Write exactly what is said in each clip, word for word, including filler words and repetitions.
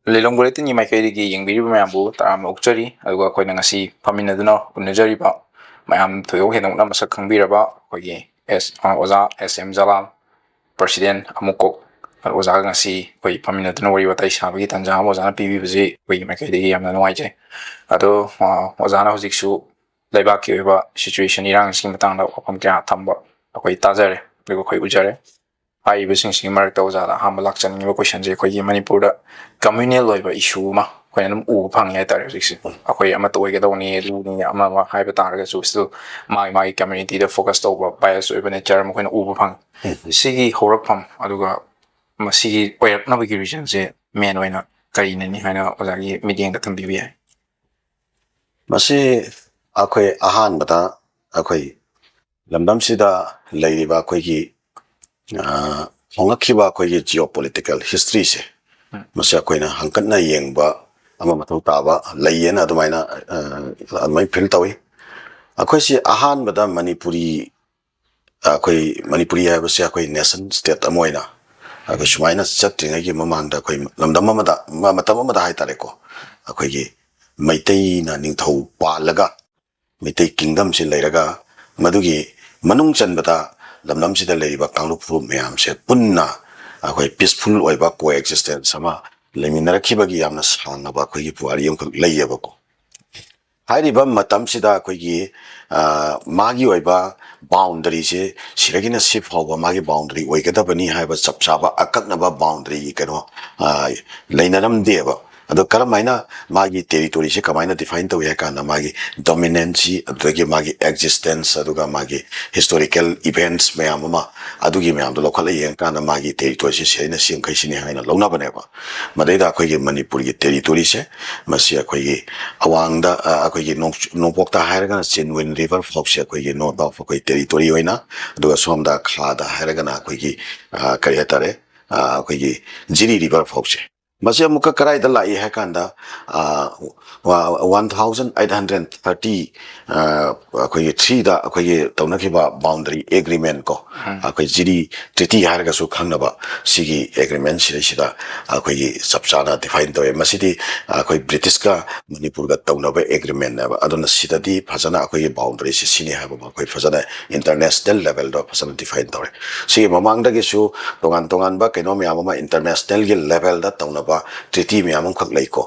ꯂꯤꯂꯣꯡ ꯕꯨꯂꯦꯇꯤꯟꯒꯤ ꯃꯥꯏꯀꯩꯗꯒꯤ ꯌꯦꯡꯕꯤꯔꯤꯕ ꯃꯌꯥꯝꯕꯨ ꯇꯔꯥꯝꯅ ꯑꯣꯛꯆꯔꯤ꯫ ꯑꯗꯨꯒ ꯑꯩꯈꯣꯏꯅ ꯉꯁꯤ ꯐꯝꯃꯤꯟꯅꯗꯨꯅ ꯎꯅꯖꯔꯤꯕ ꯃꯌꯥꯝ ꯊꯣꯏꯗꯣꯛ ꯍꯦꯟꯗꯣꯛꯅ ꯃꯁꯛ ꯈꯪꯕꯤꯔꯕ ꯑꯩꯈꯣꯏꯒꯤ ꯑꯦꯁ ꯑ, ꯑꯣꯖꯥ ꯑꯦꯁ ꯑꯦꯝ ꯖꯂꯥꯜ, ꯄ꯭ꯔꯁꯤꯗꯦꯟ ꯑꯃꯨꯛꯀꯣꯛ ꯑꯣꯖꯥꯒ ꯉꯁꯤ ꯑꯩꯈꯣꯏ ꯐꯝꯃꯤꯟꯅꯗꯨꯅ ꯋꯥꯔꯤ ꯋꯥꯇꯥꯏ ꯁꯥꯕꯒꯤ ꯇꯥꯟꯖꯥ ꯑꯃ ꯑꯣꯖꯥꯅ ꯄꯤꯕꯤꯕꯁꯤ ꯑꯩꯈꯣꯏꯒꯤ ꯃꯥꯏꯀꯩꯗꯒꯤ ꯌꯥꯝꯅ ꯅꯨꯡꯉꯥꯏꯖꯩ꯫ ꯑꯗꯣ ꯑ, ꯑꯣꯖꯥꯅ ꯍꯧꯖꯤꯛꯁꯨ ꯂꯩꯕꯥꯛꯀꯤ ꯑꯣꯏꯕ ꯁꯤꯆꯨꯋꯦꯁꯟ, ꯏꯔꯥꯡꯁꯤꯒꯤ ꯃꯇꯥꯡꯗ ꯋꯥꯐꯝ ꯀꯌꯥ ꯊꯝꯕ ꯑꯩꯈꯣꯏ ꯇꯥꯖꯔꯦ, ꯑꯗꯨꯒ ꯑꯩꯈꯣꯏ ꯎꯖꯔꯦ꯫ ꯍꯥꯏꯔꯤꯕꯁꯤꯡꯁꯤꯒꯤ ꯃꯔꯛꯇ ꯑꯣꯖꯥꯗ ꯑꯍꯥꯟꯕ ꯂꯥꯛꯆꯅꯤꯡꯉꯤꯕ ꯀꯣꯏꯁꯟꯁꯦ, ꯑꯩꯈꯣꯏꯒꯤ ꯃꯅꯤꯄꯨꯔꯗ ꯀꯝꯃ꯭ꯌꯨꯅꯦꯜ ꯑꯣꯏꯕ ꯏꯁꯨ ꯑꯃ ꯑꯩꯈꯣꯏꯅ ꯑꯗꯨꯝ ꯎꯕ ꯐꯪꯉꯦ ꯍꯥꯏꯇꯥꯔꯦ꯫ ꯍꯧꯖꯤꯛꯁꯦ ꯑꯩꯈꯣꯏ ꯑꯃꯠꯇ ꯑꯣꯏꯒꯗꯧꯕꯅꯤ, ꯑꯗꯨꯅꯤ, ꯑꯃ ꯑꯃ ꯍꯥꯏꯕ ꯇꯥꯔꯒꯁꯨ, ꯁ꯭ꯇꯤꯜ ꯃꯥꯒꯤ ꯃꯥꯒꯤ ꯀꯝꯃ꯭ꯌꯨꯅꯤꯇꯤꯗ ꯐꯣꯀꯁ ꯇꯧꯕ ꯕꯥꯏꯁ ꯑꯣꯏꯕ ꯅꯦꯆꯔ ꯑꯃ ꯑꯩꯈꯣꯏꯅ ꯎꯕ ꯐꯪꯉꯦ꯫ ꯁꯤꯒꯤ ꯍꯧꯔꯛꯐꯝ, ꯑꯗꯨꯒ ꯃꯁꯤꯒꯤ ꯑꯣꯏꯔꯛꯅꯕꯒꯤ ꯔꯤꯖꯟꯁꯦ ꯃꯦꯟ ꯑꯣꯏꯅ ꯀꯔꯤꯅꯅꯤ ꯍꯥꯏꯅ ꯑꯣꯖꯥꯒꯤ ꯃꯤꯠꯌꯦꯡꯗ ꯊꯝꯕꯤꯕ ꯌꯥꯏ? ꯃꯁꯤ ꯑꯩꯈꯣꯏ ꯑꯍꯥꯟꯕꯗ ꯑꯩꯈꯣꯏ ꯂꯝꯗꯝꯁꯤꯗ ꯂꯩꯔꯤꯕ ꯑꯩꯈꯣꯏꯒꯤ, ꯑ, ꯍꯣꯡꯂꯛꯈꯤꯕ ꯑꯩꯈꯣꯏꯒꯤ ꯖꯤꯑꯣ ꯄꯣꯂꯤꯇꯤꯀꯦꯜ ꯍꯤꯁꯇ꯭ꯔꯤꯁꯦ, ꯎꯝ꯫ ꯃꯁꯤ ꯑꯩꯈꯣꯏꯅ ꯍꯪꯀꯠꯅ ꯌꯦꯡꯕ ꯑꯃ ꯃꯊꯧ ꯇꯥꯕ ꯂꯩꯌꯦꯅ ꯑꯗꯨꯃꯥꯏꯅ, ꯑ, ꯑꯗꯨꯃꯥꯏꯅ ꯐꯤꯜ ꯇꯧꯏ꯫ ꯑꯩꯈꯣꯏꯁꯤ ꯑꯍꯥꯟꯕꯗ ꯃꯅꯤꯄꯨꯔꯤ, ꯑꯩꯈꯣꯏ ꯃꯅꯤꯄꯨꯔꯤ ꯍꯥꯏꯕꯁꯦ ꯑꯩꯈꯣꯏ ꯅꯦꯁꯟ ꯁ꯭ꯇꯦꯠ ꯑꯃ ꯑꯣꯏꯅ ꯑꯩꯈꯣꯏ ꯁꯨꯃꯥꯏꯅ ꯆꯠꯇ꯭ꯔꯤꯉꯩꯒꯤ ꯃꯃꯥꯡꯗ ꯑꯩꯈꯣꯏ ꯂꯝꯗꯝ ꯑꯃꯗ, ꯃ-, ꯃꯇꯝ ꯑꯃꯗ ꯍꯥꯏꯇꯥꯔꯦꯀꯣ, ꯑꯩꯈꯣꯏꯒꯤ ꯃꯩꯇꯩꯅ ꯅꯤꯡꯊꯧ ꯄꯥꯜꯂꯒ ꯃꯩꯇꯩ ꯀꯤꯡꯗꯝꯁꯤ ꯂꯩꯔꯒ, ꯃꯗꯨꯒꯤ ꯃꯅꯨꯡ ꯆꯟꯕꯗ ꯂꯝꯗꯝꯁꯤꯗ ꯂꯩꯔꯤꯕ ꯀꯥꯡꯂꯨꯞ ꯐꯨꯔꯨꯞ ꯃꯌꯥꯝꯁꯦ ꯄꯨꯟꯅ ꯑꯩꯈꯣꯏ ꯄꯤꯁꯐꯨꯜ ꯑꯣꯏꯕ ꯀꯣ ꯑꯦꯛꯖꯤꯁꯇꯦꯟꯁ ꯑꯃ ꯂꯩꯃꯤꯟꯅꯔꯛꯈꯤꯕꯒꯤ ꯌꯥꯝꯅ ꯁꯥꯡꯂꯕ ꯑꯩꯈꯣꯏꯒꯤ ꯄꯨꯋꯥꯔꯤ ꯑꯃꯈꯛ ꯂꯩꯌꯦꯕꯀꯣ꯫ ꯍꯥꯏꯔꯤꯕ ꯃꯇꯝꯁꯤꯗ ꯑꯩꯈꯣꯏꯒꯤ, ꯑ, ꯃꯥꯒꯤ ꯑꯣꯏꯕ ꯕꯥꯎꯟꯗꯔꯤꯁꯦ ꯁꯤꯗꯒꯤꯅ ꯁꯤ ꯐꯥꯎꯕ ꯃꯥꯒꯤ ꯕꯥꯎꯟꯗꯔꯤ ꯑꯣꯏꯒꯗꯕꯅꯤ ꯍꯥꯏꯕ ꯆꯞ ꯆꯥꯕ ꯑꯀꯛꯅꯕ ꯕꯥꯎꯟꯗꯔꯤꯒꯤ ꯀꯩꯅꯣ, ꯑ, ꯂꯩꯅꯔꯝꯗꯦꯕ꯫ ꯑꯗꯣ ꯀꯔꯝꯍꯥꯏꯅ ꯃꯥꯒꯤ ꯇꯦꯔꯤꯇꯣꯔꯤꯁꯦ ꯀꯃꯥꯏꯅ ꯗꯤꯐꯥꯏꯟ ꯇꯧꯏ ꯍꯥꯏ ꯀꯥꯟꯗ, ꯃꯥꯒꯤ ꯗꯣꯃꯤꯅꯦꯟꯁꯤ, ꯑꯗꯨꯗꯒꯤ ꯃꯥꯒꯤ ꯑꯦꯛꯖꯤꯁꯇꯦꯟꯁ, ꯑꯗꯨꯒ ꯃꯥꯒꯤ ꯍꯤꯁꯇꯣꯔꯤꯀꯦꯜ ꯏꯚꯦꯟꯠꯁ ꯃꯌꯥꯝ ꯑꯃ, ꯑꯗꯨꯒꯤ ꯃꯌꯥꯝꯗꯣ ꯂꯧꯈꯠꯂ ꯌꯦꯡꯉꯀꯥꯟꯗ ꯃꯥꯒꯤ ꯇꯦꯔꯤꯇꯣꯔꯤꯁꯦ ꯁꯤ ꯑꯩꯅ ꯁꯤ ꯃꯈꯩꯁꯤꯅꯤ ꯍꯥꯏꯅ ꯂꯧꯅꯕꯅꯦꯕ꯫ ꯃꯗꯩꯗ ꯑꯩꯈꯣꯏꯒꯤ ꯃꯅꯤꯄꯨꯔꯒꯤ ꯇꯦꯔꯤꯇꯣꯔꯤꯁꯦ, ꯃꯁꯤ ꯑꯩꯈꯣꯏꯒꯤ ꯑꯋꯥꯡꯗ, ꯑ, ꯑꯩꯈꯣꯏꯒꯤ ꯅꯣꯡ-, ꯅꯣꯡꯄꯣꯛꯇ ꯍꯥꯏꯔꯒꯅ ꯆꯤꯟꯋꯤꯟ ꯔꯤꯚꯔ ꯐꯥꯎꯁꯦ ꯑꯩꯈꯣꯏꯒꯤ ꯅꯣꯔꯠ ꯑꯣꯐ ꯑꯩꯈꯣꯏ ꯇꯦꯔꯤꯇꯣꯔꯤ ꯑꯣꯏꯅ, ꯑꯗꯨꯒ ꯁꯣꯝꯗ ꯈꯥꯗ ꯍꯥꯏꯔꯒꯅ ꯑꯩꯈꯣꯏꯒꯤ, ꯑ, ꯀꯔꯤ ꯍꯥꯏꯇꯥꯔꯦ, ꯑ, ꯑꯩꯈꯣꯏꯒꯤ ꯖꯤꯔꯤ ꯔꯤꯚꯔ ꯐꯥꯎꯁꯦ꯫ ꯃꯁꯤ ꯑꯃꯨꯛꯀ ꯀꯗꯥꯏꯗ ꯂꯥꯛꯏ ꯍꯥꯏ ꯀꯥꯟꯗ, one thousand eight hundred thirty, ꯑꯩꯈꯣꯏꯒꯤ threeꯗ ꯑꯩꯈꯣꯏꯒꯤ ꯇꯧꯅꯈꯤꯕ boundary agreement ꯀꯣ, ꯑꯩꯈꯣꯏ ꯖꯤꯔꯤ treaty ꯍꯥꯏꯔꯒꯁꯨ ꯈꯪꯅꯕ, ꯁꯤꯒꯤ agreement ꯁꯤꯗꯩꯁꯤꯗ ꯑꯩꯈꯣꯏꯒꯤ ꯆꯞ ꯆꯥꯅ define ꯇꯧꯋꯦ꯫ ꯃꯁꯤꯗꯤ ꯑꯩꯈꯣꯏ ꯕ꯭ꯔꯤꯇꯤꯁꯀ ꯃꯅꯤꯄꯨꯔꯒ ꯇꯧꯅꯕ agreementꯅꯦꯕ꯫ ꯑꯗꯨꯅ ꯁꯤꯗꯗꯤ ꯐꯖꯅ ꯑꯩꯈꯣꯏꯒꯤ boundaryꯁꯤ ꯁꯤꯅꯤ ꯍꯥꯏꯕ ꯑꯃ ꯑꯩꯈꯣꯏ ꯐꯖꯅ international levelꯗ ꯐꯖꯅ define ꯇꯧꯔꯦ꯫ ꯁꯤꯒꯤ ꯃꯃꯥꯡꯗꯒꯤꯁꯨ ꯇꯣꯉꯥꯟ ꯇꯣꯉꯥꯟꯕ ꯀꯩꯅꯣ ꯃꯌꯥꯝ ꯑꯃ internationalꯒꯤ levelꯗ ꯇꯧꯅꯕ treaty ꯃꯌꯥꯝ ꯑꯃꯈꯛ ꯂꯩꯀꯣ꯫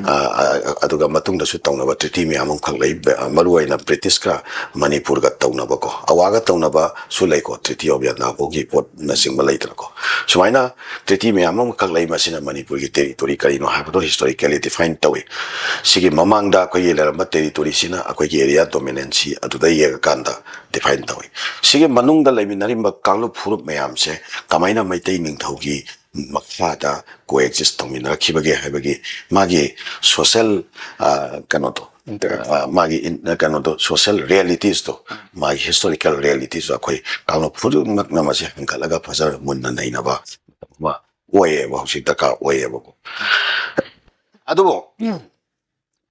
ꯑ, ꯑ, ꯑꯗꯨꯒ ꯃꯇꯨꯡꯗꯁꯨ ꯇꯧꯅꯕ treaty ꯃꯌꯥꯝ ꯑꯃꯈꯛ ꯂꯩ꯫ ꯕ-, ꯃꯔꯨꯑꯣꯏꯅ ꯕ꯭ꯔꯤꯇꯤꯁꯀ ꯃꯅꯤꯄꯨꯔꯒ ꯇꯧꯅꯕꯀꯣ, ꯑꯋꯥꯒ ꯇꯧꯅꯕꯁꯨ ꯂꯩꯀꯣ, Treaty of Yandabo ꯒꯤ ꯄꯣꯠꯅꯆꯤꯡꯕ ꯂꯩꯗꯅꯀꯣ꯫ ꯁꯨꯃꯥꯏꯅ treaty ꯃꯌꯥꯝ ꯑꯃꯈꯛ ꯂꯩ꯫ ꯃꯁꯤꯅ ꯃꯅꯤꯄꯨꯔꯒꯤ territory ꯀꯔꯤꯅꯣ ꯍꯥꯏꯕꯗꯣ historically define ꯇꯧꯏ꯫ ꯁꯤꯒꯤ ꯃꯃꯥꯡꯗ ꯑꯩꯈꯣꯏꯒꯤ ꯂꯩꯔꯝꯕ territoryꯁꯤꯅ ꯑꯩꯈꯣꯏꯒꯤ area dominancy ꯑꯗꯨꯗ ꯌꯦꯡꯉꯀꯥꯟꯗ define ꯇꯧꯏ꯫ ꯁꯤꯒꯤ ꯃꯅꯨꯡꯗ ꯂꯩꯃꯤꯟꯅꯔꯤꯕ ꯀꯥꯡꯂꯨꯞ ꯐꯨꯔꯨꯞ ꯃꯌꯥꯝꯁꯦ ꯀꯃꯥꯏꯅ ꯃꯩꯇꯩ ꯅꯤꯡꯊꯧꯒꯤ ꯃꯈꯥꯗ coexist ꯇꯧꯃꯤꯟꯅꯔꯛꯈꯤꯕꯒꯦ ꯍꯥꯏꯕꯒꯤ ꯃꯥꯒꯤ social, ꯑ, ꯀꯩꯅꯣꯗꯣ, ꯑ, ꯃꯥꯒꯤ ꯏꯟ-, ꯀꯩꯅꯣꯗꯣ, social realitiesto, ꯃꯥꯒꯤ historical realitiesto ꯑꯩꯈꯣꯏ ꯀꯥꯡꯂꯨꯞ ꯐꯨꯔꯨꯞꯃꯛꯅ ꯃꯁꯤ ꯍꯪꯒꯠꯂꯒ ꯐꯖꯅ ꯃꯨꯟꯅ ꯅꯩꯅꯕ ꯑꯃ ꯑꯣꯏꯌꯦꯕ, ꯍꯧꯖꯤꯛ ꯗꯔꯀꯥꯔ ꯑꯣꯏꯌꯦꯕꯀꯣ꯫ ꯑꯗꯨꯕꯨ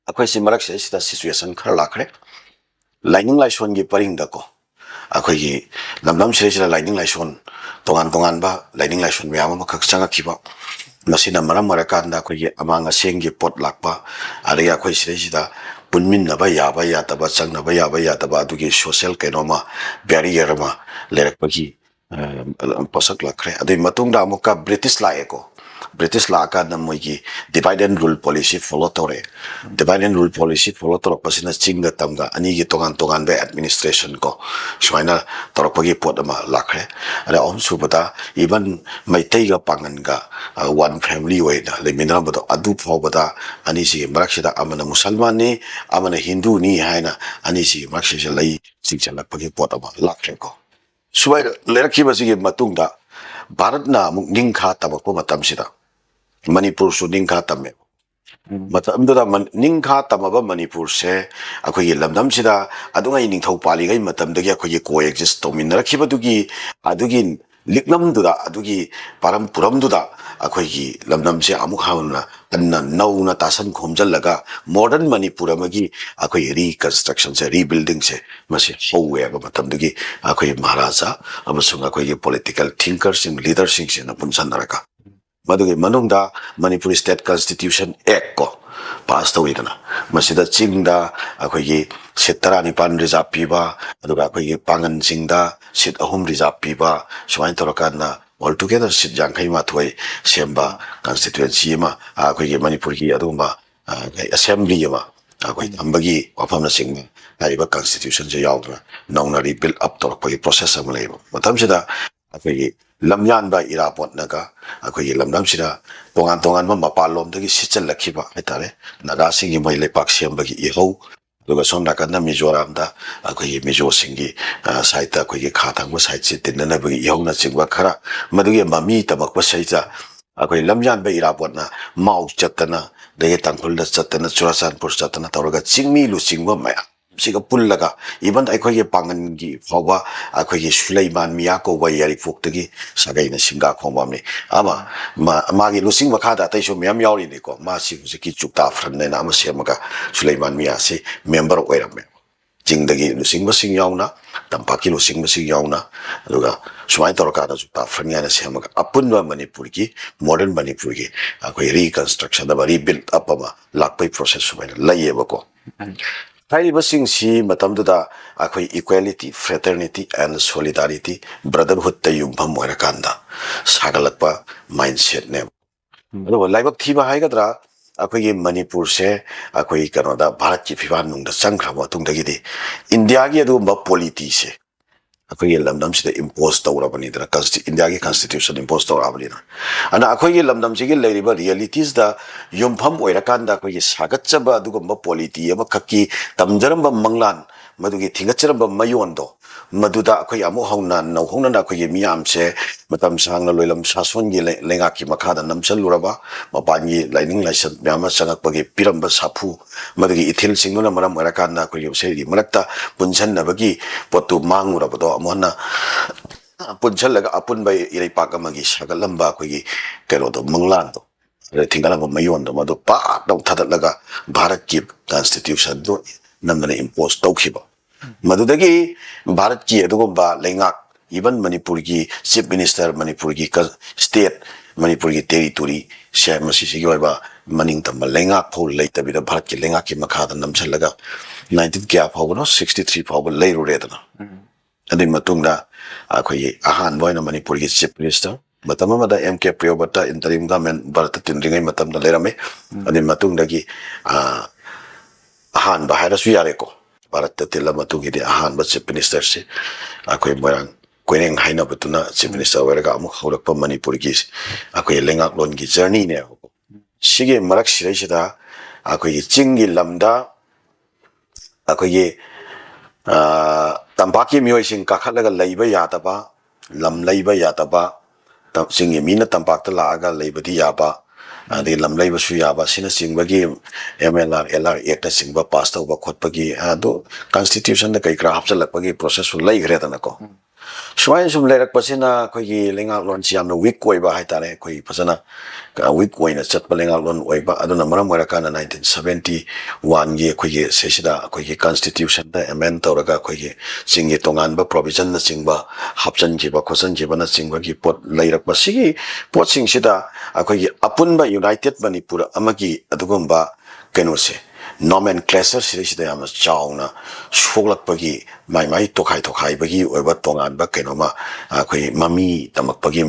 ꯑꯩꯈꯣꯏꯁꯤ ꯃꯔꯛꯁꯤꯗꯩꯁꯤꯗ situation ꯈꯔ ꯂꯥꯛꯈ꯭ꯔꯦ꯫ ꯂꯥꯏꯅꯤꯡ ꯂꯥꯏꯁꯣꯟꯒꯤ ꯄꯔꯤꯡꯗꯀꯣ, ꯑꯩꯈꯣꯏꯒꯤ ꯂꯝꯗꯝꯁꯤꯗꯩꯁꯤꯗ ꯂꯥꯏꯅꯤꯡ ꯂꯥꯏꯁꯣꯟ, ꯇꯣꯉꯥꯟ ꯇꯣꯉꯥꯟꯕ ꯂꯥꯏꯅꯤꯡ ꯂꯥꯏꯁꯣꯟ ꯃꯌꯥꯝ ꯑꯃꯈꯛ ꯆꯪꯉꯛꯈꯤꯕ, ꯃꯁꯤꯅ ꯃꯔꯝ ꯑꯣꯏꯔꯀꯥꯟꯗ ꯑꯩꯈꯣꯏꯒꯤ ꯑꯃꯥꯡ ꯑꯁꯦꯡꯒꯤ ꯄꯣꯠ ꯂꯥꯛꯄ, ꯑꯗꯒꯤ ꯑꯩꯈꯣꯏ ꯁꯤꯗꯩꯁꯤꯗ ꯄꯨꯟꯃꯤꯟꯅꯕ ꯌꯥꯕ ꯌꯥꯗꯕ, ꯆꯪꯅꯕ ꯌꯥꯕ ꯌꯥꯗꯕ, ꯑꯗꯨꯒꯤ social ꯀꯩꯅꯣꯃ, barrier ꯑꯃ ꯂꯩꯔꯛꯄꯒꯤ, ꯑ, ꯄꯣꯠꯁꯛ ꯂꯥꯛꯈ꯭ꯔꯦ꯫ ꯑꯗꯨꯒꯤ ꯃꯇꯨꯡꯗ ꯑꯃꯨꯛꯀ ꯕ꯭ꯔꯤꯇꯤꯁ ꯂꯥꯛꯑꯦꯀꯣ꯫ ꯕ꯭ꯔꯤꯇꯤꯁ ꯂꯥꯛꯑꯀꯥꯟꯗ ꯃꯣꯏꯒꯤ divide and rule policy follow ꯇꯧꯔꯛꯑꯦ꯫ Divide and rule policy follow ꯇꯧꯔꯛꯄꯁꯤꯅ ꯆꯤꯡꯒ ꯇꯝꯒ ꯑꯅꯤꯒꯤ ꯇꯣꯉꯥꯟ ꯇꯣꯉꯥꯟꯕ administration ꯀꯣ, ꯁꯨꯃꯥꯏꯅ ꯇꯧꯔꯛꯄꯒꯤ ꯄꯣꯠ ꯑꯃ ꯂꯥꯛꯈ꯭ꯔꯦ꯫ ꯑꯗ ꯑꯍꯨꯝꯁꯨꯕꯗ, even ꯃꯩꯇꯩꯒ ꯄꯥꯡꯒꯟꯒ, ꯑ, one family ꯑꯣꯏꯅ ꯂꯩꯃꯤꯟꯅꯔꯝꯕꯗꯣ, ꯑꯗꯨ ꯐꯥꯎꯕꯗ ꯑꯅꯤꯁꯤꯒꯤ ꯃꯔꯛꯁꯤꯗ ꯑꯃꯅ ꯃꯨꯁꯜꯃꯥꯟꯅꯤ, ꯑꯃꯅ ꯍꯤꯟꯗꯨꯅꯤ ꯍꯥꯏꯅ ꯑꯅꯤꯁꯤꯒꯤ ꯃꯔꯛꯁꯤꯗ ꯂꯩ ꯆꯤꯡꯁꯤꯜꯂꯛꯄꯒꯤ ꯄꯣꯠ ꯑꯃ ꯂꯥꯛꯈ꯭ꯔꯦꯀꯣ꯫ ꯁꯨꯃꯥꯏꯅ ꯂꯩꯔꯛꯈꯤꯕꯁꯤꯒꯤ ꯃꯇꯨꯡꯗ ꯚꯥꯔꯠꯅ ꯑꯃꯨꯛ ꯅꯤꯡꯈꯥ ꯇꯝꯃꯛꯄ ꯃꯇꯝꯁꯤꯗ ꯃꯅꯤꯄꯨꯔꯁꯨ ꯅꯤꯡꯈꯥ ꯇꯝꯃꯦ꯫ ꯃꯇꯝꯗꯨꯗ ꯃꯟ-, ꯅꯤꯡꯈꯥ ꯇꯝꯃꯕ ꯃꯅꯤꯄꯨꯔꯁꯦ ꯑꯩꯈꯣꯏꯒꯤ ꯂꯝꯗꯝꯁꯤꯗ ꯑꯗꯨꯉꯩ ꯅꯤꯡꯊꯧ ꯄꯥꯜꯂꯤꯉꯩ ꯃꯇꯝꯗꯒꯤ ꯑꯩꯈꯣꯏꯒꯤ coexist ꯇꯧꯃꯤꯟꯅꯔꯛꯈꯤꯕꯗꯨꯒꯤ, ꯑꯗꯨꯒꯤ ꯂꯤꯛꯂꯝꯗꯨꯗ, ꯑꯗꯨꯒꯤ ꯄꯥꯔꯝ ꯄꯨꯔꯝꯗꯨꯗ ꯑꯩꯈꯣꯏꯒꯤ ꯂꯝꯗꯝꯁꯦ ꯑꯃꯨꯛ ꯍꯟꯅ ꯍꯟꯅ ꯅꯧꯅ ꯇꯥꯁꯟ ꯈꯣꯝꯖꯤꯜꯂꯒ modern ꯃꯅꯤꯄꯨꯔ ꯑꯃꯒꯤ ꯑꯩꯈꯣꯏꯒꯤ reconstructionꯁꯦ, rebuildingꯁꯦ, ꯃꯁꯤ ꯍꯧꯋꯦ ꯍꯥꯏꯕ ꯃꯇꯝꯗꯒꯤ ꯑꯩꯈꯣꯏ ꯃꯍꯥꯔꯥꯖꯥ ꯑꯃꯁꯨꯡ ꯑꯩꯈꯣꯏꯒꯤ political thinkerꯁꯤꯡ, leaderꯁꯤꯡꯁꯤꯅ ꯄꯨꯟꯁꯤꯟꯅꯔꯒ, ꯃꯗꯨꯒꯤ ꯃꯅꯨꯡꯗ ꯃꯅꯤꯄꯨꯔ State Constitution Act ꯀꯣ, pass ꯇꯧꯋꯤꯗꯅ, ꯃꯁꯤꯗ ꯆꯤꯡꯗ ꯑꯩꯈꯣꯏꯒꯤ seat ꯇꯔꯥꯅꯤꯄꯥꯟ reserve ꯄꯤꯕ, ꯑꯗꯨꯒ ꯑꯩꯈꯣꯏꯒꯤ ꯄꯥꯡꯒꯟꯁꯤꯡꯗ seat ꯑꯍꯨꯝ reserve ꯄꯤꯕ, ꯁꯨꯃꯥꯏꯅ ꯇꯧꯔꯀꯥꯟꯗ altogether seat ꯌꯥꯡꯈꯩ ꯃꯥꯊꯣꯏ ꯁꯦꯝꯕ constituency ꯑꯃ, ꯑꯩꯈꯣꯏꯒꯤ ꯃꯅꯤꯄꯨꯔꯒꯤ ꯑꯗꯨꯒꯨꯝꯕ, ꯑ, assembly ꯑꯃ ꯑꯩꯈꯣꯏ ꯊꯝꯕꯒꯤ ꯋꯥꯐꯝꯅꯆꯤꯡꯕ, ꯍꯥꯏꯔꯤꯕ constitutionꯁꯦ ꯌꯥꯎꯗꯅ ꯅꯧꯅ rebuild up ꯇꯧꯔꯛꯄꯒꯤ process ꯑꯃ ꯂꯩꯌꯦꯕ꯫ ꯃꯇꯝꯁꯤꯗ ꯑꯩꯈꯣꯏꯒꯤ ꯂꯝꯌꯥꯟꯕ ꯏꯔꯥꯕꯣꯠꯅꯒ ꯑꯩꯈꯣꯏꯒꯤ ꯂꯝꯗꯝꯁꯤꯗ ꯇꯣꯉꯥꯟ ꯇꯣꯉꯥꯟꯕ ꯃꯄꯥꯟꯂꯣꯝꯗꯒꯤ ꯁꯤꯠꯆꯜꯂꯛꯈꯤꯕ ꯍꯥꯏꯇꯥꯔꯦ, ꯅꯥꯒꯥꯁꯤꯡꯒꯤ ꯃꯣꯏ ꯂꯩꯄꯥꯛ ꯁꯦꯝꯕꯒꯤ ꯏꯍꯧ, ꯑꯗꯨꯒ ꯁꯣꯝ ꯅꯥꯀꯟꯗ ꯃꯤꯖꯣꯔꯥꯝꯗ ꯑꯩꯈꯣꯏꯒꯤ ꯃꯤꯖꯣꯁꯤꯡꯒꯤ, ꯑ, sideꯇ ꯑꯩꯈꯣꯏꯒꯤ ꯈꯥ ꯊꯪꯕ sideꯁꯦ ꯇꯤꯟꯅꯅꯕꯒꯤ ꯏꯍꯧꯅꯆꯤꯡꯕ ꯈꯔ, ꯃꯗꯨꯒꯤ ꯃꯃꯤ ꯇꯝꯃꯛꯄꯁꯤꯗ ꯑꯩꯈꯣꯏ ꯂꯝꯌꯥꯟꯕ ꯏꯔꯥꯕꯣꯠꯅ ꯃꯥꯎ ꯆꯠꯇꯅ, ꯑꯗꯒꯤ ꯇꯥꯡꯈꯨꯜꯗ ꯆꯠꯇꯅ, ꯆꯨꯔꯥꯆꯥꯟꯄꯨꯔ ꯆꯠꯇꯅ ꯇꯧꯔꯒ ꯆꯤꯡꯃꯤ ꯂꯨꯆꯤꯡꯕ ꯃꯌꯥꯝꯁꯤꯒ ꯄꯨꯜꯂꯒ, even ꯑꯩꯈꯣꯏꯒꯤ ꯄꯥꯡꯒꯟꯒꯤ ꯐꯥꯎꯕ ꯑꯩꯈꯣꯏꯒꯤ ꯁꯨꯂꯩꯃꯥꯟ ꯃꯤꯌꯥ ꯀꯧꯕ ꯌꯥꯏꯔꯤꯄꯣꯛꯇꯒꯤ ꯁꯥꯒꯩꯅ ꯁꯤꯡꯒꯥ ꯈꯣꯡꯕ ꯑꯃꯅꯤ꯫ ꯑꯃ, ꯃꯥ-, ꯃꯥꯒꯤ ꯂꯨꯆꯤꯡ ꯃꯈꯥꯗ ꯑꯇꯩꯁꯨ ꯃꯌꯥꯝ ꯌꯥꯎꯔꯤꯅꯤꯀꯣ꯫ ꯃꯥꯁꯤ ꯍꯧꯖꯤꯛꯀꯤ ꯆꯨꯛꯇꯥ ꯐ꯭ꯔꯟ ꯍꯥꯏꯅ ꯑꯃ ꯁꯦꯝꯃꯒ ꯁꯨꯂꯩꯃꯥꯟ ꯃꯤꯌꯥꯁꯤ member ꯑꯣꯏꯔꯝꯃꯦ꯫ ꯆꯤꯡꯗꯒꯤ ꯂꯨꯆꯤꯡꯕꯁꯤꯡ ꯌꯥꯎꯅ, ꯇꯝꯄꯥꯛꯀꯤ ꯂꯨꯆꯤꯡꯕꯁꯤꯡ ꯌꯥꯎꯅ, ꯑꯗꯨꯒ ꯁꯨꯃꯥꯏꯅ ꯇꯧꯔꯀꯥꯟꯗ ꯆꯨꯛꯇꯥ ꯐ꯭ꯔꯟ ꯍꯥꯏꯅ ꯁꯦꯝꯃꯒ ꯑꯄꯨꯟꯕ ꯃꯅꯤꯄꯨꯔꯒꯤ, modern ꯃꯅꯤꯄꯨꯔꯒꯤ ꯑꯩꯈꯣꯏ reconstruction ꯑꯃ, rebuild up ꯑꯃ ꯂꯥꯛꯄꯒꯤ process ꯁꯨꯃꯥꯏꯅ ꯂꯩꯌꯦꯕꯀꯣ꯫ ꯍꯥꯏꯔꯤꯕꯁꯤꯡꯁꯤ ꯃꯇꯝꯗꯨꯗ ꯑꯩꯈꯣꯏ equality, fraternity and solidarity, brotherhoodꯇ ꯌꯨꯝꯐꯝ ꯑꯣꯏꯔꯀꯥꯟꯗ ꯁꯥꯒꯠꯂꯛꯄ mindsetꯅꯦꯕ꯫ ꯑꯗꯨꯒ ꯂꯥꯏꯕꯛ ꯊꯤꯕ ꯍꯥꯏꯒꯗ꯭ꯔꯥ, ꯑꯩꯈꯣꯏꯒꯤ ꯃꯅꯤꯄꯨꯔꯁꯦ ꯑꯩꯈꯣꯏ ꯀꯩꯅꯣꯗ, ꯚꯥꯔꯠꯀꯤ ꯐꯤꯕꯥꯟ ꯅꯨꯡꯗ ꯆꯪꯈ꯭ꯔꯕ ꯃꯇꯨꯡꯗꯒꯤꯗꯤ ꯏꯟꯗꯤꯌꯥꯒꯤ ꯑꯗꯨꯒꯨꯝꯕ polityꯁꯦ ꯑꯩꯈꯣꯏꯒꯤ ꯂꯝꯗꯝꯁꯤꯗ impose ꯇꯧꯔꯕꯅꯤꯗꯅ, consti-, ꯏꯟꯗꯤꯌꯥꯒꯤ constitution impose ꯇꯧꯔꯛꯑꯕꯅꯤꯅ꯫ ꯑꯗꯨꯅ ꯑꯩꯈꯣꯏꯒꯤ ꯂꯝꯗꯝꯁꯤꯒꯤ ꯂꯩꯔꯤꯕ realitysꯇ ꯌꯨꯝꯐꯝ ꯑꯣꯏꯔꯀꯥꯟꯗ ꯑꯩꯈꯣꯏꯒꯤ ꯁꯥꯒꯠꯆꯕ ꯑꯗꯨꯒꯨꯝꯕ polity ꯑꯃꯈꯛꯀꯤ ꯇꯝꯖꯔꯝꯕ ꯃꯪꯂꯥꯟ, ꯃꯗꯨꯒꯤ ꯊꯤꯡꯒꯠꯆꯔꯝꯕ ꯃꯌꯣꯟꯗꯣ, ꯃꯗꯨꯗ ꯑꯩꯈꯣꯏ ꯑꯃꯨꯛ ꯍꯧꯅ, ꯅꯧꯍꯧꯅꯅ ꯑꯩꯈꯣꯏꯒꯤ ꯃꯤꯌꯥꯝꯁꯦ ꯃꯇꯝ ꯁꯥꯡꯅ ꯂꯣꯏꯂꯝ ꯁꯥꯁꯣꯟꯒꯤ ꯂꯩ-, ꯂꯩꯉꯥꯛꯀꯤ ꯃꯈꯥꯗ ꯅꯝꯁꯤꯜꯂꯨꯔꯕ, ꯃꯄꯥꯟꯒꯤ ꯂꯥꯏꯅꯤꯡ ꯂꯥꯏꯁꯣꯟ ꯃꯌꯥꯝ ꯑꯃ ꯆꯪꯉꯛꯄꯒꯤ ꯄꯤꯔꯝꯕ ꯁꯥꯐꯨ, ꯃꯗꯨꯒꯤ ꯏꯊꯤꯜꯁꯤꯡꯗꯨꯅ ꯃꯔꯝ ꯑꯣꯏꯔꯀꯥꯟꯗ ꯑꯩꯈꯣꯏꯒꯤ ꯃꯁꯦꯜꯒꯤ ꯃꯔꯛꯇ ꯄꯨꯟꯁꯤꯟꯅꯕꯒꯤ ꯄꯣꯠꯇꯨ ꯃꯥꯡꯂꯨꯔꯕꯗꯣ ꯑꯃꯨꯛ ꯍꯟꯅ ꯄꯨꯟꯁꯤꯜꯂꯒ ꯑꯄꯨꯟꯕ ꯏꯔꯩꯄꯥꯛ ꯑꯃꯒꯤ ꯁꯥꯒꯠꯂꯝꯕ ꯑꯩꯈꯣꯏꯒꯤ ꯀꯩꯅꯣꯗꯣ, ꯃꯪꯂꯥꯟꯗꯣ, ꯑꯗꯩ ꯊꯤꯡꯒꯠꯂꯝꯕ ꯃꯌꯣꯟꯗꯣ, ꯃꯗꯨ ꯄꯥꯛ ꯂꯧ ꯊꯥꯗꯠꯂꯒ ꯚꯥꯔꯠꯀꯤ ꯀꯟꯁꯇꯤꯇ꯭ꯌꯨꯁꯟꯗꯨ ꯅꯝꯗꯅ ꯏꯝꯄꯣꯁ ꯇꯧꯈꯤꯕ꯫ ꯃꯗꯨꯗꯒꯤ ꯚꯥꯔꯠꯀꯤ ꯑꯗꯨꯒꯨꯝꯕ ꯂꯩꯉꯥꯛ, ꯏꯚꯟ ꯃꯅꯤꯄꯨꯔꯒꯤ ꯆꯤꯐ ꯃꯤꯅꯤꯁꯇꯔ, ꯃꯅꯤꯄꯨꯔꯒꯤ ꯀ-, ꯁ꯭ꯇꯦꯠ, ꯃꯅꯤꯄꯨꯔꯒꯤ ꯇꯦꯔꯤꯇꯣꯔꯤ ꯁꯦ, ꯃꯁꯤꯁꯤꯒꯤ ꯑꯣꯏꯕ ꯃꯅꯤꯡ ꯇꯝꯕ ꯂꯩꯉꯥꯛ ꯐꯥꯎ ꯂꯩꯇꯕꯤꯗ ꯚꯥꯔꯠꯀꯤ ꯂꯩꯉꯥꯛꯀꯤ ꯃꯈꯥꯗ ꯅꯝꯁꯤꯜꯂꯒ ꯅꯥꯏꯟꯇꯤꯟ ꯀꯌꯥ ꯐꯥꯎꯕꯅꯣ, ꯁꯤꯛꯁꯇꯤ ꯊ꯭ꯔꯤ ꯐꯥꯎꯕ ꯂꯩꯔꯨꯔꯦꯗꯅ꯫ ꯑꯗꯨꯒꯤ ꯃꯇꯨꯡꯗ ꯑꯩꯈꯣꯏꯒꯤ ꯑꯍꯥꯟꯕ ꯑꯣꯏꯅ ꯃꯅꯤꯄꯨꯔꯒꯤ ꯆꯤꯐ ꯃꯤꯅꯤꯁꯇꯔ, ꯃꯇꯝ ꯑꯃꯗ ꯑꯦꯝ ꯀꯦ ꯄ꯭ꯔꯤꯌꯣꯕ꯭ꯔꯇ, ꯏꯟꯇꯔꯤꯝ ꯒꯚꯔꯟꯃꯦꯟ ꯚꯥꯔꯠꯇ ꯇꯤꯟꯗ꯭ꯔꯤꯉꯩ ꯃꯇꯝꯗ ꯂꯩꯔꯝꯃꯤ꯫ ꯑꯗꯨꯒꯤ ꯃꯇꯨꯡꯗꯒꯤ, ꯑ, ꯑꯍꯥꯟꯕ ꯍꯥꯏꯔꯁꯨ ꯌꯥꯔꯦꯀꯣ, ꯚꯥꯔꯠꯇ ꯇꯤꯜꯂ ꯃꯇꯨꯡꯒꯤꯗꯤ ꯑꯍꯥꯟꯕ ꯆꯤꯐ ꯃꯤꯅꯤꯁꯇꯔꯁꯤ ꯑꯩꯈꯣꯏ ꯃꯣꯏꯔꯥꯡ ꯀꯣꯏꯔꯦꯡ ꯍꯥꯏꯅꯕꯗꯨꯅ ꯆꯤꯐ ꯃꯤꯅꯤꯁꯇꯔ ꯑꯣꯏꯔꯒ ꯑꯃꯨꯛ ꯍꯧꯔꯛꯄ ꯃꯅꯤꯄꯨꯔꯒꯤ ꯑꯩꯈꯣꯏ ꯂꯩꯉꯥꯛꯂꯣꯟꯒꯤ ꯖꯔꯅꯤꯅꯦꯕꯀꯣ꯫ ꯁꯤꯒꯤ ꯃꯔꯛꯁꯤꯗꯩꯁꯤꯗ ꯑꯩꯈꯣꯏꯒꯤ ꯆꯤꯡꯒꯤ ꯂꯝꯗ ꯑꯩꯈꯣꯏꯒꯤ, ꯑ, ꯇꯝꯄꯥꯛꯀꯤ ꯃꯤꯑꯣꯏꯁꯤꯡ ꯀꯥꯈꯠꯂꯒ ꯂꯩꯕ ꯌꯥꯗꯕ, ꯂꯝ ꯂꯩꯕ ꯌꯥꯗꯕ, ꯇ-, ꯆꯤꯡꯒꯤ ꯃꯤꯅ ꯇꯝꯄꯥꯛꯇ ꯂꯥꯛꯑꯒ ꯂꯩꯕꯗꯤ ꯌꯥꯕ, ꯑꯗꯒꯤ ꯂꯝ ꯂꯩꯕꯁꯨ ꯌꯥꯕ, ꯑꯁꯤꯅꯆꯤꯡꯕꯒꯤ M L R, L R ꯑꯦꯛꯅꯆꯤꯡꯕ ꯄꯥꯁ ꯇꯧꯕ ꯈꯣꯠꯄꯒꯤ, ꯑꯗꯨ ꯀꯟꯁꯇꯤꯇ꯭ꯌꯨꯁꯟꯗ ꯀꯩ ꯀꯔꯥ ꯍꯥꯞꯆꯤꯜꯂꯛꯄꯒꯤ ꯄ꯭ꯔꯣꯁꯦꯁꯁꯨ ꯂꯩꯈ꯭ꯔꯦꯗꯅꯀꯣ꯫ ꯁꯨꯃꯥꯏꯅ ꯁꯨꯝ ꯂꯩꯔꯛꯄꯁꯤꯅ ꯑꯩꯈꯣꯏꯒꯤ ꯂꯩꯉꯥꯛꯂꯣꯟꯁꯤ ꯌꯥꯝꯅ ꯋꯤꯛ ꯑꯣꯏꯕ ꯍꯥꯏꯇꯥꯔꯦ꯫ ꯑꯩꯈꯣꯏ ꯐꯖꯅ ꯋꯤꯛ ꯑꯣꯏꯅ ꯆꯠꯄ ꯂꯩꯉꯥꯛꯂꯣꯟ ꯑꯣꯏꯕ꯫ ꯑꯗꯨꯅ ꯃꯔꯝ ꯑꯣꯏꯔꯀꯥꯟꯗ ꯅꯥꯏꯟꯇꯤꯟ ꯁꯕꯦꯟꯇꯤ ꯋꯥꯟꯒꯤ ꯑꯩꯈꯣꯏꯒꯤ ꯁꯤꯁꯤꯗ ꯑꯩꯈꯣꯏꯒꯤ ꯀꯟꯁꯇꯤꯇ꯭ꯌꯨꯁꯟꯗ ꯑꯦꯃꯦꯟ ꯇꯧꯔꯒ ꯑꯩꯈꯣꯏꯒꯤ ꯆꯤꯡꯒꯤ ꯇꯣꯉꯥꯟꯕ ꯄ꯭ꯔꯣꯚꯤꯖꯟꯅꯆꯤꯡꯕ ꯍꯥꯞꯆꯤꯟꯈꯤꯕ ꯈꯣꯠꯆꯤꯟꯈꯤꯕꯅꯆꯤꯡꯕꯒꯤ ꯄꯣꯠ ꯂꯩꯔꯛꯄ꯫ ꯁꯤꯒꯤ ꯄꯣꯠꯁꯤꯡꯁꯤꯗ ꯑꯩꯈꯣꯏꯒꯤ ꯑꯄꯨꯟꯕ ꯌꯨꯅꯥꯏꯇꯦꯠ ꯃꯅꯤꯄꯨꯔ ꯑꯃꯒꯤ ꯑꯗꯨꯒꯨꯝꯕ ꯀꯩꯅꯣꯁꯦ, ꯅꯣꯃꯦꯟꯀ꯭ꯂꯦꯆꯔ ꯁꯤꯗꯩꯁꯤꯗ ꯌꯥꯝꯅ ꯆꯥꯎꯅ ꯁꯣꯛꯂꯛꯄꯒꯤ, ꯃꯥꯏ ꯃꯥꯏ ꯇꯣꯈꯥꯏ ꯇꯣꯈꯥꯏꯕꯒꯤ ꯑꯣꯏꯕ ꯇꯣꯉꯥꯟꯕ ꯀꯩꯅꯣꯃ, ꯑꯩꯈꯣꯏ ꯃꯃꯤ ꯇꯝꯃꯛꯄꯒꯤ,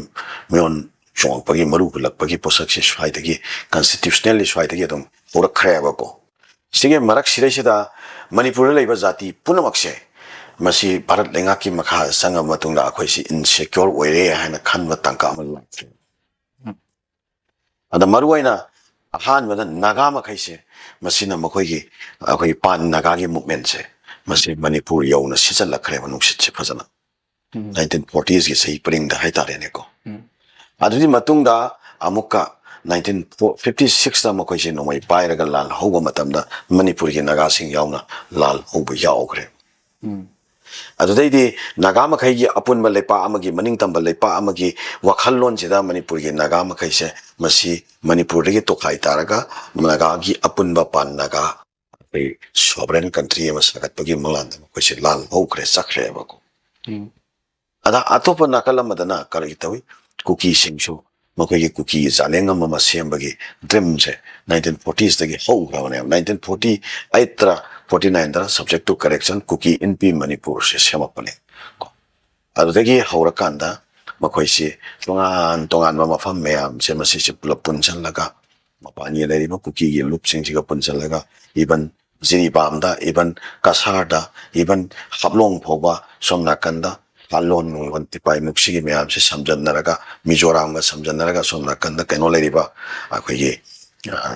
ꯃꯤꯑꯣꯟ ꯆꯣꯡꯉꯛꯄꯒꯤ, ꯃꯔꯨ ꯍꯨꯜꯂꯛꯄꯒꯤ ꯄꯣꯠꯁꯛꯁꯦ ꯁ꯭ꯋꯥꯏꯗꯒꯤ, ꯀꯟꯁꯇꯤꯇ꯭ꯌꯨꯁꯅꯦꯜꯂꯤ ꯁ꯭ꯋꯥꯏꯗꯒꯤ ꯑꯗꯨꯝ ꯍꯧꯔꯛꯈ꯭ꯔꯦꯕꯀꯣ꯫ ꯁꯤꯒꯤ ꯃꯔꯛꯁꯤꯗꯩꯁꯤꯗ ꯃꯅꯤꯄꯨꯔꯗ ꯂꯩꯕ ꯖꯥꯇꯤ ꯄꯨꯝꯅꯃꯛꯁꯦ, ꯃꯁꯤ ꯚꯥꯔꯠ ꯂꯩꯉꯥꯛꯀꯤ ꯃꯈꯥꯗ ꯆꯪꯉꯕ ꯃꯇꯨꯡꯗ ꯑꯩꯈꯣꯏꯁꯤ ꯏꯟꯁꯦꯀ꯭ꯌꯣꯔ ꯑꯣꯏꯔꯦ ꯍꯥꯏꯅ ꯈꯟꯕ ꯇꯥꯡꯀꯛ ꯑꯃ ꯂꯥꯛꯈ꯭ꯔꯦ꯫ ꯑꯗ ꯃꯔꯨꯑꯣꯏꯅ ꯑꯍꯥꯟꯕꯗ ꯅꯥꯒꯥ ꯃꯈꯩꯁꯦ, ꯃꯁꯤꯅ ꯃꯈꯣꯏꯒꯤ, ꯑꯩꯈꯣꯏꯒꯤ ꯄꯥꯟ ꯅꯥꯒꯥꯒꯤ ꯃꯨꯚꯃꯦꯟꯁꯦ, ꯃꯁꯤ ꯃꯅꯤꯄꯨꯔ ꯌꯧꯅ ꯁꯤꯠꯆꯜꯂꯛꯈ꯭ꯔꯦꯕ ꯅꯨꯡꯁꯤꯠꯁꯦ ꯐꯖꯅ꯫ ꯅꯥꯏꯟꯇꯤꯟ ꯐꯣꯔꯇꯤꯁꯀꯤ ꯆꯍꯤ ꯄꯔꯤꯡꯗ ꯍꯥꯏꯇꯥꯔꯦꯅꯦꯀꯣ꯫ ꯑꯗꯨꯒꯤ ꯃꯇꯨꯡꯗ ꯑꯃꯨꯛꯀ ꯅꯥꯏꯟꯇꯤꯟ ꯐꯤꯐꯇꯤ ꯁꯤꯛꯁꯇ ꯃꯈꯣꯏꯁꯦ ꯅꯣꯡꯃꯩ ꯄꯥꯏꯔꯒ ꯂꯥꯜ ꯍꯧꯕ ꯃꯇꯝꯗ ꯃꯅꯤꯄꯨꯔꯒꯤ ꯅꯥꯒꯥꯁꯤꯡ ꯌꯥꯎꯅ ꯂꯥꯜ ꯍꯧꯕ ꯌꯥꯎꯈ꯭ꯔꯦ꯫ ꯑꯗꯨꯗꯩꯗꯤ ꯅꯥꯒꯥ ꯃꯈꯩꯒꯤ ꯑꯄꯨꯟꯕ ꯂꯩꯄꯥꯛ ꯑꯃꯒꯤ, ꯃꯅꯤꯡ ꯇꯝꯕ ꯂꯩꯄꯥꯛ ꯑꯃꯒꯤ ꯋꯥꯈꯜꯂꯣꯟꯁꯤꯗ ꯃꯅꯤꯄꯨꯔꯒꯤ ꯅꯥꯒꯥ ꯃꯈꯩꯁꯦ ꯃꯁꯤ ꯃꯅꯤꯄꯨꯔꯗꯒꯤ ꯇꯣꯈꯥꯏ ꯇꯥꯔꯒ ꯅꯥꯒꯥꯒꯤ ꯑꯄꯨꯟꯕ ꯄꯥꯟ ꯅꯥꯒꯥ ꯑꯩꯈꯣꯏ sovereign country ꯑꯃ ꯁꯥꯒꯠꯄꯒꯤ ꯃꯪꯂꯥꯟꯗ ꯃꯈꯣꯏꯁꯦ ꯂꯥꯟ ꯍꯧꯈ꯭ꯔꯦ, ꯆꯠꯈ꯭ꯔꯦꯕꯀꯣ꯫ ꯎꯝ꯫ ꯑꯗ ꯑꯇꯣꯞꯄ ꯅꯥꯀꯜ ꯑꯃꯗꯅ ꯀꯔꯤ ꯇꯧꯏ? ꯀꯨꯀꯤꯁꯤꯡꯁꯨ ꯃꯈꯣꯏꯒꯤ ꯀꯨꯀꯤ ꯖꯥꯂꯦꯡꯉꯝ ꯑꯃ ꯁꯦꯝꯕꯒꯤ dreamꯁꯦ nineteen fortiesꯇꯒꯤ ꯍꯧꯈ꯭ꯔꯕꯅꯦꯕ꯫ Nineteen forty eightꯇꯔ forty nineꯗꯔ, subject to correction, ꯀꯨꯀꯤ ꯏꯟꯄꯤ ꯃꯅꯤꯄꯨꯔꯁꯦ ꯁꯦꯝꯃꯛꯄꯅꯦ ꯀꯣ꯫ ꯑꯗꯨꯗꯒꯤ ꯍꯧꯔꯀꯥꯟꯗ ꯃꯈꯣꯏꯁꯤ ꯇꯣꯉꯥꯟ ꯇꯣꯉꯥꯟꯕ ꯃꯐꯝ ꯃꯌꯥꯝꯁꯦ ꯃꯁꯤꯁꯦ ꯄꯨꯂꯞ ꯄꯨꯟꯁꯤꯜꯂꯒ, ꯃꯄꯥꯟꯒꯤ ꯂꯩꯔꯤꯕ ꯀꯨꯀꯤꯒꯤ ꯂꯨꯞꯁꯤꯡꯁꯤꯒ ꯄꯨꯟꯁꯤꯜꯂꯒ, even ꯖꯤꯔꯤꯕꯥꯝꯗ, even ꯀꯁꯥꯔꯗ, even ꯍꯥꯞꯂꯣꯡ ꯐꯥꯎꯕ, ꯁꯣꯝ ꯅꯥꯀꯟꯗ ꯍꯥꯟꯂꯣꯟ ꯅꯨꯡꯂꯣꯟ ꯇꯤꯄꯥꯏꯃꯨꯛ ꯁꯤꯒꯤ ꯃꯌꯥꯝꯁꯦ ꯁꯝꯖꯟꯅꯔꯒ, ꯃꯤꯖꯣꯔꯥꯝꯒ ꯁꯝꯖꯟꯅꯔꯒ, ꯁꯣꯝ ꯅꯥꯀꯟꯗ ꯀꯩꯅꯣ ꯂꯩꯔꯤꯕ ꯑꯩꯈꯣꯏꯒꯤ, ꯑ,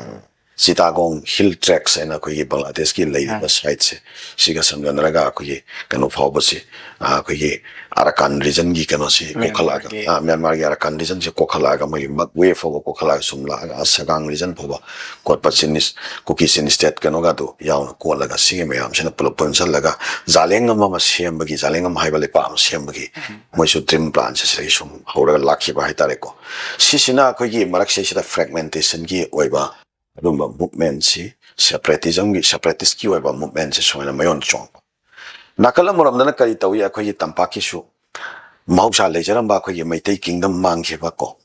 ꯆꯤꯇꯥꯒꯣꯡ hill tracts ꯍꯥꯏꯅ ꯑꯩꯈꯣꯏꯒꯤ ꯕꯪꯒ꯭ꯂꯥꯗꯦꯁꯀꯤ ꯂꯩꯔꯤꯕ sideꯁꯦ, ꯁꯤꯒ ꯁꯝꯖꯟꯅꯔꯒ ꯑꯩꯈꯣꯏꯒꯤ ꯀꯩꯅꯣ ꯐꯥꯎꯕꯁꯤ, ꯑ, ꯑꯩꯈꯣꯏꯒꯤ ꯑꯔꯥꯀꯥꯟ regionꯒꯤ ꯀꯩꯅꯣꯁꯤ ꯀꯣꯛꯈꯠꯂꯛꯑꯒ, ꯃ꯭ꯌꯥꯟꯃꯥꯔꯒꯤ꯫ ꯑ, ꯃ꯭ꯌꯥꯟꯃꯥꯔꯒꯤ ꯑꯔꯥꯀꯥꯟ regionꯁꯦ ꯀꯣꯛꯈꯠꯂꯛꯑꯒ, ꯃꯣꯏꯒꯤ ꯃꯛꯋꯦ ꯐꯥꯎꯕ ꯀꯣꯛꯈꯠꯂꯛꯑꯒ ꯁꯨꯝ ꯂꯥꯛꯑꯒ, ꯑꯁ, ꯁꯒꯥꯡ region ꯐꯥꯎꯕ ꯀꯣꯠꯄ Chinese, ꯀꯨꯀꯤ Chin state ꯀꯩꯅꯣꯒꯗꯣ ꯌꯥꯎꯅ ꯀꯣꯠꯂꯒ, ꯁꯤꯒꯤ ꯃꯌꯥꯝꯁꯤꯅ ꯄꯨꯂꯞ ꯄꯨꯟꯁꯤꯜꯂꯒ ꯖꯥꯂꯦꯡꯉꯝ ꯑꯃ ꯁꯦꯝꯕꯒꯤ, ꯖꯥꯂꯦꯡꯉꯝ ꯍꯥꯏꯕ ꯂꯩꯄꯥꯛ ꯑꯃ ꯁꯦꯝꯕꯒꯤ ꯃꯣꯏꯁꯨ dream planꯁꯦ ꯁꯤꯗꯒꯤ ꯁꯨꯝ ꯍꯧꯔꯒ ꯂꯥꯛꯈꯤꯕ ꯍꯥꯏꯇꯥꯔꯦꯀꯣ꯫ ꯁꯤꯁꯤꯅ ꯑꯩꯈꯣꯏꯒꯤ ꯃꯔꯛꯁꯤꯗꯩꯁꯤꯗ fragmentationꯒꯤ ꯑꯣꯏꯕ ꯑꯗꯨꯝꯕ movementꯁꯤ, separatismꯒꯤ, separatistꯀꯤ ꯑꯣꯏꯕ movementꯁꯤ ꯁꯨꯃꯥꯏꯅ ꯃꯌꯣꯟ ꯆꯣꯡꯕ꯫ ꯅꯥꯀꯜ ꯑꯃꯔꯣꯝꯗꯅ ꯀꯔꯤ ꯇꯧꯏ? ꯑꯩꯈꯣꯏꯒꯤ ꯇꯝꯄꯥꯛꯀꯤꯁꯨ ꯃꯍꯧꯁꯥ ꯂꯩꯖꯔꯝꯕ ꯑꯩꯈꯣꯏꯒꯤ ꯃꯩꯇꯩ kingdom ꯃꯥꯡꯈꯤꯕ ꯀꯣ,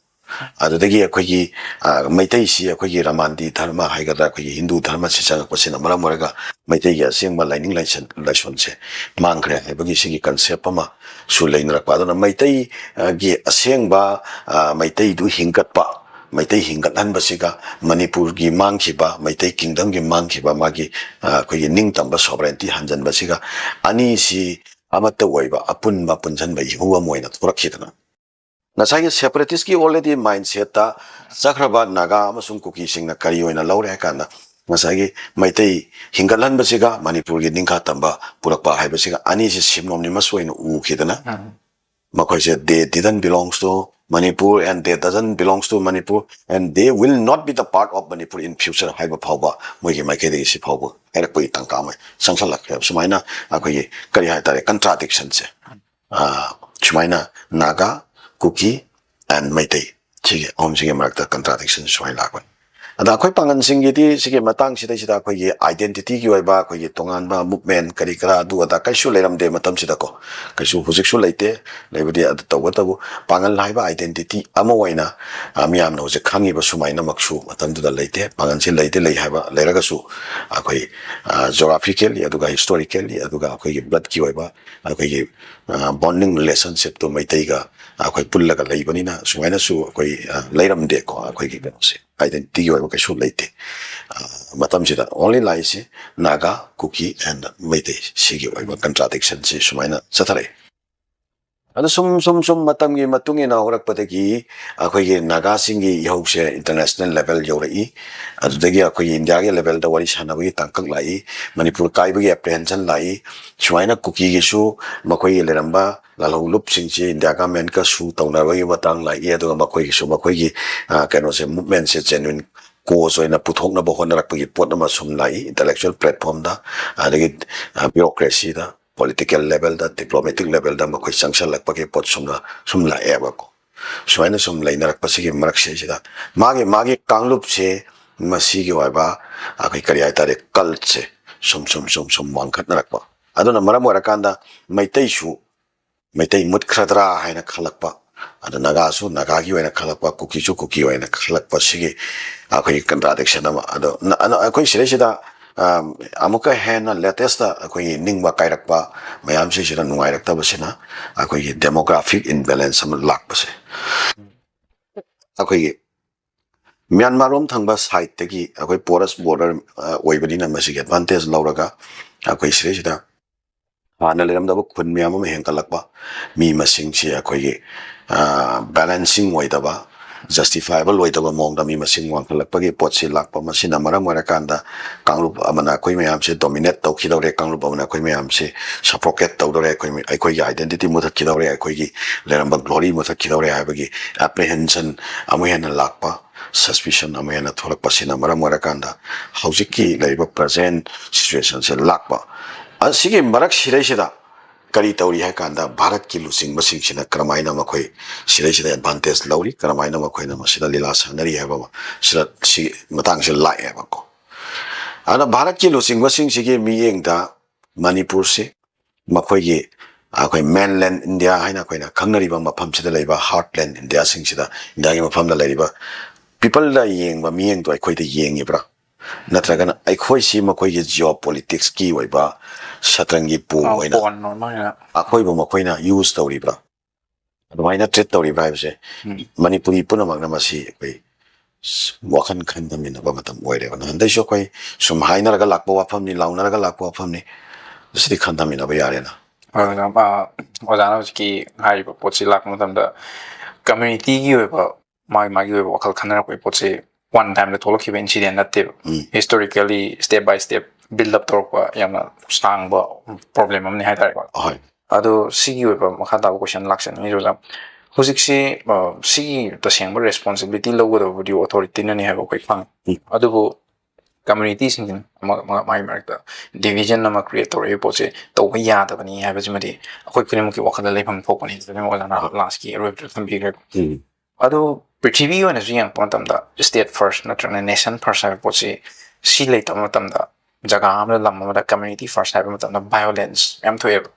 ꯑꯗꯨꯗꯒꯤ ꯑꯩꯈꯣꯏꯒꯤ, ꯑ, ꯃꯩꯇꯩꯁꯤ ꯑꯩꯈꯣꯏꯒꯤ ꯔꯃꯥꯟꯗꯤ ꯙꯔꯃ ꯍꯥꯏꯒꯗ꯭ꯔꯥ, ꯑꯩꯈꯣꯏꯒꯤ ꯍꯤꯟꯗꯨ ꯙꯔꯃꯁꯤ ꯆꯪꯉꯛꯄꯁꯤꯅ ꯃꯔꯝ ꯑꯣꯏꯔꯒ ꯃꯩꯇꯩꯒꯤ ꯑꯁꯦꯡꯕ ꯂꯥꯏꯅꯤꯡ ꯂꯥꯏꯁꯟ-, ꯂꯥꯏꯁꯣꯟꯁꯦ ꯃꯥꯡꯈ꯭ꯔꯦ ꯍꯥꯏꯕꯒꯤ ꯁꯤꯒꯤ concept ꯑꯃꯁꯨ ꯂꯩꯅꯔꯛꯄ꯫ ꯑꯗꯨꯅ ꯃꯩꯇꯩꯒꯤ ꯑꯁꯦꯡꯕ, ꯑ, ꯃꯩꯇꯩꯗꯨ ꯍꯤꯡꯒꯠꯄ, ꯃꯩꯇꯩ ꯍꯤꯡꯒꯠꯍꯟꯕꯁꯤꯒ ꯃꯅꯤꯄꯨꯔꯒꯤ ꯃꯥꯡꯈꯤꯕ, ꯃꯩꯇꯩ kingdomꯒꯤ ꯃꯥꯡꯈꯤꯕ ꯃꯥꯒꯤ, ꯑ, ꯑꯩꯈꯣꯏꯒꯤ ꯅꯤꯡꯇꯝꯕ sovereignty ꯍꯟꯖꯟꯕꯁꯤꯒ ꯑꯅꯤꯁꯤ ꯑꯃꯠꯇ ꯑꯣꯏꯕ ꯑꯄꯨꯟꯕ ꯄꯨꯟꯁꯤꯟꯕ ꯏꯍꯨ ꯑꯃ ꯑꯣꯏꯅ ꯊꯣꯛꯂꯛꯈꯤꯗꯅ, ꯉꯁꯥꯏꯒꯤ separatistꯀꯤ already mindsetꯇ ꯆꯠꯈ꯭ꯔꯕ ꯅꯥꯒꯥ ꯑꯃꯁꯨꯡ ꯀꯨꯀꯤꯁꯤꯡꯅ ꯀꯔꯤ ꯑꯣꯏꯅ ꯂꯧꯔꯦ ꯍꯥꯏ ꯀꯥꯟꯗ, ꯉꯁꯥꯏꯒꯤ ꯃꯩꯇꯩ ꯍꯤꯡꯒꯠꯍꯟꯕꯁꯤꯒ ꯃꯅꯤꯄꯨꯔꯒꯤ ꯅꯤꯡꯈꯥ ꯇꯝꯕ ꯄꯨꯔꯛꯄ ꯍꯥꯏꯕꯁꯤꯒ ꯑꯅꯤꯁꯤ synonymous ꯑꯣꯏꯅ ꯎꯈꯤꯗꯅ, ꯑꯥ꯫ ꯃꯈꯣꯏꯁꯦ they didn't belongs to Manipur and they doesn't belongs to Manipur and they will not be the part of Manipur in future ꯍꯥꯏꯕ ꯐꯥꯎꯕ ꯃꯣꯏꯒꯤ ꯃꯥꯏꯀꯩꯗꯒꯤ ꯁꯤ ꯐꯥꯎꯕ ꯍꯥꯏꯔꯛꯄꯒꯤ ꯇꯥꯡꯀꯛ ꯑꯃ ꯆꯪꯁꯜꯂꯛꯈ꯭ꯔꯦꯕ꯫ ꯁꯨꯃꯥꯏꯅ ꯑꯩꯈꯣꯏꯒꯤ ꯀꯔꯤ ꯍꯥꯏꯇꯥꯔꯦ, contradiction ꯁꯦ, ꯑ, ꯁꯨꯃꯥꯏꯅ ꯅꯥꯒꯥ, ꯀꯨꯀꯤ and ꯃꯩꯇꯩ, ꯁꯤꯒꯤ ꯑꯍꯨꯝꯁꯤꯒꯤ ꯃꯔꯛꯇ contradiction ꯁꯨꯃꯥꯏꯅ ꯂꯥꯛꯄꯅꯤ꯫ ꯑꯗ ꯑꯩꯈꯣꯏ ꯄꯥꯡꯒꯜꯁꯤꯡꯒꯤꯗꯤ ꯁꯤꯒꯤ ꯃꯇꯥꯡꯁꯤꯗꯩꯁꯤꯗ ꯑꯩꯈꯣꯏꯒꯤ identity ꯒꯤ ꯑꯣꯏꯕ ꯑꯩꯈꯣꯏꯒꯤ ꯇꯣꯉꯥꯟꯕ movement ꯀꯔꯤ ꯀꯔꯥ ꯑꯗꯨ ꯑꯗꯥ ꯀꯩꯁꯨ ꯂꯩꯔꯝꯗꯦ ꯃꯇꯝꯁꯤꯗꯀꯣ꯫ ꯀꯩꯁꯨ ꯍꯧꯖꯤꯛꯁꯨ ꯂꯩꯇꯦ, ꯂꯩꯕꯗꯤ꯫ ꯑꯗꯨ ꯇꯧꯕꯇꯕꯨ ꯄꯥꯡꯒꯜ ꯍꯥꯏꯕ identity ꯑꯃ ꯑꯣꯏꯅ, ꯑ, ꯃꯤꯌꯥꯝꯅ ꯍꯧꯖꯤꯛ ꯈꯪꯉꯤꯕ ꯁꯨꯃꯥꯏꯅꯃꯛꯁꯨ ꯃꯇꯝꯗꯨꯗ ꯂꯩꯇꯦ꯫ ꯄꯥꯡꯒꯜꯁꯤ ꯂꯩꯗꯤ ꯂꯩ ꯍꯥꯏꯕ ꯂꯩꯔꯒꯁꯨ ꯑꯩꯈꯣꯏ, ꯑ, geographically ꯑꯗꯨꯒ historically ꯑꯗꯨꯒ ꯑꯩꯈꯣꯏꯒꯤ blood ꯀꯤ ꯑꯣꯏꯕ ꯑꯩꯈꯣꯏꯒꯤ, ꯑ, bonding relationship ꯇꯨ ꯃꯩꯇꯩꯒ ꯑꯩꯈꯣꯏ ꯄꯨꯜꯂꯒ ꯂꯩꯕꯅꯤꯅ ꯁꯨꯃꯥꯏꯅꯁꯨ ꯑꯩꯈꯣꯏ, ꯑ, ꯂꯩꯔꯝꯗꯦꯀꯣ꯫ ꯑꯩꯈꯣꯏꯒꯤ ꯀꯩꯅꯣꯁꯦ, identity ꯒꯤ ꯑꯣꯏꯕ ꯀꯩꯁꯨ ꯂꯩꯇꯦ꯫ ꯑ, ꯃꯇꯝꯁꯤꯗ only ꯂꯥꯛꯏꯁꯤ Naga, Kuki and Meitei, ꯁꯤꯒꯤ ꯑꯣꯏꯕ contradiction ꯁꯤ ꯁꯨꯃꯥꯏꯅ ꯆꯠꯊꯔꯛꯏ꯫ ꯑꯗꯣ ꯁꯨꯝ ꯁꯨꯝ ꯁꯨꯝ ꯃꯇꯝꯒꯤ ꯃꯇꯨꯡ ꯏꯟꯅ ꯍꯧꯔꯛꯄꯗꯒꯤ ꯑꯩꯈꯣꯏꯒꯤ ꯅꯥꯒꯥꯁꯤꯡꯒꯤ ꯏꯍꯧꯁꯦ international level ꯌꯧꯔꯛꯏ꯫ ꯑꯗꯨꯗꯒꯤ ꯑꯩꯈꯣꯏꯒꯤ ꯏꯟꯗꯤꯌꯥꯒꯤ level ꯗ ꯋꯥꯔꯤ ꯁꯥꯟꯅꯕꯒꯤ ꯇꯥꯡꯀꯛ ꯂꯥꯛꯏ, ꯃꯅꯤꯄꯨꯔ ꯀꯥꯏꯕꯒꯤ apprehension ꯂꯥꯛꯏ꯫ ꯁꯨꯃꯥꯏꯅ ꯀꯨꯀꯤꯒꯤꯁꯨ ꯃꯈꯣꯏꯒꯤ ꯂꯩꯔꯝꯕ ꯂꯥꯜꯍꯧꯂꯨꯞꯁꯤꯡꯁꯤ ꯏꯟꯗꯤꯌꯥ government ꯀ ꯁꯨ ꯇꯧꯅꯕꯒꯤ ꯃꯇꯥꯡ ꯂꯥꯛꯏ꯫ ꯑꯗꯨꯒ ꯃꯈꯣꯏꯒꯤꯁꯨ ꯃꯈꯣꯏꯒꯤ, ꯑ, ꯀꯩꯅꯣꯁꯦ, movement ꯁꯦ genuine cause ꯑꯣꯏꯅ ꯄꯨꯊꯣꯛꯅꯕ ꯍꯣꯠꯅꯔꯛꯄꯒꯤ ꯄꯣꯠ ꯑꯃ ꯁꯨꯝ ꯂꯥꯛꯏ, intellectual platform ꯗ, ꯑꯗꯒꯤ, ꯑ, bureaucracy ꯗ, political level ꯗ, diplomatic level ꯗ ꯃꯈꯣꯏ ꯆꯪꯁꯜꯂꯛꯄꯒꯤ ꯄꯣꯠ ꯁꯨꯝꯅ ꯁꯨꯝ ꯂꯥꯛꯑꯦꯕꯀꯣ꯫ ꯁꯨꯃꯥꯏꯅ ꯁꯨꯝ ꯂꯩꯅꯔꯛꯄꯁꯤꯒꯤ ꯃꯔꯛꯁꯤꯗꯩꯁꯤꯗ ꯃꯥꯒꯤ ꯃꯥꯒꯤ ꯀꯥꯡꯂꯨꯞꯁꯦ, ꯃꯁꯤꯒꯤ ꯑꯣꯏꯕ ꯑꯩꯈꯣꯏ ꯀꯔꯤ ꯍꯥꯏꯇꯥꯔꯦ, cult ꯁꯦ ꯁꯨꯝ ꯁꯨꯝ ꯁꯨꯝ ꯁꯨꯝ ꯋꯥꯡꯈꯠꯅꯔꯛꯄ꯫ ꯑꯗꯨꯅ ꯃꯔꯝ ꯑꯣꯏꯔꯀꯥꯟꯗ ꯃꯩꯇꯩꯁꯨ ꯃꯩꯇꯩ ꯃꯨꯠꯈ꯭ꯔꯗ꯭ꯔꯥ ꯍꯥꯏꯅ ꯈꯜꯂꯛꯄ, ꯑꯗ ꯅꯥꯒꯥꯁꯨ ꯅꯥꯒꯥꯒꯤ ꯑꯣꯏꯅ ꯈꯜꯂꯛꯄ, ꯀꯨꯀꯤꯁꯨ ꯀꯨꯀꯤ ꯑꯣꯏꯅ ꯈꯜꯂꯛꯄ, ꯁꯤꯒꯤ ꯑꯩꯈꯣꯏꯒꯤ contradiction ꯑꯃ꯫ ꯑꯗꯣ ꯅ-, ꯑꯗꯣ ꯑꯩꯈꯣꯏ ꯁꯤꯗꯩꯁꯤꯗ, ꯑꯝ, ꯑꯃꯨꯛꯀ ꯍꯦꯟꯅ latest ꯑꯩꯈꯣꯏꯒꯤ ꯅꯤꯡꯕ ꯀꯥꯏꯔꯛꯄ ꯃꯌꯥꯝꯁꯤꯡꯁꯤꯗ ꯅꯨꯡꯉꯥꯏꯔꯛꯇꯕꯁꯤꯅ ꯑꯩꯈꯣꯏꯒꯤ demographic imbalance ꯑꯃ ꯂꯥꯛꯄꯁꯦ꯫ ꯑꯩꯈꯣꯏꯒꯤ ꯃ꯭ꯌꯥꯟꯃꯥꯔ ꯔꯣꯝ ꯊꯪꯕ side ꯇꯒꯤ ꯑꯩꯈꯣꯏ porous border, ꯑ, ꯑꯣꯏꯕꯅꯤꯅ ꯃꯁꯤꯒꯤ advantage ꯂꯧꯔꯒ ꯑꯩꯈꯣꯏ ꯁꯤꯗꯩꯁꯤꯗ ꯍꯥꯟꯅ ꯂꯩꯔꯝꯗꯕ ꯈꯨꯟ ꯃꯌꯥꯝ ꯑꯃ ꯍꯦꯟꯒꯠꯂꯛꯄ, ꯃꯤ ꯃꯁꯤꯡꯁꯤ ꯑꯩꯈꯣꯏꯒꯤ, ꯑ, balancing ꯑꯣꯏꯗꯕ, ꯖꯁꯇꯤꯐꯥꯏꯕꯜ ꯑꯣꯏꯗꯕ ꯃꯑꯣꯡꯗ ꯃꯤ ꯃꯁꯤꯡ ꯋꯥꯡꯈꯠꯂꯛꯄꯒꯤ ꯄꯣꯠꯁꯤ ꯂꯥꯛꯄ, ꯃꯁꯤꯅ ꯃꯔꯝ ꯑꯣꯏꯔꯀꯥꯟꯗ ꯀꯥꯡꯂꯨꯞ ꯑꯃꯅ ꯑꯩꯈꯣꯏ ꯃꯌꯥꯝꯁꯦ ꯗꯣꯃꯤꯅꯦꯠ ꯇꯧꯈꯤꯗꯧꯔꯦ, ꯀꯥꯡꯂꯨꯞ ꯑꯃꯅ ꯑꯩꯈꯣꯏ ꯃꯌꯥꯝꯁꯦ ꯁꯐꯣꯀꯦꯠ ꯇꯧꯗꯧꯔꯦ, ꯑꯩꯈꯣꯏ, ꯑꯩꯈꯣꯏꯒꯤ ꯑꯥꯏꯗꯦꯟꯇꯤꯇꯤ ꯃꯨꯊꯠꯈꯤꯗꯧꯔꯦ, ꯑꯩꯈꯣꯏꯒꯤ ꯂꯩꯔꯝꯕ ꯒ꯭ꯂꯣꯔꯤ ꯃꯨꯊꯠꯈꯤꯗꯧꯔꯦ ꯍꯥꯏꯕꯒꯤ ꯑꯦꯄ꯭ꯔꯤꯍꯦꯟꯁꯟ ꯑꯃꯨꯛ ꯍꯦꯟꯅ ꯂꯥꯛꯄ, ꯁꯁꯄꯤꯁꯟ ꯑꯃꯨꯛ ꯍꯦꯟꯅ ꯊꯣꯛꯂꯛꯄꯁꯤꯅ ꯃꯔꯝ ꯑꯣꯏꯔꯀꯥꯟꯗ ꯍꯧꯖꯤꯛꯀꯤ ꯂꯩꯔꯤꯕ ꯄ꯭ꯔꯖꯦꯟ ꯁꯤꯆꯨꯋꯦꯁꯟꯁꯦ ꯂꯥꯛꯄ꯫ ꯑꯁꯤꯒꯤ ꯃꯔꯛꯁꯤꯗꯩꯁꯤꯗ ꯀꯔꯤ ꯇꯧꯔꯤ ꯍꯥꯏ ꯀꯥꯟꯗ, ꯚꯥꯔꯠꯀꯤ ꯂꯨꯆꯤꯡꯕꯁꯤꯡꯁꯤꯅ ꯀꯔꯝꯍꯥꯏꯅ ꯃꯈꯣꯏ ꯁꯤꯗꯩꯁꯤꯗ ꯑꯦꯗꯚꯥꯟꯇꯦꯖ ꯂꯧꯔꯤ, ꯀꯔꯝꯍꯥꯏꯅ ꯃꯈꯣꯏꯅ ꯃꯁꯤꯗ ꯂꯤꯂꯥ ꯁꯥꯟꯅꯔꯤ ꯍꯥꯏꯕ ꯑꯃ ꯁꯤꯗ, ꯁꯤ ꯃꯇꯥꯡꯁꯤꯗ ꯂꯥꯛꯑꯦꯕꯀꯣ꯫ ꯑꯗꯨꯅ ꯚꯥꯔꯠꯀꯤ ꯂꯨꯆꯤꯡꯕꯁꯤꯡꯁꯤꯒꯤ ꯃꯤꯠꯌꯦꯡꯗ ꯃꯅꯤꯄꯨꯔꯁꯤ ꯃꯈꯣꯏꯒꯤ, ꯑꯩꯈꯣꯏ ꯃꯦꯟꯂꯦꯟ ꯏꯟꯗꯤꯌꯥ ꯍꯥꯏꯅ ꯑꯩꯈꯣꯏꯅ ꯈꯪꯅꯔꯤꯕ ꯃꯐꯝꯁꯤꯗ ꯂꯩꯕ ꯍꯥꯔꯠꯂꯦꯟ ꯏꯟꯗꯤꯌꯥꯁꯤꯡꯁꯤꯗ, ꯏꯟꯗꯤꯌꯥꯒꯤ ꯃꯐꯝꯗ ꯂꯩꯔꯤꯕ ꯄꯤꯄꯜꯗ ꯌꯦꯡꯕ ꯃꯤꯠꯌꯦꯡꯗꯣ ꯑꯩꯈꯣꯏꯗ ꯌꯦꯡꯉꯤꯕ꯭ꯔꯥ? ꯅꯠꯇ꯭ꯔꯒꯅ ꯑꯩꯈꯣꯏꯁꯤ ꯃꯈꯣꯏꯒꯤ ꯖꯤꯑꯣ ꯄꯣꯂꯤꯇꯤꯛꯁꯀꯤ ꯑꯣꯏꯕ ꯁꯇ꯭ꯔꯪꯒꯤ ꯄꯣ ꯑꯣꯏꯅ ꯑꯀꯣꯟꯕ ꯑꯃ ꯑꯣꯏꯅ ꯑꯩꯈꯣꯏꯕꯨ ꯃꯈꯣꯏꯅ ꯌꯨꯁ ꯇꯧꯔꯤꯕ꯭ꯔꯥ? ꯑꯗꯨꯃꯥꯏꯅ ꯇ꯭ꯔꯤꯠ ꯇꯧꯔꯤꯕ꯭ꯔꯥ ꯍꯥꯏꯕꯁꯦ ꯎꯝ꯫ ꯃꯅꯤꯄꯨꯔꯤ ꯄꯨꯝꯅꯃꯛꯅ ꯃꯁꯤ ꯑꯩꯈꯣꯏ ꯋꯥꯈꯜ ꯈꯟꯊꯃꯤꯟꯅꯕ ꯃꯇꯝ ꯑꯣꯏꯔꯦꯕ꯫ ꯅꯍꯥꯟꯗꯩꯁꯨ ꯑꯩꯈꯣꯏ ꯁꯨꯝ ꯍꯥꯏꯅꯔꯒ ꯂꯥꯛꯄ ꯋꯥꯐꯝꯅꯤ, ꯂꯥꯎꯅꯔꯒ ꯂꯥꯛꯄ ꯋꯥꯐꯝꯅꯤ꯫ ꯃꯁꯤꯗꯤ ꯈꯟꯊꯃꯤꯟꯅꯕ ꯌꯥꯔꯦꯅ꯫ ꯑꯣꯖꯥꯅ, ꯑ, ꯑꯣꯖꯥꯅ ꯍꯧꯖꯤꯛꯀꯤ ꯍꯥꯏꯔꯤꯕ ꯄꯣꯠꯁꯤ ꯂꯥꯛꯄ ꯃꯇꯝꯗ ꯀꯝꯃ꯭ꯌꯨꯅꯤꯇꯤꯒꯤ ꯑꯣꯏꯕ ꯃꯥꯒꯤ, ꯃꯥꯒꯤ ꯑꯣꯏꯕ ꯋꯥꯈꯜ ꯈꯟꯅꯔꯛꯄꯒꯤ ꯄꯣꯠꯁꯤ ꯋꯥꯟ ꯇꯥꯏꯝꯗ ꯊꯣꯛꯂꯛꯈꯤꯕ ꯏꯟꯁꯤꯗꯦꯟ ꯅꯠꯇꯦꯕ꯫ Um. Historically step by step build up ꯇꯧꯔꯛꯄ ꯌꯥꯝꯅ ꯁꯥꯡꯕ ꯄ꯭ꯔꯣꯕ꯭ꯂꯦꯝ ꯑꯃꯅꯤ ꯍꯥꯏꯇꯥꯔꯦꯀꯣ꯫ ꯑꯍꯣꯏ꯫ ꯑꯗꯣ ꯁꯤꯒꯤ ꯑꯣꯏꯕ ꯃꯈꯥ ꯇꯥꯕ ꯀꯣꯏꯁꯟ ꯂꯥꯛꯆꯅꯤꯡꯉꯤ, ꯑꯣꯖꯥ꯫ ꯍꯧꯖꯤꯛꯁꯤ, ꯑ, ꯁꯤꯒꯤ ꯇꯁꯦꯡꯕ ꯔꯦꯁꯄꯣꯟꯁꯤꯕꯤꯂꯤꯇꯤ ꯂꯧꯒꯗꯕꯕꯨꯗꯤ ꯑꯣꯊꯣꯔꯤꯇꯤꯅꯅꯤ ꯍꯥꯏꯕ ꯑꯩꯈꯣꯏ ꯈꯪꯉꯤ꯫ ꯎꯝ꯫ ꯑꯗꯨꯕꯨ ꯀꯝꯃ꯭ꯌꯨꯅꯤꯇꯤꯁꯤꯡꯁꯤꯅ ꯑꯃ-, ꯑꯃ-, ꯃꯥꯒꯤ ꯃꯔꯛꯇ ꯗꯤꯚꯤꯖꯟ ꯑꯃ ꯀ꯭ꯔꯤꯌꯦꯠ ꯇꯧꯔꯛꯏꯕ ꯄꯣꯠꯁꯦ ꯇꯧꯕ ꯌꯥꯗꯕꯅꯤ ꯍꯥꯏꯕꯁꯤꯃꯗꯤ ꯑꯩꯈꯣꯏ ꯈꯨꯗꯤꯡꯃꯛꯀꯤ ꯋꯥꯈꯜꯗ ꯂꯩꯐꯝ ꯊꯣꯛꯄꯅꯤ꯫ ꯑꯗꯨꯅ ꯑꯣꯖꯥꯅ ꯍꯣꯏ꯫ ꯂꯥꯁꯀꯤ ꯑꯔꯣꯏꯕꯗ ꯊꯝꯕꯤꯈ꯭ꯔꯦ꯫ ꯎꯝ꯫ ꯑꯗꯣ ꯄ꯭ꯔꯤꯊꯤꯕꯤ ꯑꯣꯏꯅꯁꯨ ꯌꯦꯡꯉꯛꯄ ꯃꯇꯝꯗ ꯁ꯭ꯇꯦꯠ ꯐꯥꯔꯁ ꯅꯠꯇ꯭ꯔꯒꯅ ꯅꯦꯁꯟ ꯐꯥꯔꯁ ꯍꯥꯏꯕ ꯄꯣꯠꯁꯤ ꯁꯤ ꯂꯩꯇꯕ ꯃꯇꯝꯗ ꯖꯒꯥ ꯑꯃꯗ, ꯂꯝ ꯑꯃꯗ ꯀꯝꯃ꯭ꯌꯨꯅꯤꯇꯤ ꯐꯥꯔꯁ ꯍꯥꯏꯕ ꯃꯇꯝꯗ ꯚꯥꯏꯑꯣꯂꯦꯟꯁ ꯌꯥꯝ ꯊꯣꯛꯑꯦꯕ꯫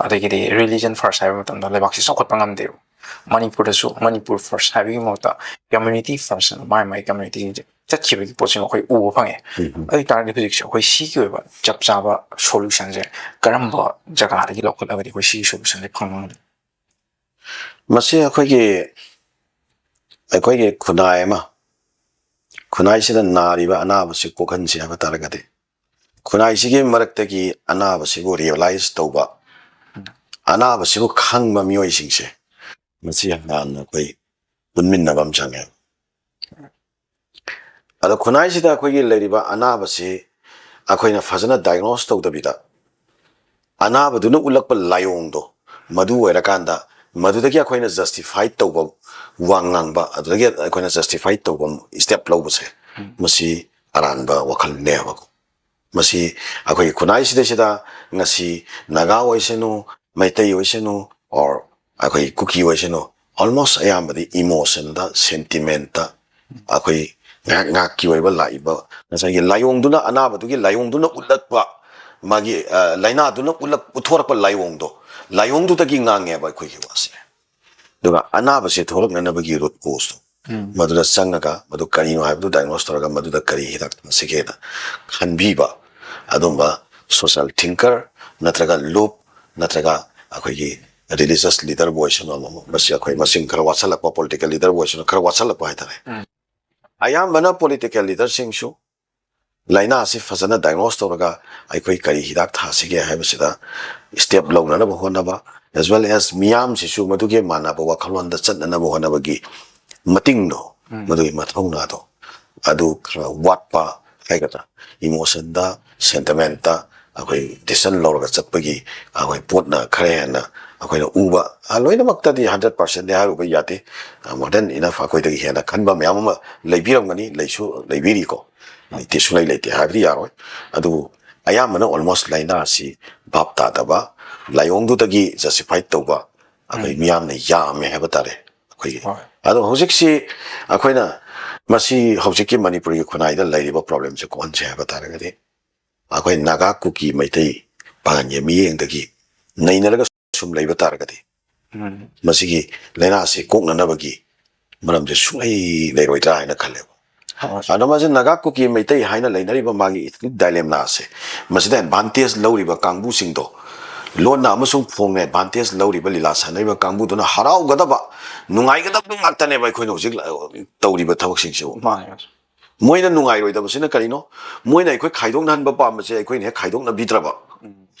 ꯑꯗꯒꯤꯗꯤ ꯔꯤꯂꯤꯖꯟ ꯐꯥꯔꯁ ꯍꯥꯏꯕ ꯃꯇꯝꯗ ꯂꯩꯕꯥꯛꯁꯤ ꯆꯥꯎꯈꯠꯄ ꯉꯝꯗꯦꯕ꯫ ꯃꯅꯤꯄꯨꯔꯗꯁꯨ ꯃꯅꯤꯄꯨꯔ ꯐꯥꯔꯁ ꯍꯥꯏꯕꯒꯤ ꯃꯍꯨꯠꯇ ꯀꯝꯃ꯭ꯌꯨꯅꯤꯇꯤ ꯐꯥꯔꯁ ꯍꯥꯏꯅ ꯃꯥꯏ ꯃꯥꯏ ꯀꯝꯃ꯭ꯌꯨꯅꯤꯇꯤꯁꯤꯡꯁꯦ ꯆꯠꯈꯤꯕꯒꯤ ꯄꯣꯠꯁꯤꯃ ꯑꯩꯈꯣꯏ ꯎꯕ ꯐꯪꯉꯦ꯫ ꯎꯝ, ꯎꯝ꯫ ꯑꯗꯨ ꯑꯣꯏ ꯇꯥꯔꯗꯤ ꯍꯧꯖꯤꯛꯁꯦ ꯑꯩꯈꯣꯏ ꯁꯤꯒꯤ ꯑꯣꯏꯕ ꯆꯞ ꯆꯥꯕ ꯁꯣꯂꯨꯁꯟꯁꯦ ꯀꯔꯝꯕ ꯖꯒꯥꯗꯒꯤ ꯂꯧꯈꯠꯂꯒꯗꯤ ꯑꯩꯈꯣꯏ ꯁꯤꯒꯤ ꯁꯣꯂꯨꯁꯟꯁꯦ ꯐꯪꯕ ꯉꯝꯒꯅꯤ? ꯃꯁꯤ ꯑꯩꯈꯣꯏꯒꯤ, ꯑꯩꯈꯣꯏꯒꯤ ꯈꯨꯟꯅꯥꯏ ꯑꯃ, ꯈꯨꯟꯅꯥꯏꯁꯤꯗ ꯅꯥꯔꯤꯕ ꯑꯅꯥꯕꯁꯤ ꯀꯣꯛꯍꯟꯁꯤ ꯍꯥꯏꯕ ꯇꯥꯔꯒꯗꯤ, ꯈꯨꯟꯅꯥꯏꯁꯤꯒꯤ ꯃꯔꯛꯇꯒꯤ ꯑꯅꯥꯕꯁꯤꯕꯨ ꯔꯤꯌꯦꯂꯥꯏꯁ ꯇꯧꯕ, ꯎꯝ꯫ ꯑꯅꯥꯕꯁꯤꯕꯨ ꯈꯪꯕ ꯃꯤꯑꯣꯏꯁꯤꯡꯁꯦ, ꯃꯁꯤ ꯍꯥꯟꯅ ꯑꯩꯈꯣꯏ ꯄꯨꯟꯃꯤꯟꯅꯕ ꯑꯃ ꯆꯪꯉꯦ꯫ ꯑꯗꯣ ꯈꯨꯟꯅꯥꯏꯁꯤꯗ ꯑꯩꯈꯣꯏꯒꯤ ꯂꯩꯔꯤꯕ ꯑꯅꯥꯕꯁꯤ ꯑꯩꯈꯣꯏꯅ ꯐꯖꯅ diagnose ꯇꯧꯗꯕꯤꯗ, ꯑꯅꯥꯕꯗꯨꯅ ꯎꯠꯂꯛꯄ ꯂꯥꯏꯑꯣꯡꯗꯣ, ꯃꯗꯨ ꯑꯣꯏꯔꯀꯥꯟꯗ ꯃꯗꯨꯗꯒꯤ ꯑꯩꯈꯣꯏꯅ justify ꯇꯧꯕ ꯋꯥ ꯉꯥꯡꯕ, ꯑꯗꯨꯗꯒꯤ ꯑꯩꯈꯣꯏꯅ justify ꯇꯧꯕ step ꯂꯧꯕꯁꯦ, ꯎꯝ꯫ ꯃꯁꯤ ꯑꯔꯥꯟꯕ ꯋꯥꯈꯜꯅꯦꯕꯀꯣ꯫ ꯃꯁꯤ ꯑꯩꯈꯣꯏꯒꯤ ꯈꯨꯟꯅꯥꯏꯁꯤꯗꯩꯁꯤꯗ ꯉꯁꯤ ꯅꯥꯒꯥ ꯑꯣꯏꯁꯅꯨ, ꯃꯩꯇꯩ ꯑꯣꯏꯁꯅꯨ, or ꯑꯩꯈꯣꯏ ꯀꯨꯀꯤ ꯑꯣꯏꯁꯅꯨ, almost ꯑꯌꯥꯝꯕꯗꯤ emotionꯗ, sentimentꯇ, ꯑꯩꯈꯣꯏ ꯉꯥꯏꯍꯥꯛ ꯉꯥꯏꯍꯥꯛꯀꯤ ꯑꯣꯏꯕ ꯂꯥꯛꯏꯕ ꯉꯁꯥꯏꯒꯤ ꯂꯥꯏꯑꯣꯡꯗꯨꯅ, ꯑꯅꯥꯕꯗꯨꯒꯤ ꯂꯥꯏꯑꯣꯡꯗꯨꯅ ꯎꯠꯂꯛꯄ, ꯃꯥꯒꯤ, ꯑ, ꯂꯥꯏꯅꯥꯗꯨꯅ ꯎꯠꯂꯛ-, ꯎꯠꯊꯣꯔꯛꯄ ꯂꯥꯏꯑꯣꯡꯗꯣ, ꯂꯥꯏꯑꯣꯡꯗꯨꯗꯒꯤ ꯉꯥꯡꯉꯦꯕ ꯑꯩꯈꯣꯏꯒꯤ ꯋꯥꯁꯦ꯫ ꯑꯗꯨꯒ ꯑꯅꯥꯕꯁꯦ ꯊꯣꯛꯂꯛꯅꯅꯕꯒꯤ root causeꯇꯣ, ꯎꯝ꯫ ꯃꯗꯨꯗ ꯆꯪꯉꯒ ꯃꯗꯨ ꯀꯔꯤꯅꯣ ꯍꯥꯏꯕꯗꯨ diagnose ꯇꯧꯔꯒ ꯃꯗꯨꯗ ꯀꯔꯤ ꯍꯤꯗꯥꯛ ꯊꯥꯁꯤꯒꯦꯅ ꯈꯟꯕꯤꯕ, ꯑꯗꯨꯝꯕ social thinker ꯅꯠꯇ꯭ꯔꯒ ꯂꯨꯞ ꯅꯠꯇ꯭ꯔꯒ ꯑꯩꯈꯣꯏꯒꯤ religious leaderꯕꯨ ꯑꯣꯏꯁꯅꯨ, ꯑꯃꯕꯨ, ꯃꯁꯤ ꯑꯩꯈꯣꯏ ꯃꯁꯤꯡ ꯈꯔ ꯋꯥꯠꯁꯜꯂꯛꯄ, political leaderꯕꯨ ꯑꯣꯏꯁꯅꯨ, ꯈꯔ ꯋꯥꯠꯁꯜꯂꯛꯄ ꯍꯥꯏꯇꯥꯔꯦ꯫ ꯎꯝ꯫ ꯑꯌꯥꯝꯕꯅ political leaderꯁꯤꯡꯁꯨ ꯂꯥꯏꯅꯥ ꯑꯁꯤ ꯐꯖꯅ diagnose ꯇꯧꯔꯒ ꯑꯩꯈꯣꯏ ꯀꯔꯤ ꯍꯤꯗꯥꯛ ꯊꯥꯁꯤꯒꯦ ꯍꯥꯏꯕꯁꯤꯗ step ꯂꯧꯅꯅꯕ ꯍꯣꯠꯅꯕ, as well as ꯃꯤꯌꯥꯝꯁꯤꯁꯨ ꯃꯗꯨꯒꯤ ꯃꯥꯟꯅꯕ ꯋꯥꯈꯜꯂꯣꯟꯗ ꯆꯠꯅꯅꯕ ꯍꯣꯠꯅꯕꯒꯤ ꯃꯇꯤꯡꯗꯣ, ꯎꯝ꯫ ꯃꯗꯨꯒꯤ ꯃꯊꯧꯅꯥꯗꯣ, ꯑꯗꯨ ꯈꯔ ꯋꯥꯠꯄ ꯍꯥꯏꯒꯗ꯭ꯔꯥ, emotionꯗ, sentimentꯇ ꯑꯩꯈꯣꯏ decision ꯂꯧꯔꯒ ꯆꯠꯄꯒꯤ ꯑꯩꯈꯣꯏ ꯄꯣꯠꯅ ꯈꯔ ꯍꯦꯟꯅ ꯑꯩꯈꯣꯏꯅ ꯎꯕ, ꯑ, ꯂꯣꯏꯅꯃꯛꯇꯗꯤ hundred percentꯗꯤ ꯍꯥꯏꯔꯨꯕ ꯌꯥꯗꯦ꯫ ꯑ, more than enough ꯑꯩꯈꯣꯏꯗꯒꯤ ꯍꯦꯟꯅ ꯈꯟꯕ ꯃꯌꯥꯝ ꯑꯃ ꯂꯩꯕꯤꯔꯝꯒꯅꯤ, ꯂꯩꯁꯨ ꯂꯩꯕꯤꯔꯤꯀꯣ꯫ ꯂꯩꯇꯦ, ꯁꯨꯡꯂꯩ ꯂꯩꯇꯦ ꯍꯥꯏꯕꯗꯤ ꯌꯥꯔꯣꯏ꯫ ꯑꯗꯨꯕꯨ ꯑꯌꯥꯝꯕꯅ almost ꯂꯥꯏꯅꯥ ꯑꯁꯤ ꯚꯥꯞ ꯇꯥꯗꯕ, ꯂꯥꯏꯑꯣꯡꯗꯨꯗꯒꯤ justify ꯇꯧꯕ ꯑꯩꯈꯣꯏ ꯎꯝ꯫ ꯃꯤꯌꯥꯝꯅ ꯌꯥꯝꯃꯦ ꯍꯥꯏꯕ ꯇꯥꯔꯦ ꯑꯩꯈꯣꯏꯒꯤ꯫ ꯍꯣꯏ꯫ ꯑꯗꯣ ꯍꯧꯖꯤꯛꯁꯤ ꯑꯩꯈꯣꯏꯅ ꯃꯁꯤ ꯍꯧꯖꯤꯛꯀꯤ ꯃꯅꯤꯄꯨꯔꯒꯤ ꯈꯨꯟꯅꯥꯏꯗ ꯂꯩꯔꯤꯕ problemꯁꯦ ꯀꯣꯛꯍꯟꯁꯦ ꯍꯥꯏꯕ ꯇꯥꯔꯒꯗꯤ, ꯑꯩꯈꯣꯏ ꯅꯥꯒꯥ, ꯀꯨꯀꯤ, ꯃꯩꯇꯩ, ꯄꯥꯉꯟꯒꯤ ꯃꯤꯠꯌꯦꯡꯗꯒꯤ ꯅꯩꯅꯔꯒ ꯁꯨꯝ ꯂꯩꯕ ꯇꯥꯔꯒꯗꯤ, ꯎꯝ꯫ ꯃꯁꯤꯒꯤ ꯂꯥꯏꯅꯥ ꯑꯁꯤ ꯀꯣꯛꯅꯅꯕꯒꯤ ꯃꯔꯝꯁꯦ ꯁꯨꯡꯂꯩ ꯂꯩꯔꯣꯏꯗ꯭ꯔꯥ ꯍꯥꯏꯅ ꯈꯜꯂꯦꯕ꯫ ꯍꯣꯏ꯫ ꯑꯗꯣ ꯃꯁꯤ ꯅꯥꯒꯥ, ꯀꯨꯀꯤ, ꯃꯩꯇꯩ ꯍꯥꯏꯅ ꯂꯩꯅꯔꯤꯕ ꯃꯥꯒꯤ ethnic dilemmaꯁꯦ, ꯃꯁꯤꯗ advantage ꯂꯧꯔꯤꯕ ꯀꯥꯡꯕꯨꯁꯤꯡꯗꯣ, ꯂꯣꯟꯅ ꯑꯃꯁꯨꯡ ꯐꯣꯡꯅ advantage ꯂꯧꯔꯤꯕ, ꯂꯤꯂꯥ ꯁꯥꯟꯅꯔꯤꯕ ꯀꯥꯡꯕꯨꯗꯨꯅ ꯍꯔꯥꯎꯒꯗꯕ, ꯅꯨꯡꯉꯥꯏꯒꯗꯕ ꯉꯥꯛꯇꯅꯦꯕ ꯑꯩꯈꯣꯏꯅ ꯍꯧꯖꯤꯛ ꯇꯧꯔꯤꯕ ꯊꯕꯛꯁꯤꯡꯁꯤꯕꯨ꯫ ꯃꯥꯅꯦ꯫ ꯃꯣꯏꯅ ꯅꯨꯡꯉꯥꯏꯔꯣꯏꯗꯕꯁꯤꯅ ꯀꯔꯤꯅꯣ? ꯃꯣꯏꯅ ꯑꯩꯈꯣꯏ ꯈꯥꯏꯗꯣꯛꯅꯍꯟꯕ ꯄꯥꯝꯕꯁꯦ ꯑꯩꯈꯣꯏꯅ ꯍꯦꯛ ꯈꯥꯏꯗꯣꯛꯅꯕꯤꯗ꯭ꯔꯕ, ꯎꯝ꯫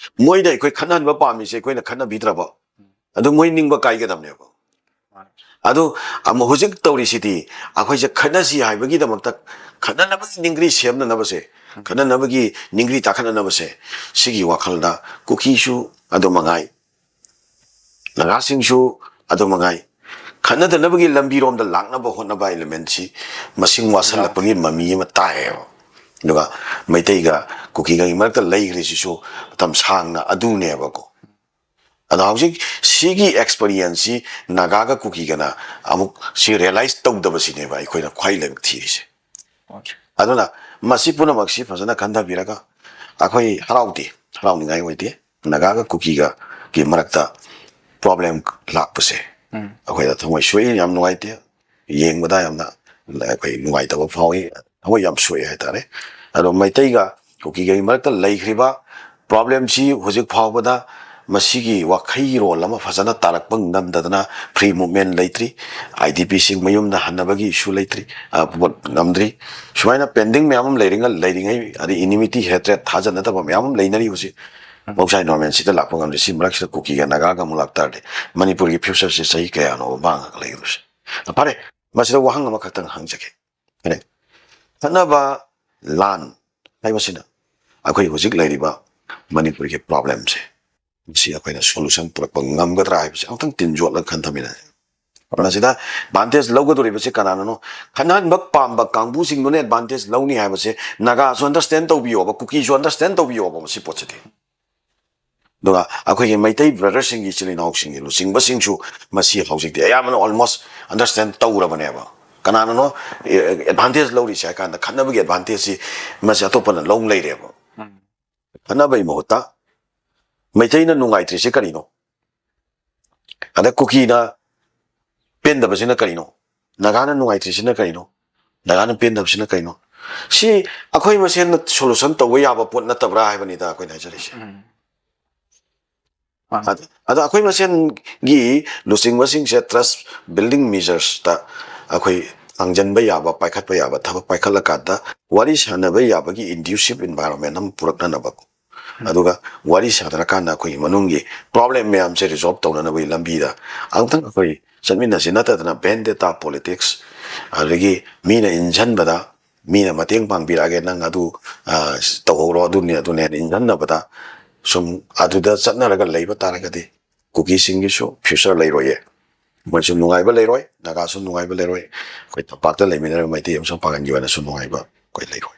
ꯃꯣꯏꯅ ꯑꯩꯈꯣꯏ ꯈꯠꯅꯍꯟꯕ ꯄꯥꯝꯃꯤꯁꯦ ꯑꯩꯈꯣꯏꯅ ꯈꯠꯅꯕꯤꯗ꯭ꯔꯕ, ꯑꯗꯨ ꯃꯣꯏ ꯅꯤꯡꯕ ꯀꯥꯏꯒꯗꯕꯅꯦꯕ꯫ ꯃꯥꯅꯦ꯫ ꯑꯗꯨ ꯑꯃꯨꯛ ꯍꯧꯖꯤꯛ ꯇꯧꯔꯤꯁꯤꯗꯤ ꯑꯩꯈꯣꯏꯁꯦ ꯈꯠꯅꯁꯤ ꯍꯥꯏꯕꯒꯤꯗꯃꯛꯇ ꯈꯠꯅꯅꯕꯒꯤ ꯅꯤꯡꯒ꯭ꯔꯤ ꯁꯦꯝꯅꯅꯕꯁꯦ, ꯈꯠꯅꯅꯕꯒꯤ ꯅꯤꯡꯒ꯭ꯔꯤ ꯇꯥꯈꯠꯅꯅꯕꯁꯦ, ꯁꯤꯒꯤ ꯋꯥꯈꯜꯗ ꯀꯨꯀꯤꯁꯨ ꯑꯗꯨ ꯃꯉꯥꯏ, ꯅꯥꯒꯥꯁꯤꯡꯁꯨ ꯑꯗꯨ ꯃꯉꯥꯏ, ꯈꯠꯅꯗꯅꯕꯒꯤ ꯂꯝꯕꯤꯔꯣꯝꯗ ꯂꯥꯛꯅꯕ ꯍꯣꯠꯅꯕ elementꯁꯤ ꯃꯁꯤꯡ ꯋꯥꯠꯁꯜꯂꯛꯄꯒꯤ ꯃꯃꯤ ꯑꯃ ꯇꯥꯏꯌꯦꯕ꯫ ꯑꯗꯨꯒ ꯃꯩꯇꯩꯒ ꯀꯨꯀꯤꯒꯒꯤ ꯃꯔꯛꯇ ꯂꯩꯈ꯭ꯔꯤꯁꯤꯁꯨ ꯃꯇꯝ ꯁꯥꯡꯅ ꯑꯗꯨꯅꯦꯕꯀꯣ꯫ ꯑꯗꯣ ꯍꯧꯖꯤꯛ ꯁꯤꯒꯤ experienceꯁꯤ ꯅꯥꯒꯥꯒ ꯀꯨꯀꯤꯒꯅ ꯑꯃꯨꯛ ꯁꯤ realize ꯇꯧꯗꯕꯁꯤꯅꯦꯕ ꯑꯩꯈꯣꯏꯅ ꯈ꯭ꯋꯥꯏ ꯂꯥꯏꯕꯛ ꯊꯤꯔꯤꯁꯦ꯫ ꯑꯗꯨꯅ ꯃꯁꯤ ꯄꯨꯝꯅꯃꯛꯁꯤ ꯐꯖꯅ ꯈꯟꯊꯕꯤꯔꯒ ꯑꯩꯈꯣꯏ ꯍꯔꯥꯎꯗꯦ, ꯍꯔꯥꯎꯅꯤꯡꯉꯥꯏ ꯑꯣꯏꯗꯦ꯫ ꯅꯥꯒꯥꯒ ꯀꯨꯀꯤꯒꯒꯤ ꯃꯔꯛꯇ problem ꯂꯥꯛꯄꯁꯦ ꯑꯩꯈꯣꯏꯗ ꯊꯃꯣꯏ ꯁꯣꯛꯏ, ꯌꯥꯝ ꯅꯨꯡꯉꯥꯏꯇꯦ꯫ ꯌꯦꯡꯕꯗ ꯌꯥꯝꯅ ꯑꯩꯈꯣꯏ ꯅꯨꯡꯉꯥꯏꯇꯕ ꯐꯥꯎꯏ, ꯊꯃꯣꯏ ꯌꯥꯝ ꯁꯣꯛꯑꯦ ꯍꯥꯏꯇꯥꯔꯦ꯫ ꯑꯗꯣ ꯃꯩꯇꯩꯒ ꯀꯨꯀꯤꯒꯒꯤ ꯃꯔꯛꯇ ꯂꯩꯈ꯭ꯔꯤꯕ problemꯁꯤ ꯍꯧꯖꯤꯛ ꯐꯥꯎꯕꯗ ꯃꯁꯤꯒꯤ ꯋꯥꯈꯩꯔꯣꯜ ꯑꯃ ꯐꯖꯅ ꯇꯥꯔꯛꯄ ꯉꯝꯗꯗꯅ free movement ꯂꯩꯇ꯭ꯔꯤ, IDPꯁꯤꯡ ꯃꯌꯨꯝꯗ ꯍꯟꯅꯕꯒꯤ issue ꯂꯩꯇ꯭ꯔꯤ, ꯑ, ꯄꯣꯠ ꯉꯝꯗ꯭ꯔꯤ꯫ ꯁꯨꯃꯥꯏꯅ pending ꯃꯌꯥꯝ ꯑꯃ ꯂꯩꯔꯤꯉꯩ, ꯂꯩꯔꯤꯉꯩ, ꯑꯗꯩ enmity, hatred, ꯊꯥꯖꯅꯗꯕ ꯃꯌꯥꯝ ꯑꯃ ꯂꯩꯅꯔꯤ ꯍꯧꯖꯤꯛ꯫ ꯃꯍꯧꯁꯥꯒꯤ normalꯁꯤꯗ ꯂꯥꯛꯄ ꯉꯝꯗ꯭ꯔꯤ꯫ ꯁꯤ ꯃꯔꯛꯁꯤꯗ ꯀꯨꯀꯤꯒ ꯅꯥꯒꯥꯒ ꯑꯃꯨꯛ ꯂꯥꯛꯇꯥꯔꯗꯤ ꯃꯅꯤꯄꯨꯔꯒꯤ futureꯁꯤ ꯆꯍꯤ ꯀꯌꯥꯅꯣꯕ ꯃꯥꯡꯉꯒ ꯂꯩꯔꯨꯁꯦ? ꯐꯔꯦ, ꯃꯁꯤꯗ ꯋꯥꯍꯪ ꯑꯃꯈꯛꯇꯪ ꯍꯪꯖꯒꯦ꯫ ꯐꯔꯦ, ꯈꯠꯅꯕ, ꯂꯥꯟ ꯍꯥꯏꯕꯁꯤꯅ ꯑꯩꯈꯣꯏ ꯍꯧꯖꯤꯛ ꯂꯩꯔꯤꯕ ꯃꯅꯤꯄꯨꯔꯒꯤ problemꯁꯦ, ꯃꯁꯤ ꯑꯩꯈꯣꯏꯅ solution ꯄꯨꯔꯛꯄ ꯉꯝꯒꯗ꯭ꯔꯥ ꯍꯥꯏꯕꯁꯦ ꯑꯃꯨꯛꯇꯪ ꯇꯤꯟ ꯌꯣꯠꯂꯒ ꯈꯟꯊꯃꯤꯟꯅꯁꯦ꯫ ꯃꯁꯤꯗ advantage ꯂꯧꯒꯗꯧꯔꯤꯕꯁꯦ ꯀꯅꯥꯅꯅꯣ? ꯈꯠꯅꯍꯟꯕ ꯄꯥꯝꯕ ꯀꯥꯡꯕꯨꯁꯤꯡꯗꯨꯅ advantage ꯂꯧꯅꯤ ꯍꯥꯏꯕꯁꯦ ꯅꯥꯒꯥꯁꯨ understand ꯇꯧꯕꯤꯌꯣꯕ, ꯀꯨꯀꯤꯁꯨ understand ꯇꯧꯕꯤꯌꯣꯕ ꯃꯁꯤ ꯄꯣꯠꯁꯤꯗꯤ꯫ ꯑꯗꯨꯒ ꯑꯩꯈꯣꯏꯒꯤ ꯃꯩꯇꯩ brotherꯁꯤꯡꯒꯤ, ꯏꯆꯤꯜ ꯏꯅꯥꯎꯁꯤꯡꯒꯤ ꯂꯨꯆꯤꯡꯕꯁꯤꯡꯁꯨ ꯃꯁꯤ ꯍꯧꯖꯤꯛꯇꯤ ꯑꯌꯥꯝꯕꯅ almost understand ꯇꯧꯔꯕꯅꯦꯕ꯫ ꯀꯅꯥꯅꯅꯣ, ꯑꯦ, advantage ꯂꯧꯔꯤꯁꯦ ꯍꯥꯏ ꯀꯥꯟꯗ ꯈꯠꯅꯕꯒꯤ advantageꯁꯤ ꯃꯁꯤ ꯑꯇꯣꯞꯄꯅ ꯂꯧ ꯂꯩꯔꯦꯕ꯫ ꯈꯠꯅꯕꯒꯤ ꯃꯍꯨꯠꯇ ꯃꯩꯇꯩꯅ ꯅꯨꯡꯉꯥꯏꯇ꯭ꯔꯤꯁꯦ ꯀꯔꯤꯅꯣ? ꯑꯗ ꯀꯨꯀꯤꯅ ꯄꯦꯟꯗꯕꯁꯤꯅ ꯀꯔꯤꯅꯣ? ꯅꯥꯒꯥꯅ ꯅꯨꯡꯉꯥꯏꯇ꯭ꯔꯤꯁꯤꯅ ꯀꯔꯤꯅꯣ? ꯅꯥꯒꯥꯅ ꯄꯦꯟꯗꯕꯁꯤꯅ ꯀꯔꯤꯅꯣ? ꯁꯤ ꯑꯩꯈꯣꯏ ꯃꯁꯦꯟꯅ solution ꯇꯧꯕ ꯌꯥꯕ ꯄꯣꯠ ꯅꯠꯇꯕ꯭ꯔꯥ ꯍꯥꯏꯕꯅꯤꯗ ꯑꯩꯈꯣꯏꯅ ꯍꯥꯏꯖꯔꯤꯁꯦ꯫ ꯑꯗ, ꯑꯗ ꯑꯩꯈꯣꯏ ꯃꯁꯦꯟꯒꯤ ꯂꯨꯆꯤꯡꯕꯁꯤꯡꯁꯦ trust building measuresꯇ ꯑꯩꯈꯣꯏ ꯊꯥꯡꯖꯟꯕ ꯌꯥꯕ, ꯄꯥꯏꯈꯠꯄ ꯌꯥꯕ ꯊꯕꯛ ꯄꯥꯏꯈꯠꯂꯀꯥꯟꯗ ꯋꯥꯔꯤ ꯁꯥꯟꯅꯕ ꯌꯥꯕꯒꯤ conducive environment ꯑꯃ ꯄꯨꯔꯛꯅꯅꯕ, ꯑꯗꯨꯒ ꯋꯥꯔꯤ ꯁꯥꯟꯅꯔꯀꯥꯟꯗ ꯑꯩꯈꯣꯏꯒꯤ ꯃꯅꯨꯡꯒꯤ problem ꯃꯌꯥꯝꯁꯦ resolve ꯇꯧꯅꯅꯕꯒꯤ ꯂꯝꯕꯤꯗ ꯑꯃꯨꯛꯇꯪ ꯑꯩꯈꯣꯏ ꯆꯠꯃꯤꯟꯅꯁꯤ ꯅꯠꯇꯗꯅ vendetta politics, ꯑꯗꯒꯤ ꯃꯤꯅ ꯏꯟꯁꯤꯟꯕꯗ, ꯃꯤꯅ ꯃꯇꯦꯡ ꯄꯥꯡꯕꯤꯔꯛꯑꯒꯦ, ꯅꯪ ꯑꯗꯨ, ꯑ, ꯇꯧꯍꯧꯔꯣ, ꯑꯗꯨꯅꯤ ꯑꯗꯨꯅꯦꯅ ꯏꯟꯁꯤꯟꯅꯕꯗ ꯁꯨꯝ ꯑꯗꯨꯗ ꯆꯠꯅꯔꯒ ꯂꯩꯕ ꯇꯥꯔꯒꯗꯤ ꯀꯨꯀꯤꯁꯤꯡꯒꯤꯁꯨ future ꯂꯩꯔꯣꯏꯌꯦ꯫ ꯃꯣꯏꯁꯨ ꯅꯨꯡꯉꯥꯏꯕ ꯂꯩꯔꯣꯏ, ꯅꯥꯒꯥꯁꯨ ꯅꯨꯡꯉꯥꯏꯕ ꯂꯩꯔꯣꯏ, ꯑꯩꯈꯣꯏ ꯇꯝꯄꯥꯛꯇ ꯂꯩꯃꯤꯟꯅꯔꯤꯕ ꯃꯩꯇꯩ ꯑꯃꯁꯨꯡ ꯄꯥꯡꯒꯟꯒꯤ ꯑꯣꯏꯅꯁꯨ ꯅꯨꯡꯉꯥꯏꯕ ꯑꯩꯈꯣꯏ ꯂꯩꯔꯣꯏ꯫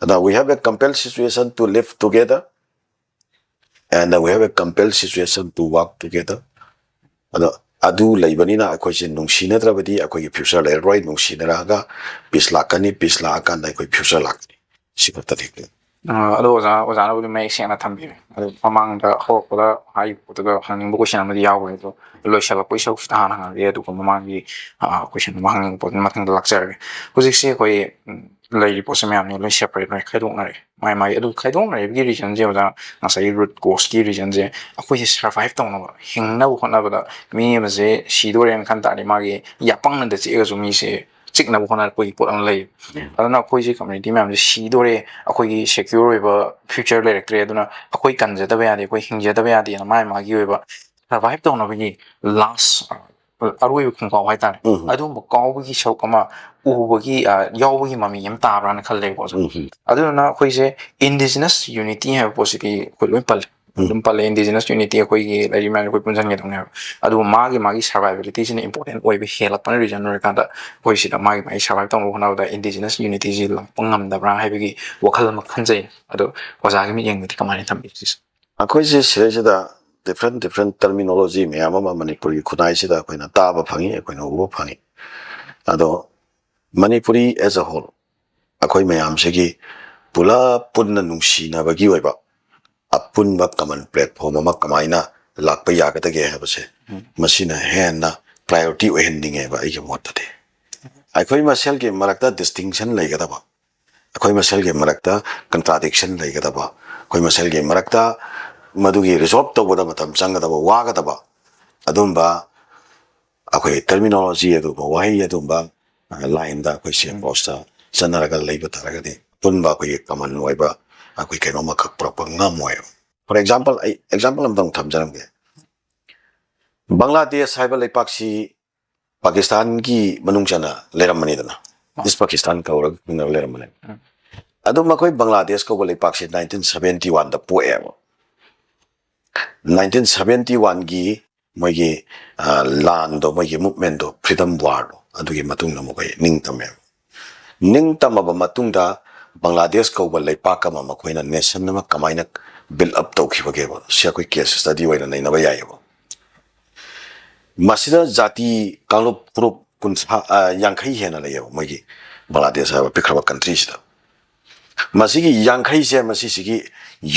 ꯑꯗ we have a compelled situation to live together and we have a compelled situation to work together. ꯑꯗꯣ ꯑꯗꯨ ꯂꯩꯕꯅꯤꯅ ꯑꯩꯈꯣꯏꯁꯦ ꯅꯨꯡꯁꯤꯅꯗ꯭ꯔꯕꯗꯤ ꯑꯩꯈꯣꯏꯒꯤ future ꯂꯩꯔꯔꯣꯏ, ꯅꯨꯡꯁꯤꯅꯔꯒ peace ꯂꯥꯛꯀꯅꯤ, peace ꯂꯥꯛꯑꯀꯥꯟꯗ ꯑꯩꯈꯣꯏ future ꯂꯥꯛꯀꯅꯤ꯫ ꯁꯤ ꯈꯛꯇꯅꯤ꯫ ꯑ, ꯑꯗꯣ ꯑꯣꯖꯥ, ꯑꯣꯖꯥꯅꯕꯨꯗꯤ ꯃꯌꯦꯛ ꯁꯦꯡꯅ ꯊꯝꯕꯤꯔꯦ꯫ ꯑꯗꯣ ꯃꯃꯥꯡꯗ ꯍꯧꯔꯛꯄꯗ ꯍꯥꯏꯈꯤꯕ ꯄꯣꯠꯇꯨꯗ ꯍꯪꯅꯤꯡꯕ question ꯑꯃꯗꯤ ꯌꯥꯎꯈ꯭ꯔꯦ, ꯑꯗꯣ ꯂꯣꯏꯁꯤꯜꯂꯛꯄꯒꯤ ꯁꯔꯨꯛꯁꯤꯗ ꯍꯥꯟꯅ ꯍꯪꯉꯒꯦ, ꯑꯗꯨꯒ ꯃꯃꯥꯡꯒꯤ, ꯑ, question ꯑꯃ ꯍꯪꯅꯤꯡꯕ ꯄꯣꯠꯇꯨ ꯃꯊꯪꯗ ꯂꯥꯛꯆꯔꯒꯦ꯫ ꯍꯧꯖꯤꯛꯁꯦ ꯑꯩꯈꯣꯏ, ꯎꯝ, ꯂꯩꯔꯤꯕ ꯄꯣꯠꯁꯦ ꯃꯌꯥꯝꯅ ꯂꯣꯏ separate, ꯂꯣꯏ ꯈꯥꯏꯗꯣꯛꯅꯔꯦ꯫ ꯃꯥꯏ ꯃꯥꯏ ꯑꯗꯨ ꯈꯥꯏꯗꯣꯛꯅꯔꯤꯕꯒꯤ reasonꯁꯦ ꯑꯣꯖꯥ, ꯉꯁꯥꯏꯒꯤ root causeꯀꯤ reasonꯁꯦ ꯑꯩꯈꯣꯏꯁꯦ survive ꯇꯧꯅꯕ, ꯍꯤꯡꯅꯕ ꯍꯣꯠꯅꯕꯗ ꯃꯤ ꯑꯃꯁꯦ ꯁꯤꯗꯣꯔꯦꯅ ꯈꯟ ꯇꯥꯔꯗꯤ ꯃꯥꯒꯤ ꯌꯥꯄꯪꯅꯗ ꯆꯤꯛꯑꯒꯁꯨ ꯃꯤꯁꯦ ꯆꯤꯛꯅꯕ ꯍꯣꯠꯅꯔꯛꯄꯒꯤ ꯄꯣꯠ ꯑꯃ ꯂꯩ꯫ ꯑꯗꯨꯅ ꯑꯩꯈꯣꯏꯁꯦ community ꯃꯌꯥꯝꯁꯦ ꯁꯤꯗꯣꯔꯦ, ꯑꯩꯈꯣꯏꯒꯤ secure ꯑꯣꯏꯕ future ꯂꯩꯔꯛꯇ꯭ꯔꯦ, ꯑꯗꯨꯅ ꯑꯩꯈꯣꯏ ꯀꯟꯖꯗꯕ ꯌꯥꯗꯦ, ꯑꯩꯈꯣꯏ ꯍꯤꯡꯖꯗꯕ ꯌꯥꯗꯦꯅ ꯃꯥꯏ ꯃꯥꯒꯤ ꯑꯣꯏꯕ survive ꯇꯧꯅꯕꯒꯤ last, ꯑ, ꯑꯔꯣꯏꯕ ꯈꯣꯡꯀꯥꯎ ꯍꯥꯏꯇꯥꯔꯦ꯫ ꯎꯝ꯫ ꯑꯗꯨꯒꯨꯝꯕ ꯀꯥꯎꯕꯒꯤ ꯁꯔꯨꯛ ꯑꯃ ꯎꯕꯒꯤ, ꯑ, ꯌꯥꯎꯕꯒꯤ ꯃꯃꯤ ꯑꯃ ꯇꯥꯕ꯭ꯔꯥꯅ ꯈꯜꯂꯦꯀꯣ ꯑꯣꯖꯥ꯫ ꯎꯝ꯫ ꯑꯗꯨꯗꯨꯅ ꯑꯩꯈꯣꯏꯁꯦ indigenous unity ꯍꯥꯏꯕ ꯄꯣꯠꯁꯤꯗꯤ ꯑꯩꯈꯣꯏ ꯂꯣꯏ ꯄꯜꯂꯦ꯫ ꯎꯝ꯫ ꯑꯗꯨꯝ ꯄꯜꯂꯦ, indigenous unity ꯑꯩꯈꯣꯏꯒꯤ ꯂꯩꯔꯤ ꯃꯌꯥꯝꯁꯦ ꯑꯩꯈꯣꯏ ꯄꯨꯟꯁꯤꯟꯒꯗꯧꯅꯦꯕ꯫ ꯑꯗꯨꯕꯨ ꯃꯥꯒꯤ, ꯃꯥꯒꯤ survivalityꯁꯤꯅ important ꯑꯣꯏꯕ ꯍꯦꯜꯂꯛꯄꯅ reason ꯑꯣꯏꯔꯀꯥꯟꯗ ꯑꯩꯈꯣꯏ ꯁꯤꯗ ꯃꯥꯒꯤ, ꯃꯥꯒꯤ survive ꯇꯧꯅꯕ ꯍꯣꯠꯅꯕꯗ indigenous unityꯁꯤ ꯂꯥꯛꯄ ꯉꯝꯗꯕ꯭ꯔꯥ ꯍꯥꯏꯕꯒꯤ ꯋꯥꯈꯜ ꯑꯃ ꯈꯟꯖꯩ꯫ ꯑꯗꯣ ꯑꯣꯖꯥꯒꯤ ꯃꯤꯠꯌꯦꯡꯗꯗꯤ ꯀꯃꯥꯏꯅ ꯊꯝꯕꯤ ꯁꯤꯁꯦ? ꯑꯩꯈꯣꯏꯁꯦ ꯁꯤꯗꯩꯁꯤꯗ different, different terminology ꯃꯌꯥꯝ ꯑꯃ ꯃꯅꯤꯄꯨꯔꯒꯤ ꯈꯨꯟꯅꯥꯏꯁꯤꯗ ꯑꯩꯈꯣꯏꯅ ꯇꯥꯕ ꯐꯪꯉꯤ, ꯑꯩꯈꯣꯏꯅ ꯎꯕ ꯐꯪꯉꯤ꯫ ꯑꯗꯣ ꯃꯅꯤꯄꯨꯔꯤ as a whole, ꯑꯩꯈꯣꯏ ꯃꯌꯥꯝꯁꯤꯒꯤ ꯄꯨꯂꯞ ꯄꯨꯟꯅ ꯅꯨꯡꯁꯤꯅꯕꯒꯤ ꯑꯣꯏꯕ ꯑꯄꯨꯟꯕ common platform ꯑꯃ ꯀꯃꯥꯏꯅ ꯂꯥꯛꯄ ꯌꯥꯒꯗꯒꯦ ꯍꯥꯏꯕꯁꯦ, ꯎꯝ꯫ ꯃꯁꯤꯅ ꯍꯦꯟꯅ priority ꯑꯣꯏꯍꯟꯅꯤꯡꯉꯦꯕ ꯑꯩꯒꯤ ꯃꯣꯠꯇꯗꯤ꯫ ꯑꯩꯈꯣꯏ ꯃꯁꯦꯜꯒꯤ ꯃꯔꯛꯇ distinction ꯂꯩꯒꯗꯕ, ꯑꯩꯈꯣꯏ ꯃꯁꯦꯜꯒꯤ ꯃꯔꯛꯇ contradiction ꯂꯩꯒꯗꯕ, ꯑꯩꯈꯣꯏ ꯃꯁꯦꯜꯒꯤ ꯃꯔꯛꯇ ꯃꯗꯨꯒꯤ resolve ꯇꯧꯕꯗ ꯃꯇꯝ ꯆꯪꯒꯗꯕ, ꯋꯥꯒꯗꯕ ꯑꯗꯨꯝꯕ ꯑꯩꯈꯣꯏ terminology ꯑꯗꯨꯒꯨꯝꯕ, ꯋꯥꯍꯩ ꯑꯗꯨꯒꯨꯝꯕ, ꯑ, lineꯗ ꯑꯩꯈꯣꯏ ꯁꯤ ꯎꯝ꯫ approachꯇ ꯆꯠꯅꯔꯒ ꯂꯩꯕ ꯇꯥꯔꯒꯗꯤ ꯑꯄꯨꯟꯕ ꯑꯩꯈꯣꯏꯒꯤ common ꯑꯣꯏꯕ ꯑꯩꯈꯣꯏ ꯀꯩꯅꯣꯝꯃꯈꯛ ꯄꯨꯔꯛꯄ ꯉꯝꯃꯣꯏꯕ꯫ For example, ꯑꯩ example ꯑꯝꯇꯪ ꯊꯝꯖꯔꯝꯒꯦ꯫ ꯕꯪꯒ꯭ꯂꯥꯗꯦꯁ ꯍꯥꯏꯕ ꯂꯩꯄꯥꯛꯁꯤ ꯄꯥꯀꯤꯁꯇꯥꯟꯒꯤ ꯃꯅꯨꯡ ꯆꯟꯅ ꯂꯩꯔꯝꯕꯅꯤꯗꯅ, ꯏꯁ ꯄꯥꯀꯤꯁꯇꯥꯟ ꯀꯧꯔꯒ ꯈꯪꯅꯕ ꯂꯩꯔꯝꯕꯅꯦ꯫ ꯑꯗꯨ ꯃꯈꯣꯏ ꯕꯪꯒ꯭ꯂꯥꯗꯦꯁ ꯀꯧꯕ ꯂꯩꯄꯥꯛꯁꯦ ꯅꯥꯏꯟꯇꯤꯟ ꯁꯚꯦꯟꯇꯤ ꯋꯥꯟꯗ ꯄꯣꯛꯑꯦꯕ꯫ ꯅꯥꯏꯟꯇꯤꯟ ꯁꯚꯦꯟꯇꯤ ꯋꯥꯟꯒꯤ ꯃꯣꯏꯒꯤ ꯂꯥꯟꯗꯣ, ꯃꯣꯏꯒꯤ ꯃꯨꯞꯃꯦꯟꯗꯣ, ꯐ꯭ꯔꯤꯗꯝ ꯋꯥꯔꯗꯣ, ꯑꯗꯨꯒꯤ ꯃꯇꯨꯡꯗ ꯃꯈꯣꯏ ꯅꯤꯡꯇꯝꯃꯦꯕ꯫ ꯅꯤꯡꯇꯝꯃꯕ ꯃꯇꯨꯡꯗ ꯕꯪꯒ꯭ꯂꯥꯗꯦꯁ ꯀꯧꯕ ꯂꯩꯄꯥꯛ ꯑꯃ ꯃꯈꯣꯏꯅ ꯅꯦꯁꯟ ꯑꯃ ꯀꯃꯥꯏꯅ ꯕꯤꯜ ꯑꯞ ꯇꯧꯈꯤꯕꯒꯦꯕ, ꯁꯤ ꯑꯩꯈꯣꯏ ꯀꯦꯁ ꯁ꯭ꯇꯗꯤ ꯑꯣꯏꯅ ꯅꯩꯅꯕ ꯌꯥꯏꯑꯕ꯫ ꯃꯁꯤꯗ ꯖꯥꯇꯤ ꯀꯥꯡꯂꯨꯞ ꯐꯨꯔꯨꯞ ꯀꯨꯟꯊ꯭ꯔꯥ, ꯌꯥꯡꯈꯩ ꯍꯦꯟꯅ ꯂꯩꯌꯦꯕ ꯃꯣꯏꯒꯤ ꯕꯪꯒ꯭ꯂꯥꯗꯦꯁ ꯍꯥꯏꯕ ꯄꯤꯛꯈ꯭ꯔꯕ ꯀꯟꯇ꯭ꯔꯤꯁꯤꯗ꯫ ꯃꯁꯤꯒꯤ ꯌꯥꯡꯈꯩꯁꯦ, ꯃꯁꯤꯁꯤꯒꯤ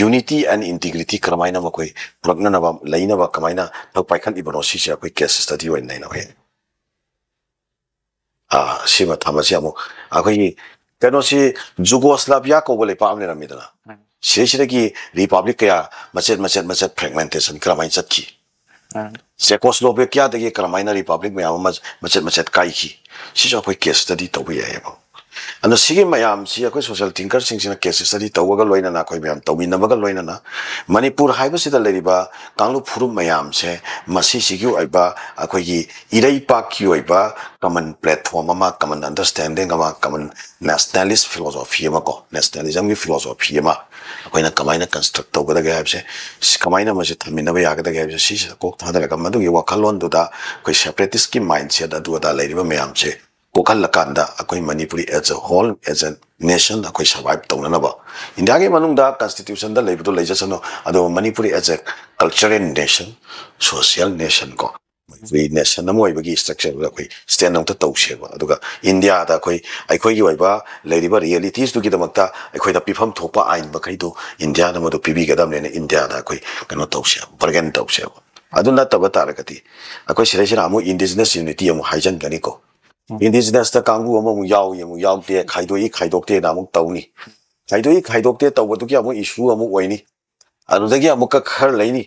unity and integrity ꯀꯔꯝꯍꯥꯏꯅ ꯃꯈꯣꯏ ꯄꯨꯔꯛꯅꯅꯕ, ꯂꯩꯅꯕ ꯀꯃꯥꯏꯅ ꯊꯕꯛ ꯄꯥꯏꯈꯠꯂꯤꯕꯅꯣ, ꯁꯤꯁꯦ ꯑꯩꯈꯣꯏ ꯀꯦꯁ ꯁ꯭ꯇꯗꯤ ꯑꯣꯏꯅ ꯅꯩꯅꯕ ꯌꯥꯏ꯫ ꯁꯤꯃ ꯊꯝꯃꯁꯤ꯫ ꯑꯃꯨꯛ ꯑꯩꯈꯣꯏꯒꯤ ꯀꯩꯅꯣꯁꯤ, ꯖꯨꯒꯣꯁꯂꯥꯚꯤꯌꯥ ꯀꯧꯕ ꯂꯩꯄꯥꯛ ꯑꯃ ꯂꯩꯔꯝꯃꯤꯗꯅ, ꯁꯤꯗꯩꯁꯤꯗꯒꯤ ꯔꯤꯄꯕ꯭ꯂꯤꯛ ꯀꯌꯥ ꯃꯆꯦꯠ ꯃꯆꯦꯠ ꯃꯆꯦꯠ ꯐ꯭ꯔꯦꯒꯃꯦꯟꯇꯦꯁꯟ ꯀꯔꯝꯍꯥꯏꯅ ꯆꯠꯈꯤ? ꯆꯦꯀꯣꯁꯂꯣꯚꯦꯀꯤꯌꯥꯗꯒꯤ ꯀꯔꯝꯍꯥꯏꯅ ꯔꯤꯄꯕ꯭ꯂꯤꯛ ꯃꯌꯥꯝ ꯑꯃ ꯃꯆꯦꯠ ꯃꯆꯦꯠ ꯀꯥꯏꯈꯤ? ꯁꯤꯁꯨ ꯑꯩꯈꯣꯏ ꯀꯦꯁ ꯁ꯭ꯇꯗꯤ ꯇꯧꯕ ꯌꯥꯏꯑꯕ꯫ ꯑꯗꯣ ꯁꯤꯒꯤ ꯃꯌꯥꯝꯁꯤ ꯑꯩꯈꯣꯏ ꯁꯣꯁꯤꯌꯦꯜ ꯊꯤꯡꯀꯔꯁꯤꯡꯁꯤꯅ ꯀꯦꯁ ꯁ꯭ꯇꯗꯤ ꯇꯧꯕꯒ ꯂꯣꯏꯅꯅ, ꯑꯩꯈꯣꯏ ꯃꯌꯥꯝ ꯇꯧꯃꯤꯟꯅꯕꯒ ꯂꯣꯏꯅꯅ, ꯃꯅꯤꯄꯨꯔ ꯍꯥꯏꯕꯁꯤꯗ ꯂꯩꯔꯤꯕ ꯀꯥꯡꯂꯨꯞ ꯐꯨꯔꯨꯞ ꯃꯌꯥꯝꯁꯦ, ꯃꯁꯤꯁꯤꯒꯤ ꯑꯣꯏꯕ, ꯑꯩꯈꯣꯏꯒꯤ ꯏꯔꯩꯄꯥꯛꯀꯤ ꯑꯣꯏꯕ ꯀꯃꯟ ꯄ꯭ꯂꯦꯠꯐꯣꯝ ꯑꯃ, ꯀꯃꯟ ꯑꯟꯗꯔꯁꯇꯦꯟꯗꯤꯡ ꯑꯃ, ꯀꯃꯟ ꯅꯦꯁꯅꯦꯂꯤꯁ ꯐꯤꯂꯣꯁꯣꯐꯤ ꯑꯃ ꯀꯣ, ꯅꯦꯁꯅꯦꯂꯤꯖꯝꯒꯤ ꯐꯤꯂꯣꯁꯣꯐꯤ ꯑꯃ ꯑꯩꯈꯣꯏꯅ ꯀꯃꯥꯏꯅ ꯀꯟꯁꯇ꯭ꯔꯛ ꯇꯧꯒꯗꯒꯦ ꯍꯥꯏꯕꯁꯦ, ꯁꯤ ꯀꯃꯥꯏꯅ ꯃꯁꯤ ꯊꯝꯃꯤꯟꯅꯕ ꯌꯥꯒꯗꯒꯦ ꯍꯥꯏꯕꯁꯦ, ꯁꯤꯁꯤꯗ ꯀꯣꯛ ꯊꯥꯗꯔꯒ, ꯃꯗꯨꯒꯤ ꯋꯥꯈꯜꯂꯣꯟꯗꯨꯗ ꯑꯩꯈꯣꯏ ꯁꯦꯄꯔꯦꯇꯤꯁꯀꯤ ꯃꯥꯏꯟꯁꯦꯠ ꯑꯗꯨ ꯑꯗꯥ ꯂꯩꯔꯤꯕ ꯃꯌꯥꯝꯁꯦ ꯀꯣꯛꯍꯜꯂꯀꯥꯟꯗ, ꯑꯩꯈꯣꯏ Manipuri as a whole, as a nation, ꯑꯩꯈꯣꯏ ꯁꯔꯚꯥꯏꯚ ꯇꯧꯅꯅꯕ, ꯏꯟꯗꯤꯌꯥꯒꯤ ꯃꯅꯨꯡꯗ ꯀꯟꯁꯇꯤꯇ꯭ꯌꯨꯁꯟꯗ ꯂꯩꯕꯗꯣ ꯂꯩꯖꯁꯅꯨ, ꯑꯗꯨꯕꯨ Manipuri as a cultural nation, social nation ꯀꯣ, ꯃꯅꯤꯄꯨꯔꯤ ꯅꯦꯁꯟ ꯑꯃ ꯑꯣꯏꯕꯒꯤ ꯁ꯭ꯇ꯭ꯔꯛꯆꯔꯗꯨꯗ ꯑꯩꯈꯣꯏ ꯁ꯭ꯇꯦꯟ ꯑꯃꯇ ꯇꯧꯁꯦꯕ꯫ ꯑꯗꯨꯒ ꯏꯟꯗꯤꯌꯥꯗ ꯑꯩꯈꯣꯏ, ꯑꯩꯈꯣꯏꯒꯤ ꯑꯣꯏꯕ ꯂꯩꯔꯤꯕ ꯔꯤꯌꯦꯂꯤꯇꯤꯁꯇꯨꯒꯤꯗꯃꯛꯇ ꯑꯩꯈꯣꯏꯗ ꯄꯤꯐꯝ ꯊꯣꯛꯄ ꯑꯥꯏꯟ ꯃꯈꯩꯗꯣ ꯏꯟꯗꯤꯌꯥꯅ ꯃꯗꯨ ꯄꯤꯕꯤꯒꯗꯕꯅꯦꯅ ꯏꯟꯗꯤꯌꯥꯗ ꯑꯩꯈꯣꯏ ꯀꯩꯅꯣ ꯇꯧꯁꯦꯕ, ꯕꯥꯔꯒꯦꯟ ꯇꯧꯁꯦꯕ꯫ ꯑꯗꯨ ꯅꯠꯇꯕ ꯇꯥꯔꯒꯗꯤ ꯑꯩꯈꯣꯏ ꯁꯤꯗꯩꯁꯤꯗ ꯑꯃꯨꯛ ꯏꯟꯗꯤꯖꯤꯅꯁ ꯌꯨꯅꯤꯇꯤ ꯑꯃꯨꯛ ꯍꯥꯏꯖꯟꯒꯅꯤꯀꯣ꯫ ꯏꯟꯗꯤꯖꯤꯅꯁꯇ ꯀꯥꯡꯕꯨ ꯑꯃꯃꯨꯛ ꯌꯥꯎꯏ, ꯑꯃꯨꯛ ꯌꯥꯎꯗꯦ, ꯈꯥꯏꯗꯣꯛꯏ ꯈꯥꯏꯗꯣꯛꯇꯦꯅ ꯑꯃꯨꯛ ꯇꯧꯅꯤ꯫ ꯈꯥꯏꯗꯣꯛꯏ ꯈꯥꯏꯗꯣꯛꯇꯦ ꯇꯧꯕꯗꯨꯒꯤ ꯑꯃꯨꯛ ꯏꯁꯨ ꯑꯃꯨꯛ ꯑꯣꯏꯅꯤ꯫ ꯑꯗꯨꯗꯒꯤ ꯑꯃꯨꯛꯀ ꯈꯔ ꯂꯩꯅꯤ꯫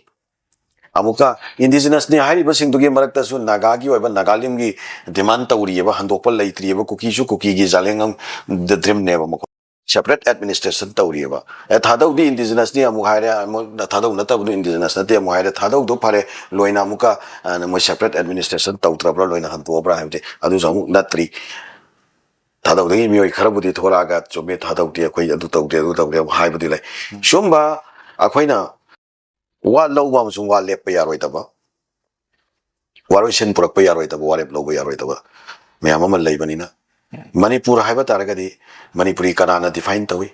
ꯑꯃꯨꯛꯀ ꯏꯟꯗꯤꯖꯤꯅꯁꯅꯤ ꯍꯥꯏꯔꯤꯕꯁꯤꯡꯗꯨꯒꯤ ꯃꯔꯛꯇꯁꯨ ꯅꯥꯒꯥꯒꯤ ꯑꯣꯏꯕ ꯅꯥꯒꯥꯂꯦꯟꯒꯤ ꯗꯤꯃꯥꯟ ꯇꯧꯔꯤꯑꯕ, ꯍꯟꯗꯣꯛꯄ ꯂꯩꯇ꯭ꯔꯤꯑꯕ, ꯀꯨꯀꯤꯁꯨ ꯀꯨꯀꯤꯒꯤ ꯖꯥꯂꯦꯡꯉꯝ ꯗ ꯗ꯭ꯔꯤꯝꯅꯦꯕ ꯃꯈꯣꯏ꯫ separate administration ꯇꯧꯔꯤꯑꯕ꯫ ꯑꯦ, ꯊꯥꯗꯧꯗꯤ indigenous ꯅꯤ ꯑꯃꯨꯛ ꯍꯥꯏꯔꯦ, ꯑꯃꯨꯛ ꯊꯥꯗꯧ ꯅꯠꯇꯕꯗꯨ indigenous ꯅꯠꯇꯦ ꯑꯃꯨꯛ ꯍꯥꯏꯔꯦ, ꯊꯥꯗꯧꯗꯨ ꯐꯔꯦ, ꯂꯣꯏꯅ ꯑꯃꯨꯛꯀ, ꯑ, ꯃꯣꯏ separate administration ꯇꯧꯗ꯭ꯔꯕ꯭ꯔꯥ, ꯂꯣꯏꯅ ꯍꯟꯇꯣꯛꯑꯕ꯭ꯔꯥ ꯍꯥꯏꯕꯗꯤ ꯑꯗꯨꯁꯨ ꯑꯃꯨꯛ ꯅꯠꯇ꯭ꯔꯤ꯫ ꯊꯥꯗꯧꯗꯒꯤ ꯃꯤꯑꯣꯏ ꯈꯔꯕꯨꯗꯤ ꯊꯣꯛꯂꯛꯑꯒ, "ꯆꯨꯝꯃꯦ, ꯊꯥꯗꯧꯗꯦ, ꯑꯩꯈꯣꯏ ꯑꯗꯨ ꯇꯧꯗꯦ, ꯑꯗꯨ ꯇꯧꯗꯦ" ꯑꯃꯨꯛ ꯍꯥꯏꯕꯗꯤ ꯂꯩ꯫ ꯁꯨꯝꯕ ꯑꯩꯈꯣꯏꯅ ꯋꯥ ꯂꯧꯕ ꯑꯃꯁꯨꯡ ꯋꯥ ꯂꯦꯞꯄ ꯌꯥꯔꯣꯏꯗꯕ, ꯋꯥꯔꯣꯏꯁꯤꯟ ꯄꯨꯔꯛꯄ ꯌꯥꯔꯣꯏꯗꯕ, ꯋꯥꯔꯦꯞ ꯂꯧꯕ ꯌꯥꯔꯣꯏꯗꯕ ꯃꯌꯥꯝ ꯑꯃ ꯂꯩꯕꯅꯤꯅ, ꯃꯅꯤꯄꯨꯔ ꯍꯥꯏꯕ ꯇꯥꯔꯒꯗꯤ ꯃꯅꯤꯄꯨꯔꯤ ꯀꯅꯥꯅ define ꯇꯧꯏ?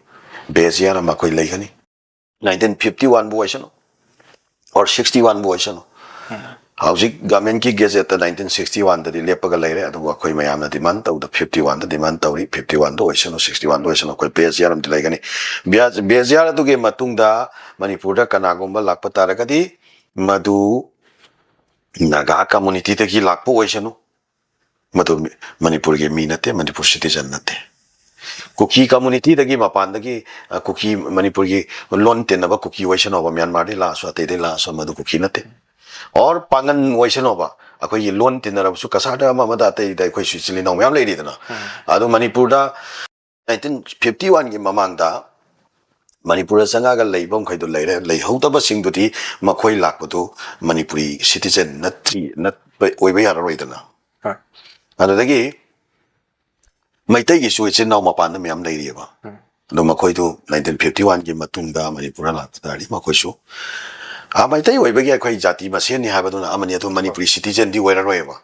ꯕꯦꯖꯤꯌꯥꯔ ꯑꯃ ꯑꯩꯈꯣꯏ ꯂꯩꯒꯅꯤ꯫ Nineteen fifty one ꯕꯨ ꯑꯣꯏꯁꯅꯨ, or sixty one ꯕꯨ ꯑꯣꯏꯁꯅꯨ, ꯍꯧꯖꯤꯛ government ꯀꯤ gazette ꯇ nineteen sixty one ꯗꯗꯤ ꯂꯦꯞꯄꯒ ꯂꯩꯔꯦ, ꯑꯗꯨꯕꯨ ꯑꯩꯈꯣꯏ ꯃꯌꯥꯝꯅ demand ꯇꯧꯗ fifty one ꯗ demand ꯇꯧꯔꯤ꯫ Fifty one ꯗ ꯑꯣꯏꯁꯅꯨ, sixty one ꯗ ꯑꯣꯏꯁꯅꯨ, ꯑꯩꯈꯣꯏ ꯕꯦꯖꯤꯌꯥꯔ ꯑꯃꯗꯤ ꯂꯩꯒꯅꯤ꯫ ꯕꯦꯖꯤꯌꯥꯔ ꯑꯗꯨꯒꯤ ꯃꯇꯨꯡꯗ ꯃꯅꯤꯄꯨꯔꯗ ꯀꯅꯥꯒꯨꯝꯕ ꯂꯥꯛꯄ ꯇꯥꯔꯒꯗꯤ, ꯃꯗꯨ ꯅꯥꯒꯥ community ꯗꯒꯤ ꯂꯥꯛꯄ ꯑꯣꯏꯁꯅꯨ, ꯃꯗꯨ ꯃꯤ-, ꯃꯅꯤꯄꯨꯔꯒꯤ ꯃꯤ ꯅꯠꯇꯦ, ꯃꯅꯤꯄꯨꯔ citizen ꯅꯠꯇꯦ꯫ ꯀꯨꯀꯤ community ꯗꯒꯤ ꯃꯄꯥꯟꯗꯒꯤ, ꯑ, ꯀꯨꯀꯤ, ꯃꯅꯤꯄꯨꯔꯒꯤ ꯂꯣꯟ ꯇꯤꯟꯅꯕ ꯀꯨꯀꯤ ꯑꯣꯏꯁꯅꯣꯕ, ꯃ꯭ꯌꯥꯟꯃꯥꯔꯗꯒꯤ ꯂꯥꯛꯑꯁꯨ, ꯑꯇꯩꯗꯒꯤ ꯂꯥꯛꯑꯁꯨ, ꯃꯗꯨ ꯀꯨꯀꯤ ꯅꯠꯇꯦ꯫ Or ꯄꯥꯡꯒꯟ ꯑꯣꯏꯁꯅꯣꯕ, ꯑꯩꯈꯣꯏꯒꯤ ꯂꯣꯟ ꯇꯤꯟꯅꯔꯕꯁꯨ, ꯀꯁꯥꯔꯗ ꯑꯃ ꯑꯃꯗ, ꯑꯇꯩꯗ ꯑꯩꯈꯣꯏꯁꯨ ꯏꯆꯤꯜ ꯏꯅꯥꯎ ꯃꯌꯥꯝ ꯂꯩꯔꯤꯗꯅ꯫ ꯑꯗꯨ ꯃꯅꯤꯄꯨꯔꯗ nineteen fifty one ꯒꯤ ꯃꯃꯥꯡꯗ ꯃꯅꯤꯄꯨꯔꯗ ꯆꯪꯉꯛꯑꯒ ꯂꯩꯕ ꯃꯈꯩꯗꯣ ꯂꯩꯔꯦ, ꯂꯩꯍꯧꯗꯕꯁꯤꯡꯗꯨꯗꯤ ꯃꯈꯣꯏ ꯂꯥꯛꯄꯗꯨ ꯃꯅꯤꯄꯨꯔꯤ citizen ꯅꯠꯇ꯭ꯔꯤ, ꯅꯠꯄ, ꯑꯣꯏꯕ ꯌꯥꯔꯔꯣꯏꯗꯅ꯫ ꯍꯣꯏ꯫ ꯑꯗꯨꯗꯒꯤ ꯃꯩꯇꯩꯒꯤꯁꯨ ꯏꯆꯤꯟ ꯏꯅꯥꯎ ꯃꯄꯥꯟꯗ ꯃꯌꯥꯝ ꯂꯩꯔꯤꯑꯕ꯫ ꯎꯝ꯫ ꯑꯗꯣ ꯃꯈꯣꯏꯗꯨ nineteen fifty one ꯒꯤ ꯃꯇꯨꯡꯗ ꯃꯅꯤꯄꯨꯔꯗ ꯂꯥꯛꯄ ꯇꯥꯔꯗꯤ ꯃꯈꯣꯏꯁꯨ, ꯑꯥ, ꯃꯩꯇꯩ ꯑꯣꯏꯕꯒꯤ ꯑꯩꯈꯣꯏ ꯖꯥꯇꯤ ꯃꯁꯦꯟꯅꯤ ꯍꯥꯏꯕꯗꯨꯅ ꯑꯃꯅꯤ, ꯑꯗꯨ ꯃꯅꯤꯄꯨꯔꯤ citizen ꯗꯤ ꯑꯣꯏꯔꯔꯣꯏꯕ꯫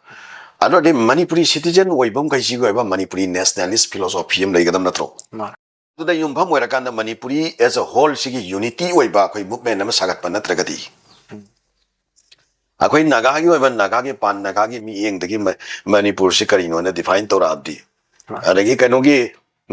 ꯑꯗꯨ ꯑꯣꯏꯔꯗꯤ ꯃꯅꯤꯄꯨꯔꯤ citizen ꯑꯣꯏꯕ ꯃꯈꯩꯁꯤꯒꯤ ꯑꯣꯏꯕ ꯃꯅꯤꯄꯨꯔꯤ nationalist philosophy ꯑꯃ ꯂꯩꯒꯗꯕ ꯅꯠꯇ꯭ꯔꯣ? ꯃꯥꯅꯦ꯫ ꯑꯗꯨꯗ ꯌꯨꯝꯐꯝ ꯑꯣꯏꯔꯀꯥꯟꯗ ꯃꯅꯤꯄꯨꯔꯤ as a whole ꯁꯤꯒꯤ unity ꯑꯣꯏꯕ ꯑꯩꯈꯣꯏ movement ꯑꯃ ꯁꯥꯒꯠꯄ ꯅꯠꯇ꯭ꯔꯒꯗꯤ, ꯎꯝ꯫ ꯑꯩꯈꯣꯏ ꯅꯥꯒꯥꯒꯤ ꯑꯣꯏꯕ, ꯅꯥꯒꯥꯒꯤ ꯄꯥꯟ ꯅꯥꯒꯥꯒꯤ ꯃꯤꯠꯌꯦꯡꯗꯒꯤ ꯃ-, ꯃꯅꯤꯄꯨꯔꯁꯤ ꯀꯔꯤꯅꯣꯅ define ꯇꯧꯔꯛꯑꯕꯗꯤ, ꯍꯣꯏ꯫ ꯑꯗꯒꯤ ꯀꯩꯅꯣꯒꯤ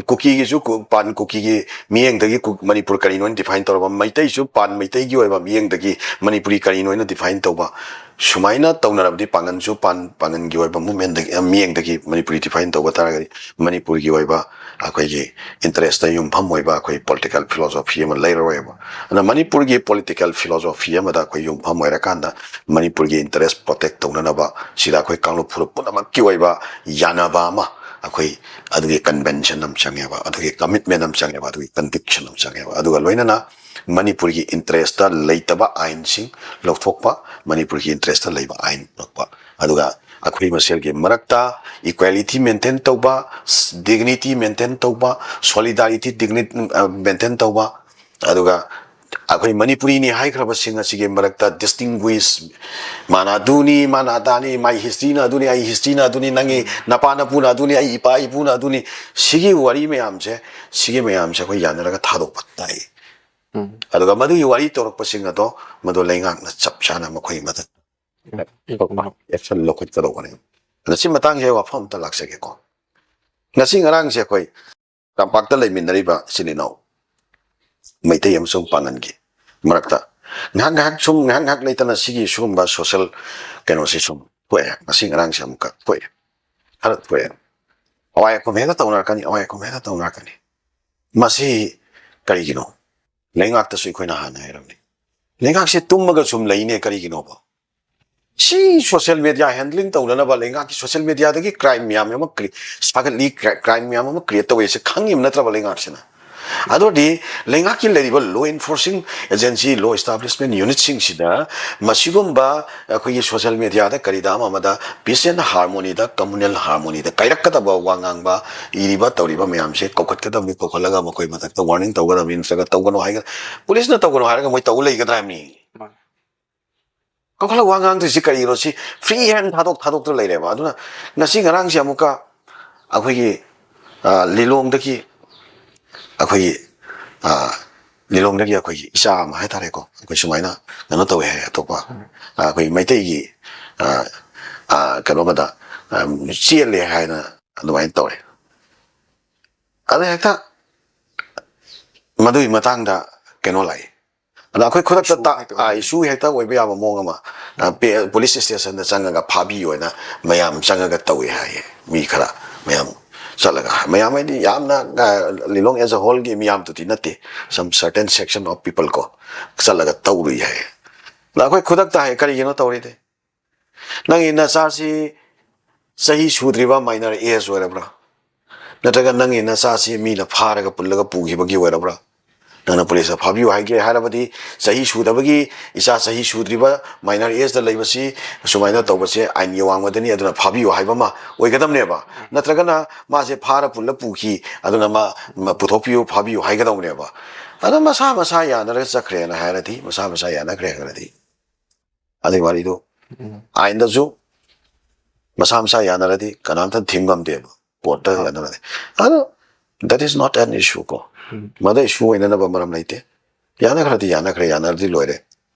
ꯀꯨꯀꯤꯒꯤꯁꯨ ꯀꯨ-, ꯄꯥꯟ ꯀꯨꯀꯤꯒꯤ ꯃꯤꯠꯌꯦꯡꯗꯒꯤ ꯀꯨ-, ꯃꯅꯤꯄꯨꯔ ꯀꯔꯤꯅꯣꯅ define ꯇꯧꯔꯕ, ꯃꯩꯇꯩꯁꯨ ꯄꯥꯟ ꯃꯩꯇꯩꯒꯤ ꯑꯣꯏꯕ ꯃꯤꯠꯌꯦꯡꯗꯒꯤ ꯃꯅꯤꯄꯨꯔꯤ ꯀꯔꯤꯅꯣꯅ define ꯇꯧꯕ, ꯁꯨꯃꯥꯏꯅ ꯇꯧꯅꯔꯕꯗꯤ ꯄꯥꯡꯒꯟꯁꯨ ꯄꯥꯟ, ꯄꯥꯡꯒꯟꯒꯤ ꯑꯣꯏꯕ movement ꯗꯒꯤ, ꯃꯤꯠꯌꯦꯡꯗꯒꯤ ꯃꯅꯤꯄꯨꯔꯤ define ꯇꯧꯕ ꯇꯥꯔꯒꯗꯤ ꯃꯅꯤꯄꯨꯔꯒꯤ ꯑꯣꯏꯕ ꯑꯩꯈꯣꯏꯒꯤ interest ꯇ ꯌꯨꯝꯐꯝ ꯑꯣꯏꯕ ꯑꯩꯈꯣꯏ political philosophy ꯑꯃ ꯂꯩꯔꯔꯣꯏꯕ꯫ ꯑꯗꯨꯅ ꯃꯅꯤꯄꯨꯔꯒꯤ political philosophy ꯑꯃꯗ ꯑꯩꯈꯣꯏ ꯌꯨꯝꯐꯝ ꯑꯣꯏꯔꯀꯥꯟꯗ ꯃꯅꯤꯄꯨꯔꯒꯤ interest protect ꯇꯧꯅꯅꯕ ꯁꯤꯗ ꯑꯩꯈꯣꯏ ꯀꯥꯡꯂꯨꯞ ꯐꯨꯔꯨꯞ ꯄꯨꯝꯅꯃꯛꯀꯤ ꯑꯣꯏꯕ ꯌꯥꯅꯕ ꯑꯃ, ꯑꯩꯈꯣꯏ ꯑꯗꯨꯒꯤ convention ꯑꯃ ꯆꯪꯉꯦꯕ, ꯑꯗꯨꯒꯤ commitment ꯑꯃ ꯆꯪꯉꯦꯕ, ꯑꯗꯨꯒꯤ conviction ꯑꯃ ꯆꯪꯉꯦꯕ꯫ ꯑꯗꯨꯒ ꯂꯣꯏꯅꯅ ꯃꯅꯤꯄꯨꯔꯒꯤ interest ꯂꯩꯇꯕ ꯑꯥꯏꯟꯁꯤꯡ ꯂꯧꯊꯣꯛꯄ, ꯃꯅꯤꯄꯨꯔꯒꯤ interest ꯂꯩꯕ ꯑꯥꯏꯟ ꯄꯨꯔꯛꯄ, ꯑꯗꯨꯒ ꯑꯩꯈꯣꯏ ꯃꯁꯦꯜꯒꯤ ꯃꯔꯛꯇ equality maintain ꯇꯧꯕ, dignity maintain ꯇꯧꯕ, solidarity, dignity maintain ꯇꯧꯕ, ꯑꯗꯨꯒ ꯑꯩꯈꯣꯏ ꯃꯅꯤꯄꯨꯔꯤꯅꯤ ꯍꯥꯏꯈ꯭ꯔꯕꯁꯤꯡ ꯑꯁꯤꯒꯤ ꯃꯔꯛꯇ distinguish, ꯃꯥꯅ ꯑꯗꯨꯅꯤ, ꯃꯥꯅ ꯑꯗꯥꯅꯤ, ꯃꯥꯏ historyꯅ ꯑꯗꯨꯅꯤ, ꯑꯩ historyꯅ ꯑꯗꯨꯅꯤ, ꯅꯪꯒꯤ ꯅꯄꯥ ꯅꯄꯨꯅ ꯑꯗꯨꯅꯤ, ꯑꯩ ꯏꯄꯥ ꯏꯄꯨꯅ ꯑꯗꯨꯅꯤ, ꯁꯤꯒꯤ ꯋꯥꯔꯤ ꯃꯌꯥꯝꯁꯦ, ꯁꯤꯒꯤ ꯃꯌꯥꯝꯁꯦ ꯑꯩꯈꯣꯏ ꯌꯥꯅꯔꯒ ꯊꯥꯗꯣꯛꯄ ꯇꯥꯏ꯫ ꯎꯝ꯫ ꯑꯗꯨꯒ ꯃꯗꯨꯒꯤ ꯋꯥꯔꯤ ꯇꯧꯔꯛꯄꯁꯤꯡ ꯑꯗꯣ ꯃꯗꯨ ꯂꯩꯉꯥꯛꯅ ꯆꯞ ꯆꯥꯅ ꯃꯈꯣꯏꯒꯤ ꯃꯊꯛ action ꯂꯧꯈꯠꯀꯗꯧꯕꯅꯦ꯫ ꯑꯗ ꯁꯤ ꯃꯇꯥꯡꯁꯦ ꯋꯥꯐꯝ ꯑꯝꯇ ꯂꯥꯛꯆꯒꯦꯀꯣ꯫ ꯉꯁꯤ ꯉꯔꯥꯡꯁꯦ ꯑꯩꯈꯣꯏ ꯇꯝꯄꯥꯛꯇ ꯂꯩꯃꯤꯟꯅꯔꯤꯕ ꯏꯆꯤꯜ ꯏꯅꯥꯎ ꯃꯩꯇꯩ ꯑꯃꯁꯨꯡ ꯄꯥꯉꯜꯒꯤ ꯃꯔꯛꯇ ꯉꯥꯏꯍꯥꯛ ꯉꯥꯏꯍꯥꯛ ꯁꯨꯝ, ꯉꯥꯏꯍꯥꯛ ꯉꯥꯏꯍꯥꯛ ꯂꯩꯇꯅ ꯁꯤꯒꯤ ꯁꯤꯒꯨꯝꯕ social ꯀꯩꯅꯣꯁꯤ ꯁꯨꯝ ꯊꯣꯛꯑꯦ꯫ ꯉꯁꯤ ꯉꯔꯥꯡꯁꯦ ꯑꯃꯨꯛꯀ ꯊꯣꯛꯑꯦ, ꯈꯔ ꯊꯣꯛꯑꯦ꯫ ꯑꯋꯥꯏ ꯑꯈꯨꯝ ꯍꯦꯛꯇ ꯇꯧꯅꯔꯛꯀꯅꯤ, ꯑꯋꯥꯏ ꯑꯈꯨꯝ ꯍꯦꯛꯇ ꯇꯧꯅꯔꯛꯀꯅꯤ꯫ ꯃꯁꯤ ꯀꯔꯤꯒꯤꯅꯣ? ꯂꯩꯉꯥꯛꯇꯁꯨ ꯑꯩꯈꯣꯏꯅ ꯍꯥꯟꯅ ꯍꯥꯏꯔꯝꯃꯤ, ꯂꯩꯉꯥꯛꯁꯦ ꯇꯨꯝꯃꯒ ꯁꯨꯝ ꯂꯩꯅꯦ꯫ ꯀꯔꯤꯒꯤꯅꯣꯕ? ꯁꯤ social media handling ꯇꯧꯅꯅꯕ ꯂꯩꯉꯥꯛꯀꯤ social mediaꯗꯒꯤ crime ꯃꯌꯥꯝ ꯑꯃ cre-, ꯁꯥꯒꯠꯂꯤ, cri-, crime ꯃꯌꯥꯝ ꯑꯃ create ꯇꯧꯋꯦ꯫ ꯁꯤ ꯈꯪꯉꯤꯕ ꯅꯠꯇ꯭ꯔꯕ ꯂꯩꯉꯥꯛꯁꯤꯅ? ꯑꯗꯨꯗꯤ ꯂꯩꯉꯥꯛꯀꯤ ꯂꯩꯔꯤꯕ law enforcing agency, law establishment unitꯁꯤꯡꯁꯤꯗ ꯃꯁꯤꯒꯨꯝꯕ ꯑꯩꯈꯣꯏꯒꯤ social mediaꯗ ꯀꯔꯤꯗ ꯑꯃ ꯑꯃꯗ peace and harmonyꯗ, communal harmonyꯗ ꯀꯥꯏꯔꯛꯀꯗꯕ ꯋꯥ ꯉꯥꯡꯕ, ꯏꯔꯤꯕ ꯇꯧꯔꯤꯕ ꯃꯌꯥꯝꯁꯦ ꯀꯧꯈꯠꯀꯗꯕꯅꯤ, ꯀꯧꯈꯠꯂꯒ ꯃꯈꯣꯏ ꯃꯊꯛꯇ warning ꯇꯧꯒꯗꯕꯅꯤ, ꯅꯠꯇ꯭ꯔꯒ ꯇꯧꯒꯅꯨ ꯍꯥꯏꯒ-, ꯄꯨꯂꯤꯁꯅ ꯇꯧꯒꯅꯨ ꯍꯥꯏꯔꯒ ꯃꯣꯏ ꯇꯧ ꯂꯩꯒꯗ꯭ꯔꯥ ꯍꯥꯏꯕꯅꯤ? ꯃꯥꯅꯤ꯫ ꯀꯧꯈꯠꯂ ꯋꯥ ꯉꯥꯡꯗꯣꯏꯁꯤ ꯀꯔꯤꯒꯤꯅꯣ? ꯁꯤ free hand ꯊꯥꯗꯣꯛ ꯊꯥꯗꯣꯛꯇꯅ ꯂꯩꯔꯦꯕ꯫ ꯑꯗꯨꯅ ꯉꯁꯤ ꯉꯔꯥꯡꯁꯦ ꯑꯃꯨꯛꯀ ꯑꯩꯈꯣꯏꯒꯤ, ꯑ, ꯂꯤꯂꯣꯡꯗꯒꯤ ꯑꯩꯈꯣꯏꯒꯤ, ꯑ, ꯂꯤꯂꯣꯡꯗꯒꯤ ꯑꯩꯈꯣꯏꯒꯤ ꯏꯆꯥ ꯑꯃ ꯍꯥꯏꯇꯥꯔꯦꯀꯣ, ꯑꯩꯈꯣꯏ ꯁꯨꯃꯥꯏꯅ ꯀꯩꯅꯣ ꯇꯧꯋꯦ ꯍꯥꯏ, ꯑꯇꯣꯞꯄ, ꯑ, ꯑꯩꯈꯣꯏ ꯃꯩꯇꯩꯒꯤ, ꯑ, ꯑ, ꯀꯩꯅꯣ ꯑꯃꯗ, ꯑ, ꯆꯦꯜꯂꯦ ꯍꯥꯏꯅ ꯑꯗꯨꯃꯥꯏꯅ ꯇꯧꯔꯦ꯫ ꯑꯗ ꯍꯦꯛꯇ ꯃꯗꯨꯒꯤ ꯃꯇꯥꯡꯗ ꯀꯩꯅꯣ ꯂꯥꯛꯏ꯫ ꯑꯗ ꯑꯩꯈꯣꯏ ꯈꯨꯗꯛꯇ issue ꯇ-, ꯍꯦꯛꯇ ꯑꯣꯏꯕ꯫ ꯑ, issue ꯍꯦꯛꯇ ꯑꯣꯏꯕ ꯌꯥꯕ ꯃꯑꯣꯡ ꯑꯃ, ꯑ, ꯄꯦ-, police stationꯗ ꯆꯪꯉꯒ ꯐꯥꯕꯤꯌꯣꯅ ꯃꯌꯥꯝ ꯆꯪꯉꯒ ꯇꯧꯏ ꯍꯥꯏꯌꯦ꯫ ꯃꯤ ꯈꯔ ꯃꯌꯥꯝ ꯆꯠꯂꯒ, ꯃꯌꯥꯝ ꯍꯥꯏꯗꯤ ꯌꯥꯝꯅ, ꯑ, ꯂꯤꯂꯣꯡ as a wholeꯒꯤ ꯃꯤꯌꯥꯝꯗꯨꯗꯤ ꯅꯠꯇꯦ, some certain section of people ꯀꯣ, ꯆꯠꯂꯒ ꯇꯧꯔꯨꯏ ꯍꯥꯏꯌꯦ꯫ ꯑꯗ ꯑꯩꯈꯣꯏ ꯈꯨꯗꯛꯇ ꯍꯥꯏ, "ꯀꯔꯤꯒꯤꯅꯣ ꯇꯧꯔꯤꯗꯤ? ꯅꯪꯒꯤ ꯅꯆꯥꯁꯤ ꯆꯍꯤ ꯁꯨꯗ꯭ꯔꯤꯕ minor age ꯑꯣꯏꯔꯕ꯭ꯔꯥ? ꯅꯠꯇ꯭ꯔꯒ ꯅꯪꯒꯤ ꯅꯆꯥꯁꯤ ꯃꯤꯅ ꯐꯥꯔꯒ ꯄꯨꯜꯂꯒ ꯄꯨꯈꯤꯕꯒꯤ ꯑꯣꯏꯔꯕ꯭ꯔꯥ? ꯅꯪꯅ ꯄꯨꯂꯤꯁꯇ ꯐꯥꯕꯤꯌꯨ ꯍꯥꯏꯒꯦ ꯍꯥꯏꯔꯕꯗꯤ, ꯆꯍꯤ ꯁꯨꯗꯕꯒꯤ, ꯏꯆꯥ ꯆꯍꯤ ꯁꯨꯗ꯭ꯔꯤꯕ minor age ꯇ ꯂꯩꯕꯁꯤ ꯁꯨꯃꯥꯏꯅ ꯇꯧꯕꯁꯦ ꯑꯥꯏꯟꯒꯤ ꯋꯥꯡꯃꯗꯅꯤ, ꯑꯗꯨꯅ ꯐꯥꯕꯤꯌꯨ ꯍꯥꯏꯕ ꯑꯃ ꯑꯣꯏꯒꯗꯕꯅꯦꯕ꯫ ꯅꯠꯇ꯭ꯔꯒꯅ ꯃꯥꯁꯦ ꯐꯥꯔ ꯄꯨꯜꯂ ꯄꯨꯈꯤ, ꯑꯗꯨꯅ ꯃꯥ, ꯃꯥ ꯄꯨꯊꯣꯛꯄꯤꯌꯨ, ꯐꯥꯕꯤꯌꯨ ꯍꯥꯏꯒꯗꯧꯕꯅꯦꯕ꯫ ꯑꯗꯣ ꯃꯁꯥ ꯃꯁꯥ ꯌꯥꯅꯔꯒ ꯆꯠꯈ꯭ꯔꯦꯅ ꯍꯥꯏꯔꯗꯤ, ꯃꯁꯥ ꯃꯁꯥ ꯌꯥꯅꯈ꯭ꯔꯦ ꯍꯥꯏꯔꯗꯤ, ꯑꯗꯨꯒꯤ ꯋꯥꯔꯤꯗꯣ ꯑꯥꯏꯟꯗꯁꯨ ꯃꯁꯥ ꯃꯁꯥ ꯌꯥꯅꯔꯗꯤ ꯀꯅꯥꯝꯇ ꯊꯤꯡ ꯉꯝꯗꯦꯕ, ꯀꯣꯔꯠꯇ ꯌꯥꯅꯔꯗꯤ꯫ ꯑꯗꯣ that is not an issue ꯀꯣ꯫ ꯃꯗ issue ꯑꯣꯏꯅꯅꯕ ꯃꯔꯝ ꯂꯩꯇꯦ꯫ ꯌꯥꯅꯈ꯭ꯔꯗꯤ ꯌꯥꯅꯈ꯭ꯔꯦ, ꯌꯥꯅꯔꯗꯤ ꯂꯣꯏꯔꯦ꯫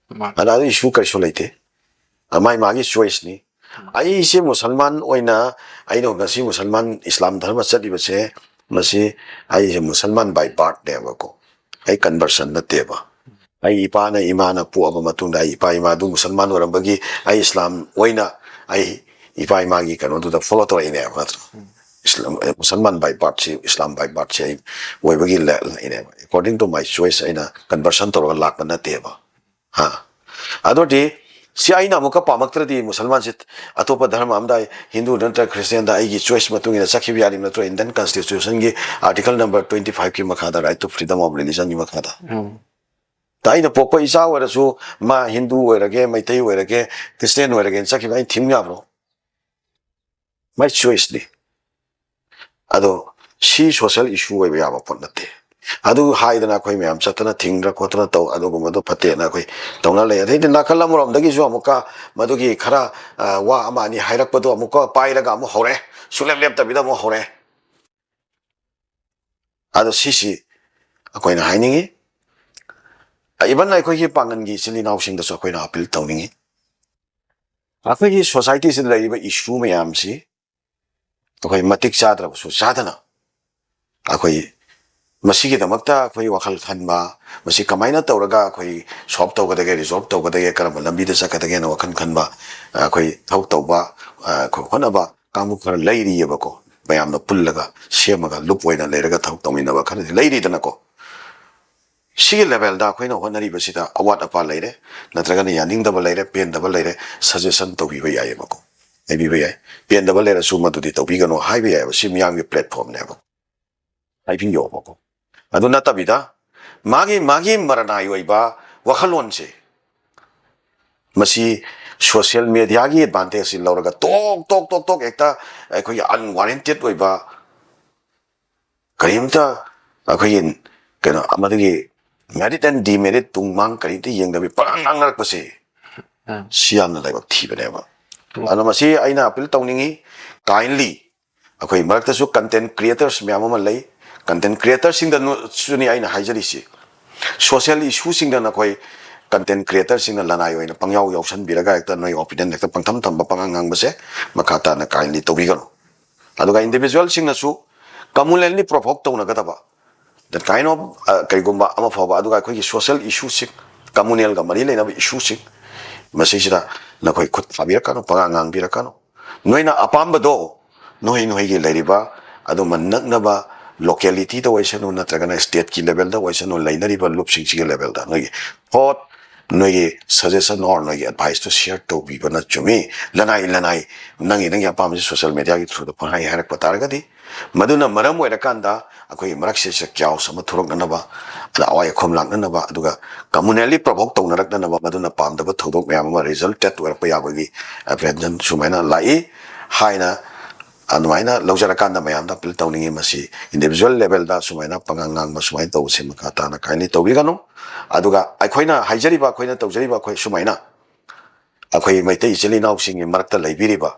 ꯑꯗ ꯑꯗꯨ issue ꯀꯔꯤꯁꯨ ꯂꯩꯇꯦ꯫ ꯃꯥꯏ ꯃꯥꯒꯤ choice ꯅꯤ꯫ ꯑꯩꯁꯦ ꯃꯨꯁꯜꯃꯥꯟ ꯑꯣꯏꯅ, ꯑꯩꯅ ꯉꯁꯤ ꯃꯨꯁꯜꯃꯥꯟ ꯏꯁꯂꯥꯝ ꯙꯔꯃ ꯆꯠꯂꯤꯕꯁꯦ, ꯃꯁꯤ ꯑꯩꯁꯦ ꯃꯨꯁꯜꯃꯥꯟ by birth ꯅꯦꯕꯀꯣ꯫ ꯑꯩ conversion ꯅꯠꯇꯦꯕ꯫ ꯑꯩ ꯏꯄꯥꯅ ꯏꯃꯥꯅ ꯄꯣꯛꯑꯕ ꯃꯇꯨꯡꯗ ꯑꯩ ꯏꯄꯥ ꯏꯃꯥꯗꯨ ꯃꯨꯁꯜꯃꯥꯟ ꯑꯣꯏꯔꯝꯕꯒꯤ ꯑꯩ ꯏꯁꯂꯥꯝ ꯑꯣꯏꯅ ꯑꯩ ꯏꯄꯥ ꯏꯃꯥꯒꯤ ꯀꯩꯅꯣꯗꯨꯗ follow ꯇꯧꯔꯛꯏꯅꯦꯕ, ꯅꯠꯇ꯭ꯔꯣ? ꯏꯁꯂꯥꯝ, ꯃꯨꯁꯜꯃꯥꯟ by birth ꯁꯤ, ꯏꯁꯂꯥꯝ by birth ꯁꯤ ꯑꯩ ꯑꯣꯏꯕꯒꯤ ꯂ-, ꯂꯥꯛꯏꯅꯦꯕ꯫ According to my choice ꯑꯩꯅ conversion ꯇꯧꯔꯒ ꯂꯥꯛꯄ ꯅꯠꯇꯦꯕ꯫ ꯍꯥ? ꯑꯗꯨꯗꯤ ꯁꯤ ꯑꯩꯅ ꯑꯃꯨꯛꯀ ꯄꯥꯝꯃꯛꯇ꯭ꯔꯗꯤ ꯃꯨꯁꯜꯃꯥꯟꯁꯤ ꯑꯇꯣꯞꯄ ꯙꯔꯃ ꯑꯃꯗ, ꯍꯤꯟꯗꯨ ꯅꯠꯇ꯭ꯔꯒ ꯈ꯭ꯔꯤꯁꯇꯤꯌꯥꯟꯗ ꯑꯩꯒꯤ choice ꯃꯇꯨꯡ ꯏꯟꯅ ꯆꯠꯈꯤꯕ ꯌꯥꯔꯤꯕ ꯅꯠꯇ꯭ꯔꯣ? Indian Constitution ꯒꯤ article number twenty five ꯀꯤ ꯃꯈꯥꯗ, right to freedom of religion ꯒꯤ ꯃꯈꯥꯗ꯫ ꯎꯝ꯫ ꯇ ꯑꯩꯅ ꯄꯣꯛꯄ ꯏꯆꯥ ꯑꯣꯏꯔꯁꯨ, ꯃꯥ ꯍꯤꯟꯗꯨ ꯑꯣꯏꯔꯒꯦ, ꯃꯩꯇꯩ ꯑꯣꯏꯔꯒꯦ, ꯈ꯭ꯔꯤꯁꯇꯤꯌꯥꯟ ꯑꯣꯏꯔꯒꯦꯅ ꯆꯠꯈꯤꯕ ꯑꯩꯅ ꯊꯤꯡ ꯌꯥꯕ꯭ꯔꯣ? My choice ꯅꯤ꯫ ꯑꯗꯣ ꯁꯤ social issue ꯑꯣꯏꯕ ꯌꯥꯕ ꯄꯣꯠ ꯅꯠꯇꯦ꯫ ꯑꯗꯨ ꯍꯥꯏꯗꯅ ꯑꯩꯈꯣꯏ ꯃꯌꯥꯝ ꯆꯠꯇꯅ ꯊꯤꯡꯗꯅ ꯈꯣꯠꯇꯅ ꯇꯧ, ꯑꯗꯨꯒꯨꯝꯕꯗꯣ ꯐꯠꯇꯦꯅ ꯑꯩꯈꯣꯏ ꯇꯧꯅ ꯂꯩ꯫ ꯑꯗꯩꯗꯤ ꯅꯥꯀꯜ ꯑꯃꯔꯣꯝꯗꯒꯤꯁꯨ ꯑꯃꯨꯛꯀ ꯃꯗꯨꯒꯤ ꯈꯔ, ꯑ, ꯋꯥ ꯑꯃ ꯑꯅꯤ ꯍꯥꯏꯔꯛꯄꯗꯣ ꯑꯃꯨꯛꯀ ꯄꯥꯏꯔꯒ ꯑꯃꯨꯛ ꯍꯧꯔꯦ, ꯁꯨꯡꯂꯦꯞ ꯂꯦꯞꯇꯕꯤꯗ ꯑꯃꯨꯛ ꯍꯧꯔꯦ꯫ ꯑꯗꯣ ꯁꯤꯁꯤ ꯑꯩꯈꯣꯏꯅ ꯍꯥꯏꯅꯤꯡꯉꯤ꯫ Even ꯑꯩꯈꯣꯏꯒꯤ ꯄꯥꯡꯒꯜꯒꯤ ꯏꯆꯤꯜ ꯏꯅꯥꯎꯁꯤꯡꯗꯁꯨ ꯑꯩꯈꯣꯏꯅ appeal ꯇꯧꯅꯤꯡꯉꯤ꯫ ꯑꯩꯈꯣꯏꯒꯤ society ꯁꯤꯗ ꯂꯩꯔꯤꯕ issue ꯃꯌꯥꯝꯁꯤ ꯑꯩꯈꯣꯏ ꯃꯇꯤꯛ ꯆꯥꯗ꯭ꯔꯕꯁꯨ ꯆꯥꯗꯅ, ꯑꯩꯈꯣꯏ ꯃꯁꯤꯒꯤꯗꯃꯛꯇ ꯑꯩꯈꯣꯏ ꯋꯥꯈꯜ ꯈꯟꯕ, ꯃꯁꯤ ꯀꯃꯥꯏꯅ ꯇꯧꯔꯒ ꯑꯩꯈꯣꯏ solve ꯇꯧꯒꯗꯒꯦ, resolve ꯇꯧꯒꯗꯒꯦ, ꯀꯔꯝꯕ ꯂꯝꯕꯤꯗ ꯆꯠꯀꯗꯒꯦꯅ ꯋꯥꯈꯜ ꯈꯟꯕ, ꯑꯩꯈꯣꯏ ꯊꯕꯛ ꯇꯧꯕ, ꯑꯩꯈꯣꯏ ꯍꯣꯠꯅꯕ ꯀꯥꯡꯕꯨ ꯈꯔ ꯂꯩꯔꯤꯑꯕꯀꯣ꯫ ꯃꯌꯥꯝꯅ ꯄꯨꯜꯂꯒ ꯁꯦꯝꯃꯒ ꯂꯨꯞ ꯑꯣꯏꯅ ꯂꯩꯔꯒ ꯊꯕꯛ ꯇꯧꯃꯤꯟꯅꯕ ꯈꯔꯗꯤ ꯂꯩꯔꯤꯗꯅꯀꯣ꯫ ꯁꯤꯒꯤ level ꯗ ꯑꯩꯈꯣꯏꯅ ꯍꯣꯠꯅꯔꯤꯕꯁꯤꯗ ꯑꯋꯥꯠ ꯑꯄꯥ ꯂꯩꯔꯦ, ꯅꯠꯇ꯭ꯔꯒꯅ ꯌꯥꯅꯤꯡꯗꯕ ꯂꯩꯔꯦ, ꯄꯦꯟꯗꯕ ꯂꯩꯔꯦ, suggestion ꯇꯧꯕꯤꯕ ꯌꯥꯏꯌꯦꯕꯀꯣ꯫ ꯍꯥꯏꯕꯤꯕ ꯌꯥꯏ꯫ ꯄꯦꯟꯗꯕ ꯂꯩꯔꯁꯨ ꯃꯗꯨꯗꯤ ꯇꯧꯕꯤꯒꯅꯨ ꯍꯥꯏꯕ ꯌꯥꯏꯑꯕ꯫ ꯁꯤ ꯃꯤꯌꯥꯝꯒꯤ platformꯅꯦꯕ꯫ ꯍꯥꯏꯕꯤꯌꯣꯕꯀꯣ꯫ ꯑꯗꯨ ꯅꯠꯇꯕꯤꯗ ꯃꯥꯒꯤ, ꯃꯥꯒꯤ ꯃꯔꯅꯥꯏ ꯑꯣꯏꯕ ꯋꯥꯈꯜꯂꯣꯟꯁꯦ, ꯃꯁꯤ social mediaꯒꯤ advantageꯁꯤ ꯂꯧꯔꯒ ꯇꯣꯛ, ꯇꯣꯛ, ꯇꯣꯛ, ꯇꯣꯛ ꯍꯦꯛꯇ ꯑꯩꯈꯣꯏꯒꯤ unwarranted ꯑꯣꯏꯕ, ꯀꯔꯤꯝꯇ ꯑꯩꯈꯣꯏꯒꯤ ꯀꯩꯅꯣ ꯑꯃꯗꯒꯤ merit and demerit ꯇꯨꯡ ꯃꯥꯡ ꯀꯔꯤꯝꯇ ꯌꯦꯡꯗꯕꯤ ꯄꯉꯥꯡ ꯉꯥꯡꯅꯔꯛꯄꯁꯦ, ꯎꯝ꯫ ꯁꯤ ꯌꯥꯝꯅ ꯂꯥꯏꯕꯛ ꯊꯤꯕꯅꯦꯕ꯫ ꯎꯝ꯫ ꯑꯗꯣ ꯃꯁꯤ ꯑꯩꯅ appeal ꯇꯧꯅꯤꯡꯉꯤ, kindly ꯑꯩꯈꯣꯏ ꯃꯔꯛꯇꯁꯨ content creators ꯃꯌꯥꯝ ꯑꯃ ꯂꯩ꯫ Content creatorꯁꯤꯡꯗꯁꯨꯅꯤ ꯑꯩꯅ ꯍꯥꯏꯖꯔꯤꯁꯤ꯫ Social issueꯁꯤꯡꯗ ꯅꯈꯣꯏ content creatorꯁꯤꯡꯅ ꯂꯅꯥꯏ ꯑꯣꯏꯅ ꯄꯪꯌꯥꯎ ꯌꯥꯎꯁꯟꯕꯤꯔꯒ ꯍꯦꯛꯇ ꯅꯣꯏ opinion ꯍꯦꯛꯇ ꯄꯪꯊꯝ ꯊꯝꯕ, ꯄꯉꯥꯡ ꯉꯥꯡꯕꯁꯦ ꯃꯈꯥ ꯇꯥꯅ kindly ꯇꯧꯕꯤꯒꯅꯨ꯫ ꯑꯗꯨꯒ individualꯁꯤꯡꯅꯁꯨ communally provoke ꯇꯧꯅꯒꯗꯕ, that kind of, ꯑ, ꯀꯔꯤꯒꯨꯝꯕ ꯑꯃ ꯐꯥꯎꯕ, ꯑꯗꯨꯒ ꯑꯩꯈꯣꯏꯒꯤ social issueꯁꯤꯡ, communalꯒ ꯃꯔꯤ ꯂꯩꯅꯕ issueꯁꯤꯡ, ꯃꯁꯤꯁꯤꯗ ꯅꯈꯣꯏ ꯈꯨꯠ ꯊꯥꯕꯤꯔꯛꯀꯅꯨ, ꯄꯉꯥꯡ ꯉꯥꯡꯕꯤꯔꯛꯀꯅꯨ꯫ ꯅꯣꯏꯅ ꯑꯄꯥꯝꯕꯗꯣ ꯅꯣꯏ ꯅꯣꯏꯒꯤ ꯂꯩꯔꯤꯕ ꯑꯗꯨꯝꯕ ꯅꯛꯅꯕ localityꯗ ꯑꯣꯏꯁꯅꯨ, ꯅꯠꯇ꯭ꯔꯒꯅ stateꯀꯤ levelꯗ ꯑꯣꯏꯁꯅꯨ, ꯂꯩꯅꯔꯤꯕ ꯂꯨꯞꯁꯤꯡꯁꯤꯒꯤ levelꯗ ꯅꯣꯏꯒꯤ thought, ꯅꯣꯏꯒꯤ suggestion or ꯅꯣꯏꯒꯤ adviceꯇꯣ share ꯇꯧꯕꯤꯕꯅ ꯆꯨꯝꯃꯤ꯫ ꯂꯅꯥꯏ, ꯂꯅꯥꯏ, ꯅꯪꯒꯤ, ꯅꯪꯒꯤ ꯑꯄꯥꯝꯕꯁꯤ social mediaꯒꯤ throughꯗ ꯄꯪꯍꯥꯏ ꯍꯥꯏꯔꯛꯄ ꯇꯥꯔꯒꯗꯤ, ꯃꯗꯨꯅ ꯃꯔꯝ ꯑꯣꯏꯔꯀꯥꯟꯗ ꯑꯩꯈꯣꯏꯒꯤ ꯃꯔꯛꯁꯤꯗ chaos ꯑꯃ ꯊꯣꯛꯂꯛꯅꯅꯕ, ꯑꯗ ꯑꯋꯥꯏ ꯑꯈꯨꯝ ꯂꯥꯛꯅꯅꯕ, ꯑꯗꯨꯒ communally provoke ꯇꯧꯅꯔꯛꯅꯅꯕ, ꯃꯗꯨꯅ ꯄꯥꯝꯗꯕ ꯊꯧꯗꯣꯛ ꯃꯌꯥꯝ ꯑꯃ resulted ꯑꯣꯏꯔꯛꯄ ꯌꯥꯕꯒꯤ apprehension ꯁꯨꯃꯥꯏꯅ ꯂꯥꯛꯏ ꯍꯥꯏꯅ ꯑꯗꯨꯃꯥꯏꯅ ꯂꯧꯖꯔꯀꯥꯟꯗ ꯃꯌꯥꯝꯗ appeal ꯇꯧꯅꯤꯡꯉꯤ꯫ ꯃꯁꯤ individual levelꯗ ꯁꯨꯃꯥꯏꯅ ꯄꯉꯥꯡ ꯉꯥꯡꯕ ꯁꯨꯃꯥꯏꯅ ꯇꯧꯕꯁꯦ ꯃꯈꯥ ꯇꯥꯅ kindly ꯇꯧꯕꯤꯒꯅꯨ꯫ ꯑꯗꯨꯒ ꯑꯩꯈꯣꯏꯅ ꯍꯥꯏꯖꯔꯤꯕ, ꯑꯩꯈꯣꯏꯅ ꯇꯧꯖꯔꯤꯕ, ꯑꯩꯈꯣꯏ ꯁꯨꯃꯥꯏꯅ ꯑꯩꯈꯣꯏ ꯃꯩꯇꯩ ꯏꯆꯤꯜ ꯏꯅꯥꯎꯁꯤꯡꯒꯤ ꯃꯔꯛꯇ ꯂꯩꯕꯤꯔꯤꯕ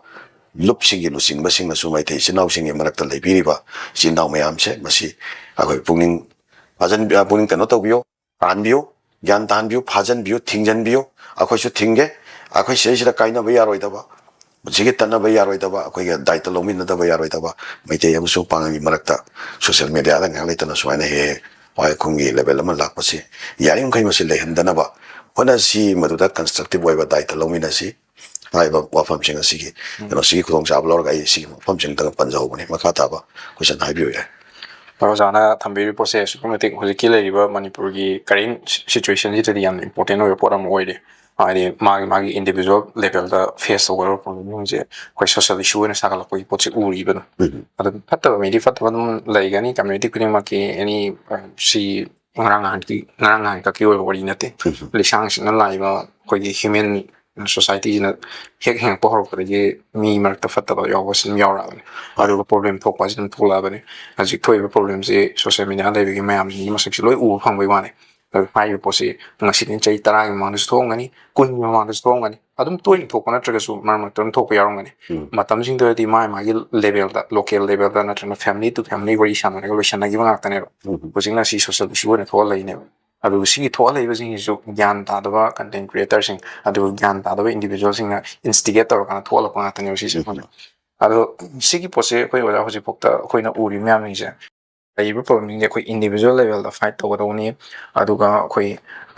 ꯂꯨꯞꯁꯤꯡꯒꯤ ꯂꯨꯆꯤꯡꯕꯁꯤꯡꯅꯁꯨ ꯃꯩꯇꯩ ꯏꯆꯤꯜ ꯏꯅꯥꯎꯁꯤꯡꯒꯤ ꯃꯔꯛꯇ ꯂꯩꯕꯤꯔꯤꯕ ꯏꯆꯤꯜ ꯏꯅꯥꯎ ꯃꯌꯥꯝꯁꯦ, ꯃꯁꯤ ꯑꯩꯈꯣꯏ ꯄꯨꯛꯅꯤꯡ ꯐꯥꯖꯟ-, ꯄꯨꯛꯅꯤꯡ ꯀꯩꯅꯣ ꯇꯧꯕꯤꯌꯨ, ꯇꯥꯍꯟꯕꯤꯌꯨ, ꯒ꯭ꯌꯥꯟ ꯇꯥꯍꯟꯕꯤꯌꯨ, ꯐꯥꯖꯟꯕꯤꯌꯨ, ꯊꯤꯡꯖꯟꯕꯤꯌꯨ꯫ ꯑꯩꯈꯣꯏꯁꯨ ꯊꯤꯡꯒꯦ꯫ ꯑꯩꯈꯣꯏ ꯁꯤꯗꯩꯁꯤꯗ ꯀꯥꯏꯅꯕ ꯌꯥꯔꯣꯏꯗꯕ, ꯄꯨꯟꯁꯤꯒꯤ ꯇꯠꯅꯕ ꯌꯥꯔꯣꯏꯗꯕ, ꯑꯩꯈꯣꯏꯒꯤ ꯗꯥꯏꯇ ꯂꯧꯃꯤꯟꯅꯗꯕ ꯌꯥꯔꯣꯏꯗꯕ ꯃꯩꯇꯩ ꯑꯃꯁꯨꯡ ꯄꯥꯉꯜꯒꯤ ꯃꯔꯛꯇ social mediaꯗ ꯉꯥꯏꯍꯥꯛ ꯂꯩꯇꯅ ꯁꯨꯃꯥꯏꯅ ꯍꯦꯛ ꯍꯦꯛ ꯋꯥꯍꯩ ꯈꯨꯝꯒꯤ level ꯑꯃ ꯂꯥꯛꯄꯁꯤ ꯌꯥꯔꯤꯃꯈꯩ ꯃꯁꯤ ꯂꯩꯍꯟꯗꯅꯕ ꯍꯣꯠꯅꯁꯤ, ꯃꯗꯨꯗ constructive ꯑꯣꯏꯕ ꯗꯥꯏꯇ ꯂꯧꯃꯤꯟꯅꯁꯤ꯫ ꯍꯥꯏꯔꯤꯕ ꯋꯥꯐꯝꯁꯤꯡ ꯑꯁꯤꯒꯤ, ꯎꯝ꯫ ꯀꯩꯅꯣꯁꯤꯒꯤ ꯈꯨꯗꯣꯡꯆꯥꯕ ꯂꯧꯔꯒ ꯑꯩ ꯁꯤꯒꯤ ꯋꯥꯐꯝꯁꯤꯡꯗꯪ ꯄꯟꯖꯍꯧꯕꯅꯤ꯫ ꯃꯈꯥ ꯇꯥꯕ question ꯍꯥꯏꯕꯤꯌꯨ ꯌꯥꯏ꯫ ꯍꯣꯏ, ꯑꯣꯖꯥꯅ ꯊꯝꯕꯤꯔꯤꯕ ꯄꯣꯠꯁꯦ ꯑꯁꯨꯛꯀꯤ ꯃꯇꯤꯛ ꯍꯧꯖꯤꯛꯀꯤ ꯂꯩꯔꯤꯕ ꯃꯅꯤꯄꯨꯔꯒꯤ current situationꯁꯤꯗꯗꯤ ꯌꯥꯝꯅ important ꯑꯣꯏꯕ ꯄꯣꯠ ꯑꯃ ꯑꯣꯏꯔꯤ꯫ ꯍꯥꯏꯗꯤ ꯃꯥꯒꯤ ꯃꯥꯒꯤ individual levelꯗ face ꯇꯧꯒꯗꯕ problemꯁꯤꯡꯁꯦ ꯑꯩꯈꯣꯏ social issue ꯑꯣꯏꯅ ꯁꯥꯒꯠꯂꯛꯄꯒꯤ ꯄꯣꯠꯁꯦ ꯎꯔꯤꯕ ꯑꯗꯨꯝ꯫ ꯑꯗꯨꯝ ꯐꯠꯇꯕ ꯃꯤꯗꯤ ꯐꯠꯇꯕ ꯑꯗꯨꯝ ꯂꯩꯒꯅꯤ, community ꯈꯨꯗꯤꯡꯃꯛꯀꯤ any, ꯁꯤ ꯉꯔꯥꯡ ꯅꯍꯥꯟꯒꯤ, ꯉꯔꯥꯡ ꯅꯍꯥꯟꯈꯛꯀꯤ ꯑꯣꯏꯕ ꯋꯥꯔꯤ ꯅꯠꯇꯦ꯫ ꯂꯤꯁꯥꯡꯁꯤꯠꯅ ꯂꯥꯛꯏꯕ ꯑꯩꯈꯣꯏꯒꯤ human societyꯁꯤꯅ ꯍꯦꯛ ꯍꯤꯡꯉꯛꯄ ꯍꯧꯔꯛꯄꯗꯒꯤ ꯃꯤ ꯃꯔꯛꯇ ꯐꯠꯇꯕ ꯌꯥꯎꯕꯁꯤ ꯑꯗꯨꯝ ꯌꯥꯎꯔꯛꯑꯕꯅꯤ꯫ ꯑꯗꯨꯒ problem ꯊꯣꯛꯄ ꯍꯥꯏꯁꯤ ꯑꯗꯨꯝ ꯊꯣꯛꯂꯛꯑꯕꯅꯤ꯫ ꯍꯧꯖꯤꯛ ꯊꯣꯛꯏꯕ problemꯁꯤ social media ꯂꯩꯕꯒꯤ ꯃꯌꯥꯝꯁꯤꯒꯤ ꯃꯁꯛꯁꯤ ꯂꯣꯏ ꯎꯕ ꯐꯪꯕꯒꯤ ꯋꯥꯅꯤ꯫ ꯑꯗꯨ ꯍꯥꯏꯔꯤꯕ ꯄꯣꯠꯁꯤ ꯉꯁꯤꯗꯤ ꯆꯍꯤ ꯇꯔꯥꯒꯤ ꯃꯃꯥꯡꯗꯁꯨ ꯊꯣꯛꯑꯝꯒꯅꯤ, ꯀꯨꯟꯒꯤ ꯃꯃꯥꯡꯗꯁꯨ ꯊꯣꯛꯑꯝꯒꯅꯤ꯫ ꯑꯗꯨꯝ ꯇꯣꯏꯅ ꯊꯣꯛꯄ ꯅꯠꯇ꯭ꯔꯒꯁꯨ ꯃꯔꯛ ꯃꯔꯛꯇ ꯑꯗꯨꯝ ꯊꯣꯛꯄ ꯌꯥꯎꯔꯝꯒꯅꯤ꯫ ꯃꯇꯝꯁꯤꯡꯗꯨꯗꯗꯤ ꯃꯥꯒꯤ ꯃꯥꯒꯤ levelꯗ, local levelꯗ ꯅꯠꯇ꯭ꯔꯒꯅ family to family ꯋꯥꯔꯤ ꯁꯥꯟꯅꯔꯒ ꯂꯣꯏꯁꯟꯅꯈꯤꯕ ꯉꯥꯛꯇꯅꯦꯕ꯫ ꯍꯧꯖꯤꯛꯅ ꯁꯤ social issue ꯑꯣꯏꯅ ꯊꯣꯛꯍꯜꯂꯛꯏꯅꯦꯕ꯫ ꯑꯗꯨꯒ ꯁꯤꯒꯤ ꯊꯣꯛꯍꯜꯂꯛꯏꯕꯁꯤꯡꯁꯤꯁꯨ ꯒ꯭ꯌꯥꯟ ꯇꯥꯗꯕ content creatorꯁꯤꯡ, ꯑꯗꯨꯒ ꯒ꯭ꯌꯥꯟ ꯇꯥꯗꯕ individualꯁꯤꯡꯅ instigate ꯇꯧꯔꯀꯥꯟꯗ ꯊꯣꯛꯍꯜꯂꯛꯄ ꯉꯥꯛꯇꯅꯦꯕ ꯁꯤꯁꯦ꯫ ꯑꯗꯣ ꯁꯤꯒꯤ ꯄꯣꯠꯁꯦ ꯑꯩꯈꯣꯏ ꯑꯣꯖꯥ ꯍꯧꯖꯤꯛꯐꯥꯎꯗ ꯑꯩꯈꯣꯏꯅ ꯎꯔꯤꯕ ꯃꯌꯥꯝꯁꯤꯡꯁꯦ, ꯂꯩꯔꯤꯕ problemꯁꯤꯡꯁꯦ ꯑꯩꯈꯣꯏ individual levelꯗ fight ꯇꯧꯒꯗꯧꯕꯅꯤ꯫ ꯑꯗꯨꯒ ꯑꯩꯈꯣꯏ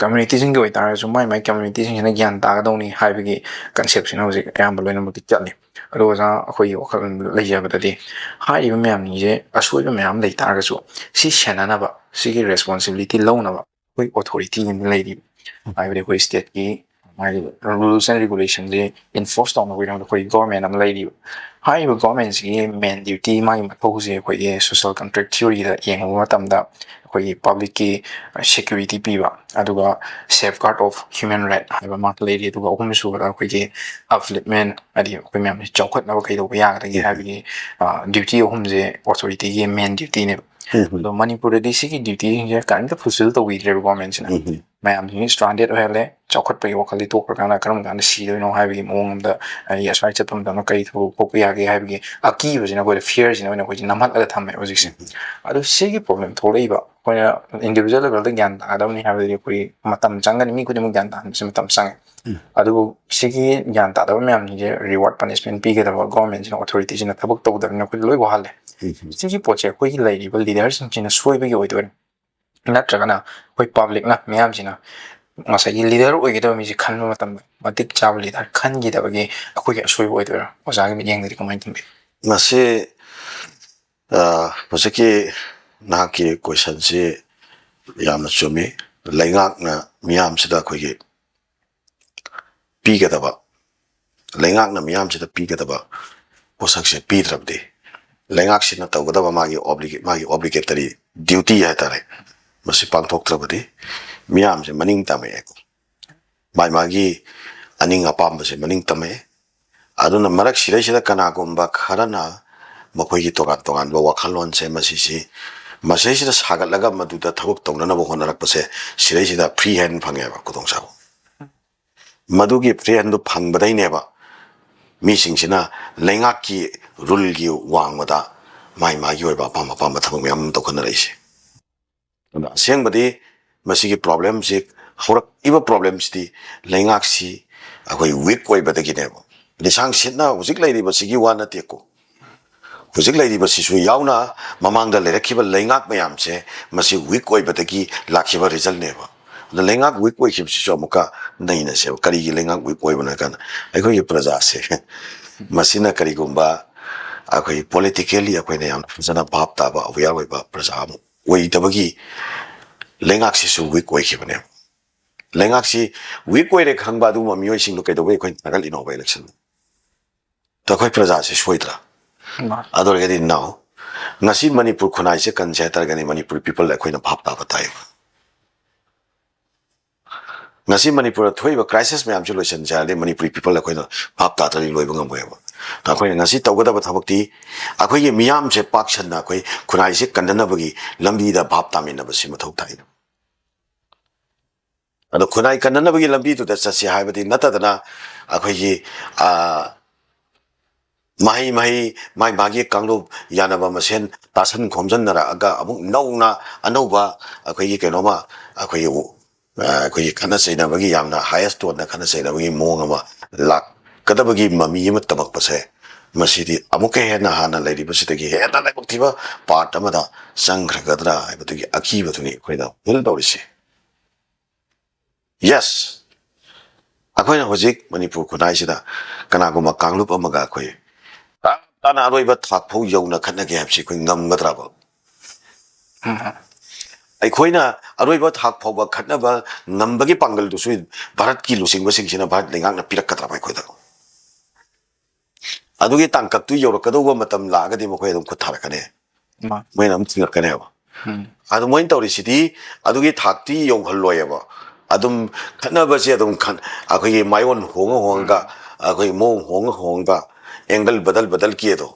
communityꯁꯤꯡꯒꯤ ꯑꯣꯏꯇꯥꯔꯒꯁꯨ ꯃꯥꯏ ꯃꯥꯏ communityꯁꯤꯡꯁꯤꯅ ꯒ꯭ꯌꯥꯟ ꯇꯥꯒꯗꯧꯅꯤ ꯍꯥꯏꯕꯒꯤ conceptꯁꯤꯅ ꯍꯧꯖꯤꯛ ꯑꯌꯥꯝꯕ ꯂꯣꯏꯅꯃꯛꯇꯤ ꯆꯠꯂꯤ꯫ ꯑꯗꯣ ꯑꯣꯖꯥ, ꯑꯩꯈꯣꯏꯒꯤ ꯋꯥꯈꯜ ꯂꯩꯖꯕꯗꯗꯤ ꯍꯥꯏꯔꯤꯕ ꯃꯌꯥꯝꯁꯤꯡꯁꯦ ꯑꯁꯣꯏꯕ ꯃꯌꯥꯝ ꯂꯩ ꯇꯥꯔꯒꯁꯨ ꯁꯤ ꯁꯦꯟꯅꯅꯕ, ꯁꯤꯒꯤ responsibility ꯂꯧꯅꯕ ꯑꯩꯈꯣꯏ authority ꯑꯃ ꯂꯩꯔꯤꯕ, ꯍꯥꯏꯕꯗꯤ ꯑꯩꯈꯣꯏ stateꯀꯤ ꯃꯥꯒꯤ rules and regulationꯁꯦ enforce ꯇꯧꯅꯕꯒꯤꯗꯃꯛꯇ ꯑꯩꯈꯣꯏ government ꯑꯃ ꯂꯩꯔꯤꯕ꯫ ꯍꯥꯏꯔꯤꯕ governmentꯁꯤꯒꯤ main duty, ꯃꯥꯒꯤ ꯃꯊꯧꯁꯦ ꯑꯩꯈꯣꯏꯒꯤ social contract theoryꯗ ꯌꯦꯡꯉꯨꯕ ꯃꯇꯝꯗ ꯑꯩꯈꯣꯏꯒꯤ publicꯀꯤ security ꯄꯤꯕ, ꯑꯗꯨꯒ safeguard of human right ꯍꯥꯏꯕ ꯑꯃ ꯂꯩꯔꯤ, ꯑꯗꯨꯒ ꯑꯍꯨꯝꯁꯨꯕꯗ ꯑꯩꯈꯣꯏꯒꯤ upliftment, ꯍꯥꯏꯗꯤ ꯑꯩꯈꯣꯏ ꯃꯌꯥꯝꯁꯦ ꯆꯥꯎꯈꯠꯅꯕ ꯀꯩꯗꯧꯕ ꯌꯥꯒꯗꯒꯦ ꯍꯥꯏꯕꯒꯤ duty ꯑꯍꯨꯝꯁꯦ authorityꯒꯤ main dutyꯅꯦꯕ꯫ ꯑꯗꯣ ꯃꯅꯤꯄꯨꯔꯗꯗꯤ ꯁꯤꯒꯤ dutyꯁꯤꯡꯁꯦ ꯀꯔꯤꯝꯇ fulfil ꯇꯧꯕꯤꯗ꯭ꯔꯦꯕ governmentꯁꯤꯅ꯫ ꯃꯌꯥꯝꯁꯤꯡꯁꯤ stranded ꯑꯣꯏꯍꯜꯂꯦ꯫ ꯆꯥꯎꯈꯠꯄꯒꯤ ꯋꯥꯈꯜꯗꯤ ꯇꯣꯛꯈ꯭ꯔꯀꯥꯟꯗ ꯀꯔꯝ ꯀꯥꯟꯗ ꯁꯤꯗꯣꯏꯅꯣ ꯍꯥꯏꯕꯒꯤ ꯃꯑꯣꯡ ꯑꯃꯗ, ꯑꯩ ꯑꯁ꯭ꯋꯥꯏ ꯆꯠꯄ ꯃꯇꯝꯗ ꯀꯔꯤ ꯊꯕꯛ ꯊꯣꯛꯄ ꯌꯥꯒꯦ ꯍꯥꯏꯕꯒꯤ ꯑꯀꯤꯕꯁꯤꯅ, ꯑꯩꯈꯣꯏꯗ fearꯁꯤꯅ ꯑꯣꯏꯅ ꯑꯩꯈꯣꯏꯁꯦ ꯅꯝꯍꯠꯂꯒ ꯊꯝꯃꯦ ꯍꯧꯖꯤꯛꯁꯦ꯫ ꯑꯗꯣ ꯁꯤꯒꯤ problem ꯊꯣꯛꯂꯛꯏꯕ ꯑꯩꯈꯣꯏꯅ individual levelꯗ ꯒ꯭ꯌꯥꯟ ꯇꯥꯒꯗꯕꯅꯤ ꯍꯥꯏꯕꯗꯤ ꯑꯩꯈꯣꯏ ꯃꯇꯝ ꯆꯪꯒꯅꯤ, ꯃꯤ ꯈꯨꯗꯤꯡꯃꯛ ꯒ꯭ꯌꯥꯟ ꯇꯥꯍꯟꯕꯁꯦ ꯃꯇꯝ ꯆꯪꯉꯦ꯫ ꯑꯗꯨꯕꯨ ꯁꯤꯒꯤ ꯒ꯭ꯌꯥꯟ ꯇꯥꯗꯕ ꯃꯌꯥꯝꯁꯤꯡꯁꯦ reward punishment ꯄꯤꯒꯗꯕ governmentꯁꯤꯅ, authorityꯁꯤꯅ ꯊꯕꯛ ꯇꯧꯗꯕꯅꯤꯅ ꯑꯩꯈꯣꯏꯗ ꯂꯣꯏ ꯋꯥꯍꯜꯂꯦ꯫ ꯁꯤꯒꯤ ꯄꯣꯠꯁꯦ ꯑꯩꯈꯣꯏꯒꯤ ꯂꯩꯔꯤꯕ leaderꯁꯤꯡꯁꯤꯅ ꯁꯣꯏꯕꯒꯤ ꯑꯣꯏꯗꯣꯏꯅꯤ, ꯅꯠꯇ꯭ꯔꯒꯅ ꯑꯩꯈꯣꯏ publicꯅ, ꯃꯤꯌꯥꯝꯁꯤꯅ ꯉꯁꯥꯏꯒꯤ leader ꯑꯣꯏꯒꯗꯕ ꯃꯤꯁꯦ ꯈꯟꯕ ꯃꯇꯝꯗ ꯃꯇꯤꯛ ꯆꯥꯕ leader ꯈꯟꯈꯤꯗꯕꯒꯤ ꯑꯩꯈꯣꯏꯒꯤ ꯑꯁꯣꯏꯕ ꯑꯣꯏꯗꯣꯏꯔꯥ? ꯑꯣꯖꯥꯒꯤ ꯃꯤꯠꯌꯦꯡꯗꯗꯤ ꯀꯃꯥꯏꯅ ꯊꯝꯕꯤ? ꯃꯁꯤ, ꯑ, ꯍꯧꯖꯤꯛꯀꯤ ꯅꯍꯥꯛꯀꯤ questionꯁꯤ ꯌꯥꯝꯅ ꯆꯨꯝꯃꯤ꯫ ꯂꯩꯉꯥꯛꯅ ꯃꯤꯌꯥꯝꯁꯤꯗ ꯑꯩꯈꯣꯏꯒꯤ ꯄꯤꯒꯗꯕ, ꯂꯩꯉꯥꯛꯅ ꯃꯤꯌꯥꯝꯁꯤꯗ ꯄꯤꯒꯗꯕ ꯄꯣꯠꯁꯛꯁꯦ ꯄꯤꯗ꯭ꯔꯕꯗꯤ, ꯂꯩꯉꯥꯛꯁꯤꯅ ꯇꯧꯒꯗꯕ ꯃꯥꯒꯤ obli-, ꯃꯥꯒꯤ obligatory duty ꯍꯥꯏꯇꯥꯔꯦ, ꯃꯁꯤ ꯄꯥꯡꯊꯣꯛꯇ꯭ꯔꯕꯗꯤ ꯃꯤꯌꯥꯝꯁꯦ ꯃꯅꯤꯡ ꯇꯝꯃꯛꯑꯦꯀꯣ꯫ ꯃꯥꯏ ꯃꯥꯒꯤ ꯑꯅꯤꯡ ꯑꯄꯥꯝꯕꯁꯦ ꯃꯅꯤꯡ ꯇꯝꯃꯛꯑꯦ꯫ ꯑꯗꯨꯅ ꯃꯔꯛ ꯁꯤꯗꯩꯁꯤꯗ ꯀꯅꯥꯒꯨꯝꯕ ꯈꯔꯅ ꯃꯈꯣꯏꯒꯤ ꯇꯣꯉꯥꯟ ꯇꯣꯉꯥꯟꯕ ꯋꯥꯈꯜꯂꯣꯟꯁꯦ ꯃꯁꯤꯁꯤ ꯃꯁꯤꯗꯩꯁꯤꯗ ꯁꯥꯒꯠꯂꯒ ꯃꯗꯨꯗ ꯊꯕꯛ ꯇꯧꯅꯅꯕ ꯍꯣꯠꯅꯔꯛꯄꯁꯦ, ꯁꯤꯗꯩꯁꯤꯗ free hand ꯐꯪꯉꯦꯕ ꯈꯨꯗꯣꯡꯆꯥꯕ꯫ ꯃꯗꯨꯒꯤ free handꯗꯨ ꯐꯪꯕꯗꯩꯅꯦꯕ ꯃꯤꯁꯤꯡꯁꯤꯅ ꯂꯩꯉꯥꯛꯀꯤ ruleꯒꯤ ꯋꯥꯡꯃꯗ ꯃꯥꯏ ꯃꯥꯒꯤ ꯑꯣꯏꯕ ꯑꯄꯥꯝ ꯑꯄꯥꯝꯕ ꯊꯕꯛ ꯃꯌꯥꯝ ꯑꯃ ꯇꯧꯈꯠꯅꯔꯛꯏꯁꯦ꯫ ꯑꯗꯣ ꯑꯁꯦꯡꯕꯗꯤ ꯃꯁꯤꯒꯤ problemꯁꯤ, ꯍꯧꯔꯛꯏꯕ problemꯁꯤꯗꯤ ꯂꯩꯉꯥꯛꯁꯤ ꯑꯩꯈꯣꯏ weak ꯑꯣꯏꯕꯗꯒꯤꯅꯦꯕ꯫ ꯂꯤꯁꯥꯡ ꯁꯤꯠꯅ ꯍꯧꯖꯤꯛ ꯂꯩꯔꯤꯕꯁꯤꯒꯤ ꯋꯥ ꯅꯠꯇꯦꯀꯣ꯫ ꯍꯧꯖꯤꯛ ꯂꯩꯔꯤꯕꯁꯤꯁꯨ ꯌꯥꯎꯅ ꯃꯃꯥꯡꯗ ꯂꯩꯔꯛꯈꯤꯕ ꯂꯩꯉꯥꯛ ꯃꯌꯥꯝꯁꯦ ꯃꯁꯤ weak ꯑꯣꯏꯕꯗꯒꯤ ꯂꯥꯛꯈꯤꯕ resultꯅꯦꯕ꯫ ꯑꯗꯣ ꯂꯩꯉꯥꯛ weak ꯑꯣꯏꯈꯤꯕꯁꯤꯁꯨ ꯑꯃꯨꯛꯀ ꯅꯩꯅꯁꯦꯕ꯫ ꯀꯔꯤꯒꯤ ꯂꯩꯉꯥꯛ weak ꯑꯣꯏꯕꯅꯣ ꯍꯥꯏ ꯀꯥꯟꯗ ꯑꯩꯈꯣꯏꯒꯤ ꯄ꯭ꯔꯖꯥꯁꯦ ꯃꯁꯤꯅ ꯀꯔꯤꯒꯨꯝꯕ ꯑꯩꯈꯣꯏ politically ꯑꯩꯈꯣꯏꯅ ꯌꯥꯝꯅ ꯐꯖꯅ ꯚꯥꯞ ꯇꯥꯕ, aware ꯑꯣꯏꯕ ꯄ꯭ꯔꯖꯥ ꯑꯃ ꯑꯣꯏꯗꯕꯒꯤ ꯂꯩꯉꯥꯛꯁꯤꯁꯨ weak ꯑꯣꯏꯈꯤꯕꯅꯦꯕ꯫ ꯂꯩꯉꯥꯛꯁꯤ weak ꯑꯣꯏꯔꯦ ꯈꯪꯕ ꯑꯗꯨꯒꯨꯝꯕ ꯃꯤꯑꯣꯏꯁꯤꯡꯗꯣ ꯀꯩꯗꯧꯕꯩ ꯑꯩꯈꯣꯏꯅ ꯊꯥꯒꯠꯂꯤꯅꯣꯕ electionꯗ? ꯑꯗꯣ ꯑꯩꯈꯣꯏ ꯄ꯭ꯔꯖꯥꯁꯦ ꯁꯣꯏꯗ꯭ꯔꯥ? ꯑꯗꯨ ꯑꯣꯏꯔꯒꯗꯤ now ꯉꯁꯤ ꯃꯅꯤꯄꯨꯔ ꯈꯨꯟꯅꯥꯏꯁꯦ ꯀꯟꯁꯦ ꯍꯥꯏ ꯇꯥꯔꯒꯗꯤ ꯃꯅꯤꯄꯨꯔ people ꯑꯩꯈꯣꯏꯅ ꯚꯥꯞ ꯇꯥꯕ ꯇꯥꯏꯌꯦꯕ꯫ ꯉꯁꯤ ꯃꯅꯤꯄꯨꯔꯗ ꯊꯣꯛꯏꯕ crisis ꯃꯌꯥꯝꯁꯦ ꯂꯣꯏꯁꯤꯟꯁꯦ ꯍꯥꯏꯔꯗꯤ ꯃꯅꯤꯄꯨꯔꯤ people ꯑꯩꯈꯣꯏꯅ ꯚꯥꯞ ꯇꯥꯗ꯭ꯔꯗꯤ ꯂꯣꯏꯕ ꯉꯝꯃꯣꯏꯕ꯫ ꯑꯩꯈꯣꯏꯅ ꯉꯁꯤ ꯇꯧꯒꯗꯕ ꯊꯕꯛꯇꯤ ꯑꯩꯈꯣꯏꯒꯤ ꯃꯤꯌꯥꯝꯁꯦ ꯄꯥꯛ ꯁꯟꯅ ꯑꯩꯈꯣꯏ ꯈꯨꯟꯅꯥꯏꯁꯦ ꯀꯟꯅꯅꯕꯒꯤ ꯂꯝꯕꯤꯗ ꯚꯥꯞ ꯇꯥꯃꯤꯟꯅꯕꯁꯤ ꯃꯊꯧ ꯇꯥꯏ꯫ ꯑꯗꯣ ꯈꯨꯟꯅꯥꯏ ꯀꯟꯅꯅꯕꯒꯤ ꯂꯝꯕꯤꯗꯨꯗ ꯆꯠꯁꯤ ꯍꯥꯏꯕꯗꯤ ꯅꯠꯇꯗꯅ ꯑꯩꯈꯣꯏꯒꯤ, ꯑ, ꯃꯍꯩ ꯃꯍꯩ ꯃꯥꯏ ꯃꯥꯒꯤ ꯀꯥꯡꯂꯨꯞ ꯌꯥꯅꯕ ꯃꯁꯦꯟ ꯇꯥꯁꯟ ꯈꯣꯝꯖꯤꯟꯅꯔꯛꯑꯒ ꯑꯃꯨꯛ ꯅꯧꯅ ꯑꯅꯧꯕ ꯑꯩꯈꯣꯏꯒꯤ ꯀꯩꯅꯣꯃ ꯑꯩꯈꯣꯏꯒꯤ, ꯑ, ꯑꯩꯈꯣꯏꯒꯤ ꯈꯠꯅ ꯆꯩꯅꯕꯒꯤ ꯌꯥꯝꯅ highest toneꯗ ꯈꯠꯅ ꯆꯩꯅꯕꯒꯤ ꯃꯑꯣꯡ ꯑꯃ ꯂꯥꯛꯀꯗꯕꯒꯤ ꯃꯃꯤ ꯑꯃ ꯇꯝꯃꯛꯄꯁꯦ, ꯃꯁꯤꯗꯤ ꯑꯃꯨꯛꯀ ꯍꯦꯟꯅ ꯍꯥꯟꯅ ꯂꯩꯔꯤꯕꯁꯤꯗꯒꯤ ꯍꯦꯟꯅ ꯂꯥꯏꯕꯛ ꯊꯤꯕ part ꯑꯃꯗ ꯆꯪꯈ꯭ꯔꯒꯗ꯭ꯔꯥ ꯍꯥꯏꯕꯗꯨꯒꯤ ꯑꯀꯤꯕꯗꯨꯅꯤ ꯑꯩꯈꯣꯏꯅ feel ꯇꯧꯔꯤꯁꯦ꯫ Yes, ꯑꯩꯈꯣꯏꯅ ꯍꯧꯖꯤꯛ ꯃꯅꯤꯄꯨꯔ ꯈꯨꯟꯅꯥꯏꯁꯤꯗ ꯀꯅꯥꯒꯨꯝꯕ ꯀꯥꯡꯂꯨꯞ ꯑꯃꯒ ꯑꯩꯈꯣꯏ ꯇꯞ ꯇꯥꯅ ꯑꯔꯣꯏꯕ ꯊꯥꯛ ꯐꯥꯎ ꯌꯧꯅ ꯈꯠꯅꯒꯦ ꯍꯥꯏꯕꯁꯤ ꯑꯩꯈꯣꯏ ꯉꯝꯒꯗ꯭ꯔꯕ? ꯑꯩꯈꯣꯏꯅ ꯑꯔꯣꯏꯕ ꯊꯥꯛ ꯐꯥꯎꯕ ꯈꯠꯅꯕ ꯉꯝꯕꯒꯤ ꯄꯥꯡꯒꯜꯗꯨꯁꯨ ꯚꯥꯔꯠꯀꯤ ꯂꯨꯆꯤꯡꯕꯁꯤꯡꯁꯤꯅ, ꯚꯥꯔꯠ ꯂꯩꯉꯥꯛꯅ ꯄꯤꯔꯛꯀꯗ꯭ꯔꯕ ꯑꯩꯈꯣꯏꯗ? ꯑꯗꯨꯒꯤ ꯇꯥꯡꯀꯛꯇꯨ ꯌꯧꯔꯛꯀꯗꯧꯕ ꯃꯇꯝ ꯂꯥꯛꯑꯒꯗꯤ ꯃꯈꯣꯏ ꯑꯗꯨꯝ ꯈꯨꯠ ꯊꯥꯔꯛꯀꯅꯤ, ꯃꯥ- ꯃꯣꯏꯅ ꯑꯗꯨꯝ ꯊꯤꯡꯉꯛꯀꯅꯦꯕ꯫ ꯎꯝ. ꯑꯗꯨ ꯃꯣꯏꯅ ꯇꯧꯔꯤꯁꯤꯗꯤ ꯑꯗꯨꯒꯤ ꯊꯥꯛꯇꯤ ꯌꯧꯍꯜꯂꯣꯏꯑꯕ꯫ ꯑꯗꯨꯝ ꯈꯠꯅꯕꯁꯦ ꯑꯗꯨꯝ ꯈꯟ- ꯑꯩꯈꯣꯏꯒꯤ ꯃꯥꯏꯑꯣꯟ ꯍꯣꯡꯉ ꯍꯣꯡꯉꯒ, ꯑꯩꯈꯣꯏ ꯃꯑꯣꯡ ꯍꯣꯡꯉ ꯍꯣꯡꯉꯒ, ꯑꯦꯡꯒꯜ ꯕꯗꯜ ꯕꯗꯜ ꯀꯤ ꯑꯗꯣ,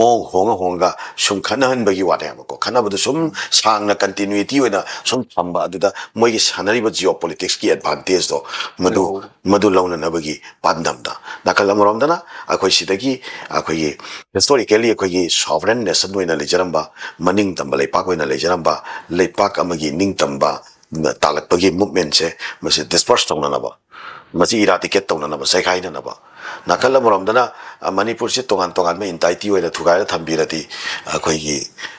ꯃꯑꯣꯡ ꯍꯣꯡꯉ ꯍꯣꯡꯉꯒ ꯁꯨꯝ ꯈꯠꯅꯍꯟꯕꯒꯤ ꯋꯥꯅꯦꯕꯀꯣ꯫ ꯈꯠꯅꯕꯗꯨ ꯁꯨꯝ ꯁꯥꯡꯅ ꯀꯟꯇꯤꯅ꯭ꯌꯨꯏꯇꯤ ꯑꯣꯏꯅ ꯁꯨꯝ ꯊꯝꯕ, ꯑꯗꯨꯗ ꯃꯣꯏꯒꯤ ꯁꯥꯟꯅꯔꯤꯕ ꯖꯤꯑꯣ ꯄꯣꯂꯤꯇꯤꯛꯁꯀꯤ ꯑꯦꯗꯚꯥꯟꯇꯦꯖꯇꯣ ꯃꯗꯨ, ꯂꯧ- ꯃꯗꯨ ꯂꯧꯅꯅꯕꯒꯤ ꯄꯥꯟꯗꯝꯗ꯫ ꯅꯥꯀꯜ ꯑꯃꯔꯣꯝꯗꯅ ꯑꯩꯈꯣꯏ ꯁꯤꯗꯒꯤ ꯑꯩꯈꯣꯏꯒꯤ ꯍꯤꯁꯇꯣꯔꯤꯀꯦꯜꯂꯤ ꯑꯩꯈꯣꯏꯒꯤ ꯁꯣꯚꯔꯦꯟ ꯅꯦꯁꯟ ꯑꯣꯏꯅ ꯂꯩꯖꯔꯝꯕ, ꯃꯅꯤꯡ ꯇꯝꯕ ꯂꯩꯄꯥꯛ ꯑꯣꯏꯅ ꯂꯩꯖꯔꯝꯕ, ꯂꯩꯄꯥꯛ ꯑꯃꯒꯤ ꯅꯤꯡꯇꯝꯕ ꯇꯥꯜꯂꯛꯄꯒꯤ ꯃꯨꯞꯃꯦꯟꯁꯦ ꯃꯁꯤ ꯗꯤꯁꯄꯔꯁ ꯇꯧꯅꯅꯕ, ꯃꯁꯤ ꯏꯔꯥꯗꯤꯀꯦꯠ ꯇꯧꯅꯅꯕ, ꯆꯩꯈꯥꯏꯅꯅꯕ꯫ ꯅꯥꯀꯜ ꯑꯃꯔꯣꯝꯗꯅ, ꯑ, ꯃꯅꯤꯄꯨꯔꯁꯤ ꯇꯣꯉꯥꯟ ꯇꯣꯉꯥꯟꯕ ꯏꯟꯇꯥꯏꯇꯤ ꯑꯣꯏꯅ ꯊꯨꯒꯥꯏꯔ ꯊꯝꯕꯤꯔꯗꯤ, ꯑꯩꯈꯣꯏꯒꯤ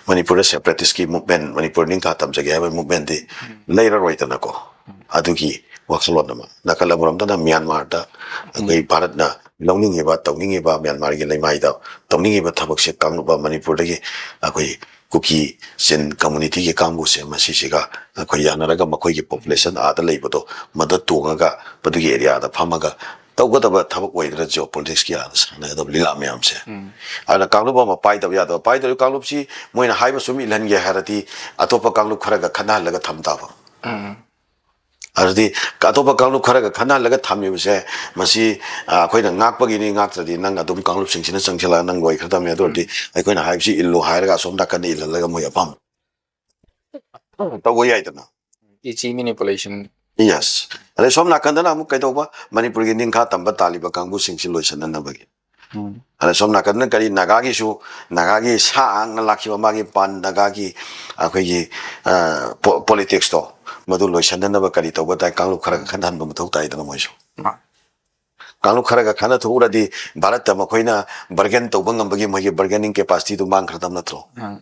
ꯃꯅꯤꯄꯨꯔꯗ ꯁꯦꯄꯔꯦꯇꯤꯁꯀꯤ ꯃꯨꯞꯃꯦꯟ, ꯃꯅꯤꯄꯨꯔ ꯅꯤꯡꯈꯥ ꯇꯝꯖꯒꯦ ꯍꯥꯏꯕ ꯃꯨꯞꯃꯦꯟꯗꯤ ꯂꯩꯔꯔꯣꯏꯗꯅꯀꯣ꯫ ꯑꯗꯨꯒꯤ ꯋꯥꯈꯜꯂꯣꯟ ꯑꯃ꯫ ꯅꯥꯀꯜ ꯑꯃꯔꯣꯝꯗꯅ ꯃ꯭ꯌꯥꯟꯃꯥꯔꯗ ꯑꯩꯈꯣꯏ ꯚꯥꯔꯠꯅ ꯂꯧꯅꯤꯡꯉꯤꯕ, ꯇꯧꯅꯤꯡꯉꯤꯕ, ꯃ꯭ꯌꯥꯟꯃꯥꯔꯒꯤ ꯂꯩꯃꯥꯏꯗ ꯇꯧꯅꯤꯡꯉꯤꯕ ꯊꯕꯛꯁꯦ ꯀꯥꯡꯂꯨꯞ ꯑꯃ ꯃꯅꯤꯄꯨꯔꯗꯒꯤ ꯑꯩꯈꯣꯏ ꯀꯨꯀꯤ ꯆꯤꯟ ꯀꯝꯃꯨꯅꯤꯇꯤꯒꯤ ꯀꯥꯡꯕꯨꯁꯦ ꯃꯁꯤꯁꯤꯒ ꯑꯩꯈꯣꯏ ꯌꯥꯅꯔꯒ ꯃꯈꯣꯏꯒꯤ ꯄꯣꯄꯨꯂꯦꯁꯟ ꯑꯥꯗ ꯂꯩꯕꯗꯣ ꯃꯗ ꯇꯣꯡꯉꯒ ꯃꯗꯨꯒꯤ ꯑꯦꯔꯤꯌꯥꯗ ꯐꯝꯃꯒ ꯇꯧꯒꯗꯕ ꯊꯕꯛ ꯑꯣꯏꯗꯅ ꯖꯤꯑꯣ ꯄꯣꯂꯤꯇꯤꯛꯁꯀꯤ ꯑꯥꯗ ꯁꯥꯟꯅꯒꯗꯕ ꯂꯤꯂꯥ ꯃꯌꯥꯝꯁꯦ꯫ ꯎꯝ. ꯑꯗꯨꯅ ꯀꯥꯡꯂꯨꯞ ꯑꯃ ꯄꯥꯏꯗꯕ ꯌꯥꯗꯕ, ꯄꯥꯏꯗꯧꯔꯤꯕ ꯀꯥꯡꯂꯨꯞꯁꯤ ꯃꯣꯏꯅ ꯍꯥꯏꯕ ꯁꯨꯝ ꯏꯜꯍꯟꯒꯦ ꯍꯥꯏꯔꯗꯤ ꯑꯇꯣꯞꯄ ꯀꯥꯡꯂꯨꯞ ꯈꯔꯒ ꯈꯠꯅꯍꯜꯂꯒ ꯊꯝ ꯇꯥꯕ꯫ ꯎꯝ. ꯑꯗꯨꯗꯤ ꯑꯇꯣꯞꯄ ꯀꯥꯡꯂꯨꯞ ꯈꯔꯒ ꯈꯠꯅꯍꯜꯂꯒ ꯊꯝꯃꯤꯕꯁꯦ, ꯃꯁꯤ, ꯑ, ꯑꯩꯈꯣꯏꯅ ꯉꯥꯛꯄꯒꯤꯅꯤ, ꯉꯥꯛꯇ꯭ꯔꯗꯤ ꯅꯪ ꯑꯗꯨꯝ ꯀꯥꯡꯂꯨꯞꯁꯤꯡꯁꯤꯅ ꯆꯪꯁꯤꯜꯂꯒ ꯅꯪ ꯂꯣꯏꯈ꯭ꯔꯗꯕꯅꯤ꯫ ꯑꯗꯨ ꯑꯣꯏꯔꯗꯤ ꯑꯩꯈꯣꯏꯅ ꯍꯥꯏꯕꯁꯤ ꯏꯜꯂꯨ ꯍꯥꯏꯔꯒ ꯑꯁꯣꯝ ꯅꯥꯀꯟꯗ ꯏꯜꯍꯜꯂꯒ ꯃꯣꯏ ꯑꯄꯥꯝꯕ ꯇꯧꯕ ꯌꯥꯏꯗꯅ꯫ Easy manipulation. Yes. ꯑꯗꯩ ꯁꯣꯝ ꯅꯥꯀꯟꯗꯅ ꯑꯃꯨꯛ ꯀꯩꯗꯧꯕ? ꯃꯅꯤꯄꯨꯔꯒꯤ ꯅꯤꯡꯈꯥ ꯇꯝꯕ ꯇꯥꯜꯂꯤꯕ ꯀꯥꯡꯕꯨꯁꯤꯡꯁꯤ ꯂꯣꯏꯁꯤꯟꯅꯅꯕꯒꯤ꯫ ꯎꯝ. ꯑꯗ ꯁꯣꯝ ꯅꯥꯀꯟꯗꯅ ꯀꯔꯤ, ꯅꯥꯒꯥꯒꯤꯁꯨ, ꯅꯥꯒꯥꯒꯤ ꯁꯥꯡꯅ ꯂꯥꯛꯈꯤꯕ ꯃꯥꯒꯤ ꯄꯥꯟ ꯅꯥꯒꯥꯒꯤ ꯑꯩꯈꯣꯏꯒꯤ, ꯑ, ꯄꯣ-, ꯄꯣꯂꯤꯇꯤꯛꯁꯇꯣ, ꯃꯗꯨ ꯂꯣꯏꯁꯤꯟꯅꯅꯕ ꯀꯔꯤ ꯇꯧꯕ ꯇꯥꯏ? ꯀꯥꯡꯂꯨꯞ ꯈꯔꯒ ꯈꯟꯊꯍꯟꯕ ꯃꯊꯧ ꯇꯥꯏꯗꯅ ꯃꯣꯏꯁꯨ꯫ ꯃꯥ- ꯀꯥꯡꯂꯨꯞ ꯈꯔꯒ ꯈꯟꯅ ꯊꯣꯛꯎꯔꯗꯤ ꯚꯥꯔꯠꯇ ꯃꯈꯣꯏꯅ ꯕꯔꯒꯦꯟ ꯇꯧꯕ ꯉꯝꯕꯒꯤ ꯃꯣꯏꯒꯤ ꯕꯔꯒꯦꯅꯤꯡ ꯀꯦꯄꯥꯁꯤꯇꯤꯗꯨ ꯃꯥꯡꯈ꯭ꯔꯗꯕ ꯅꯠꯇ꯭ꯔꯣ? ꯎꯝ.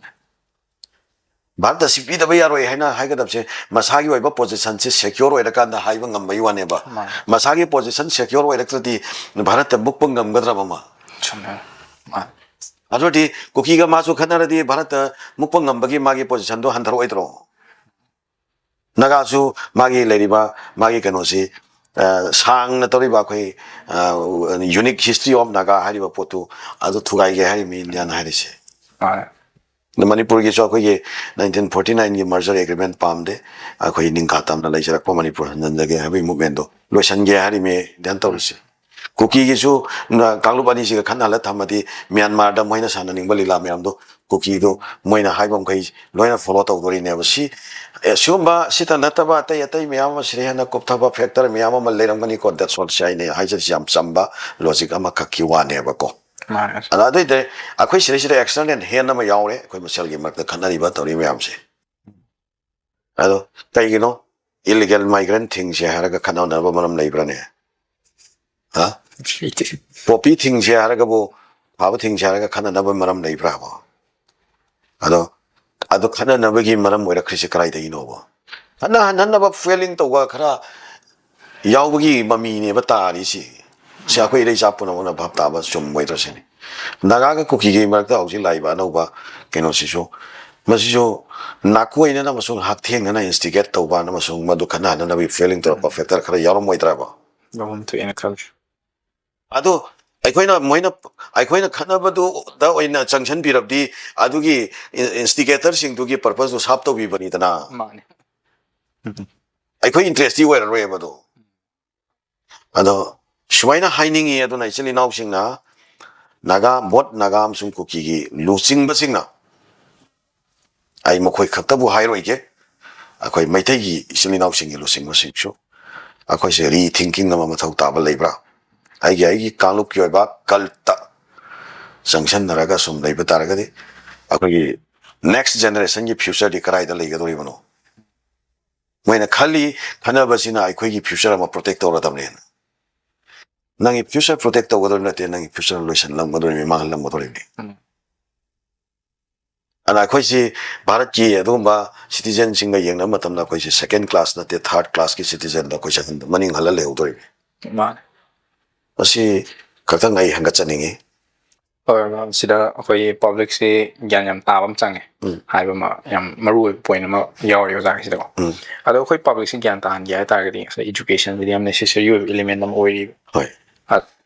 ꯚꯥꯔꯠꯇ ꯁꯤ ꯄꯤꯗꯕ ꯌꯥꯔꯣꯏ ꯍꯥꯏꯅ ꯍꯥꯏꯒꯗꯕꯁꯦ ꯃꯁꯥꯒꯤ ꯑꯣꯏꯕ ꯄꯣꯖꯤꯁꯟꯁꯦ ꯁꯦꯀ꯭ꯌꯣꯔ ꯑꯣꯏꯔꯀꯥꯟꯗ ꯍꯥꯏꯕ ꯉꯝꯕꯒꯤ ꯋꯥꯅꯦꯕ꯫ ꯃꯥꯅꯦ. ꯃꯁꯥꯒꯤ ꯄꯣꯖꯤꯁꯟ ꯁꯦꯀ꯭ꯌꯣꯔ ꯑꯣꯏꯔꯛꯇ꯭ꯔꯗꯤ ꯚꯥꯔꯠꯇ ꯃꯨꯛꯄ ꯉꯝꯒꯗ꯭ꯔꯕ ꯑꯃ? ꯆꯨꯝꯃꯦ. ꯃꯥꯅꯦ. ꯑꯗꯨ ꯑꯣꯏꯔꯗꯤ ꯀꯨꯀꯤꯒ ꯃꯥꯁꯨ ꯈꯠꯅꯔꯗꯤ ꯚꯥꯔꯠꯇ ꯃꯨꯛꯄ ꯉꯝꯕꯒꯤ ꯃꯥꯒꯤ ꯄꯣꯖꯤꯁꯟꯗꯣ ꯍꯟꯊꯔꯛꯑꯣꯏꯗ꯭ꯔꯣ? ꯅꯥꯒꯥꯁꯨ ꯃꯥꯒꯤ ꯂꯩꯔꯤꯕ ꯃꯥꯒꯤ ꯀꯩꯅꯣꯁꯤ, ꯑ, ꯁꯥꯡꯅ ꯇꯧꯔꯤꯕ ꯑꯩꯈꯣꯏ, ꯑ, unique history of Naga ꯍꯥꯏꯔꯤꯕ ꯄꯣꯠꯇꯨ ꯑꯗꯨ ꯊꯨꯒꯥꯏꯒꯦ ꯍꯥꯏꯔꯤꯕꯅꯤ ꯏꯟꯗꯤꯌꯥꯅ ꯍꯥꯏꯔꯤꯁꯦ꯫ ꯃꯥꯅꯦ꯫ ꯑꯗ ꯃꯅꯤꯄꯨꯔꯒꯤꯁꯨ ꯑꯩꯈꯣꯏꯒꯤ nineteen forty nineꯒꯤ merger agreement ꯄꯥꯝꯗꯦ, ꯑꯩꯈꯣꯏ ꯅꯤꯡꯈꯥ ꯇꯝꯅ ꯂꯩꯖꯔꯛꯄ ꯃꯅꯤꯄꯨꯔ ꯍꯟꯖꯟꯖꯒꯦ ꯍꯥꯏꯕꯒꯤ movementꯗꯣ ꯂꯣꯏꯁꯟꯒꯦ ꯍꯥꯏꯔꯤꯃꯦ ꯏꯟꯗꯤꯌꯥꯅ ꯇꯧꯔꯤꯁꯦ꯫ ꯀꯨꯀꯤꯒꯤꯁꯨ, ꯅ, ꯀꯥꯡꯂꯨꯞ ꯑꯅꯤꯁꯤꯒ ꯈꯠꯅꯍꯜꯂ ꯊꯝꯃꯗꯤ ꯃ꯭ꯌꯥꯟꯃꯥꯔꯗ ꯃꯣꯏꯅ ꯁꯥꯟꯅꯅꯤꯡꯕ ꯂꯤꯂꯥ ꯃꯌꯥꯝꯗꯣ ꯀꯨꯀꯤꯗꯣ ꯃꯣꯏꯅ ꯍꯥꯏꯕ ꯃꯈꯩ ꯂꯣꯏꯅ follow ꯇꯧꯗꯣꯔꯤꯅꯦꯕ꯫ ꯁꯤ, ꯑꯦ, ꯁꯤꯒꯨꯝꯕ ꯁꯤꯇ ꯅꯠꯇꯕ ꯑꯇꯩ ꯑꯇꯩ ꯃꯌꯥꯝ ꯑꯃ ꯁꯤꯗꯩ ꯍꯦꯟꯅ ꯀꯨꯞꯊꯕ factor ꯃꯌꯥꯝ ꯑꯃ ꯂꯩꯔꯝꯒꯅꯤꯀꯣ꯫ That's all꯫ ꯁꯤ ꯑꯩꯅ ꯍꯥꯏꯖꯔꯤꯁꯤ ꯌꯥꯝ ꯆꯝꯕ logic ꯑꯃꯈꯛꯀꯤ ꯋꯥꯅꯦꯕꯀꯣ꯫ ꯃꯥꯅꯦ꯫ ꯑꯗ ꯑꯗꯨꯏꯗꯤ ꯑꯩꯈꯣꯏ ꯁꯤꯗꯩꯁꯤꯗ external hand ꯑꯃ ꯌꯥꯎꯔꯦ ꯑꯩꯈꯣꯏ ꯃꯁꯦꯜꯒꯤ ꯃꯔꯛꯇ ꯈꯠꯅꯔꯤꯕ ꯇꯧꯔꯤ ꯃꯌꯥꯝꯁꯦ꯫ ꯑꯗꯣ ꯀꯩꯒꯤꯅꯣ illegal migrant ꯊꯤꯡꯁꯦ ꯍꯥꯏꯔꯒ ꯈꯠꯅꯅꯕ ꯃꯔꯝ ꯂꯩꯕ꯭ꯔꯥꯅꯦ? ꯍꯥ? ꯂꯩꯇꯦ꯫ Poppy ꯊꯤꯡꯁꯦ ꯍꯥꯏꯔꯒꯕꯨ, ꯐꯥꯕ ꯊꯤꯡꯁꯦ ꯍꯥꯏꯔꯒ ꯈꯠꯅꯅꯕ ꯃꯔꯝ ꯂꯩꯕ꯭ꯔꯥꯕꯣ? ꯑꯗꯣ, ꯑꯗꯣ ꯈꯠꯅꯅꯕꯒꯤ ꯃꯔꯝ ꯑꯣꯏꯔꯛꯈ꯭ꯔꯤꯁꯦ ꯀꯗꯥꯏꯗꯒꯤꯅꯣꯕ? ꯈꯠꯅ ꯍꯟꯍꯟꯅꯕ fuelling ꯇꯧꯕ ꯈꯔ ꯌꯥꯎꯕꯒꯤ ꯃꯃꯤꯅꯦꯕ ꯇꯥꯔꯤꯁꯤ꯫ ꯁꯤ ꯑꯩꯈꯣꯏ ꯏꯔꯩꯆꯥ ꯄꯨꯝꯅꯃꯛꯅ ꯚꯥꯞ ꯇꯥꯕ ꯆꯨꯝꯃꯣꯏꯗ꯭ꯔ ꯁꯤꯅꯤ꯫ ꯅꯥꯒꯥꯒ ꯀꯨꯀꯤꯒꯤ ꯃꯔꯛꯇ ꯍꯧꯖꯤꯛ ꯂꯥꯛꯏꯕ ꯑꯅꯧꯕ ꯀꯩꯅꯣꯁꯤꯁꯨ, ꯃꯁꯤꯁꯨ ꯅꯥꯀꯣꯏꯅꯅ ꯑꯃꯁꯨꯡ ꯍꯛꯊꯦꯡꯅꯅ instigate ꯇꯧꯕ ꯑꯃꯁꯨꯡ ꯃꯗꯨ ꯈꯠꯅ ꯍꯟꯅꯅꯕꯒꯤ fuelling ꯇꯧꯔꯛꯄ factor ꯈꯔ ꯌꯥꯎꯔꯝꯃꯣꯏꯗ꯭ꯔꯕ? ꯌꯥꯎꯐꯝ ꯊꯣꯛꯑꯦꯅ ꯈꯜꯂꯤ꯫ ꯑꯗꯣ ꯑꯩꯈꯣꯏꯅ, ꯃꯣꯏꯅ, ꯑꯩꯈꯣꯏꯅ ꯈꯠꯅꯕꯗꯨꯗ ꯑꯣꯏꯅ ꯆꯪꯁꯤꯟꯕꯤꯔꯕꯗꯤ ꯑꯗꯨꯒꯤ instigatorꯁꯤꯡꯗꯨꯒꯤ purposeꯇꯨ serve ꯇꯧꯕꯤꯕꯅꯤꯗꯅ꯫ ꯃꯥꯅꯦ꯫ ꯑꯩꯈꯣꯏ interestꯇꯤ ꯑꯣꯏꯔꯔꯣꯏꯕ ꯑꯗꯣ꯫ ꯑꯗꯣ ꯁꯨꯃꯥꯏꯅ ꯍꯥꯏꯅꯤꯡꯉꯤ, ꯑꯗꯨꯅ ꯏꯆꯤꯜ ꯏꯅꯥꯎꯁꯤꯡꯅ ꯅꯥꯒꯥ, both ꯅꯥꯒꯥ ꯑꯃꯁꯨꯡ ꯀꯨꯀꯤꯒꯤ ꯂꯨꯆꯤꯡꯕꯁꯤꯡꯅ, ꯑꯩ ꯃꯈꯣꯏ ꯈꯛꯇꯕꯨ ꯍꯥꯏꯔꯣꯏꯒꯦ, ꯑꯩꯈꯣꯏ ꯃꯩꯇꯩꯒꯤ ꯏꯆꯤꯜ ꯏꯅꯥꯎꯁꯤꯡꯒꯤ ꯂꯨꯆꯤꯡꯕꯁꯤꯡꯁꯨ ꯑꯩꯈꯣꯏꯁꯦ rethinking ꯑꯃ ꯃꯊꯧ ꯇꯥꯕ ꯂꯩꯕ꯭ꯔꯥ? ꯑꯩꯒꯤ, ꯑꯩꯒꯤ ꯀꯥꯡꯂꯨꯞꯀꯤ ꯑꯣꯏꯕ cultꯇ ꯆꯪꯁꯟꯅꯔꯒ ꯁꯨꯝ ꯂꯩꯕ ꯇꯥꯔꯒꯗꯤ ꯑꯩꯈꯣꯏꯒꯤ next generationꯒꯤ futureꯗꯤ ꯀꯗꯥꯏꯗ ꯂꯩꯒꯗꯧꯔꯤꯕꯅꯣ? ꯃꯣꯏꯅ ꯈꯜꯂꯤ, ꯈꯠꯅꯕꯁꯤꯅ ꯑꯩꯈꯣꯏꯒꯤ future ꯑꯃ protect ꯇꯧꯔꯗꯕꯅꯦꯅ꯫ ꯅꯪꯒꯤ future protect ꯇꯧꯒꯗꯧꯔꯤꯕ ꯅꯠꯇꯦ, ꯅꯪꯒꯤ future ꯂꯣꯏꯁꯤꯜꯂꯝꯒꯗꯧꯔꯤꯕꯅꯤ, ꯃꯥꯡꯍꯜꯂꯝꯒꯗꯧꯔꯤꯕꯅꯤ꯫ ꯎꯝ꯫ ꯑꯗꯨꯅ ꯑꯩꯈꯣꯏꯁꯤ ꯚꯥꯔꯠꯀꯤ ꯑꯗꯨꯒꯨꯝꯕ citizenꯁꯤꯡꯒ ꯌꯦꯡꯅꯕ ꯃꯇꯝꯗ ꯑꯩꯈꯣꯏꯁꯤ second class ꯅꯠꯇꯦ, third classꯀꯤ citizenꯗ ꯑꯩꯈꯣꯏꯁꯦ ꯃꯅꯤꯡ ꯍꯜꯂ ꯂꯩꯍꯧꯗꯧꯔꯤꯕꯅꯤ꯫ ꯃꯥꯅꯦ꯫ ꯃꯁꯤ ꯈꯛꯇꯪ ꯑꯩ ꯍꯪꯒꯠꯆꯅꯤꯡꯉꯤ꯫ ꯍꯣꯏ, ꯃꯦꯝ, ꯁꯤꯗ ꯑꯩꯈꯣꯏꯒꯤ ꯄꯕ꯭ꯂꯤꯛꯁꯤ ꯒ꯭ꯌꯥꯟ ꯌꯥꯝ ꯇꯥꯕ ꯑꯃ ꯆꯪꯉꯦ ꯎꯝ꯫ ꯍꯥꯏꯕ ꯑꯃ ꯌꯥꯝ ꯃꯔꯨ ꯑꯣꯏꯕ ꯄꯣꯏꯟ ꯑꯃ ꯌꯥꯎꯔꯤ ꯑꯣꯖꯥꯒꯤꯁꯤꯗꯀꯣ꯫ ꯎꯝ꯫ ꯑꯗꯣ ꯑꯩꯈꯣꯏ ꯄꯕ꯭ꯂꯤꯛꯁꯤ ꯒ꯭ꯌꯥꯟ ꯇꯥꯍꯟꯒꯦ ꯍꯥꯏ ꯇꯥꯔꯒꯗꯤ ꯉꯁꯥꯏ ꯏꯖꯨꯀꯦꯁꯟꯁꯤꯗꯤ ꯌꯥꯝ ꯅꯦꯁꯦꯁꯔꯤ ꯑꯣꯏꯕ ꯏꯂꯤꯃꯦꯟ ꯑꯃ ꯑꯣꯏꯔꯤꯕ꯫ ꯍꯣꯏ꯫ ꯑ,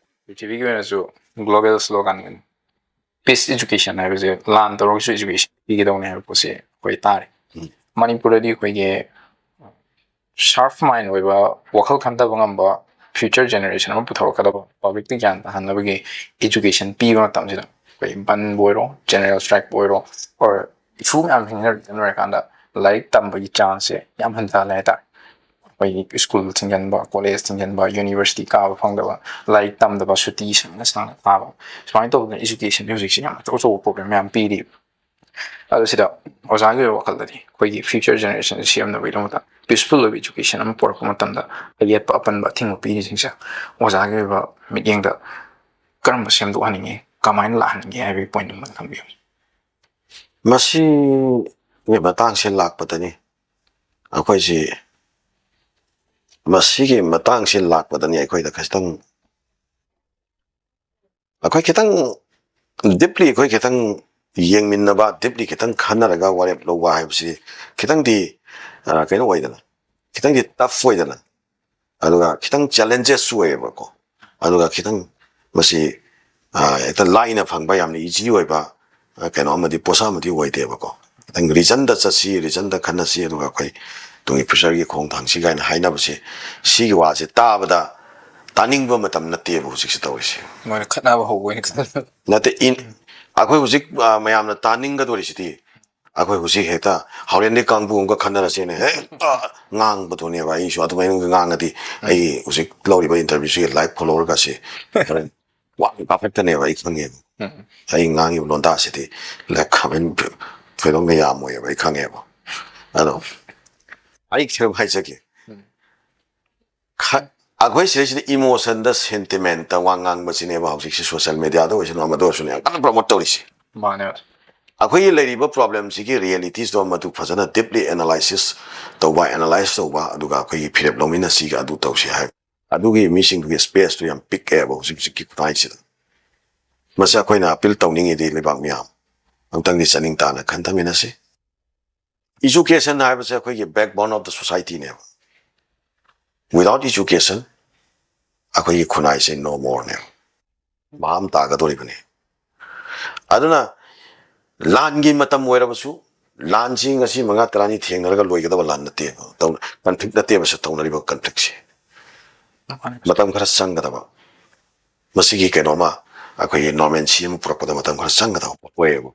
ꯄ꯭ꯔꯤꯊꯤꯕꯤꯒꯤ ꯑꯣꯏꯅꯁꯨ ꯒ꯭ꯂꯣꯕꯦꯜ ꯁ꯭ꯂꯣꯒꯥꯟ ꯄꯤꯁ ꯏꯖꯨꯀꯦꯁꯟ ꯍꯥꯏꯕꯁꯦ ꯂꯥꯟ ꯇꯧꯔꯒꯁꯨ ꯏꯖꯨꯀꯦꯁꯟ ꯄꯤꯒꯗꯧꯅꯦ ꯍꯥꯏꯕ ꯄꯣꯠꯁꯦ ꯑꯩꯈꯣꯏ ꯇꯥꯔꯦ꯫ ꯎꯝ꯫ ꯃꯅꯤꯄꯨꯔꯗꯗꯤ ꯑꯩꯈꯣꯏꯒꯤ ꯁꯥꯔꯞ ꯃꯥꯏꯟ ꯑꯣꯏꯕ, ꯋꯥꯈꯜ ꯈꯟꯊꯕ ꯉꯝꯕ ꯐ꯭ꯌꯨꯆꯔ ꯖꯦꯅꯦꯔꯦꯁꯟ ꯑꯃ ꯄꯨꯊꯣꯔꯛꯀꯗꯕ, ꯄꯕ꯭ꯂꯤꯛꯇ ꯒ꯭ꯌꯥꯟ ꯇꯥꯍꯟꯅꯕꯒꯤ ꯏꯖꯨꯀꯦꯁꯟ ꯄꯤꯕ ꯃꯇꯝꯁꯤꯗ ꯑꯩꯈꯣꯏ ꯕꯟꯕꯨ ꯑꯣꯏꯔꯣ, ꯖꯦꯅꯔꯦꯜ ꯁ꯭ꯇ꯭ꯔꯥꯏꯛꯄꯨ ꯑꯣꯏꯔꯣ, or ꯏꯁꯨ ꯃꯌꯥꯝ ꯊꯦꯡꯅꯔ ꯂꯩꯔꯀꯥꯟꯗ ꯂꯥꯏꯔꯤꯛ ꯇꯝꯕꯒꯤ ꯆꯥꯟꯁꯁꯦ ꯌꯥꯝ ꯍꯟꯊꯍꯜꯂꯦ ꯍꯥꯏꯇꯥꯔꯦ꯫ ꯑꯩꯈꯣꯏꯒꯤ ꯁ꯭ꯀꯨꯜ ꯊꯤꯡꯖꯤꯟꯕ, ꯀꯣꯂꯦꯖ ꯊꯤꯡꯖꯤꯟꯕ, ꯌꯨꯅꯤꯚꯔꯁꯤꯇꯤ ꯀꯥꯕ ꯐꯪꯗꯕ, ꯂꯥꯏꯔꯤꯛ ꯇꯝꯗꯕ, ꯁꯨꯇꯤ ꯁꯥꯡꯅ ꯁꯥꯡꯅ ꯊꯥꯕ, ꯁꯨꯃꯥꯏꯅ ꯇꯧꯗꯅ ꯏꯖꯨꯀꯦꯁꯟꯁꯦ ꯍꯧꯖꯤꯛꯁꯦ ꯌꯥꯝ ꯑꯆꯧ ꯑꯆꯧꯕ ꯄ꯭ꯔꯣꯕ꯭ꯂꯦꯝ ꯃꯌꯥꯝ ꯄꯤꯔꯤꯕ꯫ ꯑꯗꯣ ꯁꯤꯗ ꯑꯣꯖꯥꯒꯤ ꯑꯣꯏꯕ ꯋꯥꯈꯜꯗꯗꯤ ꯑꯩꯈꯣꯏꯒꯤ ꯐ꯭ꯌꯨꯆꯔ ꯖꯦꯅꯦꯔꯦꯁꯟ ꯁꯦꯝꯅꯕꯒꯤꯗꯃꯛꯇ ꯄꯤꯁꯐꯨꯜ ꯑꯣꯏꯕ ꯏꯖꯨꯀꯦꯁꯟ ꯑꯃ ꯄꯨꯔꯛꯄ ꯃꯇꯝꯗ ꯑꯌꯦꯠꯄ ꯑꯄꯟꯕ ꯑꯊꯤꯡꯕ ꯄꯤꯔꯤꯁꯤꯡꯁꯦ ꯑꯣꯖꯥꯒꯤ ꯑꯣꯏꯕ ꯃꯤꯠꯌꯦꯡꯗ ꯀꯔꯝꯕ ꯁꯦꯝꯗꯣꯛꯍꯟꯅꯤꯡꯉꯤ, ꯀꯃꯥꯏꯅ ꯂꯥꯛꯍꯟꯅꯤꯡꯉꯤ ꯍꯥꯏꯕꯒꯤ ꯄꯣꯏꯟ ꯑꯃ ꯊꯝꯕꯤꯌꯨ꯫ ꯃꯁꯤꯒꯤ ꯃꯇꯥꯡꯁꯦ ꯂꯥꯛꯄꯗꯅꯤ ꯑꯩꯈꯣꯏꯁꯤ, ꯃꯁꯤꯒꯤ ꯃꯇꯥꯡꯁꯦ ꯂꯥꯛꯄꯗꯅꯤ ꯑꯩꯈꯣꯏꯗ ꯈꯤꯇꯪ, ꯑꯩꯈꯣꯏ ꯈꯤꯇꯪ ꯗꯤꯞꯂꯤ, ꯑꯩꯈꯣꯏ ꯈꯤꯇꯪ ꯌꯦꯡꯃꯤꯟꯅꯕ, ꯗꯤꯞꯂꯤ ꯈꯤꯇꯪ ꯈꯟꯅꯔꯒ ꯋꯥꯔꯦꯞ ꯂꯧꯕ ꯍꯥꯏꯕꯁꯤ ꯈꯤꯇꯪꯗꯤ, ꯑ, ꯀꯩꯅꯣ ꯑꯣꯏꯗꯅ, ꯈꯤꯇꯪꯗꯤ ꯇꯐ ꯑꯣꯏꯗꯅ, ꯑꯗꯨꯒ ꯈꯤꯇꯪ ꯆꯦꯂꯦꯟꯖꯦꯁꯁꯨ ꯑꯣꯏꯌꯦꯕꯀꯣ꯫ ꯑꯗꯨꯒ ꯈꯤꯇꯪ ꯃꯁꯤ, ꯑ, ꯍꯦꯛꯇ ꯂꯥꯏꯅ ꯐꯪꯕ, ꯌꯥꯝꯅ ꯏꯖꯤ ꯑꯣꯏꯕ, ꯑ, ꯀꯩꯅꯣ ꯑꯃꯗꯤ, ꯄꯣꯠꯁꯛ ꯑꯃꯗꯤ ꯑꯣꯏꯗꯦꯕꯀꯣ꯫ ꯈꯤꯇꯪ ꯔꯤꯖꯟꯗ ꯆꯠꯁꯤ, ꯔꯤꯖꯟꯗ ꯈꯟꯅꯁꯤ, ꯑꯗꯨꯒ ꯑꯩꯈꯣꯏ ꯇꯨꯡꯒꯤ ꯐ꯭ꯌꯨꯆꯔꯒꯤ ꯈꯣꯡꯊꯥꯡꯁꯤ ꯀꯥꯏꯅ ꯍꯥꯏꯅꯕꯁꯦ, ꯁꯤꯒꯤ ꯋꯥꯁꯦ ꯇꯥꯕꯗ ꯇꯥꯅꯤꯡꯕ ꯃꯇꯝ ꯅꯠꯇꯦꯕ ꯍꯧꯖꯤꯛꯁꯦ ꯇꯧꯔꯤꯁꯦ꯫ ꯃꯣꯏꯅ ꯈꯠꯅꯕ ꯍꯧꯕ ꯑꯣꯏꯅ ꯈꯜꯂꯦ꯫ ꯅꯠꯇꯦ, ꯏꯟ-, ꯑꯩꯈꯣꯏ ꯍꯧꯖꯤꯛ, ꯑ, ꯃꯌꯥꯝꯅ ꯇꯥꯅꯤꯡꯒꯗꯧꯔꯤꯁꯤꯗꯤ, ꯑꯩꯈꯣꯏ ꯍꯧꯖꯤꯛ ꯍꯦꯛꯇ ꯍꯥꯎꯔꯦꯟꯗꯤ ꯀꯥꯡꯕꯨ ꯑꯃꯒ ꯈꯟꯅꯔꯁꯦꯅ ꯍꯦꯛꯇ ꯉꯥꯡꯕꯗꯨꯅꯦꯕ꯫ ꯑꯩꯁꯨ ꯑꯗꯨꯃꯥꯏꯅ ꯉꯥꯡꯉꯗꯤ, ꯑꯩ ꯍꯧꯖꯤꯛ ꯂꯧꯔꯤꯕ ꯏꯟꯇꯔꯚ꯭ꯌꯨꯁꯤꯒꯤ ꯂꯥꯏꯚ ꯐꯣꯂꯣꯋꯔꯒꯁꯦ ꯍꯣꯔꯦꯟ ꯋꯥꯡ ꯀꯥꯈꯠꯀꯅꯦꯕ, ꯑꯩ ꯈꯪꯉꯦꯕ꯫ ꯎꯝ꯫ ꯑꯩ ꯉꯥꯡꯉꯤꯕ ꯂꯣꯟꯗꯥꯁꯤꯗꯤ ꯂꯥꯏꯛ ꯀꯃꯦꯟ ꯊꯣꯏꯗꯣꯛꯅ ꯌꯥꯝꯃꯣꯏꯕ, ꯑꯩ ꯈꯪꯉꯦꯕ꯫ ꯑꯗꯣ ꯑꯩ ꯀꯩꯅꯣꯝ ꯍꯥꯏꯖꯒꯦ꯫ ꯎꯝ꯫ ꯈ-, ꯑꯩꯈꯣꯏ ꯁꯤꯗꯩꯁꯤꯗ ꯏꯃꯣꯁꯟꯗ, ꯁꯦꯟꯇꯤꯃꯦꯟꯇ ꯋꯥ ꯉꯥꯡꯕꯁꯤꯅꯦꯕ ꯍꯧꯖꯤꯛꯁꯤ ꯁꯣꯁꯤꯌꯦꯜ ꯃꯦꯗꯤꯌꯥꯗ ꯑꯣꯏꯁꯅꯨ, ꯑꯃꯗ ꯑꯣꯏꯁꯅꯨ, ꯌꯥꯝ ꯀꯟꯅ ꯄ꯭ꯔꯣꯃꯣꯠ ꯇꯧꯔꯤꯁꯤ꯫ ꯃꯥꯅꯦ꯫ ꯑꯩꯈꯣꯏꯒꯤ ꯂꯩꯔꯤꯕ ꯄ꯭ꯔꯣꯕ꯭ꯂꯦꯝꯁꯤꯒꯤ ꯔꯤꯌꯦꯂꯤꯇꯤꯁꯇꯣ ꯃꯗꯨ ꯐꯖꯅ ꯗꯤꯞꯂꯤ ꯑꯦꯅꯥꯂꯥꯏꯁꯤꯁ ꯇꯧꯕ, ꯑꯦꯅꯥꯂꯥꯏꯁ ꯇꯧꯕ, ꯑꯗꯨꯒ ꯑꯩꯈꯣꯏꯒꯤ ꯐꯤꯔꯦꯞ ꯂꯧꯃꯤꯟꯅꯁꯤꯒ ꯑꯗꯨ ꯇꯧꯁꯤ ꯍꯥꯏꯕ, ꯑꯗꯨꯒꯤ ꯃꯤꯁꯤꯡꯗꯨꯒꯤ ꯁ꯭ꯄꯦꯁꯇꯨ ꯌꯥꯝ ꯄꯤꯛꯑꯦꯕ ꯍꯧꯖꯤꯛ ꯍꯧꯖꯤꯛꯀꯤ ꯈꯨꯠꯇꯥꯏꯁꯤꯗ꯫ ꯃꯁꯤ ꯑꯩꯈꯣꯏꯅ ꯑꯄꯤꯜ ꯇꯧꯅꯤꯡꯉꯤꯗꯤ ꯂꯩꯕꯥꯛ ꯃꯤꯌꯥꯝ ꯑꯃꯨꯛꯇꯪꯗꯤ ꯆꯥꯅꯤꯡ ꯇꯥꯅ ꯈꯟꯊꯃꯤꯟꯅꯁꯤ꯫ Education ꯍꯥꯏꯕꯁꯦ ꯑꯩꯈꯣꯏꯒꯤ backbone of the society ꯅꯦꯕ꯫ Without education ꯑꯩꯈꯣꯏꯒꯤ ꯈꯨꯟꯅꯥꯏꯁꯦ no more ꯅꯦꯕ꯫ ꯚꯥꯞ ꯇꯥꯒꯗꯧꯔꯤꯕꯅꯤ꯫ ꯑꯗꯨꯅ ꯂꯥꯟꯒꯤ ꯃꯇꯝ ꯑꯣꯏꯔꯕꯁꯨ, ꯂꯥꯟꯁꯤ ꯉꯁꯤ ꯃꯉꯥ ꯇꯔꯥꯅꯤ ꯊꯦꯡꯅꯔꯒ ꯂꯣꯏꯒꯗꯕ ꯂꯥꯟ ꯅꯠꯇꯦꯕ, ꯇꯧ-, conflict ꯅꯠꯇꯦꯕ ꯁꯤ ꯇꯧꯅꯔꯤꯕ conflict ꯁꯤ꯫ ꯃꯇꯝ ꯈꯔ ꯆꯪꯒꯗꯕ, ꯃꯁꯤꯒꯤ ꯀꯩꯅꯣꯃ ꯑꯩꯈꯣꯏꯒꯤ normalcy ꯑꯃ ꯄꯨꯔꯛꯄꯗ ꯃꯇꯝ ꯈꯔ ꯆꯪꯒꯗꯕ ꯄꯣꯠ ꯑꯣꯏꯌꯦꯕ꯫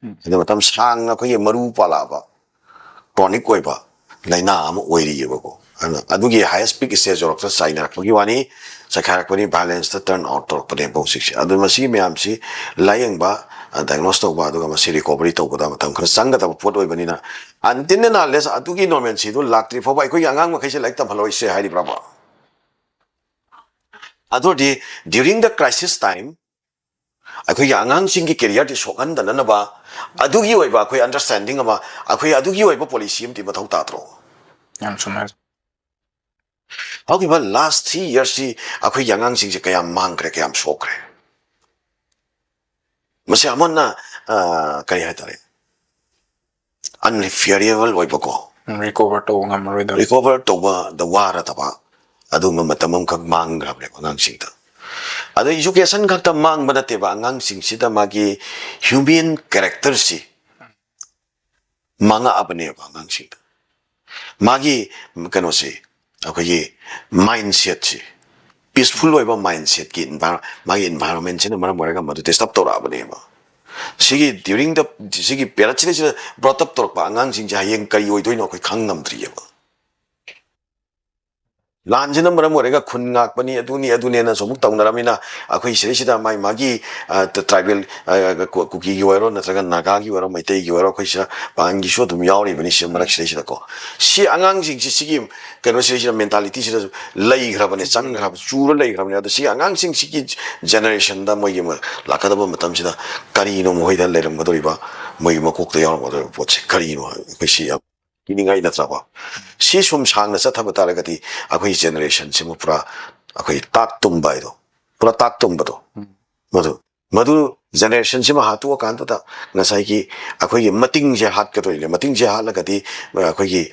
ꯎꯝ꯫ ꯑꯗꯨ ꯃꯇꯝ ꯁꯥꯡꯅ ꯑꯩꯈꯣꯏꯒꯤ ꯃꯔꯨ ꯄꯥꯜꯂꯛꯑꯕ chronic ꯑꯣꯏꯕ ꯂꯥꯏꯅꯥ ꯑꯃ ꯑꯣꯏꯔꯤꯑꯕꯀꯣ꯫ ꯑꯗꯨꯅ ꯑꯗꯨꯒꯤ highest peak stage ꯌꯧꯔꯛꯇ ꯆꯥꯏꯅꯔꯛꯄꯒꯤ ꯋꯥꯅꯤ, ꯆꯥꯏꯈꯥꯏꯔꯛꯄꯅꯤ, violence ꯇ turn out ꯇꯧꯔꯛꯄꯅꯦꯕ ꯍꯧꯖꯤꯛꯁꯦ꯫ ꯑꯗꯨ ꯃꯁꯤꯒꯤ ꯃꯌꯥꯝꯁꯤ ꯂꯥꯏꯌꯦꯡꯕ, diagnose ꯇꯧꯕ, ꯑꯗꯨꯒ ꯃꯁꯤ recovery ꯇꯧꯕꯗ ꯃꯇꯝ ꯈꯔ ꯆꯪꯒꯗꯕ ꯄꯣꯠ ꯑꯣꯏꯕꯅꯤꯅ, until and unless ꯑꯗꯨꯒꯤ normalcy ꯗꯨ ꯂꯥꯛꯇ꯭ꯔꯤ ꯐꯥꯎꯕ ꯑꯩꯈꯣꯏꯒꯤ ꯑꯉꯥꯡ ꯃꯈꯩꯁꯦ ꯂꯥꯏꯔꯤꯛ ꯇꯝꯍꯜꯂꯣꯏꯁꯦ ꯍꯥꯏꯔꯤꯕ꯭ꯔꯕ? ꯑꯗꯨ ꯑꯣꯏꯔꯗꯤ during the crisis time ꯑꯩꯈꯣꯏꯒꯤ ꯑꯉꯥꯡꯁꯤꯡꯒꯤ career ꯗꯤ ꯁꯣꯛꯍꯟꯗꯅꯅꯕ ꯑꯗꯨꯒꯤ ꯑꯣꯏꯕ ꯑꯩꯈꯣꯏ understanding ꯑꯃ, ꯑꯩꯈꯣꯏ ꯑꯗꯨꯒꯤ ꯑꯣꯏꯕ policy ꯑꯃꯗꯤ ꯃꯊꯧ ꯇꯥꯗ꯭ꯔꯣ? ꯌꯥꯝ ꯆꯨꯝꯃꯦ꯫ ꯍꯧꯈꯤꯕ last three years ꯁꯤ ꯑꯩꯈꯣꯏꯒꯤ ꯑꯉꯥꯡꯁꯤꯡꯁꯦ ꯀꯌꯥꯝ ꯃꯥꯡꯈ꯭ꯔꯦ, ꯀꯌꯥꯝ ꯁꯣꯛꯈ꯭ꯔꯦ? ꯃꯁꯤ ꯑꯃꯅ, ꯑ, ꯀꯔꯤ ꯍꯥꯏꯇꯥꯔꯦ, unrepairable ꯑꯣꯏꯕꯀꯣ, recover ꯇꯧꯕ ꯉꯝꯃꯔꯣꯏꯗꯕ, recover ꯇꯧꯕꯗ ꯋꯥꯔꯗꯕ ꯑꯗꯨꯒꯨꯝꯕ ꯃꯇꯝ ꯑꯃꯈꯛ ꯃꯥꯡꯈ꯭ꯔꯕꯅꯦꯕ ꯑꯉꯥꯡꯁꯤꯡꯗ꯫ ꯑꯗꯣ education ꯈꯛꯇ ꯃꯥꯡꯕ ꯅꯠꯇꯦꯕ, ꯑꯉꯥꯡꯁꯤꯡꯁꯤꯗ ꯃꯥꯒꯤ human character ꯁꯤ ꯃꯥꯡꯉꯛꯑꯕꯅꯦꯕ ꯑꯉꯥꯡꯁꯤꯡꯗ꯫ ꯃꯥꯒꯤ ꯀꯩꯅꯣꯁꯦ, ꯑꯩꯈꯣꯏꯒꯤ mindset ꯁꯦ, peaceful ꯑꯣꯏꯕ mindset ꯀꯤ envir-, ꯃꯥꯒꯤ environment ꯁꯤꯅ ꯃꯔꯝ ꯑꯣꯏꯔꯒ ꯃꯗꯨ disturb ꯇꯧꯔꯛꯑꯕꯅꯦꯕ꯫ ꯁꯤꯒꯤ during the, ꯁꯤꯒꯤ period ꯁꯤꯗꯩꯁꯤꯗ brought up ꯇꯧꯔꯛꯄ ꯑꯉꯥꯡꯁꯤꯡꯁꯦ ꯍꯌꯦꯡ ꯀꯔꯤ ꯑꯣꯏꯗꯣꯏꯅꯣ ꯑꯩꯈꯣꯏ ꯈꯪ ꯉꯝꯗ꯭ꯔꯤꯑꯕ꯫ ꯂꯥꯟꯁꯤꯅ ꯃꯔꯝ ꯑꯣꯏꯔꯒ ꯈꯨꯟ ꯉꯥꯛꯄꯅꯤ, ꯑꯗꯨꯅꯤ, ꯑꯗꯨꯅꯦꯅ ꯁꯨꯝ ꯇꯧꯅꯔꯕꯅꯤꯅ, ꯑꯩꯈꯣꯏ ꯁꯤꯗꯩꯁꯤꯗ ꯃꯥꯏ ꯃꯥꯒꯤ, ꯑ, ꯇ-, tribal, ꯑ, ꯀꯨ-, ꯀꯨꯀꯤꯒꯤ ꯑꯣꯏꯔꯣ, ꯅꯠꯇ꯭ꯔꯒ ꯅꯥꯒꯥꯒꯤ ꯑꯣꯏꯔꯣ, ꯃꯩꯇꯩꯒꯤ ꯑꯣꯏꯔꯣ, ꯑꯩꯈꯣꯏ ꯁꯤꯗ ꯄꯥꯡꯒꯟꯒꯤꯁꯨ ꯑꯗꯨꯝ ꯌꯥꯎꯔꯤꯕꯅꯤ ꯁꯤ ꯃꯔꯛꯁꯤꯗꯩꯁꯤꯗꯀꯣ꯫ ꯁꯤ ꯑꯉꯥꯡꯁꯤꯡꯁꯤ ꯁꯤꯒꯤ ꯀꯩꯅꯣꯁꯤꯗꯩꯁꯤꯗ, mentality ꯁꯤꯗꯁꯨ ꯂꯩꯈ꯭ꯔꯕꯅꯦ, ꯆꯪꯈ꯭ꯔꯕ, ꯆꯨꯔ ꯂꯩꯈ꯭ꯔꯕꯅꯦ꯫ ꯑꯗꯣ ꯁꯤꯒꯤ ꯑꯉꯥꯡꯁꯤꯡꯁꯤꯒꯤ generation ꯗ ꯃꯣꯏꯒꯤ ꯃ-, ꯂꯥꯛꯀꯗꯕ ꯃꯇꯝꯁꯤꯗ ꯀꯔꯤꯅꯣ ꯃꯈꯣꯏꯗ ꯂꯩꯔꯝꯒꯗꯧꯔꯤꯕ, ꯃꯣꯏꯒꯤ ꯃꯀꯣꯛꯇ ꯌꯥꯎꯔꯝꯒꯗꯧꯔꯤꯕ ꯄꯣꯠꯁꯦ ꯀꯔꯤꯅꯣ? ꯑꯩꯈꯣꯏ ꯁꯤ ꯌꯥꯝ ꯀꯤꯅꯤꯡꯉꯥꯏ ꯅꯠꯇ꯭ꯔꯥꯀꯣ? ꯁꯤ ꯁꯨꯝ ꯁꯥꯡꯅ ꯆꯠꯊꯕ ꯇꯥꯔꯒꯗꯤ ꯑꯩꯈꯣꯏ generation ꯁꯤꯃ ꯄꯨꯔꯥ ꯑꯩꯈꯣꯏ ꯇꯥꯛ ꯇꯨꯝꯕ ꯍꯥꯏꯗꯣ, ꯄꯨꯔꯥ ꯇꯥꯛ ꯇꯨꯝꯕꯗꯣ, ꯎꯝ꯫ ꯃꯗꯨ ꯃꯗꯨ ꯖꯦꯅꯦꯔꯦꯁꯟꯁꯤꯃ ꯍꯥꯠꯇꯣꯛꯑꯀꯥꯟꯗꯨꯗ ꯉꯁꯥꯏꯒꯤ ꯑꯩꯈꯣꯏꯒꯤ ꯃꯇꯤꯡꯁꯦ ꯍꯥꯠꯀꯗꯣꯏꯅꯦ꯫ ꯃꯇꯤꯡꯁꯦ ꯍꯥꯠꯂꯒꯗꯤ ꯑꯩꯈꯣꯏꯒꯤ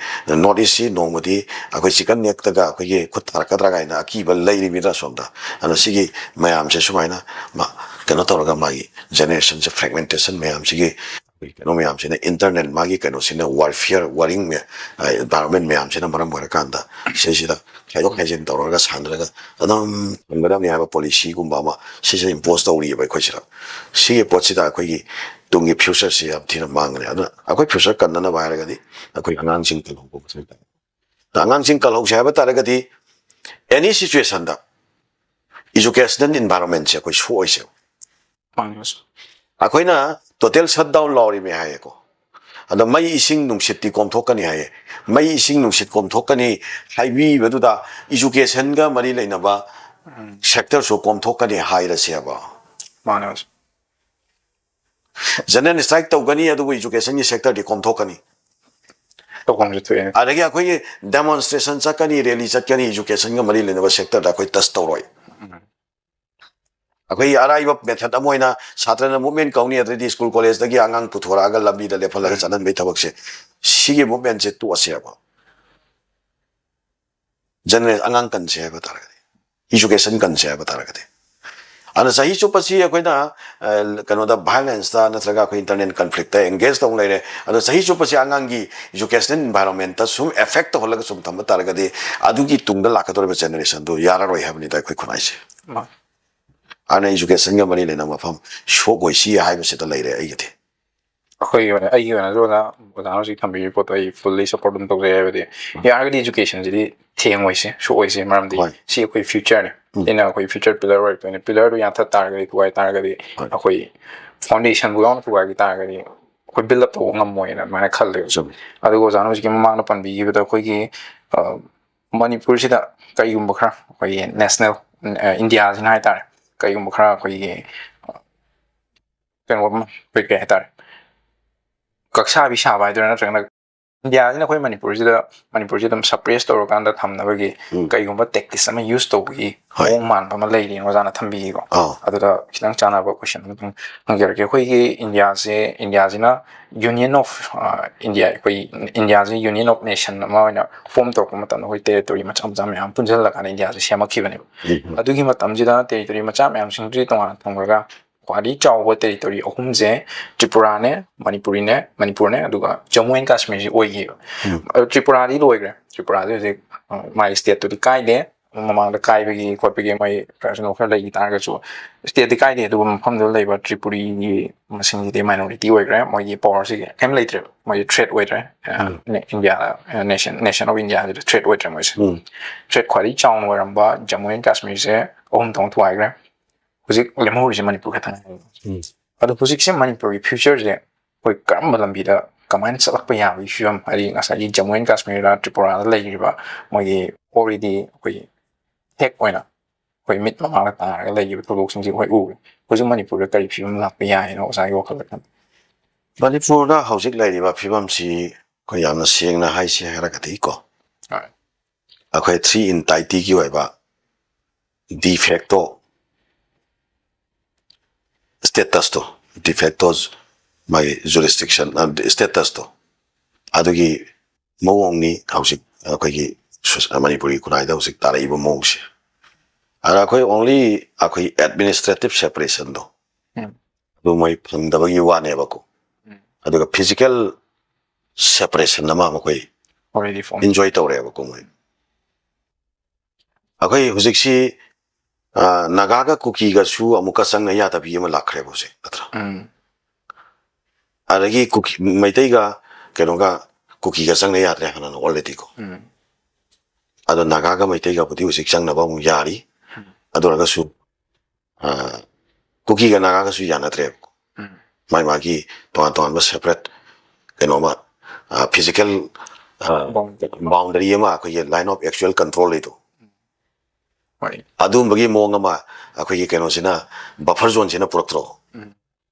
ꯅꯣꯔꯠ ꯏꯁꯁꯤ ꯅꯣꯡꯃꯗꯤ ꯑꯩꯈꯣꯏ ꯆꯤꯀꯟ ꯅꯦꯛꯇꯒ ꯑꯩꯈꯣꯏꯒꯤ ꯈꯨꯠ ꯊꯥꯔꯛꯀꯗ꯭ꯔꯥ ꯀꯥꯏꯅ ꯑꯀꯤꯕ ꯂꯩꯔꯤꯃꯤꯅ ꯑꯁꯣꯝꯗ꯫ ꯑꯗꯨꯅ ꯁꯤꯒꯤ ꯃꯌꯥꯝꯁꯦ ꯁꯨꯃꯥꯏꯅ ꯃꯥ ꯀꯩꯅꯣ ꯇꯧꯔꯒ ꯃꯥꯒꯤ ꯖꯦꯅꯦꯔꯦꯁꯟꯁꯦ ꯐ꯭ꯔꯦꯒꯃꯦꯟꯇꯦꯁꯟ ꯃꯌꯥꯝꯁꯤꯒꯤ ꯑꯩꯈꯣꯏ ꯀꯩꯅꯣ ꯃꯌꯥꯝꯁꯤꯅ ꯏꯟꯇꯔꯅꯦꯜ ꯃꯥꯒꯤ ꯀꯩꯅꯣꯁꯤꯅ ꯋꯥꯔꯐꯤꯌꯔ ꯋꯥꯔꯤꯡ ꯏꯟꯚꯥꯏꯔꯣꯟꯃꯦꯟ ꯃꯌꯥꯝꯁꯤꯅ ꯃꯔꯝ ꯑꯣꯏꯔꯀꯥꯟꯗ ꯁꯤꯁꯤꯗ ꯈꯥꯏꯗꯣꯛ ꯈꯥꯏꯖꯤꯟ ꯇꯧꯔꯒ ꯁꯥꯟꯅꯔꯒ ꯑꯗꯨꯝ ꯊꯝꯒꯗꯕꯅꯤ ꯍꯥꯏꯕ ꯄꯣꯂꯤꯁꯤꯒꯨꯝꯕ ꯑꯃ ꯁꯤꯁꯦ ꯏꯝꯄꯣꯁ ꯇꯧꯔꯤꯑꯕ ꯑꯩꯈꯣꯏꯁꯤꯗ꯫ ꯁꯤꯒꯤ ꯄꯣꯠꯁꯤꯗ ꯑꯩꯈꯣꯏꯒꯤ ꯇꯨꯡꯒꯤ ꯐ꯭ꯌꯨꯆꯔꯁꯤ ꯌꯥꯝ ꯊꯤꯅ ꯃꯥꯡꯒꯅꯤ꯫ ꯑꯗꯨꯅ ꯑꯩꯈꯣꯏ ꯐ꯭ꯌꯨꯆꯔ ꯀꯟꯅꯅꯕ ꯍꯥꯏꯔꯒꯗꯤ ꯑꯩꯈꯣꯏ ꯑꯉꯥꯡꯁꯤꯡ ꯀꯜꯍꯧꯕ ꯃꯊꯧ ꯇꯥꯏ꯫ ꯑꯉꯥꯡꯁꯤꯡ ꯀꯜꯍꯧꯁꯦ ꯍꯥꯏꯕ ꯇꯥꯔꯒꯗꯤ ꯑꯦꯅꯤ ꯁꯤꯆꯨꯋꯦꯁꯟꯗ ꯏꯖꯨꯀꯦꯁꯅꯦꯜ ꯏꯟꯚꯥꯏꯔꯣꯟꯃꯦꯟꯁꯦ ꯑꯩꯈꯣꯏ ꯁꯣꯛꯑꯣꯏꯁꯦꯕ꯫ ꯃꯥꯅꯦ ꯑꯣꯖꯥ꯫ ꯑꯩꯈꯣꯏꯅ ꯇꯣꯇꯦꯜ ꯁꯠ ꯗꯥꯎꯟ ꯂꯥꯎꯔꯤꯃꯦ ꯍꯥꯏꯌꯦꯀꯣ꯫ ꯑꯗꯣ ꯃꯩ ꯏꯁꯤꯡ ꯅꯨꯡꯁꯤꯠꯇꯤ ꯀꯣꯝꯊꯣꯛꯀꯅꯤ ꯍꯥꯏꯌꯦ꯫ ꯃꯩ ꯏꯁꯤꯡ ꯅꯨꯡꯁꯤꯠ ꯀꯣꯝꯊꯣꯛꯀꯅꯤ ꯍꯥꯏꯕꯤꯕꯗꯨꯗ ꯏꯖꯨꯀꯦꯁꯟꯒ ꯃꯔꯤ ꯂꯩꯅꯕ ꯁꯦꯛꯇꯔꯁꯨ ꯀꯣꯝꯊꯣꯛꯀꯅꯤ ꯍꯥꯏꯔꯁꯦꯕ꯫ ꯃꯥꯅꯦ ꯑꯣꯖꯥ꯫ ꯖꯦꯅꯔꯦꯜ ꯁ꯭ꯇ꯭ꯔꯥꯏꯛ ꯇꯧꯒꯅꯤ, ꯑꯗꯨꯕꯨ ꯏꯖꯨꯀꯦꯁꯟꯒꯤ ꯁꯦꯛꯇꯔꯗꯤ ꯀꯣꯝꯊꯣꯛꯀꯅꯤ꯫ ꯇꯧꯐꯝꯁꯨ ꯊꯣꯛꯑꯦ꯫ ꯑꯗꯒꯤ ꯑꯩꯈꯣꯏꯒꯤ ꯗꯦꯃꯣꯟꯁꯇ꯭ꯔꯦꯁꯟ ꯆꯠꯀꯅꯤ, ꯔꯦꯂꯤ ꯆꯠꯀꯅꯤ, ꯏꯖꯨꯀꯦꯁꯟꯒ ꯃꯔꯤ ꯂꯩꯅꯕ ꯁꯦꯛꯇꯔꯗ ꯑꯩꯈꯣꯏ ꯇꯁ ꯇꯧꯔꯣꯏ꯫ ꯑꯩꯈꯣꯏꯒꯤ ꯑꯔꯥꯏꯕ ꯃꯦꯊꯠ ꯑꯃ ꯑꯣꯏꯅ ꯁꯥꯇ꯭ꯔꯅ ꯃꯨꯞꯃꯦꯟ ꯀꯧꯅꯤ, ꯑꯗꯩꯗꯤ ꯁ꯭ꯀꯨꯜ ꯀꯣꯂꯦꯖꯇꯒꯤ ꯑꯉꯥꯡ ꯄꯨꯊꯣꯔꯛꯑꯒ ꯂꯝꯕꯤꯗ ꯂꯦꯞꯍꯜꯂꯒ ꯆꯠꯍꯟꯕꯒꯤ ꯊꯕꯛꯁꯦ, ꯁꯤꯒꯤ ꯃꯨꯞꯃꯦꯟꯁꯦ ꯇꯣꯛꯑꯁꯦꯕ꯫ ꯖꯦꯅꯔꯦꯜ ꯑꯉꯥꯡ ꯀꯟꯁꯦ ꯍꯥꯏꯕ ꯇꯥꯔꯒꯗꯤ, ꯏꯖꯨꯀꯦꯁꯟ ꯀꯟꯁꯦ ꯍꯥꯏꯕ ꯇꯥꯔꯒꯗꯤ꯫ ꯑꯗꯨꯅ ꯆꯍꯤ ꯆꯨꯞꯄꯁꯤ ꯑꯩꯈꯣꯏꯅ, ꯑ, ꯀꯩꯅꯣꯗ, ꯚꯥꯏꯑꯣꯂꯦꯟꯁꯇ ꯅꯠꯇ꯭ꯔꯒ ꯑꯩꯈꯣꯏ ꯏꯟꯇꯔꯅꯦꯜ ꯀꯟꯐ꯭ꯂꯤꯛꯇ ꯑꯦꯡꯒꯦꯖ ꯇꯧ ꯂꯩꯔꯦ꯫ ꯑꯗꯣ ꯆꯍꯤ ꯆꯨꯞꯄꯁꯤ ꯑꯉꯥꯡꯒꯤ ꯏꯖꯨꯀꯦꯁꯅꯦꯜ ꯏꯟꯚꯥꯏꯔꯣꯟꯃꯦꯟꯇ ꯁꯨꯝ ꯑꯦꯐꯦꯛ ꯇꯧꯍꯜꯂꯒ ꯁꯨꯝ ꯊꯝꯕ ꯇꯥꯔꯒꯗꯤ ꯑꯗꯨꯒꯤ ꯇꯨꯡꯗ ꯂꯥꯛꯀꯗꯧꯔꯤꯕ ꯖꯦꯅꯔꯦꯁꯟꯗꯣ ꯌꯥꯔꯔꯣꯏ ꯍꯥꯏꯕꯅꯤꯗ ꯑꯩꯈꯣꯏ ꯈꯨꯟꯅꯥꯏꯁꯦ꯫ ꯃꯥꯅꯦ꯫ ꯑꯗꯨꯅ ꯏꯖꯨꯀꯦꯁꯟꯒ ꯃꯔꯤ ꯂꯩꯅꯕ ꯃꯐꯝ ꯁꯣꯛꯑꯣꯏꯁꯤ ꯍꯥꯏꯕꯁꯤꯗ ꯂꯩꯔꯦ ꯑꯩꯒꯤꯗꯤ꯫ ꯑꯩꯈꯣꯏꯒꯤ ꯑꯣꯏꯅ, ꯑꯩꯒꯤ ꯑꯣꯏꯅꯁꯨ ꯑꯣꯖꯥ, ꯑꯣꯖꯥꯅ ꯍꯧꯖꯤꯛ ꯊꯝꯕꯤꯔꯤꯕ ꯄꯣꯠꯇꯣ ꯑꯩ ꯐꯨꯜꯂꯤ ꯁꯞꯄꯣꯔꯠ ꯑꯗꯨꯝ ꯇꯧꯖꯩ꯫ ꯍꯥꯏꯕꯗꯤ ꯌꯥꯔꯒꯗꯤ ꯏꯖꯨꯀꯦꯁꯟꯁꯤꯗꯤ ꯊꯦꯡꯉꯣꯏꯁꯦ, ꯁꯣꯛꯑꯣꯏꯁꯦ, ꯃꯔꯝꯗꯤ ꯍꯣꯏ꯫ ꯁꯤ ꯑꯩꯈꯣꯏ ꯐ꯭ꯌꯨꯆꯔꯅꯤ꯫ ꯎꯝ꯫ ꯁꯤꯅ ꯑꯩꯈꯣꯏ ꯐ꯭ꯌꯨꯆꯔ ꯄꯤꯂꯔ ꯑꯣꯏꯔꯛꯇꯣꯏꯅꯦ꯫ ꯄꯤꯂꯔꯗꯨ ꯌꯥꯟꯊꯠ ꯇꯥꯔꯒꯗꯤ, ꯊꯨꯒꯥꯏ ꯇꯥꯔꯒꯗꯤ, ꯍꯣꯏ꯫ ꯑꯩꯈꯣꯏ ꯐꯥꯎꯟꯗꯦꯁꯟꯕꯨ ꯌꯥꯎꯅ ꯊꯨꯒꯥꯏꯈꯤ ꯇꯥꯔꯒꯗꯤ ꯑꯩꯈꯣꯏ ꯕꯤꯜ ꯑꯞ ꯇꯧꯕ ꯉꯝꯃꯣꯏꯅ ꯑꯗꯨꯃꯥꯏꯅ ꯈꯜꯂꯦꯕ꯫ ꯆꯨꯝꯃꯤ꯫ ꯑꯗꯨꯒ ꯑꯣꯖꯥꯅ ꯍꯧꯖꯤꯛꯀꯤ ꯃꯃꯥꯡꯗ ꯄꯟꯕꯤꯈꯤꯕꯗ ꯑꯩꯈꯣꯏꯒꯤ, ꯑ, ꯃꯅꯤꯄꯨꯔꯁꯤꯗ ꯀꯔꯤꯒꯨꯝꯕ ꯈꯔ ꯑꯩꯈꯣꯏꯒꯤ ꯅꯦꯁꯅꯦꯜ, ꯑ, ꯏꯟꯗꯤꯌꯥꯁꯤꯅ ꯍꯥꯏꯇꯥꯔꯦ, ꯀꯔꯤꯒꯨꯝꯕ ꯈꯔ ꯑꯩꯈꯣꯏꯒꯤ, ꯑ, ꯀꯩꯅꯣ ꯑꯃ, ꯑꯩꯈꯣꯏ ꯀꯩ ꯍꯥꯏꯇꯥꯔꯦ, ꯀꯛꯁꯥꯕꯤ ꯁꯥꯕ ꯍꯥꯏꯗꯣꯏꯔꯥ, ꯅꯠꯇ꯭ꯔꯒꯅ ꯏꯟꯗꯤꯌꯥꯁꯤꯅ ꯑꯩꯈꯣꯏ ꯃꯅꯤꯄꯨꯔꯁꯤꯗ, ꯃꯅꯤꯄꯨꯔꯁꯤ ꯑꯗꯨꯝ suppress ꯇꯧꯔꯀꯥꯟꯗ ꯊꯝꯅꯕꯒꯤ ꯎꯝ. ꯀꯩꯒꯨꯝꯕ tactics ꯑꯃ use ꯇꯧꯕꯒꯤ ꯍꯣꯏ. ꯃꯑꯣꯡ ꯃꯥꯟꯕ ꯑꯃ ꯂꯩꯔꯤꯅ ꯑꯣꯖꯥꯅ ꯊꯝꯕꯤꯈꯤꯀꯣ꯫ ꯑꯥ. ꯑꯗꯨꯗ ꯈꯤꯇꯪ ꯆꯥꯟꯅꯕ question ꯑꯃꯇꯪ ꯍꯪꯖꯔꯛꯀꯦ꯫ ꯑꯩꯈꯣꯏꯒꯤ ꯏꯟꯗꯤꯌꯥꯁꯦ, ꯏꯟꯗꯤꯌꯥꯁꯤꯅ Union of, ꯑ, India, ꯑꯩꯈꯣꯏ ꯏꯟꯗꯤꯌꯥꯁꯦ Union of Nation ꯑꯃ ꯑꯣꯏꯅ form ꯇꯧꯔꯛꯄ ꯃꯇꯝꯗ ꯑꯩꯈꯣꯏ territory ꯃꯆꯥ ꯃꯆꯥ ꯃꯌꯥꯝ ꯄꯨꯟꯁꯤꯜꯂꯀꯥꯟꯗ ꯏꯟꯗꯤꯌꯥꯁꯦ ꯁꯦꯝꯃꯛꯈꯤꯕꯅꯦꯕ꯫ ꯎꯝ. ꯑꯗꯨꯒꯤ ꯃꯇꯝꯁꯤꯗ territory ꯃꯆꯥ ꯃꯌꯥꯝꯁꯤꯡꯗꯨꯗꯤ ꯇꯣꯉꯥꯟꯅ ꯊꯝꯈ꯭ꯔꯒ ꯈ꯭ꯋꯥꯏꯗꯒꯤ ꯆꯥꯎꯕ territory ꯑꯍꯨꯝꯁꯦ ꯇ꯭ꯔꯤꯄꯨꯔꯥꯅꯦ, ꯃꯅꯤꯄꯨꯔꯤꯅꯦ, ꯃꯅꯤꯄꯨꯔꯅꯦ, ꯑꯗꯨꯒ ꯖꯝꯃꯨ ꯑꯦꯟ ꯀꯥꯁꯃꯤꯔꯁꯤ ꯑꯣꯏꯈꯤꯕ꯫ ꯎꯝ. ꯑꯗꯨ ꯇ꯭ꯔꯤꯄꯨꯔꯥꯗꯤ ꯂꯣꯏꯈ꯭ꯔꯦ꯫ ꯇ꯭ꯔꯤꯄꯨꯔꯥꯗꯤ ꯍꯧꯖꯤꯛ, ꯑ, ꯃꯥꯒꯤ stateꯇꯨꯗꯤ ꯀꯥꯏꯗꯦ꯫ ꯃꯃꯥꯡꯗ ꯀꯥꯏꯕꯒꯤ ꯈꯣꯠꯄꯒꯤ ꯃꯣꯏ personal ꯈꯔ ꯂꯩꯈꯤ ꯇꯥꯔꯒꯁꯨ stateꯇꯤ ꯀꯥꯏꯗꯦ꯫ ꯑꯗꯨꯕꯨ ꯃꯐꯝꯗꯨꯗ ꯂꯩꯕ ꯇ꯭ꯔꯤꯄꯨꯔꯤꯒꯤ ꯃꯁꯤꯡꯁꯤꯗꯤ minority ꯑꯣꯏꯈ꯭ꯔꯦ꯫ ꯃꯣꯏꯒꯤ powerꯁꯤꯒꯤ ꯀꯩꯝ ꯂꯩꯇ꯭ꯔꯦꯕ꯫ ꯃꯣꯏꯒꯤ threat ꯑꯣꯏꯗ꯭ꯔꯦ꯫ ꯑ, um. India, nation, nation of Indiaꯁꯤꯗ threat ꯑꯣꯏꯗ꯭ꯔꯦ ꯃꯣꯏꯁꯦ꯫ ꯎꯝ. Threat ꯈ꯭ꯋꯥꯏꯗꯒꯤ ꯆꯥꯎꯅ ꯑꯣꯏꯔꯝꯕ ꯖꯝꯃꯨ ꯑꯦꯟ ꯀꯥꯁꯃꯤꯔꯁꯦ ꯑꯍꯨꯝ ꯊꯣꯛꯅ ꯊꯨꯒꯥꯏꯈ꯭ꯔꯦ꯫ ꯍꯧꯖꯤꯛ ꯂꯦꯝꯍꯧꯔꯤꯁꯦ ꯃꯅꯤꯄꯨꯔ ꯈꯛꯇꯪ ꯉꯥꯏꯔꯦ꯫ ꯎꯝ. ꯑꯗꯣ ꯍꯧꯖꯤꯛꯁꯦ ꯃꯅꯤꯄꯨꯔꯒꯤ futureꯁꯦ ꯑꯩꯈꯣꯏ ꯀꯔꯝꯕ ꯂꯝꯕꯤꯗ ꯀꯃꯥꯏꯅ ꯆꯠꯂꯛꯄ ꯌꯥꯕꯒꯤ ꯐꯤꯕꯝ, ꯍꯥꯏꯗꯤ ꯉꯁꯥꯏꯒꯤ ꯖꯝꯃꯨ ꯑꯦꯟ ꯀꯥꯁꯃꯤꯔꯗ, ꯇ꯭ꯔꯤꯄꯨꯔꯥꯗ ꯂꯩꯔꯤꯕ ꯃꯣꯏꯒꯤ already ꯑꯩꯈꯣꯏꯒꯤ ꯍꯦꯛ ꯑꯣꯏꯅ ꯑꯩꯈꯣꯏ ꯃꯤꯠ ꯃꯃꯥꯡꯗ ꯇꯥꯔꯒ ꯂꯩꯈꯤꯕ ꯊꯧꯗꯣꯛꯁꯤꯡꯁꯤ ꯑꯩꯈꯣꯏ ꯎꯔꯦ꯫ ꯍꯧꯖꯤꯛ ꯃꯅꯤꯄꯨꯔꯗ ꯀꯔꯤ ꯐꯤꯕꯝ ꯂꯥꯛꯄ ꯌꯥꯏꯅꯣ ꯑꯣꯖꯥꯒꯤ ꯋꯥꯈꯜꯗ ꯈꯟꯕ? ꯃꯅꯤꯄꯨꯔꯗ ꯍꯧꯖꯤꯛ ꯂꯩꯔꯤꯕ ꯐꯤꯕꯝꯁꯤ ꯑꯩꯈꯣꯏ ꯌꯥꯝꯅ ꯁꯦꯡꯅ ꯍꯥꯏꯁꯤ ꯍꯥꯏꯔꯒꯗꯤꯀꯣ, ꯍꯣꯏ. ꯑꯩꯈꯣꯏ three entityꯒꯤ ꯑꯣꯏꯕ de facto statusꯇꯣ, de facto ꯃꯥꯒꯤ jurisdiction, statusꯇꯣ, ꯑꯗꯨꯒꯤ ꯃꯑꯣꯡꯅꯤ ꯍꯧꯖꯤꯛ ꯑꯩꯈꯣꯏꯒꯤ ꯁꯣꯁ-, ꯃꯅꯤꯄꯨꯔꯒꯤ ꯈꯨꯟꯅꯥꯏꯗ ꯍꯧꯖꯤꯛ ꯇꯥꯔꯛꯏꯕ ꯃꯑꯣꯡꯁꯦ꯫ ꯑꯗ ꯑꯩꯈꯣꯏ only ꯑꯩꯈꯣꯏ administrative separationꯗꯣ, ꯎꯝ. ꯑꯗꯨ ꯃꯣꯏ ꯐꯪꯗꯕꯒꯤ ꯋꯥꯅꯦꯕꯀꯣ꯫ ꯎꯝ. ꯑꯗꯨꯒ physical separation ꯑꯃ ꯃꯈꯣꯏ Already form. enjoy ꯇꯧꯔꯦꯕꯀꯣ ꯃꯣꯏ꯫ ꯑꯩꯈꯣꯏ ꯍꯧꯖꯤꯛꯁꯤ, ꯑ, ꯅꯥꯒꯥꯒ ꯀꯨꯀꯤꯒꯁꯨ ꯑꯃꯨꯛꯀ ꯆꯪꯅ ꯌꯥꯗꯕꯤ ꯑꯃ ꯂꯥꯛꯈ꯭ꯔꯦꯕ ꯍꯧꯖꯤꯛ, ꯅꯠꯇ꯭ꯔꯥ? ꯎꯝ. ꯑꯗꯒꯤ ꯀꯨꯀꯤ, ꯃꯩꯇꯩꯒ ꯀꯩꯅꯣꯒ, ꯀꯨꯀꯤꯒ ꯆꯪꯅ ꯌꯥꯗ꯭ꯔꯦ ꯍꯥꯟꯅ alreadyꯀꯣ꯫ ꯎꯝ. ꯑꯗꯣ ꯅꯥꯒꯥꯒ ꯃꯩꯇꯩꯒꯕꯨꯗꯤ ꯍꯧꯖꯤꯛ ꯆꯪꯅꯕ ꯑꯃꯨꯛ ꯌꯥꯔꯤ꯫ ꯎꯝ. ꯑꯗꯨ ꯑꯣꯏꯔꯒꯁꯨ, ꯑ, ꯀꯨꯀꯤꯒ ꯅꯥꯒꯥꯒꯁꯨ ꯌꯥꯅꯗ꯭ꯔꯦꯕꯀꯣ꯫ ꯎꯝ. ꯃꯥꯒꯤ ꯃꯥꯒꯤ ꯇꯣꯉꯥꯟ ꯇꯣꯉꯥꯟꯕ separate ꯀꯩꯅꯣ ꯑꯃ, ꯑ, physical, ꯑ, Boundary. boundary ꯑꯃ, ꯑꯩꯈꯣꯏꯒꯤ line of actual control ꯂꯩꯗꯣ, ꯍꯣꯏ. ꯑꯗꯨꯝꯕꯒꯤ ꯃꯑꯣꯡ ꯑꯃ ꯑꯩꯈꯣꯏꯒꯤ ꯀꯩꯅꯣꯁꯤꯅ, buffer zoneꯁꯤꯅ ꯄꯨꯔꯛꯇ꯭ꯔꯣ? ꯎꯝ.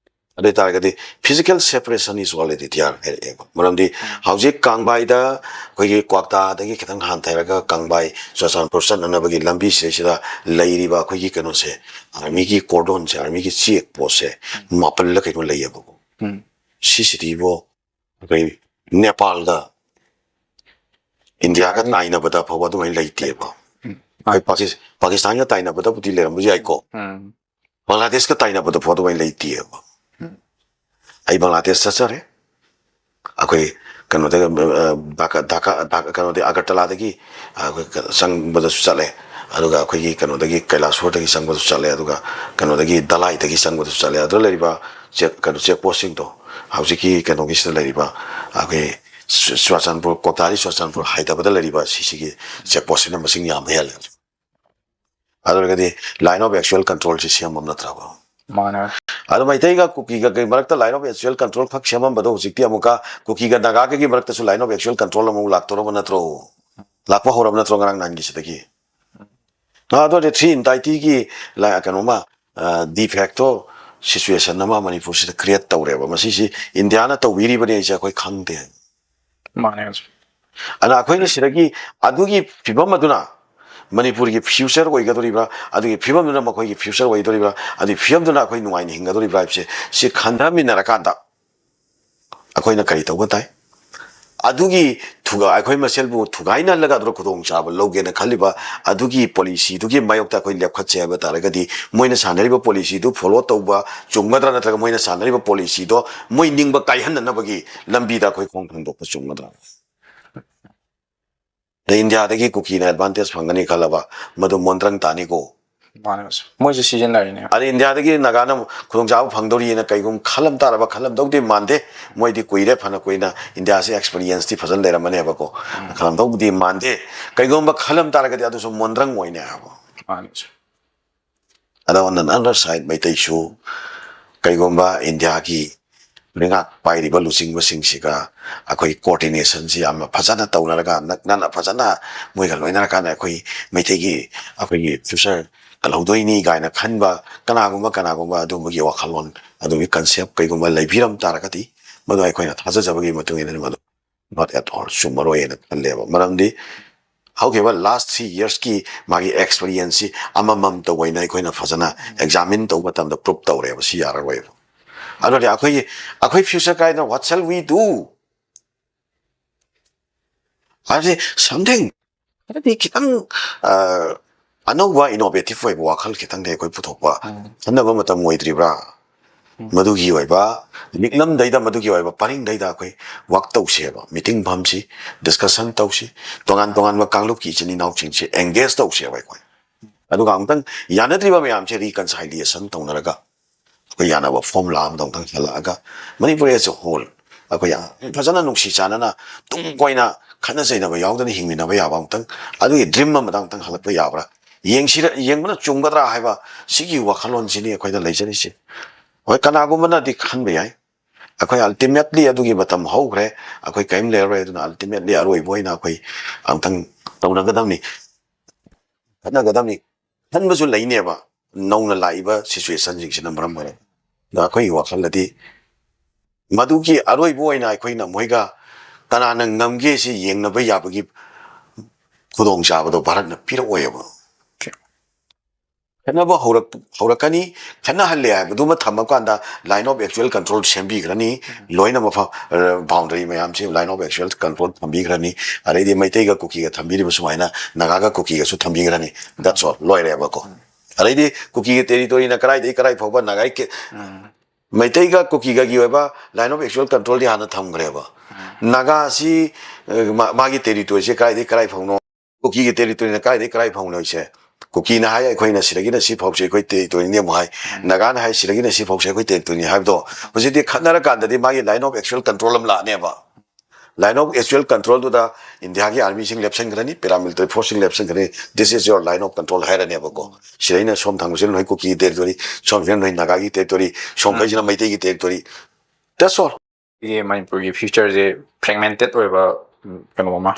ꯑꯗꯨ ꯑꯣꯏꯇꯥꯔꯒꯗꯤ physical separation is already there ꯍꯥꯏꯔꯛꯑꯦꯕ꯫ ꯃꯔꯝꯗꯤ ꯍꯧꯖꯤꯛ ꯀꯥꯡꯕꯥꯏꯗ ꯑꯩꯈꯣꯏꯒꯤ ꯀ꯭ꯋꯥꯛꯇꯥꯗꯒꯤ ꯈꯤꯇꯪ ꯍꯥꯟꯊꯔꯒ ꯀꯥꯡꯕꯥꯏ ꯆꯨꯔꯆꯥꯟꯄꯨꯔ ꯆꯠꯅꯅꯕꯒꯤ ꯂꯝꯕꯤꯁꯤꯗꯩꯁꯤꯗ ꯂꯩꯔꯤꯕ ꯑꯩꯈꯣꯏꯒꯤ ꯀꯩꯅꯣꯁꯦ, ꯑꯥꯔꯃꯤꯒꯤ ꯀꯣꯔꯗꯣꯟꯁꯦ, ꯑꯥꯔꯃꯤꯒꯤ ꯆꯦꯛ ꯄꯣꯁꯁꯦ ꯃꯥꯄꯜꯂ ꯀꯩꯅꯣ ꯂꯩꯌꯦꯕꯀꯣ꯫ ꯎꯝ꯫ ꯁꯤꯁꯤꯗꯤꯕꯣ ꯑꯩꯈꯣꯏ ꯅꯦꯄꯥꯜꯗ ꯏꯟꯗꯤꯌꯥꯒ ꯇꯥꯏꯅꯕꯗ ꯐꯥꯎꯕ ꯑꯗꯨꯃꯥꯏꯅ ꯂꯩꯇꯦꯕ꯫ ꯎꯝ꯫ ꯑꯩꯈꯣꯏ ꯄꯥꯀꯤꯁ- ꯄꯥꯀꯤꯁꯇꯥꯟꯒ ꯇꯥꯏꯅꯕꯗꯕꯨꯗꯤ ꯂꯩꯔꯝꯕꯁꯨ ꯌꯥꯏꯀꯣ, ꯎꯝ꯫ ꯕꯪꯒ꯭ꯂꯥꯗꯦꯁꯀ ꯇꯥꯏꯅꯕꯗ ꯐꯥꯎ ꯑꯗꯨꯃꯥꯏꯅ ꯂꯩꯇꯦꯕ꯫ ꯎꯝ꯫ ꯑꯩ ꯕꯪꯒ꯭ꯂꯥꯗꯦꯁ ꯆꯠꯆꯔꯦ꯫ ꯑꯩꯈꯣꯏ ꯀꯩꯅꯣꯗ, ꯑ, ꯙꯥꯀꯥ, ꯙꯥꯀꯥ, ꯙꯥꯀꯥ, ꯀꯩꯅꯣꯗꯤ ꯑꯒꯔꯇꯂꯥꯗꯒꯤ ꯑꯩꯈꯣꯏ ꯆꯪꯕꯗꯁꯨ ꯆꯠꯂꯦ, ꯑꯗꯨꯒ ꯑꯩꯈꯣꯏꯒꯤ ꯀꯩꯅꯣꯗꯒꯤ ꯀꯩꯂꯥꯁꯣꯔꯗꯒꯤ ꯆꯪꯕꯗꯁꯨ ꯆꯠꯂꯦ, ꯑꯗꯨꯒ ꯀꯩꯅꯣꯗꯒꯤ ꯗꯂꯥꯏꯗꯒꯤ ꯆꯪꯕꯗꯁꯨ ꯆꯠꯂꯦ꯫ ꯑꯗꯨꯗ ꯂꯩꯔꯤꯕ ꯆꯦꯛ, ꯀꯩꯅꯣ, ꯆꯦꯛ ꯄꯣꯁꯁꯤꯡꯗꯣ ꯍꯧꯖꯤꯛꯀꯤ ꯀꯩꯅꯣꯒꯤꯁꯤꯗ ꯂꯩꯔꯤꯕ ꯑꯩꯈꯣꯏ ꯆꯨ- ꯆꯨꯔꯆꯥꯟꯄꯨꯔ, ꯀꯣꯛꯇꯥꯗꯤ ꯆꯨꯔꯆꯥꯟꯄꯨꯔ ꯍꯥꯏꯊꯕꯗ ꯂꯩꯔꯤꯕ ꯁꯤꯁꯤꯒꯤ ꯆꯦꯛ ꯄꯣꯁꯁꯤꯅ ꯃꯁꯤꯡ ꯌꯥꯝꯕ ꯍꯦꯜꯂꯦ꯫ ꯑꯗꯨ ꯑꯣꯏꯔꯒꯗꯤ line of actual controlꯁꯤ ꯁꯦꯝꯃꯕ ꯅꯠꯇ꯭ꯔꯕ? ꯃꯥꯅꯦ꯫ ꯑꯗꯣ ꯃꯩꯇꯩꯒ ꯀꯨꯀꯤꯒ ꯀꯩ ꯃꯔꯛꯇ line of actual control ꯈꯛ ꯁꯦꯝꯃꯝꯕꯗꯣ ꯍꯧꯖꯤꯛꯇꯤ ꯑꯃꯨꯛꯀ ꯀꯨꯀꯤꯒ ꯅꯥꯒꯥꯒꯒꯤ ꯃꯔꯛꯇꯁꯨ line of actual control ꯑꯃꯨꯛ ꯂꯥꯛꯇꯧꯔꯕ ꯅꯠꯇ꯭ꯔꯣ? ꯂꯥꯛꯄ ꯍꯧꯔꯕ ꯅꯠꯇ꯭ꯔꯣ ꯉꯔꯥꯡ ꯅꯍꯥꯟꯒꯤꯁꯤꯗꯒꯤ? ꯑ, ꯑꯗꯨ ꯑꯣꯏꯔꯗꯤ three entityꯒꯤ ꯂꯥ-, ꯀꯩꯅꯣꯃ, ꯑ, de facto situation ꯑꯃ ꯃꯅꯤꯄꯨꯔꯁꯤꯗ create ꯇꯧꯔꯦꯕ꯫ ꯃꯁꯤꯁꯤ ꯏꯟꯗꯤꯌꯥꯅ ꯇꯧꯕꯤꯔꯤꯕꯅꯤ ꯍꯥꯏꯁꯦ ꯑꯩꯈꯣꯏ ꯈꯪꯗꯦ꯫ ꯃꯥꯅꯦ ꯑꯣꯖꯥ꯫ ꯑꯗꯨꯅ ꯑꯩꯈꯣꯏꯅ ꯁꯤꯗꯒꯤ ꯑꯗꯨꯒꯤ ꯐꯤꯕꯝ ꯑꯗꯨꯅ ꯃꯅꯤꯄꯨꯔꯒꯤ future ꯑꯣꯏꯒꯗꯧꯔꯤꯕ꯭ꯔꯥ, ꯑꯗꯨꯒꯤ ꯐꯤꯕꯝꯗꯨꯅ ꯃꯈꯣꯏꯒꯤ future ꯑꯣꯏꯗꯧꯔꯤꯕ꯭ꯔꯥ, ꯑꯗꯨꯒꯤ ꯐꯤꯕꯝꯗꯨꯅ ꯑꯩꯈꯣꯏ ꯅꯨꯡꯉꯥꯏꯅ ꯍꯤꯡꯒꯗꯧꯔꯤꯕ꯭ꯔꯥ ꯍꯥꯏꯕꯁꯦ ꯁꯤ ꯈꯟꯊꯃꯤꯟꯅꯔꯀꯥꯟꯗ ꯑꯩꯈꯣꯏꯅ ꯀꯔꯤ ꯇꯧꯕ ꯇꯥꯏ? ꯑꯗꯨꯒꯤ ꯊꯨꯒ-, ꯑꯩꯈꯣꯏ ꯃꯁꯦꯜꯕꯨ ꯊꯨꯒꯥꯏꯅꯍꯜꯂꯒ ꯑꯗꯨꯗ ꯈꯨꯗꯣꯡꯆꯥꯕ ꯂꯧꯒꯦꯅ ꯈꯜꯂꯤꯕ ꯑꯗꯨꯒꯤ policyꯗꯨꯒꯤ ꯃꯥꯌꯣꯛꯇ ꯑꯩꯈꯣꯏ ꯂꯦꯞꯈꯠꯁꯦ ꯍꯥꯏꯕ ꯇꯥꯔꯒꯗꯤ ꯃꯣꯏꯅ ꯁꯥꯟꯅꯔꯤꯕ policyꯗꯨ follow ꯇꯧꯕ ꯆꯨꯝꯒꯗ꯭ꯔꯥ, ꯅꯠꯇ꯭ꯔꯒ ꯃꯣꯏꯅ ꯁꯥꯟꯅꯔꯤꯕ policyꯗꯣ ꯃꯣꯏ ꯅꯤꯡꯕ ꯀꯥꯏꯍꯟꯅꯅꯕꯒꯤ ꯂꯝꯕꯤꯗ ꯑꯩꯈꯣꯏ ꯈꯣꯡ ꯊꯥꯡꯗꯣꯛꯄ ꯆꯨꯝꯒꯗ꯭ꯔꯥ? ꯑꯗ ꯏꯟꯗꯤꯌꯥꯗꯒꯤ ꯀꯨꯀꯤꯅ advantage ꯐꯪꯒꯅꯤ ꯈꯜꯂꯕ ꯃꯗꯨ ꯃꯣꯟꯗ꯭ꯔꯪ ꯇꯥꯅꯤꯀꯣ꯫ ꯃꯥꯅꯦ ꯑꯣꯖꯥ꯫ ꯃꯣꯏꯁꯨ ꯁꯤꯖꯤꯟꯅꯔꯤꯅꯦ꯫ ꯑꯗ ꯏꯟꯗꯤꯌꯥꯗꯒꯤ ꯅꯥꯒꯥꯅ ꯈꯨꯗꯣꯡꯆꯥꯕ ꯐꯪꯗꯧꯔꯤꯅ ꯀꯩꯒꯨꯝꯕ ꯈꯜꯂꯝ ꯇꯥꯔꯕ? ꯈꯜꯂꯝꯗꯧꯗꯤ ꯃꯥꯟꯗꯦ꯫ ꯃꯣꯏꯗꯤ ꯀꯨꯏꯔꯦ, ꯐꯅ ꯀꯨꯏꯅ ꯏꯟꯗꯤꯌꯥꯁꯤ experienceꯇꯤ ꯐꯖꯅ ꯂꯩꯔꯝꯃꯅꯦꯕꯀꯣ꯫ ꯈꯜꯂꯝꯗꯧꯕꯨꯗꯤ ꯃꯥꯟꯗꯦ꯫ ꯀꯩꯒꯨꯝꯕ ꯈꯜꯂꯝ ꯇꯥꯔꯒꯗꯤ ꯑꯗꯨꯁꯨ ꯃꯣꯟꯗ꯭ꯔꯪ ꯑꯣꯏꯅꯦ ꯍꯥꯏꯕ꯫ ꯃꯥꯅꯦ ꯑꯣꯖꯥ꯫ ꯑꯗꯣ on another side ꯃꯩꯇꯩꯁꯨ ꯀꯩꯒꯨꯝꯕ ꯏꯟꯗꯤꯌꯥꯒꯤ ꯂꯩꯉꯥꯛ ꯄꯥꯏꯔꯤꯕ ꯂꯨꯆꯤꯡꯕꯁꯤꯡꯁꯤꯒ ꯑꯩꯈꯣꯏ coordinationꯁꯤ ꯌꯥꯝꯅ ꯐꯖꯅ ꯇꯧꯅꯔꯒ ꯅꯛꯅꯅ ꯐꯖꯅ ꯃꯣꯏꯒ ꯂꯣꯏꯅꯔꯀꯥꯟꯗ ꯑꯩꯈꯣꯏ ꯃꯩꯇꯩꯒꯤ ꯑꯩꯈꯣꯏꯒꯤ future ꯀꯜꯍꯧꯗꯣꯏꯅꯤ ꯀꯥꯏꯅ ꯈꯟꯕ ꯀꯅꯥꯒꯨꯝꯕ, ꯀꯅꯥꯒꯨꯝꯕ ꯑꯗꯨꯝꯕꯒꯤ ꯋꯥꯈꯜꯂꯣꯟ, ꯑꯗꯨꯒꯤ concept ꯀꯩꯒꯨꯝꯕ ꯂꯩꯕꯤꯔꯝ ꯇꯥꯔꯒꯗꯤ, ꯃꯗꯨ ꯑꯩꯈꯣꯏꯅ ꯊꯥꯖꯖꯕꯒꯤ ꯃꯇꯨꯡ ꯏꯟꯅ ꯃꯗꯨ not at all ꯆꯨꯝꯃꯔꯣꯏꯅ ꯈꯜꯂꯦꯕ꯫ ꯃꯔꯝꯗꯤ ꯍꯧꯈꯤꯕ last three yearsꯀꯤ ꯃꯥꯒꯤ experienceꯁꯤ ꯑꯃꯃꯝꯇ ꯑꯣꯏꯅ ꯑꯩꯈꯣꯏꯅ ꯐꯖꯅ examine ꯇꯧꯕ ꯃꯇꯝꯗ prove ꯇꯧꯔꯦꯕ, ꯁꯤ ꯌꯥꯔꯔꯣꯏꯕ꯫ ꯑꯗꯨꯗꯤ ꯑꯩꯈꯣꯏꯒꯤ, ꯑꯩꯈꯣꯏ future ꯀꯥꯏꯗꯅ what shall we do? ꯍꯥꯏꯕꯁꯤ something ꯈꯔꯗꯤ ꯈꯤꯇꯪ, ꯑ, ꯑꯅꯧꯕ innovative ꯑꯣꯏꯕ ꯋꯥꯈꯜ ꯈꯤꯇꯪꯗꯤ ꯑꯩꯈꯣꯏ ꯄꯨꯊꯣꯛꯄ ꯎꯝ꯫ ꯈꯟꯅꯕ ꯃꯇꯝ ꯑꯣꯏꯗ꯭ꯔꯤꯕ꯭ꯔꯥ? ꯎꯝ꯫ ꯃꯗꯨꯒꯤ ꯑꯣꯏꯕ ꯂꯤꯛꯂꯝꯗꯩꯗ, ꯃꯗꯨꯒꯤ ꯑꯣꯏꯕ ꯄꯔꯤꯡꯗꯩꯗ ꯑꯩꯈꯣꯏ work ꯇꯧꯁꯦꯕ, meeting ꯐꯝꯁꯤ, discussion ꯇꯧꯁꯤ, ꯇꯣꯉꯥꯟ ꯇꯣꯉꯥꯟꯕ ꯀꯥꯡꯂꯨꯞꯀꯤ ꯏꯆꯤꯟ ꯏꯅꯥꯎꯁꯤꯡꯁꯤ engage ꯇꯧꯁꯦꯕ ꯑꯩꯈꯣꯏ꯫ ꯑꯗꯨꯒ ꯑꯃꯨꯛꯇꯪ ꯌꯥꯅꯗ꯭ꯔꯤꯕ ꯃꯌꯥꯝꯁꯦ reconciliation ꯇꯧꯅꯔꯒ ꯑꯩꯈꯣꯏ ꯌꯥꯅꯕ formula ꯑꯃꯗ ꯑꯃꯨꯛꯇꯪ ꯍꯜꯂꯛꯑꯒ Manipur as a whole ꯑꯩꯈꯣꯏ ꯌꯥꯝ ꯐꯖꯅ ꯅꯨꯡꯁꯤ ꯆꯥꯟꯅꯅ ꯇꯨꯡ ꯀꯣꯏꯅ ꯈꯠꯅ ꯆꯩꯅꯕ ꯌꯥꯎꯗꯅ ꯍꯤꯡꯃꯤꯟꯅꯕ ꯌꯥꯕ ꯑꯃꯨꯛꯇꯪ, ꯑꯗꯨꯒꯤ dream ꯑꯃꯗ ꯑꯃꯨꯛꯇꯪ ꯍꯜꯂꯛꯄ ꯌꯥꯕ꯭ꯔꯥ? ꯌꯦꯡꯁꯤꯔ-, ꯌꯦꯡꯕꯅ ꯆꯨꯝꯒꯗ꯭ꯔꯥ ꯍꯥꯏꯕ ꯁꯤꯒꯤ ꯋꯥꯈꯜꯂꯣꯟꯁꯤꯅꯤ ꯑꯩꯈꯣꯏꯗ ꯂꯩꯖꯔꯤꯁꯤ꯫ ꯍꯣꯏ, ꯀꯅꯥꯒꯨꯝꯕꯅꯗꯤ ꯈꯟꯕ ꯌꯥꯏ, ꯑꯩꯈꯣꯏ ultimately ꯑꯗꯨꯒꯤ ꯃꯇꯝ ꯍꯧꯈ꯭ꯔꯦ, ꯑꯩꯈꯣꯏ ꯀꯔꯤꯝ ꯂꯩꯔꯔꯣꯏ, ꯑꯗꯨꯅ ultimately ꯑꯔꯣꯏꯕ ꯑꯣꯏꯅ ꯑꯩꯈꯣꯏ ꯑꯃꯨꯛꯇꯪ ꯇꯧꯅꯒꯗꯕꯅꯤ, ꯈꯠꯅꯒꯗꯕꯅꯤ ꯈꯟꯕꯁꯨ ꯂꯩꯅꯦꯕ, ꯅꯧꯅ ꯂꯥꯛꯏꯕ situationꯁꯤꯡꯁꯤꯅ ꯃꯔꯝ ꯑꯣꯏꯔꯒ꯫ ꯑꯗꯣ ꯑꯩꯈꯣꯏꯒꯤ ꯋꯥꯈꯜꯗꯗꯤ ꯃꯗꯨꯒꯤ ꯑꯔꯣꯏꯕ ꯑꯣꯏꯅ ꯑꯩꯈꯣꯏꯅ ꯃꯣꯏꯒ ꯀꯅꯥꯅ ꯉꯝꯒꯦ ꯁꯤ ꯌꯦꯡꯅꯕ ꯌꯥꯕꯒꯤ ꯈꯨꯗꯣꯡꯆꯥꯕꯗꯣ ꯚꯥꯔꯠꯅ ꯄꯤꯔꯛꯑꯣꯏꯕ꯫ ꯈꯠꯅꯕ ꯍꯧꯔꯛ-, ꯍꯧꯔꯛꯀꯅꯤ, ꯈꯠꯅꯍꯜꯂꯦ ꯍꯥꯏꯕꯗꯨꯃ ꯊꯝꯃꯀꯥꯟꯗ line of actual control ꯁꯦꯝꯕꯤꯈ꯭ꯔꯅꯤ, ꯂꯣꯏꯅ ꯃꯐꯝ, ꯑ, boundary ꯃꯌꯥꯝꯁꯤ line of actual control ꯊꯝꯕꯤꯈ꯭ꯔꯅꯤ, ꯑꯗꯩꯗꯤ ꯃꯩꯇꯩꯒ ꯀꯨꯀꯤꯒ ꯊꯝꯕꯤꯔꯤꯕ ꯁꯨꯃꯥꯏꯅ ꯅꯥꯒꯥꯒ ꯀꯨꯀꯤꯒꯁꯨ ꯊꯝꯕꯤꯈ꯭ꯔꯅꯤ, that's all, ꯂꯣꯏꯔꯦꯕꯀꯣ꯫ ꯑꯗꯩꯗꯤ ꯀꯨꯀꯤꯒꯤ territoryꯅ ꯀꯗꯥꯏꯗꯒꯤ ꯀꯗꯥꯏ ꯐꯥꯎꯕ ꯅꯥꯒꯥꯒꯤ ꯀꯦ-, ꯎꯝ꯫ ꯃꯩꯇꯩꯒ ꯀꯨꯀꯤꯒꯒꯤ ꯑꯣꯏꯕ line of actual controlꯗꯤ ꯍꯥꯟꯅ ꯊꯝꯈ꯭ꯔꯦꯕ꯫ ꯎꯝ꯫ ꯅꯥꯒꯥꯁꯤ, ꯑ, ꯃꯥ-, ꯃꯥꯒꯤ territoryꯁꯦ ꯀꯗꯥꯏꯗꯒꯤ ꯀꯗꯥꯏ ꯐꯥꯎꯅꯣ, ꯀꯨꯀꯤꯒꯤ territoryꯅ ꯀꯗꯥꯏꯗꯒꯤ ꯀꯗꯥꯏ ꯐꯥꯎꯅꯣ ꯍꯥꯏꯁꯦ? ꯀꯨꯀꯤꯅ ꯍꯥꯏ ꯑꯩꯈꯣꯏꯅ ꯁꯤꯗꯒꯤꯅ ꯁꯤ ꯐꯥꯎꯁꯦ ꯑꯩꯈꯣꯏ territoryꯅꯤ ꯑꯃꯨꯛ ꯍꯥꯏ, ꯎꯝ꯫ ꯅꯥꯒꯥꯅ ꯍꯥꯏ ꯁꯤꯗꯒꯤꯅ ꯁꯤ ꯐꯥꯎꯁꯦ ꯑꯩꯈꯣꯏ territoryꯅꯤ ꯍꯥꯏꯕꯗꯣ, ꯍꯧꯖꯤꯛꯇꯤ ꯈꯠꯅꯔꯀꯥꯟꯗꯗꯤ ꯃꯥꯒꯤ line of actual control ꯑꯃ ꯂꯥꯛꯑꯅꯦꯕ꯫ Line of actual controlꯗꯨꯗ ꯏꯟꯗꯤꯌꯥꯒꯤ armyꯁꯤꯡ ꯂꯦꯞꯁꯟꯈ꯭ꯔꯅꯤ, paramilitary forceꯁꯤꯡ ꯂꯦꯞꯁꯟꯈ꯭ꯔꯅꯤ, "This is your line of control" ꯍꯥꯏꯔꯅꯦꯕꯀꯣ꯫ ꯁꯤꯗꯩꯅ ꯁꯣꯝ ꯊꯪꯕꯁꯤꯅ ꯅꯣꯏ ꯀꯨꯀꯤꯒꯤ territory, ꯁꯣꯝꯁꯤꯅ ꯅꯣꯏ ꯅꯥꯒꯥꯒꯤ territory, ꯁꯣꯝꯈꯩꯁꯤꯅ ꯎꯝ꯫ ꯃꯩꯇꯩꯒꯤ territory꯫ That's all꯫ ꯑꯩꯈꯣꯏꯒꯤ ꯃꯅꯤꯄꯨꯔꯒꯤ futureꯁꯦ fragmented ꯑꯣꯏꯕ, ꯎꯝ, ꯀꯩꯅꯣ ꯑꯃ,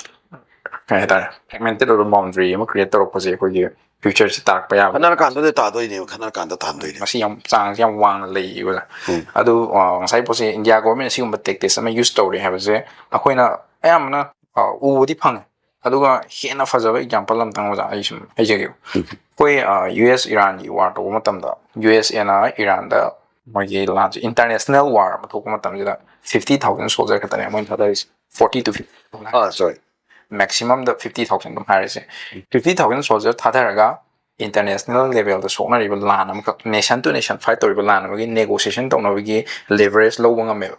ꯀꯩ ꯍꯥꯏꯇꯥꯔꯦ, fragmented ꯑꯣꯏꯕ boundary ꯑꯃ create ꯇꯧꯔꯛꯄꯁꯦ ꯑꯩꯈꯣꯏꯒꯤ future ꯁꯦ ꯇꯥꯔꯛꯄ ꯌꯥꯕ꯫ ꯈꯟꯅꯔꯀꯥꯟꯗꯗꯤ ꯇꯥꯗꯣꯏꯅꯦꯕ, ꯈꯟꯅꯔꯀꯥꯟꯗ ꯇꯥꯟꯗꯣꯏꯅꯦ꯫ ꯃꯁꯤ ꯌꯥꯝ ꯆꯥꯡꯁꯦ ꯌꯥꯝ ꯋꯥꯡꯅ ꯂꯩꯌꯦꯕ꯫ ꯎꯝ. ꯑꯗꯨ ꯑ, ꯉꯁꯥꯏ ꯄꯣꯠꯁꯦ ꯏꯟꯗꯤꯌꯥ ꯒꯣꯔꯃꯦꯟ ꯁꯤꯒꯨꯝꯕ tactics ꯑꯃ use ꯇꯧꯔꯦ ꯍꯥꯏꯕꯁꯦ ꯑꯩꯈꯣꯏꯅ ꯑꯌꯥꯝꯕꯅ ꯑ, ꯎꯕꯗꯤ ꯐꯪꯉꯦ꯫ ꯑꯗꯨꯒ ꯍꯦꯟꯅ ꯐꯖꯕ example ꯑꯃꯇꯪ ꯑꯣꯖꯥ ꯑꯩ ꯁꯨꯝ ꯍꯥꯏꯖꯒꯦꯕ꯫ ꯑꯩꯈꯣꯏ ꯌꯨ ꯑꯦꯁ ꯏꯔꯥꯟꯒꯤ ꯋꯥꯔ ꯇꯧꯕ ꯃꯇꯝꯗ ꯌꯨ ꯑꯦꯁ ꯑꯦꯅ ꯏꯔꯥꯟꯗ ꯃꯣꯏꯒꯤ ꯂꯥꯟꯁꯦ, international war ꯑꯃ ꯊꯣꯛꯄ ꯃꯇꯝꯁꯤꯗ fifty thousand soldier ꯈꯛꯇꯅꯦ ꯃꯣꯏꯅ ꯊꯥꯗꯔꯤꯁꯦ꯫ Forty to fifty ah, sorry. Maximum the fifty thousand ꯑꯗꯨꯝ ꯍꯥꯏꯔꯤꯁꯦ꯫ Fifty thousand soldier ꯊꯥꯗꯔꯒ international level ꯗ ꯁꯣꯛꯅꯔꯤꯕ ꯂꯥꯟ ꯑꯃꯈꯛ, nation to nation fight ꯇꯧꯔꯤꯕ ꯂꯥꯟ ꯑꯃꯒꯤ negotiation ꯇꯧꯅꯕꯒꯤ leverage ꯂꯧꯕ ꯉꯝꯃꯦꯕ꯫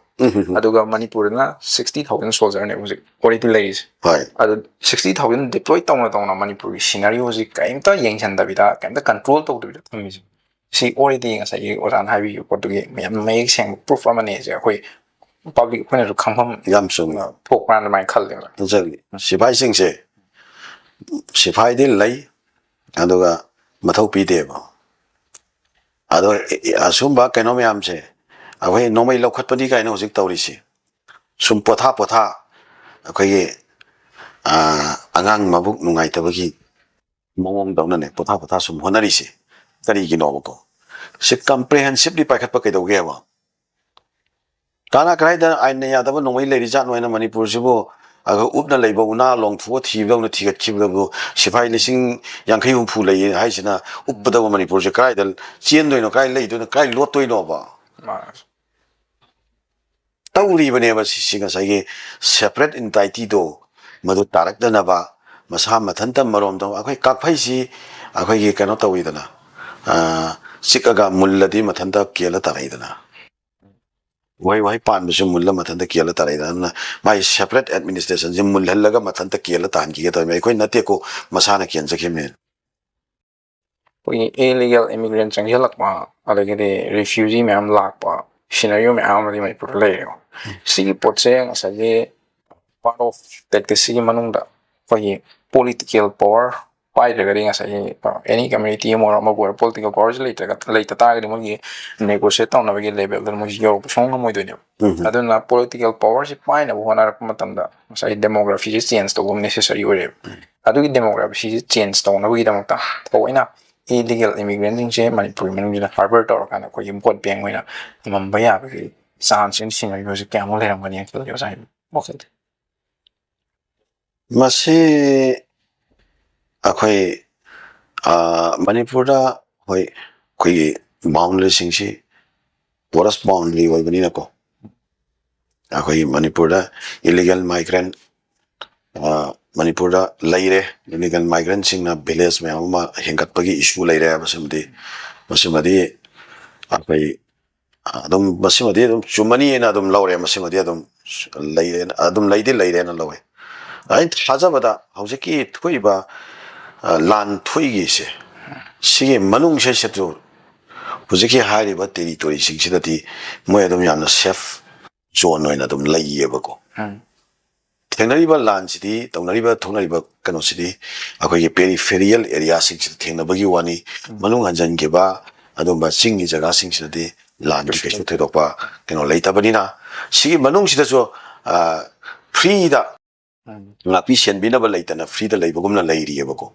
ꯑꯗꯨꯒ ꯃꯅꯤꯄꯨꯔꯗꯅ sixty thousand soldier ꯅꯦ ꯍꯧꯖꯤꯛ already ꯂꯩꯔꯤꯁꯦ꯫ ꯍꯣꯏ. ꯑꯗꯨ sixty thousand deploy ꯇꯧꯅ ꯇꯧꯅ ꯃꯅꯤꯄꯨꯔꯒꯤ scenario ꯁꯤ ꯀꯔꯤꯝꯇ ꯌꯦꯡꯁꯤꯟꯗꯕꯤꯗ, ꯀꯔꯤꯝꯇ control ꯇꯧꯗꯕꯤꯗ ꯊꯝꯃꯤꯁꯦ, ꯁꯤ already ꯉꯁꯥꯏꯒꯤ ꯑꯣꯖꯥꯅ ꯍꯥꯏꯕꯤꯈꯤꯕ ꯄꯣꯠꯇꯨꯒꯤ ꯌꯥꯝ ꯃꯌꯦꯛ ꯁꯦꯡꯕ proof ꯑꯃꯅꯦꯁꯦ ꯑꯩꯈꯣꯏ public ꯑꯩꯈꯣꯏꯅꯁꯨ ꯈꯪꯐꯝ ꯌꯥꯝ ꯆꯨꯝꯃꯤ꯫ ꯊꯣꯛꯄ꯭ꯔꯥꯅ ꯑꯗꯨꯃꯥꯏꯅ ꯈꯜꯂꯦꯕ꯫ ꯉꯁꯥꯏꯒꯤ ꯁꯤꯐꯥꯏꯁꯤꯡꯁꯦ, ꯁꯤꯐꯥꯏꯗꯤ ꯂꯩ, ꯑꯗꯨꯒ ꯃꯊꯧ ꯄꯤꯗꯦꯕ꯫ ꯑꯗꯣ ꯑꯁꯨꯝꯕ ꯀꯩꯅꯣ ꯃꯌꯥꯝꯁꯦ ꯑꯩꯈꯣꯏ ꯅꯣꯡꯃꯩ ꯂꯧꯈꯠꯄꯅꯤ ꯀꯥꯏꯅ ꯍꯧꯖꯤꯛ ꯇꯧꯔꯤꯁꯤ, ꯁꯨꯝ ꯄꯣꯊꯥ ꯄꯣꯊꯥ ꯑꯩꯈꯣꯏꯒꯤ, ꯑꯥ, ꯑꯉꯥꯡ ꯃꯕꯨꯛ ꯅꯨꯡꯉꯥꯏꯇꯕꯒꯤ ꯃꯑꯣꯡꯗꯧꯅꯅꯦ ꯄꯣꯊꯥ ꯄꯣꯊꯥ ꯁꯨꯝ ꯍꯣꯠꯅꯔꯤꯁꯦ꯫ ꯀꯔꯤꯒꯤꯅꯣꯕꯀꯣ? ꯁꯤ comprehensively ꯄꯥꯏꯈꯠꯄ ꯀꯩꯗꯧꯒꯦꯕ? ꯀꯅꯥ ꯀꯗꯥꯏꯗ ꯑꯥꯏꯟꯅ ꯌꯥꯗꯕ ꯅꯣꯡꯃꯩ ꯂꯩꯔꯤꯖꯥꯠꯅꯣ ꯍꯥꯏꯅ ꯃꯅꯤꯄꯨꯔꯁꯤꯕꯨ ꯑꯗꯨꯒ ꯎꯞꯅ ꯂꯩꯕ ꯎꯅꯥ ꯂꯣꯡꯊꯣꯛꯑ ꯊꯤꯕꯗꯧꯅ ꯊꯤꯒꯠꯈꯤꯕꯗꯕꯨ ꯁꯤꯐꯥꯏ ꯂꯤꯁꯤꯡ ꯌꯥꯡꯈꯩ ꯍꯨꯝꯐꯨ ꯂꯩꯌꯦ ꯍꯥꯏꯁꯤꯅ ꯎꯞꯄꯗꯕꯨ ꯃꯅꯤꯄꯨꯔꯁꯦ ꯀꯗꯥꯏꯗ ꯆꯦꯟꯗꯣꯏꯅꯣ, ꯀꯗꯥꯏ ꯂꯩꯗꯣꯏꯅꯣ, ꯀꯗꯥꯏ ꯂꯣꯠꯇꯣꯏꯅꯣꯕ? ꯃꯥꯅꯦ꯫ ꯇꯧꯔꯤꯕꯅꯦꯕ ꯁꯤꯁꯤ, ꯉꯁꯥꯏꯒꯤ separate entity ꯗꯣ ꯃꯗꯨ ꯇꯥꯔꯛꯇꯅꯕ ꯃꯁꯥ ꯃꯊꯟꯇ ꯃꯔꯣꯝꯗꯣꯝ ꯑꯩꯈꯣꯏ ꯀꯥꯛꯐꯩꯁꯤ ꯑꯩꯈꯣꯏꯒꯤ ꯀꯩꯅꯣ ꯇꯧꯋꯤꯗꯅ, ꯑꯥ, ꯆꯤꯛꯑꯒ ꯃꯨꯜꯂꯗꯤ ꯃꯊꯟꯇ ꯀꯦꯜꯂ ꯇꯥꯔꯛꯏꯗꯅ꯫ ꯎꯍꯩ ꯋꯥꯍꯩ ꯄꯥꯟꯕꯁꯨ ꯃꯨꯜꯂ ꯃꯊꯟꯇ ꯀꯦꯜꯂ ꯇꯥꯔꯛꯏꯗꯅ꯫ ꯑꯗꯨꯅ ꯃꯥꯒꯤ separate administration ꯁꯦ ꯃꯨꯜꯍꯜꯂꯒ ꯃꯊꯟꯇ ꯀꯦꯜꯂ ꯇꯥꯍꯟꯈꯤꯒꯦ ꯇꯧꯔꯤꯕꯅꯤ꯫ ꯑꯩꯈꯣꯏ ꯅꯠꯇꯦꯀꯣ, ꯃꯁꯥꯅ ꯀꯦꯟꯖꯈꯤꯕꯅꯤ꯫ ꯑꯩꯈꯣꯏꯒꯤ illegal immigrant ꯆꯪꯁꯤꯜꯂꯛꯄ, ꯑꯗꯒꯤꯗꯤ refugee ꯃꯌꯥꯝ ꯂꯥꯛꯄ scenario ꯃꯌꯥꯝ ꯑꯃꯗꯤ ꯃꯅꯤꯄꯨꯔꯗ ꯂꯩꯔꯦꯀꯣ꯫ ꯁꯤꯒꯤ ꯄꯣꯠꯁꯦ ꯉꯁꯥꯏꯒꯤ part of tactics ꯁꯤꯒꯤ ꯃꯅꯨꯡꯗ ꯑꯩꯈꯣꯏꯒꯤ political power ꯄꯥꯏꯗ꯭ꯔꯒꯗꯤ ꯉꯁꯥꯏꯒꯤ ꯑꯦꯅꯤ ꯀꯝꯃ꯭ꯌꯨꯅꯤꯇꯤ ꯑꯃ ꯑꯣꯏꯔꯣ ꯑꯃꯕꯨ ꯑꯣꯏꯔꯣ ꯄꯣꯂꯤꯇꯤꯀꯦꯜ ꯄꯥꯋꯔꯁꯤ ꯂꯩꯇ꯭ꯔꯒ ꯂꯩꯇ ꯇꯥꯔꯒꯗꯤ ꯃꯣꯏꯒꯤ ꯅꯦꯒꯣꯁꯤꯌꯦꯠ ꯇꯧꯅꯕꯒꯤ ꯂꯦꯕꯦꯜꯗ ꯃꯣꯏꯁꯤ ꯌꯧꯔꯛꯄ ꯁꯨꯡꯉꯝ ꯉꯝꯃꯣꯏꯗꯣꯏꯅꯦꯕ꯫ ꯑꯗꯨꯅ ꯄꯣꯂꯤꯇꯤꯀꯦꯜ ꯄꯥꯋꯔꯁꯤ ꯄꯥꯏꯅꯕ ꯍꯣꯠꯅꯔꯛꯄ ꯃꯇꯝꯗ ꯉꯁꯥꯏ ꯗꯦꯃꯣꯒ꯭ꯔꯥꯐꯤꯁꯤ ꯆꯦꯟꯖ ꯇꯧꯕ ꯑꯃ ꯅꯦꯁꯦꯁꯔꯤ ꯑꯣꯏꯔꯦꯕ꯫ ꯑꯗꯨꯒꯤ ꯗꯦꯃꯣꯒ꯭ꯔꯥꯐꯤꯁꯤ ꯆꯦꯟꯖ ꯇꯧꯅꯕꯒꯤꯗꯃꯛꯇ ꯊꯑꯣꯏꯅ ꯏꯂꯤꯒꯦꯜ ꯏꯃꯤꯒ꯭ꯔꯦꯟꯁꯤꯡꯁꯦ ꯃꯅꯤꯄꯨꯔꯒꯤ ꯃꯅꯨꯡꯁꯤꯗ ꯍꯥꯔꯕꯔ ꯇꯧꯔꯀꯥꯟꯗ ꯑꯩꯈꯣꯏꯒꯤ ꯚꯣꯠ ꯕꯦꯡ ꯑꯣꯏꯅ ꯊꯝꯃꯝꯕ ꯌꯥꯕꯒꯤ ꯆꯥꯟꯁ ꯑꯃ ꯁꯤꯖꯤꯟꯅꯔꯤꯕꯁꯦ ꯀꯌꯥꯃꯨꯛ ꯂꯩꯔꯝꯒꯅꯤ ꯈꯜꯂꯤ ꯑꯣꯖꯥꯒꯤ ꯋꯥꯈꯜꯗ? ꯃꯁꯤ ꯑꯩꯈꯣꯏ, ꯑ, ꯃꯅꯤꯄꯨꯔꯗ, ꯍꯣꯏ, ꯑꯩꯈꯣꯏꯒꯤ ꯕꯥꯎꯟꯗꯔꯤꯁꯤꯡꯁꯤ ꯄꯣꯔꯁ ꯕꯥꯎꯟꯗꯔꯤ ꯑꯣꯏꯕꯅꯤꯅꯀꯣ, ꯑꯩꯈꯣꯏꯒꯤ ꯃꯅꯤꯄꯨꯔꯗ ꯏꯂꯤꯒꯦꯜ ꯃꯥꯏꯒ꯭ꯔꯦꯟ ꯃꯅꯤꯄꯨꯔꯗ ꯂꯩꯔꯦ꯫ ꯏꯂꯤꯒꯦꯜ ꯃꯥꯏꯒ꯭ꯔꯦꯟꯁꯤꯡꯅ ꯚꯤꯂꯦꯖ ꯃꯌꯥꯝ ꯑꯃ ꯍꯦꯟꯒꯠꯄꯒꯤ ꯏꯁꯨ ꯂꯩꯔꯦ꯫ ꯃꯁꯤꯃꯗꯤ, ꯃꯁꯤꯃꯗꯤ ꯑꯩꯈꯣꯏ ꯑꯗꯨꯝ, ꯃꯁꯤꯃꯗꯤ ꯑꯗꯨꯝ ꯆꯨꯝꯃꯅꯤ ꯍꯥꯏꯅ ꯑꯗꯨꯝ ꯂꯧꯔꯦ꯫ ꯃꯁꯤꯃꯗꯤ ꯑꯗꯨꯝ ꯂꯩꯔꯦ, ꯑꯗꯨꯝ ꯂꯩꯗꯤ ꯂꯩꯔꯦꯅ ꯂꯧꯋꯦ꯫ ꯑꯩꯅ ꯊꯥꯖꯕꯗ ꯍꯧꯖꯤꯛꯀꯤ ꯊꯣꯛꯏꯕ, ꯑ, ꯂꯥꯟ ꯊꯣꯛꯏꯒꯤꯁꯦ, ꯁꯤꯒꯤ ꯃꯅꯨꯡꯁꯤꯗꯁꯨ ꯍꯧꯖꯤꯛꯀꯤ ꯍꯥꯏꯔꯤꯕ ꯇꯦꯔꯤꯇꯣꯔꯤꯁꯤꯡꯁꯤꯗꯗꯤ ꯃꯣꯏ ꯑꯗꯨꯝ ꯌꯥꯝꯅ ꯁꯦꯐ ꯖꯣꯟ ꯑꯣꯏꯅ ꯑꯗꯨꯝ ꯂꯩꯌꯦꯕꯀꯣ꯫ ꯊꯦꯡꯅꯔꯤꯕ ꯂꯥꯟꯁꯤꯗꯤ, ꯇꯧꯅꯔꯤꯕ, ꯊꯣꯛꯅꯔꯤꯕ ꯀꯩꯅꯣꯁꯤꯗꯤ ꯑꯩꯈꯣꯏꯒꯤ ꯄꯦꯔꯤꯐꯦꯔꯤꯌꯦꯜ ꯑꯦꯔꯤꯌꯥꯁꯤꯡꯁꯤꯗ ꯊꯦꯡꯅꯕꯒꯤ ꯋꯥꯅꯤ꯫ ꯃꯅꯨꯡ ꯍꯟꯖꯤꯟꯈꯤꯕ ꯑꯗꯨꯝꯕ ꯆꯤꯡꯒꯤ ꯖꯒꯥꯁꯤꯡꯁꯤꯗꯗꯤ ꯂꯥꯟꯒꯤ ꯀꯩꯁꯨ ꯊꯣꯏꯗꯣꯛꯄ ꯀꯩꯅꯣ ꯂꯩꯇꯕꯅꯤꯅ, ꯁꯤꯒꯤ ꯃꯅꯨꯡꯁꯤꯗꯁꯨ, ꯑ, ꯐ꯭ꯔꯤꯗ ꯉꯥꯛꯄꯤ ꯁꯦꯟꯕꯤꯅꯕ ꯂꯩꯇꯅ ꯐ꯭ꯔꯤꯗ ꯂꯩꯕꯒꯨꯝꯅ ꯂꯩꯔꯤꯑꯕꯀꯣ꯫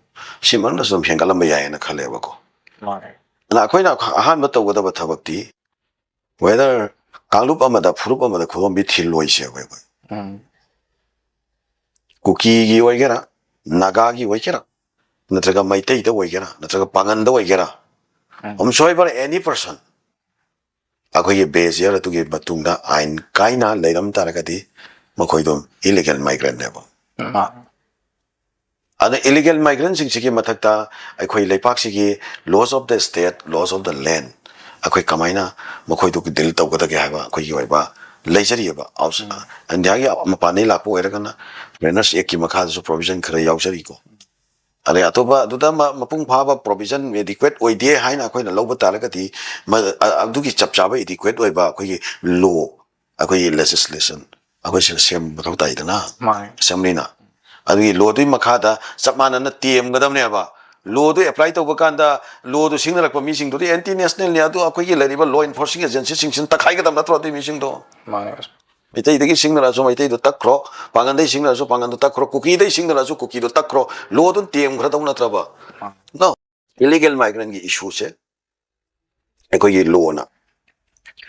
ꯁꯤ ꯃꯅꯨꯡꯗꯁꯨ ꯑꯗꯨꯝ ꯍꯦꯟꯒꯠꯂꯝꯕ ꯌꯥꯏꯌꯦꯅ ꯈꯜꯂꯦꯕꯀꯣ꯫ ꯑꯗꯨꯅ ꯑꯩꯈꯣꯏꯅ ꯑꯍꯥꯟꯕ ꯇꯧꯒꯗꯕ ꯊꯕꯛꯇꯤ, ꯋꯦꯗꯔ ꯀꯥꯡꯂꯨꯞ ꯑꯃꯗ, ꯐꯨꯔꯨꯞ ꯑꯃꯗ ꯈꯨꯗꯣꯝꯕꯤ ꯊꯤꯜꯂꯣꯏꯁꯦ ꯑꯩꯈꯣꯏ꯫ ꯀꯨꯀꯤꯒꯤ ꯑꯣꯏꯒꯦꯔꯥ, ꯅꯥꯒꯥꯒꯤ ꯑꯣꯏꯒꯦꯔꯥ, ꯅꯠꯇ꯭ꯔꯒ ꯃꯩꯇꯩꯗ ꯑꯣꯏꯒꯦꯔꯥ, ꯅꯠꯇ꯭ꯔꯒ ꯄꯥꯉꯟꯗ ꯑꯣꯏꯒꯦꯔꯥ, whomsoever, any person, ꯑꯩꯈꯣꯏꯒꯤ ꯕꯦꯖꯤꯌꯔ ꯑꯗꯨꯒꯤ ꯃꯇꯨꯡꯗ ꯑꯥꯏꯟ ꯀꯥꯏꯅ ꯂꯩꯔꯝ ꯇꯥꯔꯒꯗꯤ ꯃꯈꯣꯏꯗꯣ ꯏꯂꯤꯒꯦꯜ ꯃꯥꯏꯒ꯭ꯔꯦꯟꯅꯦꯕ꯫ ꯑꯗ ꯏꯂꯤꯒꯦꯜ ꯃꯥꯏꯒ꯭ꯔꯦꯟꯁꯤꯡꯁꯤꯒꯤ ꯃꯊꯛꯇ ꯑꯩꯈꯣꯏ ꯂꯩꯄꯥꯛꯁꯤꯒꯤ loss of the state, loss of the land, ꯑꯩꯈꯣꯏ ꯀꯃꯥꯏꯅ ꯃꯈꯣꯏꯗꯨ ꯗꯤꯜ ꯇꯧꯒꯗꯒꯦ ꯍꯥꯏꯕ ꯑꯩꯈꯣꯏꯒꯤ ꯑꯣꯏꯕ ꯂꯩꯖꯔꯤꯑꯕ꯫ ꯑꯥꯎꯠꯁ-, ꯏꯟꯗꯤꯌꯥꯒꯤ ꯃꯄꯥꯟꯗꯒꯤ ꯂꯥꯛꯄ ꯑꯣꯏꯔꯒꯅ ꯐꯣꯔꯦꯅꯔꯁ ꯑꯦꯛꯀꯤ ꯃꯈꯥꯗꯁꯨ ꯄ꯭ꯔꯣꯕꯤꯖꯟ ꯈꯔ ꯌꯥꯎꯖꯔꯤꯀꯣ꯫ ꯑꯗꯩ ꯑꯇꯣꯞꯄ ꯑꯗꯨꯗ ꯃ-, ꯃꯄꯨꯡ ꯐꯥꯕ ꯄ꯭ꯔꯣꯕꯤꯖꯟ ꯑꯦꯗꯤꯀ꯭ꯋꯦꯠ ꯑꯣꯏꯗꯦ ꯍꯥꯏꯅ ꯑꯩꯈꯣꯏꯅ ꯂꯧꯕ ꯇꯥꯔꯒꯗꯤ, ꯃ-, ꯑ-, ꯑꯗꯨꯒꯤ ꯆꯞ ꯆꯥꯕ ꯑꯦꯗꯤꯀ꯭ꯋꯦꯠ ꯑꯣꯏꯕ ꯑꯩꯈꯣꯏꯒꯤ ꯂꯣ, ꯑꯩꯈꯣꯏꯒꯤ ꯂꯦꯖꯤꯁꯂꯦꯁꯟ ꯑꯩꯈꯣꯏ ꯁꯤꯗ ꯁꯦꯝꯕ ꯃꯊꯧ ꯇꯥꯏꯗꯅ꯫ ꯃꯥꯅꯦ꯫ ꯑꯦꯁꯦꯝꯕ꯭ꯂꯤꯅ꯫ ꯑꯗꯨꯒꯤ ꯂꯣꯗꯨꯒꯤ ꯃꯈꯥꯗ ꯆꯞ ꯃꯥꯟꯅꯅ ꯇꯦꯝꯒꯗꯕꯅꯦꯕ꯫ ꯂꯣꯗꯨ ꯑꯦꯄ꯭ꯂꯥꯏ ꯇꯧꯕ ꯀꯥꯟꯗ ꯂꯣꯗꯨ ꯁꯤꯡꯅꯔꯛꯄ ꯃꯤꯁꯤꯡꯗꯨꯗꯤ ꯑꯦꯟꯇꯤ ꯅꯦꯁꯅꯦꯜꯅꯤ, ꯑꯗꯨ ꯑꯩꯈꯣꯏꯒꯤ ꯂꯩꯔꯤꯕ ꯂꯣ ꯏꯟꯐꯣꯔꯁꯤꯡ ꯑꯦꯖꯦꯟꯁꯤꯁꯤꯡꯁꯤꯅ ꯇꯛꯈꯥꯏꯒꯗꯕ ꯅꯠꯇ꯭ꯔꯣ ꯑꯗꯨꯏ ꯃꯤꯁꯤꯡꯗꯣ? ꯃꯥꯅꯦ ꯃꯥꯁ ꯃꯩꯇꯩꯗꯒꯤ ꯁꯤꯡꯅꯔꯁꯨ ꯃꯩꯇꯩꯗꯣ ꯇꯛꯈ꯭ꯔꯣ, ꯄꯥꯡꯒꯟꯗꯩ ꯁꯤꯡꯅꯔꯁꯨ ꯄꯥꯡꯒꯟꯗꯣ ꯇꯛꯈ꯭ꯔꯣ, ꯀꯨꯀꯤꯗꯩ ꯁꯤꯡꯅꯔꯁꯨ ꯀꯨꯀꯤꯗꯣ ꯇꯛꯈ꯭ꯔꯣ, ꯂꯣꯗꯨ ꯇꯦꯝꯈ꯭ꯔꯗꯧ ꯅꯠꯇ꯭ꯔꯕ? ꯃꯥꯅꯦ ꯅꯣ, ꯏꯂꯤꯒꯦꯜ ꯃꯥꯏꯒ꯭ꯔꯦꯟꯒꯤ ꯏꯁꯨꯁꯦ ꯑꯩꯈꯣꯏꯒꯤ ꯂꯣꯅ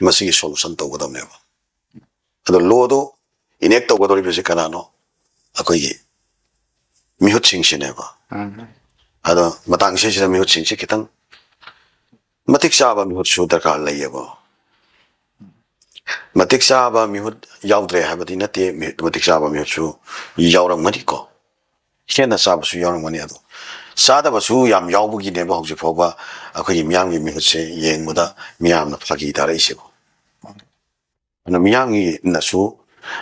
ꯃꯁꯤꯒꯤ ꯁꯣꯂꯨꯁꯟ ꯇꯧꯒꯗꯕꯅꯦꯕ꯫ ꯑꯗꯣ ꯂꯣꯗꯣ ꯏꯅꯦꯛ ꯇꯧꯒꯗꯧꯔꯤꯕꯁꯤ ꯀꯅꯥꯅꯣ? ꯑꯩꯈꯣꯏꯒꯤ ꯃꯤꯍꯨꯠꯁꯤꯡꯁꯤꯅꯦꯕ꯫ ꯎꯝ ꯑꯗꯣ ꯃꯇꯥꯡꯁꯤꯁꯤꯗ ꯃꯤꯍꯨꯠꯁꯤꯡꯁꯤ ꯈꯤꯇꯪ ꯃꯇꯤꯛ ꯆꯥꯕ ꯃꯤꯍꯨꯠꯁꯨ ꯗꯔꯀꯥꯔ ꯂꯩꯌꯦꯕ꯫ ꯃꯇꯤꯛ ꯆꯥꯕ ꯃꯤꯍꯨꯠ ꯌꯥꯎꯗ꯭ꯔꯦ ꯍꯥꯏꯕꯗꯤ ꯅꯠꯇꯦ, ꯃꯤ- ꯃꯇꯤꯛ ꯆꯥꯕ ꯃꯤꯍꯨꯠꯁꯨ ꯌꯥꯎꯔꯝꯒꯅꯤꯀꯣ, ꯍꯦꯟꯅ ꯆꯥꯕꯁꯨ ꯌꯥꯎꯔꯝꯒꯅꯤ꯫ ꯑꯗꯣ ꯆꯥꯗꯕꯁꯨ ꯌꯥꯝ ꯌꯥꯎꯕꯒꯤꯅꯦꯕ ꯍꯧꯖꯤꯛ ꯐꯥꯎꯕ ꯑꯩꯈꯣꯏꯒꯤ ꯃꯤꯌꯥꯝꯒꯤ ꯃꯤꯍꯨꯠꯁꯦ ꯌꯦꯡꯕꯗ ꯃꯤꯌꯥꯝꯅ ꯐꯥꯒꯤ ꯇꯥꯔꯛꯏꯁꯦꯀꯣ꯫ ꯑꯗꯨꯅ ꯃꯤꯌꯥꯝꯒꯤꯅꯁꯨ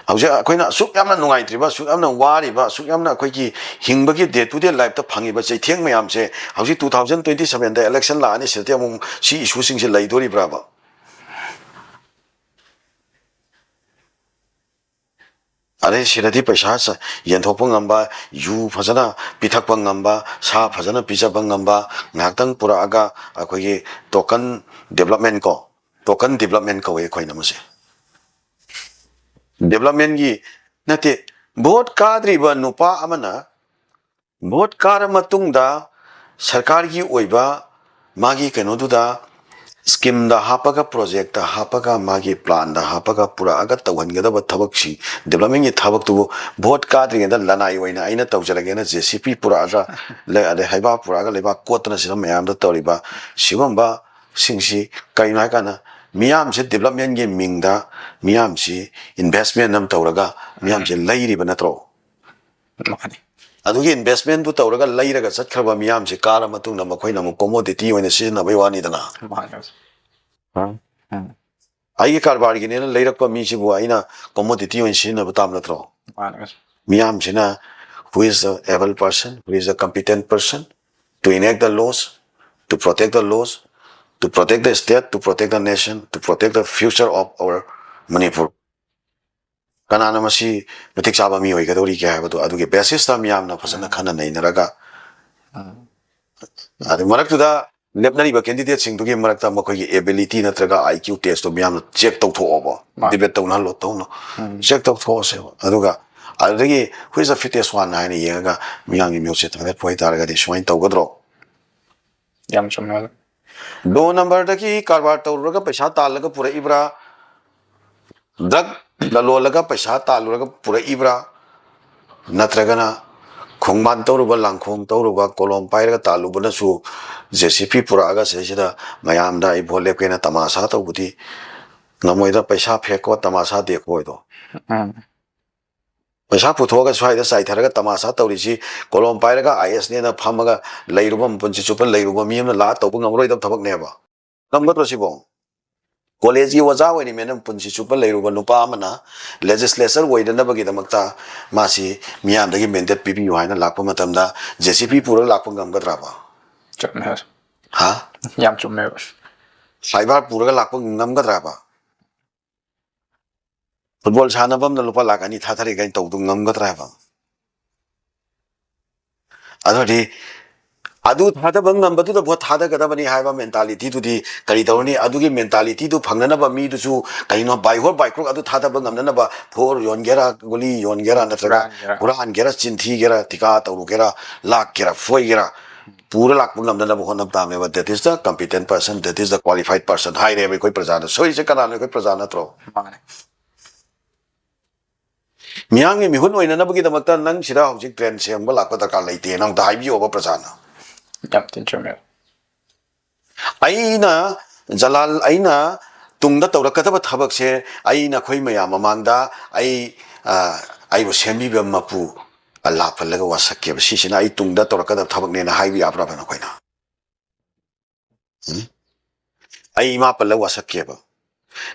ꯍꯧꯖꯤꯛ ꯑꯩꯈꯣꯏꯅ ꯑꯁꯨꯛ ꯌꯥꯝꯅ ꯅꯨꯡꯉꯥꯏꯇ꯭ꯔꯤꯕ, ꯑꯁꯨꯛ ꯌꯥꯝꯅ ꯋꯥꯔꯤꯕ, ꯑꯁꯨꯛ ꯌꯥꯝꯅ ꯑꯩꯈꯣꯏꯒꯤ ꯍꯤꯡꯕꯒꯤ ꯗꯦ ꯇꯨ ꯗꯦ ꯂꯥꯏꯐꯇ ꯐꯪꯉꯤꯕ ꯆꯩꯊꯦꯡ ꯃꯌꯥꯝꯁꯦ ꯍꯧꯖꯤꯛ ꯇꯨ ꯊꯥꯎꯖꯟ ꯇ꯭ꯋꯦꯟꯇꯤ ꯁꯕꯦꯟꯗ ꯏꯂꯦꯛꯁꯟ ꯂꯥꯛꯑꯅꯤ, ꯁꯤꯗꯗꯤ ꯑꯃꯨꯛ ꯁꯤ ꯏꯁꯨꯁꯤꯡꯁꯦ ꯂꯩꯗꯣꯔꯤꯕ꯭ꯔꯕ? ꯑꯗꯩ ꯁꯤꯗꯗꯤ ꯄꯩꯁꯥ ꯆ- ꯌꯦꯟꯊꯣꯛꯄ ꯉꯝꯕ, ꯌꯨ ꯐꯖꯅ ꯄꯤꯊꯛꯄ ꯉꯝꯕ, ꯁꯥ ꯐꯖꯅ ꯄꯤꯖꯕ ꯉꯝꯕ, ꯉꯥꯏꯍꯥꯛꯇꯪ ꯄꯨꯔꯛꯑꯒ ꯑꯩꯈꯣꯏꯒꯤ ꯇꯣꯀꯟ ꯗꯦꯕꯂꯞꯃꯦꯟ ꯀꯣ, ꯇꯣꯀꯟ ꯗꯦꯕꯂꯞꯃꯦꯟ ꯀꯧꯋꯦ ꯑꯩꯈꯣꯏꯅ ꯃꯁꯦ꯫ ꯗꯦꯕꯂꯞꯃꯦꯟꯒꯤ ꯅꯠꯇꯦ, ꯚꯣꯠ ꯀꯥꯗ꯭ꯔꯤꯕ ꯅꯨꯄꯥ ꯑꯃꯅ ꯚꯣꯠ ꯀꯥꯔ ꯃꯇꯨꯡꯗ ꯁꯔꯀꯥꯔꯒꯤ ꯑꯣꯏꯕ ꯃꯥꯒꯤ ꯀꯩꯅꯣꯗꯨꯗ ꯁ꯭ꯀꯤꯝꯗ ꯍꯥꯞꯄꯒ, ꯄ꯭ꯔꯣꯖꯦꯛꯇ ꯍꯥꯞꯄꯒ, ꯃꯥꯒꯤ ꯄ꯭ꯂꯥꯟꯗ ꯍꯥꯞꯄꯒ ꯄꯨꯔꯛꯑꯒ ꯇꯧꯍꯟꯒꯗꯕ ꯊꯕꯛꯁꯤꯡ, ꯗꯦꯕꯂꯞꯃꯦꯟꯒꯤ ꯊꯕꯛꯇꯨꯕꯨ ꯚꯣꯠ ꯀꯥꯗ꯭ꯔꯤꯉꯩꯗ ꯂꯅꯥꯏ ꯑꯣꯏꯅ ꯑꯩꯅ ꯇꯧꯖꯔꯒꯦꯅ ꯖꯦ ꯁꯤ ꯄꯤ ꯄꯨꯔꯛꯑꯒ, ꯂꯩ- ꯑꯗꯩ ꯍꯩꯕꯥꯛ ꯄꯨꯔꯛꯑꯒ ꯂꯩꯕꯥꯛ ꯀꯣꯠꯇꯅ ꯁꯤꯗ ꯃꯌꯥꯝꯗ ꯇꯧꯔꯤꯕ ꯁꯤꯒꯨꯝꯕꯁꯤꯡꯁꯤ ꯀꯩꯅꯣ ꯍꯥꯏꯀꯥꯟꯗ ꯃꯤꯌꯥꯝꯁꯦ ꯗꯦꯕꯂꯞꯃꯦꯟꯒꯤ ꯃꯤꯡꯗ ꯃꯤꯌꯥꯝꯁꯤ ꯏꯟꯚꯦꯁꯃꯦꯟ ꯑꯃ ꯇꯧꯔꯒ ꯃꯤꯌꯥꯝꯁꯦ ꯂꯩꯔꯤꯕ ꯅꯠꯇ꯭ꯔꯣ? ꯃꯥꯅꯤ ꯑꯗꯨꯒꯤ ꯏꯟꯚꯦꯁꯃꯦꯟꯗꯨ ꯇꯧꯔꯒ ꯂꯩꯔꯒ ꯆꯠꯈ꯭ꯔꯕ ꯃꯤꯌꯥꯝꯁꯦ ꯀꯥꯔ ꯃꯇꯨꯡꯗ ꯃꯈꯣꯏꯅ ꯑꯃꯨꯛ ꯀꯣꯃꯣꯗꯤꯇꯤ ꯑꯣꯏꯅ ꯁꯤꯖꯤꯟꯅꯕꯩ ꯋꯥꯅꯤꯗꯅ꯫ ꯃꯥꯅꯤ ꯑꯩꯒꯤ ꯀꯔꯕꯥꯔꯒꯤꯅꯦꯅ ꯂꯩꯔꯛꯄ ꯃꯤꯁꯤꯕꯨ ꯑꯩꯅ ꯀꯣꯃꯣꯗꯤꯇꯤ ꯑꯣꯏꯅ ꯁꯤꯖꯤꯟꯅꯕ ꯇꯥꯕ ꯅꯠꯇ꯭ꯔꯣ? ꯃꯥꯅꯤ ꯃꯤꯌꯥꯝꯁꯤꯅ who is the able person, who is the competent person to enact the laws, to protect the laws, to protect the state, to protect the nation, to protect the future of our Manipur. ꯀꯅꯥꯅ ꯃꯁꯤ ꯃꯇꯤꯛ ꯆꯥꯕ ꯃꯤ ꯑꯣꯏꯒꯗꯧꯔꯤꯒꯦ ꯍꯥꯏꯕꯗꯣ, ꯑꯗꯨꯒꯤ basis ꯇ ꯃꯤꯌꯥꯝꯅ ꯐꯖꯅ ꯈꯟꯅ ꯅꯩꯅꯔꯒ, ꯑꯗꯨ ꯃꯔꯛꯇꯨꯗ ꯂꯦꯞꯅꯔꯤꯕ candidate ꯁꯤꯡꯗꯨꯒꯤ ꯃꯔꯛꯇ ꯃꯈꯣꯏꯒꯤ ability ꯅꯠꯇ꯭ꯔꯒ I Q test ꯇꯣ ꯃꯤꯌꯥꯝꯅ check ꯇꯧꯊꯣꯛꯑꯣꯕ꯫ ꯃꯥꯅꯤ꯫ Debate ꯇꯧꯅꯍꯜꯂꯣ, ꯇꯧꯅ꯫ ꯎꯝ꯫ Check ꯇꯧꯊꯣꯛꯑꯁꯦꯕ꯫ ꯑꯗꯨꯒ ꯑꯗꯨꯗꯒꯤ who is the fittest one ꯍꯥꯏꯅ ꯌꯦꯡꯉꯒ ꯃꯤꯌꯥꯝꯒꯤ ꯃꯤꯍꯨꯠꯁꯦ ꯊꯥꯒꯠꯄ ꯑꯣꯏꯇꯥꯔꯒꯗꯤ ꯁꯨꯃꯥꯏꯅ ꯇꯧꯒꯗ꯭ꯔꯣ? ꯌꯥꯝ ꯆꯨꯝꯃꯦ ꯑꯣꯖꯥ꯫ Door number ꯗꯒꯤ ꯀꯔꯕꯥꯔ ꯇꯧꯔꯨꯔꯒ ꯄꯩꯁꯥ ꯇꯥꯜꯂꯒ ꯄꯨꯔꯛꯏꯕ꯭ꯔꯥ? Drug ꯂꯂꯣꯜꯂꯒ ꯄꯩꯁꯥ ꯇꯥꯜꯂꯨꯔꯒ ꯄꯨꯔꯛꯏꯕ꯭ꯔꯥ? ꯅꯠꯇ꯭ꯔꯒꯅ ꯈꯣꯡꯕꯥꯟ ꯇꯧꯔꯨꯕ, ꯂꯥꯡꯈꯣꯡ ꯇꯧꯔꯨꯕ, ꯀꯣꯂꯣꯝ ꯄꯥꯏꯔꯒ ꯇꯥꯜꯂꯨꯕꯅꯁꯨ J C B ꯄꯨꯔꯛꯑꯒ ꯁꯤꯗꯩꯁꯤꯗ ꯃꯌꯥꯝꯗ ꯑꯩ vote ꯂꯦꯞꯀꯦꯅ ꯇꯃꯥꯁꯥ ꯇꯧꯕꯗꯤ ꯉꯝꯃꯣꯏꯗ, ꯄꯩꯁꯥ ꯐꯦꯛꯀꯣ ꯇꯃꯥꯁꯥ ꯗꯦꯀꯣ ꯍꯥꯏꯗꯣ꯫ ꯎꯝ꯫ ꯄꯩꯁꯥ ꯄꯨꯊꯣꯛꯑꯒ ꯁ꯭ꯋꯥꯏꯗ ꯆꯥꯏꯊꯔꯒ ꯇꯃꯥꯁꯥ ꯇꯧꯔꯤꯁꯤ, ꯀꯣꯂꯣꯝ ꯄꯥꯏꯔꯒ I A S ꯅꯦꯅ ꯐꯝꯃꯒ ꯂꯩꯔꯨꯕ, ꯃꯄꯨꯟꯁꯤ ꯆꯨꯞꯄ ꯂꯩꯔꯨꯕ ꯃꯤ ꯑꯃꯅ ꯂꯥꯛꯑ ꯇꯧꯕ ꯉꯝꯃꯔꯣꯏꯗꯕ ꯊꯕꯛꯅꯦꯕ꯫ ꯉꯝꯒꯗ꯭ꯔꯣ ꯁꯤꯕꯣ? College ꯀꯤ ꯑꯣꯖꯥ ꯑꯣꯏꯔꯤꯃꯦꯅ ꯄꯨꯟꯁꯤ ꯆꯨꯞꯄ ꯂꯩꯔꯨꯕ ꯅꯨꯄꯥ ꯑꯃꯅ legislature ꯑꯣꯏꯗꯅꯕꯒꯤꯗꯃꯛꯇ ꯃꯥꯁꯤ ꯃꯤꯌꯥꯝꯗꯒꯤ mandate ꯄꯤꯕꯤꯌꯨ ꯍꯥꯏꯅ ꯂꯥꯛꯄ ꯃꯇꯝꯗ J C B ꯄꯨꯔꯒ ꯂꯥꯛꯄ ꯉꯝꯒꯗ꯭ꯔꯕ? ꯆꯨꯝꯃꯦ꯫ ꯍꯥ? ꯌꯥꯝ ꯆꯨꯝꯃꯦꯕ꯫ Fiber ꯄꯨꯔꯒ ꯂꯥꯛꯄ ꯉꯝꯒꯗ꯭ꯔꯕ? Football ꯁꯥꯟꯅꯕ ꯑꯃꯅ ꯂꯨꯄꯥ ꯂꯥꯈ ꯑꯅꯤ ꯊꯥꯗꯔꯤ ꯀꯥꯏꯅ ꯇꯧꯕꯗꯣ ꯉꯝꯒꯗ꯭ꯔꯥ ꯍꯥꯏꯕ? ꯑꯗꯨꯗꯤ ꯑꯗꯨ ꯊꯥꯗꯕ ꯉꯝꯕꯗꯨꯗ vote ꯊꯥꯗꯒꯗꯕꯅꯤ ꯍꯥꯏꯕ mentality ꯗꯨꯗꯤ ꯀꯔꯤ ꯇꯧꯔꯅꯤ? ꯑꯗꯨꯒꯤ mentality ꯗꯨ ꯐꯪꯅꯅꯕ ꯃꯤꯗꯨꯁꯨ ꯀꯩꯅꯣ, by hook by crook ꯑꯗꯨ ꯊꯥꯗꯕ ꯉꯝꯅꯅꯕ ꯐꯣꯔ ꯌꯣꯟꯒꯦꯔꯥ, ꯒꯨꯂꯤ ꯌꯣꯟꯒꯦꯔꯥ, ꯅꯠꯇ꯭ꯔꯒ ꯍꯨꯔꯥꯟꯒꯦꯔꯥ꯫ ꯍꯨꯔꯥꯟꯒꯦꯔꯥ, ꯆꯤꯟꯊꯤꯒꯦꯔꯥ, ꯊꯤꯀꯥ ꯇꯧꯔꯨꯒꯦꯔꯥ, ꯂꯥꯛꯀꯦꯔꯥ, ꯐꯣꯏꯒꯦꯔꯥ, ꯄꯨꯔ ꯂꯥꯛꯄ ꯉꯝꯅꯅꯕ ꯍꯣꯠꯅꯕ ꯇꯥꯕꯅꯦꯕ꯫ That is the competent person, that is the qualified person ꯍꯥꯏꯔꯦꯕ ꯑꯩꯈꯣꯏ ꯄ꯭ꯔꯖꯥꯅ꯫ ꯁꯣꯏꯔꯤꯁꯦ ꯀꯅꯥꯅꯣ? ꯑꯩꯈꯣꯏ ꯄ꯭ꯔꯖꯥ ꯅꯠꯇ꯭ꯔꯣ? ꯃꯥꯅꯦ꯫ ꯃꯤꯌꯥꯝꯒꯤ ꯃꯤꯍꯨꯠ ꯑꯣꯏꯅꯅꯕꯒꯤꯗꯃꯛꯇ ꯅꯪ ꯁꯤꯗ ꯍꯧꯖꯤꯛ train ꯁꯦꯝꯕ ꯂꯥꯛꯄ ꯗꯔꯀꯥꯔ ꯂꯩꯇꯦꯅ ꯑꯝꯇ ꯍꯥꯏꯕꯤꯌꯣꯕ ꯄ꯭ꯔꯖꯥꯅ꯫ ꯌꯥꯝ ꯊꯤꯅ ꯆꯨꯝꯃꯦ꯫ ꯑꯩꯅ ꯖꯂꯥꯜ, ꯑꯩꯅ ꯇꯨꯡꯗ ꯇꯧꯔꯛꯀꯗꯕ ꯊꯕꯛꯁꯦ ꯑꯩ ꯅꯈꯣꯏ ꯃꯌꯥꯝ ꯃꯃꯥꯡꯗ ꯑꯩ, ꯑ, ꯑꯩꯕꯨ ꯁꯦꯝꯕꯤꯕ ꯃꯄꯨ ꯑꯜꯂꯥ ꯄꯜꯂꯒ ꯋꯥꯁꯛꯀꯦꯕ꯫ ꯁꯤꯁꯤꯅ ꯑꯩ ꯇꯨꯡꯗ ꯇꯧꯔꯛꯀꯗꯕ ꯊꯕꯛꯅꯦꯅ ꯍꯥꯏꯕ ꯌꯥꯕ꯭ꯔꯕ ꯅꯈꯣꯏꯅ? ꯎꯝ? ꯑꯩ ꯏꯃꯥ ꯄꯜꯂꯒ ꯋꯥꯁꯛꯀꯦꯕ꯫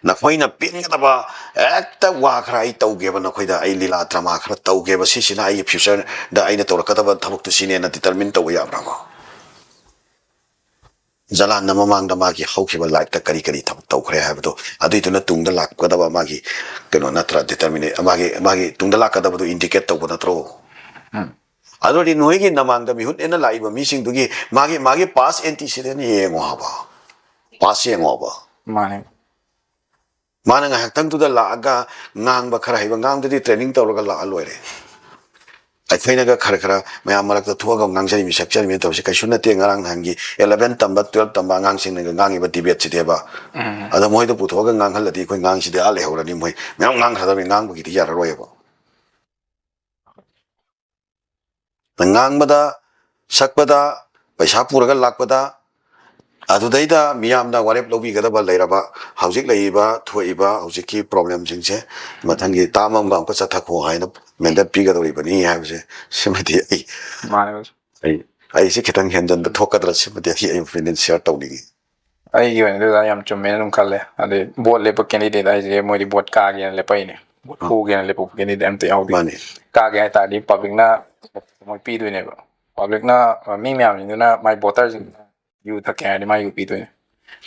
ꯅꯈꯣꯏꯅ ꯄꯦꯟꯒꯗꯕ ꯍꯦꯛꯇ ꯋꯥ ꯈꯔ ꯑꯩ ꯇꯧꯒꯦꯕ, ꯅꯈꯣꯏꯗ ꯑꯩ ꯂꯤꯂꯥ drama ꯈꯔ ꯇꯧꯒꯦꯕ, ꯁꯤꯁꯤꯅ ꯑꯩꯒꯤ future ꯗ ꯑꯩꯅ ꯇꯧꯔꯛꯀꯗꯕ ꯊꯕꯛꯇꯨ ꯁꯤꯅꯦꯅ determine ꯇꯧꯕ ꯌꯥꯕ꯭ꯔꯕ? ꯖꯂꯥꯟꯅ ꯃꯃꯥꯡꯗ ꯃꯥꯒꯤ ꯍꯧꯈꯤꯕ ꯂꯥꯏꯐꯇ ꯀꯔꯤ ꯀꯔꯤ ꯊꯕꯛ ꯇꯧꯈ꯭ꯔꯦ ꯍꯥꯏꯕꯗꯣ, ꯑꯗꯨꯏꯗꯨꯅ ꯇꯨꯡꯗ ꯂꯥꯛꯀꯗꯕ ꯃꯥꯒꯤ ꯀꯩꯅꯣ ꯅꯠꯇ꯭ꯔꯥ, ꯗꯤꯇꯔꯃꯤꯅꯦ, ꯃꯥꯒꯤ, ꯃꯥꯒꯤ ꯇꯨꯡꯗ ꯂꯥꯛꯀꯗꯕꯗꯣ ꯏꯟꯗꯤꯀꯦꯠ ꯇꯧꯕ ꯅꯠꯇ꯭ꯔꯣ? ꯎꯝ꯫ ꯑꯗꯨ ꯑꯣꯏꯔꯗꯤ ꯅꯣꯏꯒꯤ ꯅꯃꯥꯡꯗ ꯃꯤꯍꯨꯠ ꯑꯦꯟꯅ ꯂꯥꯛꯏꯕ ꯃꯤꯁꯤꯡꯗꯨꯒꯤ ꯃꯥꯒꯤ, ꯃꯥꯒꯤ ꯄꯥꯁ ꯑꯦꯟꯇꯤꯁꯤꯗꯦꯟ ꯌꯦꯡꯉꯣ ꯍꯥꯏꯕ, ꯄꯥꯁ ꯌꯦꯡꯉꯣꯕ꯫ ꯃꯥꯅꯦ꯫ ꯃꯥꯅ ꯉꯥꯏꯍꯥꯛꯇꯪꯗꯨꯗ ꯂꯥꯛꯑꯒ ꯉꯥꯡꯕ ꯈꯔ ꯍꯩꯕ, ꯉꯥꯡꯗꯗꯤ ꯇ꯭ꯔꯦꯅꯤꯡ ꯇꯧꯔꯒ ꯂꯥꯛꯑ ꯂꯣꯏꯔꯦ꯫ ꯑꯩꯈꯣꯏꯅꯒ ꯈꯔ ꯈꯔ ꯃꯌꯥꯝ ꯃꯔꯛꯇ ꯊꯣꯛꯑꯒ ꯉꯥꯡꯖꯔꯤꯃꯤ, ꯁꯛꯆꯔꯤꯃꯤ ꯇꯧꯔꯤꯁꯦ ꯀꯩꯁꯨ ꯅꯠꯇꯦ꯫ ꯉꯔꯥꯡ ꯅꯍꯥꯟꯒꯤ eleven ꯇꯝꯕ, twelve ꯇꯝꯕ ꯑꯉꯥꯡꯁꯤꯡꯅꯒ ꯉꯥꯡꯉꯤꯕ ꯗꯤꯕꯦꯠꯁꯤꯗꯤꯕ꯫ ꯎꯝ꯫ ꯑꯗ ꯃꯣꯏꯗ ꯄꯨꯊꯣꯛꯑꯒ ꯉꯥꯡꯍꯜꯂꯗꯤ ꯑꯩꯈꯣꯏ ꯉꯥꯡꯁꯤꯗꯤ ꯑꯥ ꯂꯩꯍꯧꯔꯅꯤ, ꯃꯣꯏ ꯃꯌꯥꯝ ꯉꯥꯡꯈ꯭ꯔꯗꯕꯅꯤ, ꯉꯥꯡꯕꯒꯤꯗꯤ ꯌꯥꯔꯔꯣꯏꯕ꯫ ꯉꯥꯡꯕꯗ, ꯁꯛꯄꯗ, ꯄꯩꯁꯥ ꯄꯨꯔꯒ ꯂꯥꯛꯄꯗ, ꯑꯗꯨꯗꯩꯗ ꯃꯤꯌꯥꯝꯅ ꯋꯥꯔꯦꯞ ꯂꯧꯕꯤꯒꯗꯕ ꯂꯩꯔꯕ, ꯍꯧꯖꯤꯛ ꯂꯩꯔꯤꯕ, ꯊꯣꯛꯏꯕ ꯍꯧꯖꯤꯛꯀꯤ ꯄ꯭ꯔꯣꯕ꯭ꯂꯦꯝꯁꯤꯡꯁꯦ ꯃꯊꯪꯒꯤ ꯇꯥꯝ ꯑꯃꯒ ꯑꯃꯨꯛꯀ ꯆꯠꯊꯈꯣ ꯍꯥꯏꯅ ꯃꯦꯟꯗꯦꯠ ꯄꯤꯒꯗꯧꯔꯤꯕꯅꯤ ꯍꯥꯏꯕꯁꯦ, ꯁꯤꯃꯗꯤ ꯑꯩ, ꯃꯥꯅꯦ ꯑꯣꯖꯥ꯫ ꯑꯩ, ꯑꯩꯁꯦ ꯈꯤꯇꯪ ꯍꯦꯟꯖꯟꯕ ꯊꯣꯛꯀꯗ꯭ꯔꯥ, ꯁꯤꯃꯗꯤ ꯑꯩ, ꯑꯩ ꯑꯣꯄꯤꯅꯤꯌꯟ ꯁꯤꯌꯔ ꯇꯧꯅꯤꯡꯉꯤ꯫ ꯑꯩꯒꯤ ꯑꯣꯏꯅꯗꯤ ꯑꯣꯖꯥ ꯌꯥꯝ ꯆꯨꯝꯃꯦꯅ ꯑꯗꯨꯝ ꯈꯜꯂꯦ꯫ ꯑꯗꯩ ꯚꯣꯠ ꯂꯦꯞꯄ ꯀꯦꯟꯗꯤꯗꯦꯠ ꯍꯥꯏꯁꯦ ꯃꯣꯏꯗꯤ ꯚꯣꯠ ꯀꯥꯒꯦꯅ ꯂꯦꯞꯄꯛꯏꯅꯦ, ꯚꯣꯠ ꯑꯥ꯫ ꯄꯣꯒꯦꯅ ꯂꯦꯞꯄꯛꯄ ꯀꯦꯟꯗꯤꯗꯦꯠ ꯑꯝꯇ ꯌꯥꯎꯗꯦ꯫ ꯃꯥꯅꯤ꯫ ꯀꯥꯒꯦ ꯍꯥꯏ ꯇꯥꯔꯗꯤ ꯄꯕ꯭ꯂꯤꯛꯅ ꯃꯣꯏ ꯄꯤꯗꯣꯏꯅꯦꯕ꯫ ꯄꯕ꯭ꯂꯤꯛꯅ, ꯑ, ꯃꯤ ꯃꯌꯥꯝꯁꯤꯡꯗꯨꯅ ꯃꯥꯏ ꯚꯣꯇꯔꯁꯤꯡꯗꯨꯅ ꯌꯨ ꯊꯛꯀꯦ ꯍꯥꯏꯔꯗꯤ ꯃꯥ ꯌꯨ ꯄꯤꯗꯣꯏꯅꯦ,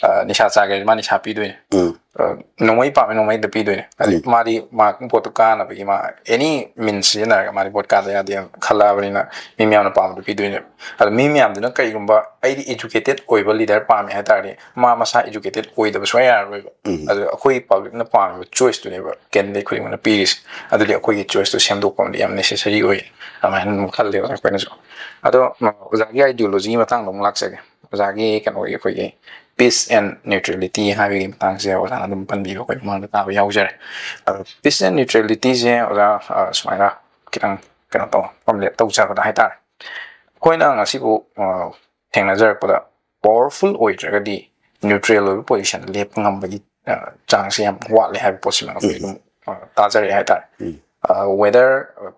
ꯑ, ꯅꯤꯁꯥ ꯆꯥꯒꯦ ꯍꯥꯏꯔꯗꯤ ꯃꯥ ꯅꯤꯁꯥ ꯄꯤꯗꯣꯏꯅꯦ꯫ ꯎꯝ꯫ ꯑ, ꯅꯣꯡꯃꯩ ꯄꯥꯝꯃꯦ ꯅꯣꯡꯃꯩꯗ ꯄꯤꯗꯣꯏꯅꯦ꯫ ꯑꯗꯩ ꯎꯝ꯫ ꯃꯥꯗꯤ ꯃꯥ ꯚꯣꯠꯇꯨ ꯀꯥꯅꯕꯒꯤ ꯃꯥ ꯑꯦꯅꯤ ꯃꯤꯟꯁ ꯁꯤꯖꯤꯟꯅꯔꯒ ꯃꯥꯗꯤ ꯚꯣꯠ ꯀꯥꯗ ꯌꯥꯗꯦꯅ ꯈꯜꯂꯛꯑꯕꯅꯤꯅ ꯃꯤ ꯃꯌꯥꯝꯅ ꯄꯥꯝꯕꯗꯨ ꯄꯤꯗꯣꯏꯅꯦꯕ꯫ ꯑꯗꯣ ꯃꯤ ꯃꯌꯥꯝꯗꯨꯅ ꯀꯩꯒꯨꯝꯕ ꯑꯩꯗꯤ ꯏꯖꯨꯀꯦꯇꯦꯠ ꯑꯣꯏꯕ ꯂꯤꯗꯔ ꯄꯥꯝꯃꯦ ꯍꯥꯏ ꯇꯥꯔꯗꯤ ꯃꯥ ꯃꯁꯥ ꯏꯖꯨꯀꯦꯇꯦꯠ ꯑꯣꯏꯗꯕ ꯁꯨꯡꯌꯥ ꯌꯥꯔꯔꯣꯏꯕ꯫ ꯎꯝ꯫ ꯑꯗꯣ ꯑꯩꯈꯣꯏ ꯄꯕ꯭ꯂꯤꯛꯅ ꯄꯥꯝꯃꯤꯕ ꯆꯣꯏꯁꯇꯨꯅꯦꯕ ꯀꯦꯟꯗꯤꯗꯦꯠ ꯈꯨꯗꯤꯡꯃꯛꯅ ꯄꯤꯔꯤꯁꯦ꯫ ꯑꯗꯨꯗꯤ ꯑꯩꯈꯣꯏꯒꯤ ꯆꯣꯏꯁꯇꯨ ꯁꯦꯝꯗꯣꯛꯄ ꯑꯃꯗꯤ ꯌꯥꯝ ꯅꯦꯁꯦꯁꯔꯤ ꯑꯣꯏ꯫ ꯑꯗꯨꯃꯥꯏꯅ ꯑꯗꯨꯝ ꯈꯜꯂꯦꯕ ꯑꯩꯈꯣꯏꯅꯁꯨ꯫ ꯑꯗꯣ, ꯎꯝ, ꯑꯣꯖꯥꯒꯤ ideology ꯒꯤ ꯃꯇꯥꯡꯗ ꯑꯃꯨꯛ ꯂꯥꯛꯆꯒꯦ꯫ ꯑꯣꯖꯥꯒꯤ ꯀꯩꯅꯣꯒꯤ ꯑꯩꯈꯣꯏꯒꯤ peace and neutrality ꯍꯥꯏꯕꯒꯤ ꯃꯇꯥꯡꯁꯦ ꯑꯣꯖꯥꯅ ꯑꯗꯨꯝ ꯄꯟꯕꯤꯕ ꯑꯩꯈꯣꯏ ꯃꯃꯥꯡꯗ ꯇꯥꯕ ꯌꯥꯎꯖꯔꯦ꯫ ꯑꯗꯣ peace and neutrality ꯁꯦ ꯑꯣꯖꯥ, ꯑ, ꯁꯨꯃꯥꯏꯅ ꯈꯤꯇꯪ ꯀꯩꯅꯣ ꯇꯧ, formulate ꯇꯧꯖꯕꯗ ꯍꯥꯏꯇꯥꯔꯦ, ꯑꯩꯈꯣꯏꯅ ꯉꯁꯤꯕꯨ, ꯑ, ꯊꯦꯡꯅꯖꯔꯛꯄꯗ powerful ꯑꯣꯏꯗ꯭ꯔꯒꯗꯤ neutral ꯑꯣꯏꯕ position ꯗ ꯂꯦꯞꯄ ꯉꯝꯕꯒꯤ, ꯑ, ꯆꯥꯡꯁꯦ ꯌꯥꯝ ꯋꯥꯠꯂꯦ ꯍꯥꯏꯕ ꯄꯣꯠꯁꯤꯃ ꯑꯩꯈꯣꯏ ꯎꯝ꯫ ꯑꯗꯨꯝ, ꯑ, ꯇꯥꯖꯔꯛꯑꯦ ꯍꯥꯏꯇꯥꯔꯦ꯫ ꯎꯝ꯫ ꯑ, whether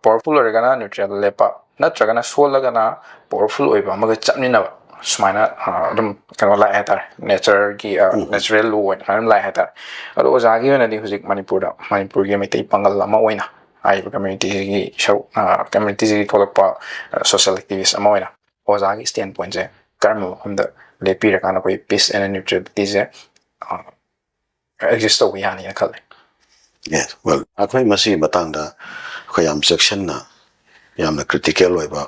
powerful ꯑꯣꯏꯔꯒꯅ neutral ꯗ ꯂꯦꯞꯄ, ꯅꯠꯇ꯭ꯔꯒꯅ ꯁꯣꯜꯂꯒꯅ powerful ꯑꯣꯏꯕ ꯑꯃꯒ ꯆꯠꯃꯤꯟꯅꯕ, ꯁꯨꯃꯥꯏꯅ, ꯑ, ꯑꯗꯨꯝ ꯀꯩꯅꯣ ꯂꯥꯛꯑꯦ ꯍꯥꯏꯇꯥꯔꯦ, nature ꯒꯤ, ꯑ, ꯎꯝ꯫ natural law ꯑꯣꯏꯅ ꯁꯨꯃꯥꯏꯅ ꯂꯥꯛꯑꯦ ꯍꯥꯏꯇꯥꯔꯦ꯫ ꯑꯗꯣ ꯑꯣꯖꯥꯒꯤ ꯑꯣꯏꯅꯗꯤ ꯍꯧꯖꯤꯛ ꯃꯅꯤꯄꯨꯔꯗ, ꯃꯅꯤꯄꯨꯔꯒꯤ ꯃꯩꯇꯩ ꯄꯥꯉꯜ ꯑꯃ ꯑꯣꯏꯅ ꯍꯥꯏꯔꯤꯕ community ꯁꯤꯒꯤ ꯁꯔꯨꯛ, ꯑ, community ꯁꯤꯒꯤ ꯊꯣꯛꯂꯛꯄ, ꯑ, social activist ꯑꯃ ꯑꯣꯏꯅ ꯑꯣꯖꯥꯒꯤ standpoint ꯁꯦ ꯀꯔꯝꯕ ꯃꯐꯝꯗ ꯂꯦꯞꯄꯤꯔꯀꯥꯟꯗ ꯑꯩꯈꯣꯏ peace and neutralityꯁꯦ exist ꯇꯧꯕ ꯌꯥꯅꯤꯅ ꯈꯜꯂꯦ? Yes, well, ꯑꯩꯈꯣꯏ ꯃꯁꯤꯒꯤ ꯃꯇꯥꯡꯗ ꯑꯩꯈꯣꯏ ꯌꯥꯝ ꯆꯦꯛꯁꯤꯟꯅ, ꯌꯥꯝꯅ critical ꯑꯣꯏꯕ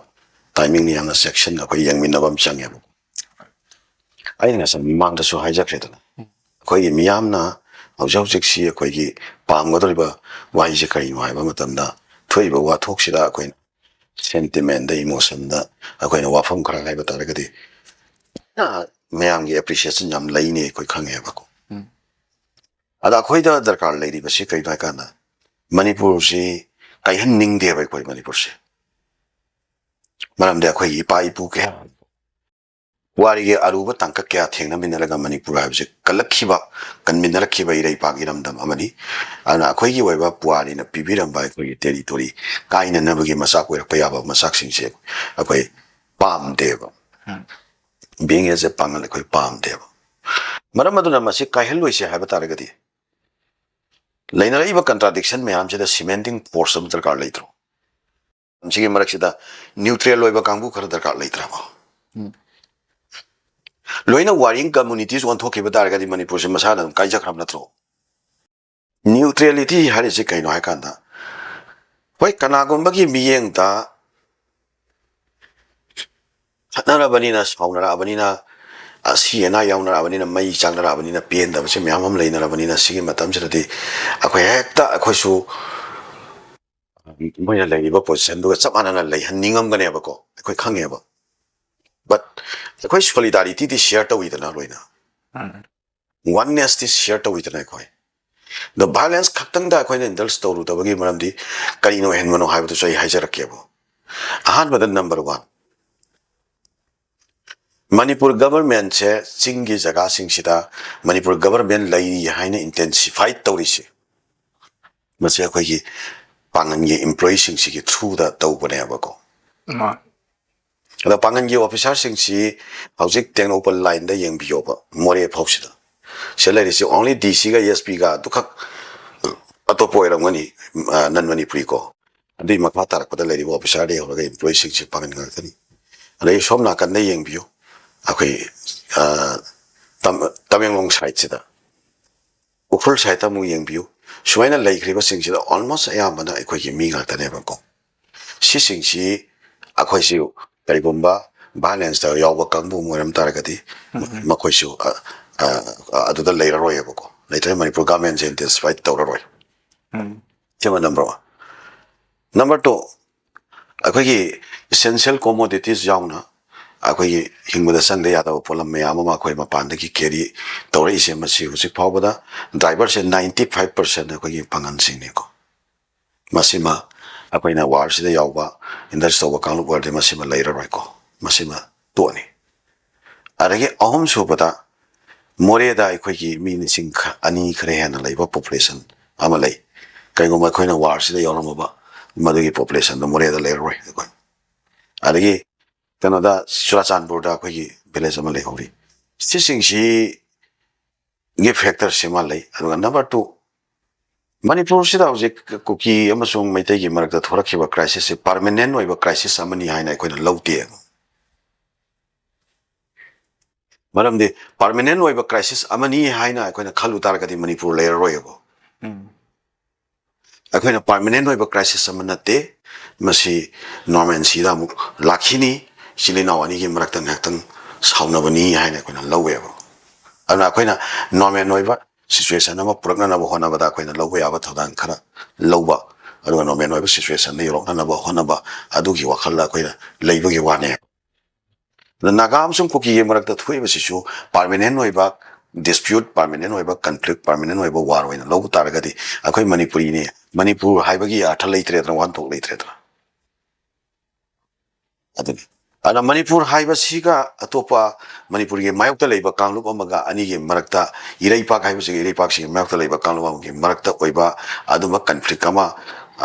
timingꯅꯤ, ꯌꯥꯝꯅ ꯆꯦꯛꯁꯤꯟꯅ ꯑꯩꯈꯣꯏ ꯌꯦꯡꯃꯤꯟꯅꯕ ꯑꯃ ꯆꯪꯉꯦꯕ꯫ ꯑꯩꯅ ꯉꯁꯥꯏ ꯃꯃꯥꯡꯗꯁꯨ ꯍꯥꯏꯖꯈ꯭ꯔꯦꯗꯅ, ꯑꯩꯈꯣꯏꯒꯤ ꯃꯤꯌꯥꯝꯅ ꯍꯧꯖꯤꯛ ꯍꯧꯖꯤꯛꯁꯤ ꯑꯩꯈꯣꯏꯒꯤ ꯄꯥꯝꯒꯗꯧꯔꯤꯕ ꯋꯥꯍꯩꯁꯦ ꯀꯔꯤꯅꯣ ꯍꯥꯏꯕ ꯃꯇꯝꯗ, ꯊꯣꯛꯏꯕ ꯋꯥꯊꯣꯛꯁꯤꯗ ꯑꯩꯈꯣꯏꯅ sentimentꯗ, emotionꯗ ꯑꯩꯈꯣꯏꯅ ꯋꯥꯐꯝ ꯈꯔ ꯍꯥꯏꯕ ꯇꯥꯔꯒꯗꯤ, ꯃꯌꯥꯝꯒꯤ appreciation ꯌꯥꯝ ꯂꯩꯅꯤ ꯑꯩꯈꯣꯏ ꯈꯪꯉꯦꯕꯀꯣ꯫ ꯑꯗ ꯑꯩꯈꯣꯏꯗ ꯗꯔꯀꯥꯔ ꯂꯩꯔꯤꯕꯁꯤ ꯀꯩꯅꯣ ꯍꯥꯏꯀꯥꯟꯗ, ꯃꯅꯤꯄꯨꯔꯁꯤ ꯀꯥꯏꯍꯟꯅꯤꯡꯗꯦꯕ ꯑꯩꯈꯣꯏ ꯃꯅꯤꯄꯨꯔꯁꯦ꯫ ꯃꯔꯝꯗꯤ ꯑꯩꯈꯣꯏꯒꯤ ꯏꯄꯥ ꯏꯄꯨ ꯀꯌꯥ ꯄꯨꯋꯥꯔꯤꯒꯤ ꯑꯔꯨꯕ ꯇꯥꯡꯀꯛ ꯀꯌꯥ ꯊꯦꯡꯅꯃꯤꯟꯅꯔꯒ ꯃꯅꯤꯄꯨꯔ ꯍꯥꯏꯕꯁꯤ ꯀꯜꯂꯛꯈꯤꯕ, ꯀꯟꯃꯤꯟꯅꯔꯛꯈꯤꯕ ꯏꯔꯩꯄꯥꯛ ꯏꯔꯝꯗꯝ ꯑꯃꯅꯤ꯫ ꯑꯗꯨꯅ ꯑꯩꯈꯣꯏꯒꯤ ꯑꯣꯏꯕ ꯄꯨꯋꯥꯔꯤꯅ ꯄꯤꯕꯤꯔꯝꯕ ꯑꯩꯈꯣꯏꯒꯤ territory ꯀꯥꯏꯅꯅꯕꯒꯤ ꯃꯆꯥꯛ ꯑꯣꯏꯔꯛꯄ ꯌꯥꯕ ꯃꯆꯥꯛꯁꯤꯡꯁꯦ ꯑꯩꯈꯣꯏ ꯄꯥꯝꯗꯦꯕ꯫ Being as a ꯄꯥꯡꯒꯜ ꯑꯩꯈꯣꯏ ꯄꯥꯝꯗꯦꯕ꯫ ꯃꯔꯝ ꯑꯗꯨꯅ ꯃꯁꯤ ꯀꯥꯏꯍꯜꯂꯣꯏꯁꯦ ꯍꯥꯏꯕ ꯇꯥꯔꯒꯗꯤ, ꯂꯩꯅꯔꯛꯏꯕ contradiction ꯃꯌꯥꯝꯁꯤꯗ cementing force ꯑꯃ ꯗꯔꯀꯥꯔ ꯂꯩꯇ꯭ꯔꯣ? ꯁꯤꯒꯤ ꯃꯔꯛꯁꯤꯗ neutral ꯑꯣꯏꯕ ꯀꯥꯡꯕꯨ ꯈꯔ ꯗꯔꯀꯥꯔ ꯂꯩꯇ꯭ꯔꯕꯣ? ꯂꯣꯏꯅ warring communities ꯑꯣꯟꯊꯣꯛꯈꯤꯕ ꯇꯥꯔꯒꯗꯤ ꯃꯅꯤꯄꯨꯔꯁꯦ ꯃꯁꯥꯅ ꯑꯗꯨꯝ ꯀꯥꯏꯖꯈ꯭ꯔꯕ ꯅꯠꯇ꯭ꯔꯣ? Neutrality ꯍꯥꯏꯔꯤꯁꯦ ꯀꯩꯅꯣ ꯍꯥꯏꯀꯥꯟꯗ, ꯍꯣꯏ, ꯀꯅꯥꯒꯨꯝꯕꯒꯤ ꯃꯤꯠꯌꯦꯡꯗ ꯈꯠꯅꯔꯕꯅꯤꯅ, ꯁꯥꯎꯅꯔꯛꯑꯕꯅꯤꯅ, ꯑꯁꯤ ꯑꯅꯥ ꯌꯥꯎꯅꯔꯛꯑꯕꯅꯤꯅ, ꯃꯩ ꯆꯥꯛꯅꯔꯛꯑꯕꯅꯤꯅ, ꯄꯦꯟꯗꯕꯁꯦ ꯃꯌꯥꯝ ꯑꯃ ꯂꯩꯅꯔꯕꯅꯤꯅ, ꯁꯤꯒꯤ ꯃꯇꯝꯁꯤꯗꯗꯤ ꯑꯩꯈꯣꯏ ꯍꯦꯛꯇ ꯑꯩꯈꯣꯏꯁꯨ ꯃꯣꯏꯅ ꯂꯩꯔꯤꯕ positionꯗꯨꯒ ꯆꯞ ꯃꯥꯟꯅꯅ ꯂꯩꯍꯟꯅꯤꯡꯉꯝꯒꯅꯦꯕꯀꯣ, ꯑꯩꯈꯣꯏ ꯈꯪꯉꯦꯕ꯫ But ꯑꯩꯈꯣꯏ solidarityꯗꯤ share ꯇꯧꯋꯤꯗꯅ ꯂꯣꯏꯅ, onenessꯇꯤ share ꯇꯧꯋꯤꯗꯅ ꯑꯩꯈꯣꯏ꯫ The violence ꯈꯛꯇꯪꯗ ꯑꯩꯈꯣꯏꯅ indulge ꯇꯧꯔꯨꯗꯕꯒꯤ ꯃꯔꯝꯗꯤ ꯀꯔꯤꯅ ꯑꯣꯏꯍꯟꯕꯅꯣ ꯍꯥꯏꯕꯗꯨꯁꯨ ꯑꯩ ꯍꯥꯏꯖꯔꯛꯀꯦꯕ꯫ ꯑꯍꯥꯟꯕꯗ number one, ꯃꯅꯤꯄꯨꯔ governmentꯁꯦ ꯆꯤꯡꯒꯤ ꯖꯒꯥꯁꯤꯡꯁꯤꯗ ꯃꯅꯤꯄꯨꯔ government ꯂꯩꯔꯤ ꯍꯥꯏꯅ intensify ꯇꯧꯔꯤꯁꯦ, ꯃꯁꯤ ꯑꯩꯈꯣꯏꯒꯤ ꯄꯥꯡꯒꯜꯒꯤ employeeꯁꯤꯡꯁꯤꯒꯤ throughꯗ ꯇꯧꯕꯅꯦꯕꯀꯣ꯫ ꯑꯗꯣ ꯄꯥꯡꯒꯜꯒꯤ officerꯁꯤꯡꯁꯤ ꯍꯧꯖꯤꯛ ꯇꯦꯡꯅꯧꯄꯜ lineꯗ ꯌꯦꯡꯕꯤꯌꯣꯕ, ꯃꯣꯔꯦ ꯐꯥꯎꯁꯤꯗ꯫ ꯁꯤꯗ ꯂꯩꯔꯤꯁꯤ only DCꯒ SPꯒ ꯑꯗꯨꯈꯛ ꯑꯇꯣꯞꯄ ꯑꯣꯏꯔꯝꯒꯅꯤ, ꯑ, non Manipuri ꯀꯣ꯫ ꯑꯗꯨꯒꯤ ꯃꯈꯥ ꯇꯥꯔꯛꯄꯗ ꯂꯩꯔꯤꯕ officerꯗꯒꯤ ꯍꯧꯔꯒ employeeꯁꯤꯡꯁꯤ ꯄꯥꯡꯒꯜ ꯉꯥꯛꯇꯅꯤ꯫ ꯑꯗꯩ ꯁꯣꯝ ꯅꯥꯀꯟꯗ ꯌꯦꯡꯕꯤꯌꯨ, ꯑꯩꯈꯣꯏ ꯑ, ꯇꯝ- ꯇꯃꯦꯡꯂꯣꯡ ꯁꯥꯏꯠꯁꯤꯗ, ꯎꯈ꯭ꯔꯨꯜ ꯁꯥꯏꯠꯇ ꯑꯃꯨꯛ ꯌꯦꯡꯕꯤꯌꯨ꯫ ꯁꯨꯃꯥꯏꯅ ꯂꯩꯈ꯭ꯔꯤꯕꯁꯤꯡꯁꯤꯗ almost ꯑꯌꯥꯝꯕꯅ ꯑꯩꯈꯣꯏꯒꯤ ꯃꯤ ꯉꯥꯛꯇꯅꯦꯕꯀꯣ꯫ ꯁꯤꯁꯤꯡꯁꯤ ꯑꯩꯈꯣꯏꯁꯤ ꯀꯔꯤꯒꯨꯝꯕ ꯚꯥꯏꯂꯦꯟꯁꯇ ꯌꯥꯎꯕ ꯀꯥꯡꯕꯨ ꯑꯃ ꯑꯣꯏꯔꯝ ꯇꯥꯔꯒꯗꯤ, ꯎꯝ, ꯎꯝ꯫ ꯃꯈꯣꯏꯁꯨ ꯑ, ꯑ, ꯑ, ꯑꯗꯨꯗ ꯂꯩꯔꯔꯣꯏꯌꯦꯕꯀꯣ, ꯂꯩꯇ꯭ꯔꯦ꯫ ꯃꯅꯤꯄꯨꯔ ꯒꯚꯔꯟꯃꯦꯟꯁꯦ ꯏꯟꯇꯦꯟꯁꯤꯐꯥꯏ ꯇꯧꯔꯔꯣꯏ꯫ ꯎꯝ꯫ ꯁꯤꯃ ꯅꯝꯕꯔ ꯋꯥꯟ꯫ ꯅꯝꯕꯔ ꯇꯨ, ꯑꯩꯈꯣꯏꯒꯤ ꯏꯁꯦꯟꯁꯤꯌꯦꯜ ꯀꯣꯃꯣꯗꯤꯇꯤꯁ ꯌꯥꯎꯅ ꯑꯩꯈꯣꯏꯒꯤ ꯍꯤꯡꯕꯗ ꯆꯪꯗ ꯌꯥꯗꯕ ꯄꯣꯠꯂꯝ ꯃꯌꯥꯝ ꯑꯃ ꯑꯩꯈꯣꯏ ꯃꯄꯥꯟꯗꯒꯤ ꯀꯦꯔꯤ ꯇꯧꯔꯛꯏꯁꯦ, ꯃꯁꯤ ꯍꯧꯖꯤꯛ ꯐꯥꯎꯕꯗ ꯗ꯭ꯔꯥꯏꯚꯔꯁꯦ ꯅꯥꯏꯟꯇꯤ ꯐꯥꯏꯚ ꯄꯥꯔꯁꯦꯟ ꯑꯩꯈꯣꯏꯒꯤ ꯄꯥꯡꯒꯜꯁꯤꯡꯅꯤꯀꯣ꯫ ꯃꯁꯤꯃ ꯑꯩꯈꯣꯏꯅ ꯋꯥꯔꯁꯤꯗ ꯌꯥꯎꯕ ꯏꯟꯗꯁ ꯇꯧꯕ ꯀꯥꯡꯂꯨꯞ ꯑꯣꯏꯔꯗꯤ ꯃꯁꯤꯃ ꯂꯩꯔꯔꯣꯏꯀꯣ, ꯃꯁꯤꯃ ꯇꯣꯛꯑꯅꯤ꯫ ꯑꯗꯒꯤ ꯑꯍꯨꯝ ꯁꯨꯕꯗ, ꯃꯣꯔꯦꯗ ꯑꯩꯈꯣꯏꯒꯤ ꯃꯤ ꯂꯤꯁꯤꯡ ꯈ- ꯑꯅꯤ ꯈꯔ ꯍꯦꯟꯅ ꯂꯩꯕ ꯄꯣꯄꯨꯂꯦꯁꯟ ꯑꯃ ꯂꯩ꯫ ꯀꯔꯤꯒꯨꯝꯕ ꯑꯩꯈꯣꯏꯅ ꯋꯥꯔꯁꯤꯗ ꯌꯥꯎꯔꯝꯃꯕ, ꯃꯗꯨꯒꯤ ꯄꯣꯄꯨꯂꯦꯁꯟꯗꯣ ꯃꯣꯔꯦꯗ ꯂꯩꯔꯔꯣꯏ ꯑꯩꯈꯣꯏ꯫ ꯑꯗꯒꯤ ꯀꯩꯅꯣꯗ, ꯆꯨꯔꯥꯆꯥꯟꯄꯨꯔꯗ ꯑꯩꯈꯣꯏꯒꯤ ꯚꯤꯂꯦꯖ ꯑꯃ ꯂꯩꯍꯧꯔꯤ꯫ ꯁꯤꯁꯤꯡꯁꯤꯒꯤ ꯐꯦꯛꯇꯔꯁꯤꯃ ꯂꯩ꯫ ꯑꯗꯨꯒ ꯅꯝꯕꯔ ꯇꯨ, ꯃꯅꯤꯄꯨꯔꯁꯤꯗ ꯍꯧꯖꯤꯛ ꯀꯨꯀꯤ ꯑꯃꯁꯨꯡ ꯃꯩꯇꯩꯒꯤ ꯃꯔꯛꯇ ꯊꯣꯔꯛꯈꯤꯕ ꯀ꯭ꯔꯥꯏꯁꯤꯁꯁꯦ ꯄꯥꯔꯃꯅꯦꯟ ꯑꯣꯏꯕ ꯀ꯭ꯔꯥꯏꯁꯤꯁ ꯑꯃꯅꯤ ꯍꯥꯏꯅ ꯑꯩꯈꯣꯏꯅ ꯂꯧꯗꯦ꯫ ꯃꯔꯝꯗꯤ ꯄꯥꯔꯃꯅꯦꯟ ꯑꯣꯏꯕ ꯀ꯭ꯔꯥꯏꯁꯤꯁ ꯑꯃꯅꯤ ꯍꯥꯏꯅ ꯑꯩꯈꯣꯏꯅ ꯈꯜꯂꯨ ꯇꯥꯔꯒꯗꯤ ꯃꯅꯤꯄꯨꯔ ꯂꯩꯔꯔꯣꯏꯕ꯫ ꯎꯝ꯫ ꯑꯩꯈꯣꯏꯅ ꯄꯥꯔꯃꯅꯦꯟ ꯑꯣꯏꯕ ꯀ꯭ꯔꯥꯏꯁꯤꯁ ꯑꯃ ꯅꯠꯇꯦ꯫ ꯃꯁꯤ ꯅꯣꯔꯃꯦꯟꯁꯤꯗ ꯑꯃꯨꯛ ꯂꯥꯛꯈꯤꯅꯤ꯫ ꯏꯆꯤꯜ ꯏꯅꯥꯎ ꯑꯅꯤꯒꯤ ꯃꯔꯛꯇ ꯉꯥꯏꯍꯥꯛꯇꯪ ꯁꯥꯎꯅꯕꯅꯤ ꯍꯥꯏꯅ ꯑꯩꯈꯣꯏꯅ ꯂꯧꯋꯦꯕ꯫ ꯑꯗꯨꯅ ꯑꯩꯈꯣꯏꯅ ꯅꯣꯔꯃꯦꯟ ꯑꯣꯏꯕ ꯁꯤꯆꯨꯋꯦꯁꯟ ꯑꯃ ꯄꯨꯔꯛꯅꯅꯕ ꯍꯣꯠꯅꯕꯗ ꯑꯩꯈꯣꯏꯅ ꯂꯧꯕ ꯌꯥꯕ ꯊꯧꯗꯥꯡ ꯈꯔ ꯂꯧꯕ, ꯑꯗꯨꯒ ꯅꯣꯔꯃꯦꯟ ꯑꯣꯏꯕ ꯁꯤꯆꯨꯋꯦꯁꯟꯗ ꯌꯧꯔꯛꯅꯅꯕ ꯍꯣꯠꯅꯕ, ꯑꯗꯨꯒꯤ ꯋꯥꯈꯜꯗ ꯑꯩꯈꯣꯏꯅ ꯂꯩꯕꯒꯤ ꯋꯥꯅꯦ꯫ ꯑꯗ ꯅꯥꯒꯥ ꯑꯃꯁꯨꯡ ꯀꯨꯀꯤꯒꯤ ꯃꯔꯛꯇ ꯊꯣꯛꯏꯕꯁꯤꯁꯨ ꯄꯥꯔꯃꯅꯦꯟ ꯑꯣꯏꯕ ꯗꯤꯁꯄ꯭ꯌꯨꯠ, ꯄꯥꯔꯃꯅꯦꯟ ꯑꯣꯏꯕ ꯀꯟꯐ꯭ꯂꯤꯛ, ꯄꯥꯔꯃꯅꯦꯟ ꯑꯣꯏꯕ ꯋꯥꯔ ꯑꯣꯏꯅ ꯂꯧꯕ ꯇꯥꯔꯒꯗꯤ ꯑꯩꯈꯣꯏ ꯃꯅꯤꯄꯨꯔꯤꯅꯦ, ꯃꯅꯤꯄꯨꯔ ꯍꯥꯏꯕꯒꯤ ꯑꯔꯊ ꯂꯩꯇ꯭ꯔꯦꯗꯅ, ꯋꯥꯍꯟꯊꯣꯛ ꯂꯩꯇ꯭ꯔꯦꯗꯅ꯫ ꯑꯗꯨꯅꯤ꯫ ꯑꯗꯨꯅ ꯃꯅꯤꯄꯨꯔ ꯍꯥꯏꯕꯁꯤꯒ ꯑꯇꯣꯞꯄ ꯃꯅꯤꯄꯨꯔꯒꯤ ꯃꯥꯌꯣꯛꯇ ꯂꯩꯕ ꯀꯥꯡꯂꯨꯞ ꯑꯃꯒ ꯑꯅꯤꯒꯤ ꯃꯔꯛꯇ, ꯏꯔꯩꯄꯥꯛ ꯍꯥꯏꯕꯁꯤꯒ ꯏꯔꯩꯄꯥꯛꯁꯤꯒꯤ ꯃꯥꯌꯣꯛꯇ ꯂꯩꯕ ꯀꯥꯡꯂꯨꯞ ꯑꯃꯒꯤ ꯃꯔꯛꯇ ꯑꯣꯏꯕ ꯑꯗꯨꯝꯕ ꯀꯟꯐ꯭ꯂꯤꯛ ꯑꯃ,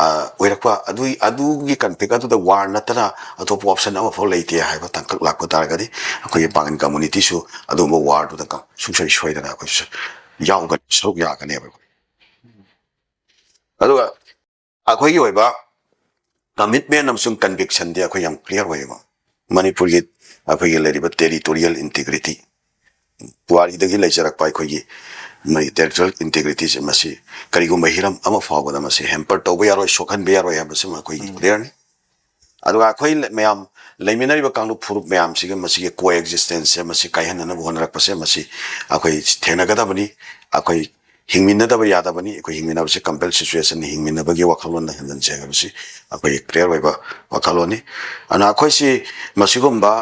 ꯑ, ꯑꯣꯏꯔꯛꯄ, ꯑꯗꯨꯒꯤ, ꯑꯗꯨꯒꯤ ꯀꯟꯐ꯭ꯂꯤꯛ ꯑꯗꯨꯗ ꯋꯥꯔ ꯅꯠꯇꯅ ꯑꯇꯣꯞꯄ ꯑꯣꯞꯁꯟ ꯑꯃꯐꯥꯎ ꯂꯩꯇꯦ ꯍꯥꯏꯕ ꯇꯥꯡꯀꯛ ꯂꯥꯛꯄ ꯇꯥꯔꯒꯗꯤ, ꯑꯩꯈꯣꯏꯒꯤ ꯄꯥꯡꯒꯟ ꯀꯝꯃꯨꯅꯤꯇꯤꯁꯨ ꯑꯗꯨꯒꯨꯝꯕ ꯋꯥꯔꯗꯨꯗ ꯀ-, ꯁꯨꯡꯁꯣꯏ ꯁꯣꯏꯗꯅ ꯑꯩꯈꯣꯏꯁꯨ ꯌꯥꯎꯒꯅꯤ, ꯁꯔꯨꯛ ꯌꯥꯒꯅꯦꯕ ꯑꯩꯈꯣꯏ꯫ ꯑꯗꯨꯒ ꯑꯩꯈꯣꯏꯒꯤ ꯑꯣꯏꯕ ꯀꯃꯤꯠꯃꯦꯟ ꯑꯃꯁꯨꯡ ꯀꯟꯚꯤꯛꯁꯟꯗꯤ ꯑꯩꯈꯣꯏ ꯌꯥꯝ ꯀ꯭ꯂꯤꯌꯥꯔ ꯑꯣꯏꯌꯦꯕ꯫ ꯃꯅꯤꯄꯨꯔꯒꯤ ꯑꯩꯈꯣꯏꯒꯤ ꯂꯩꯔꯤꯕ territorial integrity, ꯄꯨꯋꯥꯔꯤꯗꯒꯤ ꯂꯩꯖꯔꯛꯄ ꯑꯩꯈꯣꯏꯒꯤ ꯃꯩ territorial integrityꯁꯦ, ꯃꯁꯤ ꯀꯔꯤꯒꯨꯝꯕ ꯍꯤꯔꯝ ꯑꯃ ꯐꯥꯎꯕꯗ ꯃꯁꯤ hamper ꯇꯧꯕ ꯌꯥꯔꯣꯏ, ꯁꯣꯛꯍꯟꯕ ꯌꯥꯔꯣꯏ ꯍꯥꯏꯕꯁꯤꯃ ꯑꯩꯈꯣꯏꯒꯤ clearꯅꯤ꯫ ꯑꯗꯨꯒ ꯑꯩꯈꯣꯏ ꯂ-, ꯃꯌꯥꯝ ꯂꯩꯃꯤꯟꯅꯔꯤꯕ ꯀꯥꯡꯂꯨꯞ ꯐꯨꯔꯨꯞ ꯃꯌꯥꯝꯁꯤꯒ ꯃꯁꯤꯒꯤ coexistenceꯁꯦ, ꯃꯁꯤ ꯀꯥꯏꯍꯟꯅꯅꯕ ꯍꯣꯠꯅꯔꯛꯄꯁꯦ, ꯃꯁꯤ ꯑꯩꯈꯣꯏ ꯊꯦꯡꯅꯒꯗꯕꯅꯤ꯫ ꯑꯩꯈꯣꯏ ꯍꯤꯡꯃꯤꯟꯅꯗꯕ ꯌꯥꯗꯕꯅꯤ꯫ ꯑꯩꯈꯣꯏ ꯍꯤꯡꯃꯤꯟꯅꯕꯁꯤ compel situationꯅꯤ, ꯍꯤꯡꯃꯤꯟꯅꯕꯒꯤ ꯋꯥꯈꯜꯂꯣꯟꯗ ꯍꯟꯖꯤꯟꯁꯦ ꯍꯥꯏꯕꯁꯤ ꯑꯩꯈꯣꯏꯒꯤ clear ꯑꯣꯏꯕ ꯋꯥꯈꯜꯂꯣꯟꯅꯤ꯫ ꯑꯗꯨꯅ ꯑꯩꯈꯣꯏꯁꯤ ꯃꯁꯤꯒꯨꯝꯕ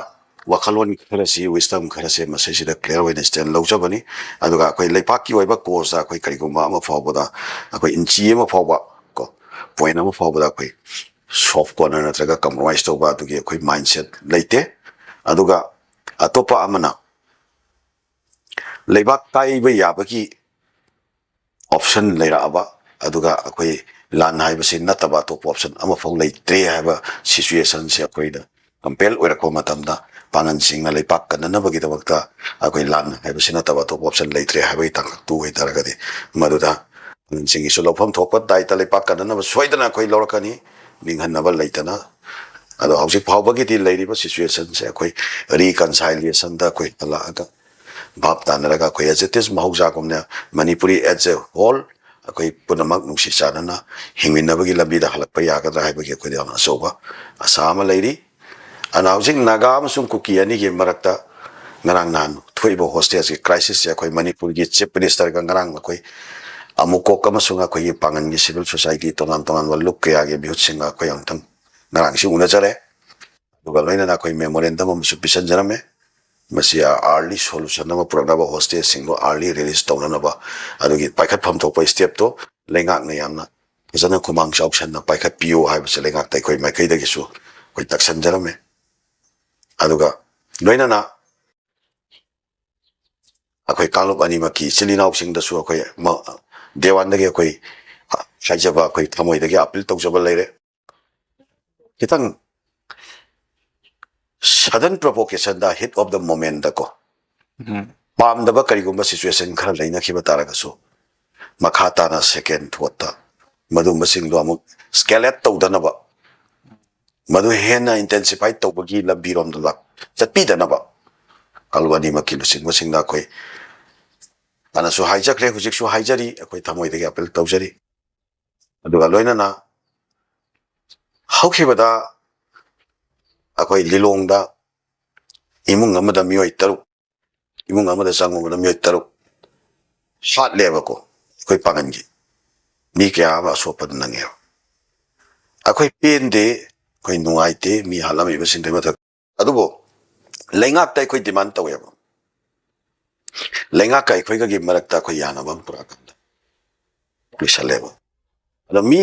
ꯋꯥꯈꯜꯂꯣꯟ ꯈꯔꯁꯤ, wisdom ꯈꯔꯁꯦ ꯃꯁꯤꯁꯤꯗ clear ꯑꯣꯏꯅ stand ꯂꯧꯖꯕꯅꯤ꯫ ꯑꯗꯨꯒ ꯑꯩꯈꯣꯏ ꯂꯩꯄꯥꯛꯀꯤ ꯑꯣꯏꯕ causeꯇ ꯑꯩꯈꯣꯏ ꯀꯔꯤꯒꯨꯝꯕ ꯑꯃ ꯐꯥꯎꯕꯗ, ꯑꯩꯈꯣꯏ ꯏꯟꯆꯤ ꯑꯃ ꯐꯥꯎꯕ ꯀꯣ, point ꯑꯃ ꯐꯥꯎꯕꯗ ꯑꯩꯈꯣꯏ soft corner ꯅꯠꯇ꯭ꯔꯒ compromise ꯇꯧꯕ ꯑꯗꯨꯒꯤ ꯑꯩꯈꯣꯏ mindset ꯂꯩꯇꯦ꯫ ꯑꯗꯨꯒ ꯑꯇꯣꯞꯄ ꯑꯃꯅ ꯂꯩꯕꯥꯛ ꯀꯥꯏꯕ ꯌꯥꯕꯒꯤ option ꯂꯩꯔꯛꯑꯕ, ꯑꯗꯨꯒ ꯑꯩꯈꯣꯏ ꯂꯥꯟ ꯍꯥꯏꯕꯁꯤ ꯅꯠꯇꯕ ꯑꯇꯣꯞꯄ option ꯑꯃꯐꯥꯎ ꯂꯩꯇ꯭ꯔꯦ ꯍꯥꯏꯕ situationꯁꯦ ꯑꯩꯈꯣꯏꯗ compel ꯑꯣꯏꯔꯛꯄ ꯃꯇꯝꯗ, ꯄꯥꯡꯒꯜꯁꯤꯡꯅ ꯂꯩꯄꯥꯛ ꯀꯟꯅꯅꯕꯒꯤꯗꯃꯛꯇ ꯑꯩꯈꯣꯏ ꯂꯥꯟ ꯍꯥꯏꯕꯁꯤ ꯅꯠꯇꯕ ꯑꯇꯣꯞꯄ option ꯂꯩꯇ꯭ꯔꯦ ꯍꯥꯏꯕꯒꯤ ꯇꯥꯡꯀꯛꯇꯨ ꯑꯣꯏꯇꯥꯔꯒꯗꯤ, ꯃꯗꯨꯗ ꯄꯥꯡꯒꯜꯁꯤꯡꯒꯤꯁꯨ ꯂꯧꯐꯝ ꯊꯣꯛꯄ ꯗꯥꯏꯇ ꯂꯩꯄꯥꯛ ꯀꯟꯅꯅꯕ ꯁꯣꯏꯗꯅ ꯑꯩꯈꯣꯏ ꯂꯧꯔꯛꯀꯅꯤ, ꯅꯤꯡꯍꯟꯅꯕ ꯂꯩꯇꯅ꯫ ꯑꯗꯣ ꯍꯧꯖꯤꯛ ꯐꯥꯎꯕꯒꯤꯗꯤ ꯂꯩꯔꯤꯕ situationꯁꯦ ꯑꯩꯈꯣꯏ reconciliationꯗ ꯑꯩꯈꯣꯏ ꯍꯜꯂꯛꯑꯒ ꯚꯥꯞ ꯇꯥꯅꯔꯒ ꯑꯩꯈꯣꯏ as it is ꯃꯍꯧꯁꯥꯒꯨꯝꯅ Manipuri as a whole ꯑꯩꯈꯣꯏ ꯄꯨꯝꯅꯃꯛ ꯅꯨꯡꯁꯤ ꯆꯥꯟꯅꯅ ꯍꯤꯡꯃꯤꯟꯅꯕꯒꯤ ꯂꯝꯕꯤꯗ ꯍꯜꯂꯛꯄ ꯌꯥꯒꯗ꯭ꯔꯥ ꯍꯥꯏꯕꯒꯤ ꯑꯩꯈꯣꯏꯗ ꯌꯥꯝꯅ ꯑꯆꯧꯕ ꯑꯁꯥ ꯑꯃ ꯂꯩꯔꯤ꯫ ꯑꯗꯨꯅ ꯍꯧꯖꯤꯛ ꯅꯥꯒꯥ ꯑꯃꯁꯨꯡ ꯀꯨꯀꯤ ꯑꯅꯤꯒꯤ ꯃꯔꯛꯇ ꯉꯔꯥꯡ ꯅꯍꯥꯟ ꯊꯣꯛꯏꯕ hostageꯀꯤ crisisꯁꯦ ꯑꯩꯈꯣꯏ ꯃꯅꯤꯄꯨꯔꯒꯤ Chief Ministerꯒ ꯉꯔꯥꯡ ꯑꯩꯈꯣꯏ ꯑꯃꯨꯀꯣꯛ ꯑꯃꯁꯨꯡ ꯑꯩꯈꯣꯏꯒꯤ ꯄꯥꯡꯒꯜꯒꯤ civil society ꯇꯣꯉꯥꯟ ꯇꯣꯉꯥꯟꯕ ꯂꯨꯞ ꯀꯌꯥꯒꯤ ꯃꯤꯍꯨꯠꯁꯤꯡꯒ ꯑꯩꯈꯣꯏ ꯑꯃꯨꯛꯇꯪ ꯉꯔꯥꯡꯁꯤ ꯎꯅꯖꯔꯦ꯫ ꯑꯗꯨꯒ ꯂꯣꯏꯅꯅ ꯑꯩꯈꯣꯏ memorandum ꯑꯃꯁꯨ ꯄꯤꯁꯤꯟꯖꯔꯝꯃꯦ꯫ ꯃꯁꯤ early solution ꯑꯃ ꯄꯨꯔꯛꯅꯕ, hostageꯁꯤꯡꯗꯣ early release ꯇꯧꯅꯅꯕ ꯑꯗꯨꯒꯤ ꯄꯥꯏꯈꯠꯐꯝ ꯊꯣꯛꯄ stepꯇꯣ ꯂꯩꯉꯥꯛꯅ ꯌꯥꯝꯅ ꯐꯖꯅ ꯈꯨꯃꯥꯡ ꯆꯥꯎꯁꯟꯅ ꯄꯥꯏꯈꯠꯄꯤꯌꯨ ꯍꯥꯏꯕꯁꯦ ꯂꯩꯉꯥꯛꯇ ꯑꯩꯈꯣꯏ ꯃꯥꯏꯀꯩꯗꯒꯤꯁꯨ ꯑꯩꯈꯣꯏ ꯇꯛꯁꯟꯖꯔꯝꯃꯦ꯫ ꯑꯗꯨꯒ ꯂꯣꯏꯅꯅ ꯑꯩꯈꯣꯏ ꯀꯥꯡꯂꯨꯞ ꯑꯅꯤꯃꯛꯀꯤ ꯏꯆꯤꯜ ꯏꯅꯥꯎꯁꯤꯡꯗꯁꯨ ꯑꯩꯈꯣꯏ ꯃ-, day oneꯗꯒꯤ ꯑꯩꯈꯣꯏ, ꯑ, ꯍꯥꯏꯖꯕ, ꯑꯩꯈꯣꯏ ꯊꯃꯣꯏꯗꯒꯤ appeal ꯇꯧꯖꯕ ꯂꯩꯔꯦ꯫ ꯈꯤꯇꯪ sudden provocationꯗ, heat of the momentꯗꯀꯣ, ꯎꯝ꯫ ꯄꯥꯝꯗꯕ ꯀꯔꯤꯒꯨꯝꯕ situation ꯈꯔ ꯂꯩꯅꯈꯤꯕ ꯇꯥꯔꯒꯁꯨ, ꯃꯈꯥ ꯇꯥꯅ second thoughtꯇ ꯃꯗꯨꯒꯨꯝꯕꯁꯤꯡꯗꯣ ꯑꯃꯨꯛ escalate ꯇꯧꯗꯅꯕ ꯃꯗꯨ ꯍꯦꯟꯅ intensify ꯇꯧꯕꯒꯤ ꯂꯝꯕꯤꯔꯣꯝꯗ ꯂꯥꯛ-, ꯆꯠꯄꯤꯗꯅꯕ ꯀꯥꯡꯂꯨꯞ ꯑꯅꯤꯃꯛꯀꯤ ꯂꯨꯆꯤꯡꯕꯁꯤꯡꯗ ꯑꯩꯈꯣꯏ ꯍꯥꯟꯅꯁꯨ ꯍꯥꯏꯖꯈ꯭ꯔꯦ, ꯍꯧꯖꯤꯛꯁꯨ ꯍꯥꯏꯖꯔꯤ, ꯑꯩꯈꯣꯏ ꯊꯃꯣꯏꯗꯒꯤ appeal ꯇꯧꯖꯔꯤ꯫ ꯑꯗꯨꯒ ꯂꯣꯏꯅꯅ ꯍꯧꯈꯤꯕꯗ ꯑꯩꯈꯣꯏ ꯂꯤꯂꯣꯡꯗ ꯏꯃꯨꯡ ꯑꯃꯗ ꯃꯤꯑꯣꯏ ꯇꯔꯨꯛ, ꯏꯃꯨꯡ ꯑꯃꯗ ꯆꯪꯉꯨꯕꯗ ꯃꯤꯑꯣꯏ ꯇꯔꯨꯛ ꯍꯥꯠꯂꯦꯕꯀꯣ, ꯑꯩꯈꯣꯏ ꯄꯥꯡꯒꯟꯒꯤ ꯃꯤ ꯀꯌꯥ ꯑꯃ ꯑꯁꯣꯛꯄꯗ ꯅꯪꯉꯦꯕ꯫ ꯑꯩꯈꯣꯏ ꯄꯦꯟꯗꯦ, ꯑꯩꯈꯣꯏ ꯅꯨꯡꯉꯥꯏꯇꯦ ꯃꯤ ꯍꯥꯠꯂꯝꯃꯤꯕꯁꯤꯡꯗꯨꯒꯤ ꯃꯊꯛ꯫ ꯑꯗꯨꯕꯨ ꯂꯩꯉꯥꯛꯇ ꯑꯩꯈꯣꯏ demand ꯇꯧꯋꯦꯕ, ꯂꯩꯉꯥꯛꯀ ꯑꯩꯈꯣꯏꯒꯒꯤ ꯃꯔꯛꯇ ꯑꯩꯈꯣꯏ ꯌꯥꯅꯕ ꯑꯃ ꯄꯨꯔꯛꯑꯀꯥꯟꯗ ꯂꯣꯏꯁꯜꯂꯦꯕ꯫ ꯑꯗꯣ ꯃꯤ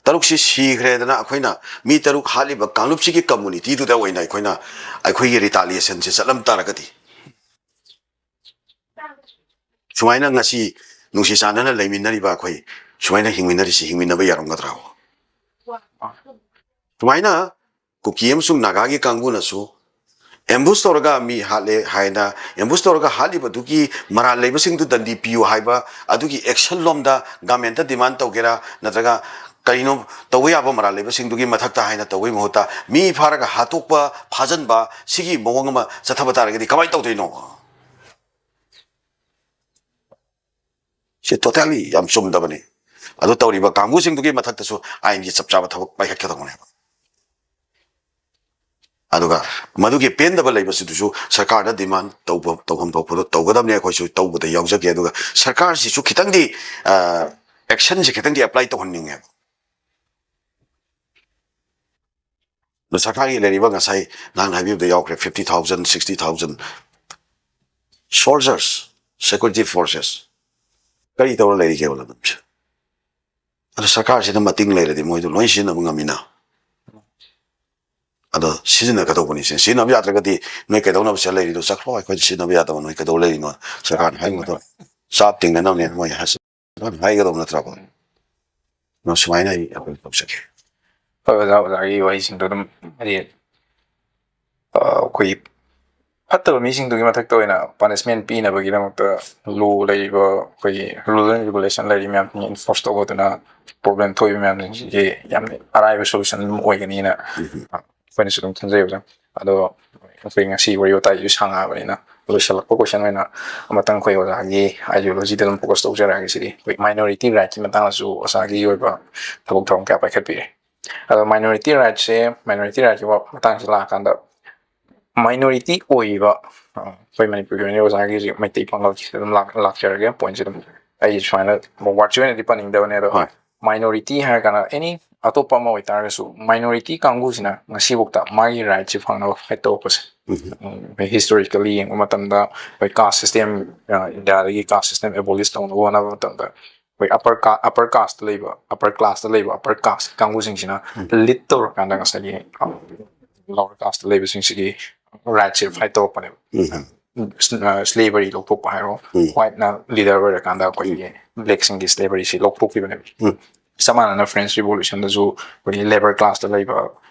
ꯇꯔꯨꯛꯁꯤ ꯁꯤꯈ꯭ꯔꯦꯗꯅ ꯑꯩꯈꯣꯏꯅ ꯃꯤ ꯇꯔꯨꯛ ꯍꯥꯠꯂꯤꯕ ꯀꯥꯡꯂꯨꯞꯁꯤꯒꯤ communityꯗꯨꯗ ꯑꯣꯏꯅ ꯑꯩꯈꯣꯏꯅ ꯑꯩꯈꯣꯏꯒꯤ retaliationꯁꯦ ꯆꯠꯂꯝ ꯇꯥꯔꯒꯗꯤ, ꯁꯨꯃꯥꯏꯅ ꯉꯁꯤ ꯅꯨꯡꯁꯤ ꯆꯥꯟꯅꯅ ꯂꯩꯃꯤꯟꯅꯔꯤꯕ ꯑꯩꯈꯣꯏ ꯁꯨꯃꯥꯏꯅ ꯍꯤꯡꯃꯤꯟꯅꯔꯤꯁꯤ ꯍꯤꯡꯃꯤꯟꯅꯕ ꯌꯥꯔꯝꯒꯗ꯭ꯔꯥ? ꯁꯨꯃꯥꯏꯅ ꯀꯨꯀꯤ ꯑꯃꯁꯨꯡ ꯅꯥꯒꯥꯒꯤ ꯀꯥꯡꯕꯨꯅꯁꯨ ambush ꯇꯧꯔꯒ ꯃꯤ ꯍꯥꯠꯂꯦ ꯍꯥꯏꯅ, ambush ꯇꯧꯔꯒ ꯍꯥꯠꯂꯤꯕꯗꯨꯒꯤ ꯃꯔꯥꯜ ꯂꯩꯕꯁꯤꯡꯗꯨ ꯗꯟꯗꯤ ꯄꯤꯌꯨ ꯍꯥꯏꯕ ꯑꯗꯨꯒꯤ action ꯂꯣꯝꯗ governmentꯇ demand ꯇꯧꯒꯦꯔꯥ, ꯅꯠꯇ꯭ꯔꯒ ꯀꯔꯤꯅꯣ ꯇꯧꯕ ꯌꯥꯕ ꯃꯔꯥꯜ ꯂꯩꯕꯁꯤꯡꯗꯨꯒꯤ ꯃꯊꯛꯇ ꯍꯥꯏꯅ ꯇꯧꯕꯒꯤ ꯃꯍꯨꯠꯇ ꯃꯤ ꯐꯥꯔꯒ ꯍꯥꯠꯇꯣꯛꯄ, ꯐꯥꯖꯟꯕ, ꯁꯤꯒꯤ ꯃꯑꯣꯡ ꯑꯃ ꯆꯠꯊꯕ ꯇꯥꯔꯒꯗꯤ ꯀꯃꯥꯏꯅ ꯇꯧꯗꯣꯏꯅꯣ? ꯁꯤ totally ꯌꯥꯝ ꯆꯨꯝꯗꯕꯅꯤ꯫ ꯑꯗꯨ ꯇꯧꯔꯤꯕ ꯀꯥꯡꯕꯨꯁꯤꯡꯗꯨꯒꯤ ꯃꯊꯛꯇꯁꯨ ꯑꯥꯏꯟꯒꯤ ꯆꯞ ꯆꯥꯕ ꯊꯕꯛ ꯄꯥꯏꯈꯠꯀꯗꯧꯕꯅꯦꯕ꯫ ꯑꯗꯨꯒ ꯃꯗꯨꯒꯤ ꯄꯦꯟꯗꯕ ꯂꯩꯕꯁꯤꯗꯨꯁꯨ ꯁꯔꯀꯥꯔꯗ demand ꯇꯧꯕ, ꯇꯧꯐꯝ ꯊꯣꯛꯄꯗꯣ ꯇꯧꯒꯗꯕꯅꯤ꯫ ꯑꯩꯈꯣꯏꯁꯨ ꯇꯧꯕꯗ ꯌꯥꯎꯖꯒꯦ꯫ ꯑꯗꯨꯒ ꯁꯔꯀꯥꯔꯁꯤꯁꯨ ꯈꯤꯇꯪꯗꯤ, ꯑ, actionꯁꯦ ꯈꯤꯇꯪꯗꯤ apply ꯇꯧꯍꯟꯅꯤꯡꯉꯦꯕ꯫ ꯑꯗꯣ ꯁꯔꯀꯥꯔꯒꯤ ꯂꯩꯔꯤꯕ ꯉꯁꯥꯏ ꯅꯍꯥꯟ ꯍꯥꯏꯕꯤꯕꯗ ꯌꯥꯎꯈ꯭ꯔꯦ, fifty thousand, sixty thousand soldiers, security forces ꯀꯔꯤ ꯇꯧꯔ ꯂꯩꯔꯤꯒꯦꯕ ꯂꯝꯗꯝꯁꯦ? ꯑꯗꯣ ꯁꯔꯀꯥꯔꯁꯤꯅ ꯃꯇꯤꯡ ꯂꯩꯔꯗꯤ ꯃꯣꯏꯗꯣ ꯂꯣꯏ ꯁꯤꯖꯤꯟꯅꯕ ꯉꯝꯃꯤꯅ꯫ ꯑꯗꯣ ꯁꯤꯖꯤꯟꯅꯒꯗꯧꯕꯅꯤ꯫ ꯁꯤ ꯁꯤꯖꯤꯟꯅꯕ ꯌꯥꯗ꯭ꯔꯒꯗꯤ ꯅꯣꯏ ꯀꯩꯗꯧꯅꯕ ꯁꯤꯗ ꯂꯩꯔꯤꯗꯣ? ꯆꯠꯈ꯭ꯔꯣ, ꯑꯩꯈꯣꯏꯗ ꯁꯤꯖꯤꯟꯅꯕ ꯌꯥꯗꯕ ꯅꯣꯏ ꯀꯩꯗꯧ ꯂꯩꯔꯤꯅꯣ? ꯁꯔꯀꯥꯔꯅ ꯍꯥꯏꯒꯗꯧꯕ ꯆꯥꯞ ꯇꯤꯡꯅꯅꯕꯅꯦ ꯃꯣꯏ ꯍꯥꯏꯁꯦ꯫ ꯁꯔꯀꯥꯔꯅ ꯍꯥꯏꯒꯗꯧꯕ ꯅꯠꯇ꯭ꯔꯕ? ꯑꯗꯣ ꯁꯨꯃꯥꯏꯅ ꯑꯩ ꯑꯩꯈꯣꯏ ꯇꯧꯖꯒꯦ꯫ ꯍꯣꯏ, ꯑꯣꯖꯥ, ꯑꯣꯖꯥꯒꯤ ꯋꯥꯍꯩꯁꯤꯡꯗꯣ ꯑꯗꯨꯝ ꯍꯥꯏꯗꯤ, ꯑ, ꯑꯩꯈꯣꯏꯒꯤ ꯐꯠꯇꯕ ꯃꯤꯁꯤꯡꯗꯨꯒꯤ ꯃꯊꯛꯇ ꯑꯣꯏꯅ ꯄꯅꯤꯁꯃꯦꯟ ꯄꯤꯅꯕꯒꯤꯗꯃꯛꯇ ꯂꯣ ꯂꯩꯔꯤꯕ, ꯑꯩꯈꯣꯏꯒꯤ ꯔꯨꯜ ꯑꯦꯟ ꯔꯤꯒꯨꯂꯦꯁꯟ ꯂꯩꯔꯤ ꯃꯌꯥꯝꯁꯤꯡ ꯏꯟꯐꯣꯔꯁ ꯇꯧꯕꯗꯨꯅ ꯄ꯭ꯔꯣꯕ꯭ꯂꯦꯝ ꯊꯣꯛꯏꯕ ꯃꯌꯥꯝꯁꯤꯡꯁꯤꯒꯤ ꯌꯥꯝ ꯑꯔꯥꯏꯕ ꯁꯣꯂꯨꯁꯟ ꯑꯗꯨꯝ ꯑꯣꯏꯒꯅꯤꯅ ꯑꯩꯈꯣꯏꯅꯁꯨ ꯑꯗꯨꯝ ꯈꯟꯖꯩ ꯑꯣꯖꯥ꯫ ꯑꯗꯣ ꯑꯩꯈꯣꯏ ꯉꯁꯤ ꯋꯥꯔꯤ ꯋꯥꯇꯥꯏꯁꯨ ꯁꯥꯡꯉꯛꯑꯕꯅꯤꯅ, ꯂꯣꯏꯁꯤꯜꯂꯛꯄ ꯀꯣꯏꯁꯟ ꯑꯣꯏꯅ ꯑꯃꯇꯪ ꯑꯩꯈꯣꯏ ꯑꯣꯖꯥꯒꯤ ꯑꯥꯏꯗꯤꯌꯣꯂꯣꯖꯤꯗ ꯑꯗꯨꯝ ꯐꯣꯀꯁ ꯇꯧꯖꯔꯛꯑꯒꯦ꯫ ꯁꯤꯗꯤ ꯑꯩꯈꯣꯏ ꯃꯥꯏꯅꯣꯔꯤꯇꯤ ꯔꯥꯏꯠꯀꯤ ꯃꯇꯥꯡꯗꯁꯨ ꯑꯣꯖꯥꯒꯤ ꯑꯣꯏꯕ ꯊꯕꯛ ꯊꯧꯔꯝ ꯀꯌꯥ ꯄꯥꯏꯈꯠꯄꯤꯔꯦ꯫ ꯑꯗꯣ ꯃꯥꯏꯅꯣꯔꯤꯇꯤ ꯔꯥꯏꯠꯁꯦ, ꯃꯥꯏꯅꯣꯔꯤꯇꯤ ꯔꯥꯏꯠꯀꯤ ꯃꯇꯥꯡꯁꯦ ꯂꯥꯛꯑꯀꯥꯟꯗ, ꯃꯥꯏꯅꯣꯔꯤꯇꯤ ꯑꯣꯏꯔꯤꯕ, ꯑ, ꯑꯩꯈꯣꯏ ꯃꯅꯤꯄꯨꯔꯒꯤ ꯑꯣꯏꯅ ꯑꯣꯖꯥꯒꯤ ꯍꯧꯖꯤꯛ ꯃꯩꯇꯩ ꯄꯥꯉꯜꯒꯤꯁꯤꯗ ꯑꯗꯨꯝ ꯂꯥꯛ-, ꯂꯥꯛꯆꯔꯒꯦ꯫ ꯄꯣꯏꯟꯠꯁꯦ ꯑꯗꯨꯝ ꯑꯩ ꯁꯨꯃꯥꯏꯅ ꯋꯥꯔꯗꯁꯦ ꯑꯣꯏꯅꯗꯤ ꯄꯟꯅꯤꯡꯗꯕꯅꯦ, ꯑꯗꯣ ꯍꯣꯏ꯫ ꯃꯥꯏꯅꯣꯔꯤꯇꯤ ꯍꯥꯏꯔ ꯀꯥꯟꯗ ꯑꯦꯅꯤ ꯑꯇꯣꯞꯄ ꯑꯃ ꯑꯣꯏꯇꯥꯔꯒꯁꯨ, ꯃꯥꯏꯅꯣꯔꯤꯇꯤ ꯀꯥꯡꯕꯨꯁꯤꯅ ꯉꯁꯤꯐꯥꯎꯗ ꯃꯥꯒꯤ ꯔꯥꯏꯠꯁꯦ ꯐꯪꯅꯕ ꯐꯥꯏꯠ ꯇꯧꯔꯛꯄꯁꯦ, ꯎꯝ, ꯍꯤꯁꯇꯣꯔꯤꯀꯦꯜꯂꯤ ꯌꯦꯡꯕ ꯃꯇꯝꯗ ꯑꯩꯈꯣꯏ ꯀꯥꯁ ꯁꯤꯁꯇꯦꯝ, ꯏꯟꯗꯤꯌꯥꯗꯒꯤ ꯀꯥꯁ ꯁꯤꯁꯇꯦꯝ ꯑꯦꯕꯣꯂꯤꯁ ꯇꯧꯅꯕ ꯍꯣꯠꯅꯕ ꯃꯇꯝꯗ, ꯑꯩꯈꯣꯏ ꯑꯄꯔ ꯀꯥ-, ꯑꯄꯔ ꯀꯥꯁꯇ ꯂꯩꯕ, ꯑꯄꯔ ꯀ꯭ꯂꯥꯁꯇ ꯂꯩꯕ ꯑꯄꯔ ꯀꯥꯁ ꯀꯥꯡꯕꯨꯁꯤꯡꯁꯤꯅ ꯂꯤꯠ ꯇꯧꯔꯀꯥꯟꯗ ꯉꯁꯥꯏꯒꯤ ꯂꯣꯋꯔ ꯀꯥꯁꯇ ꯂꯩꯕꯁꯤꯡꯁꯤꯒꯤ ꯔꯥꯏꯠꯁꯦ ꯐꯥꯏꯠ ꯇꯧꯔꯛꯄꯅꯦꯕ꯫ ꯎꯝ꯫ ꯁ꯭ꯂꯦꯕꯔꯤ ꯂꯧꯊꯣꯛꯄ ꯍꯥꯏꯔꯣ, ꯎꯝ꯫ ꯋꯥꯏꯠꯅ ꯂꯤꯗꯔ ꯑꯣꯏꯔꯀꯥꯟꯗ ꯑꯩꯈꯣꯏꯒꯤ ꯕ꯭ꯂꯦꯛꯁꯤꯡꯒꯤ ꯁ꯭ꯂꯦꯕꯔꯤꯁꯤ ꯂꯧꯊꯣꯛꯈꯤꯕꯅꯦꯕ꯫ ꯎꯝ꯫ ꯆꯞ ꯃꯥꯟꯅꯅ ꯐ꯭ꯔꯦꯟꯁ ꯔꯤꯚꯣꯂꯨꯁꯟꯗꯁꯨ ꯑꯩꯈꯣꯏꯒꯤ ꯂꯦꯕꯔ ꯀ꯭ꯂꯥꯁꯇ ꯂꯩꯕ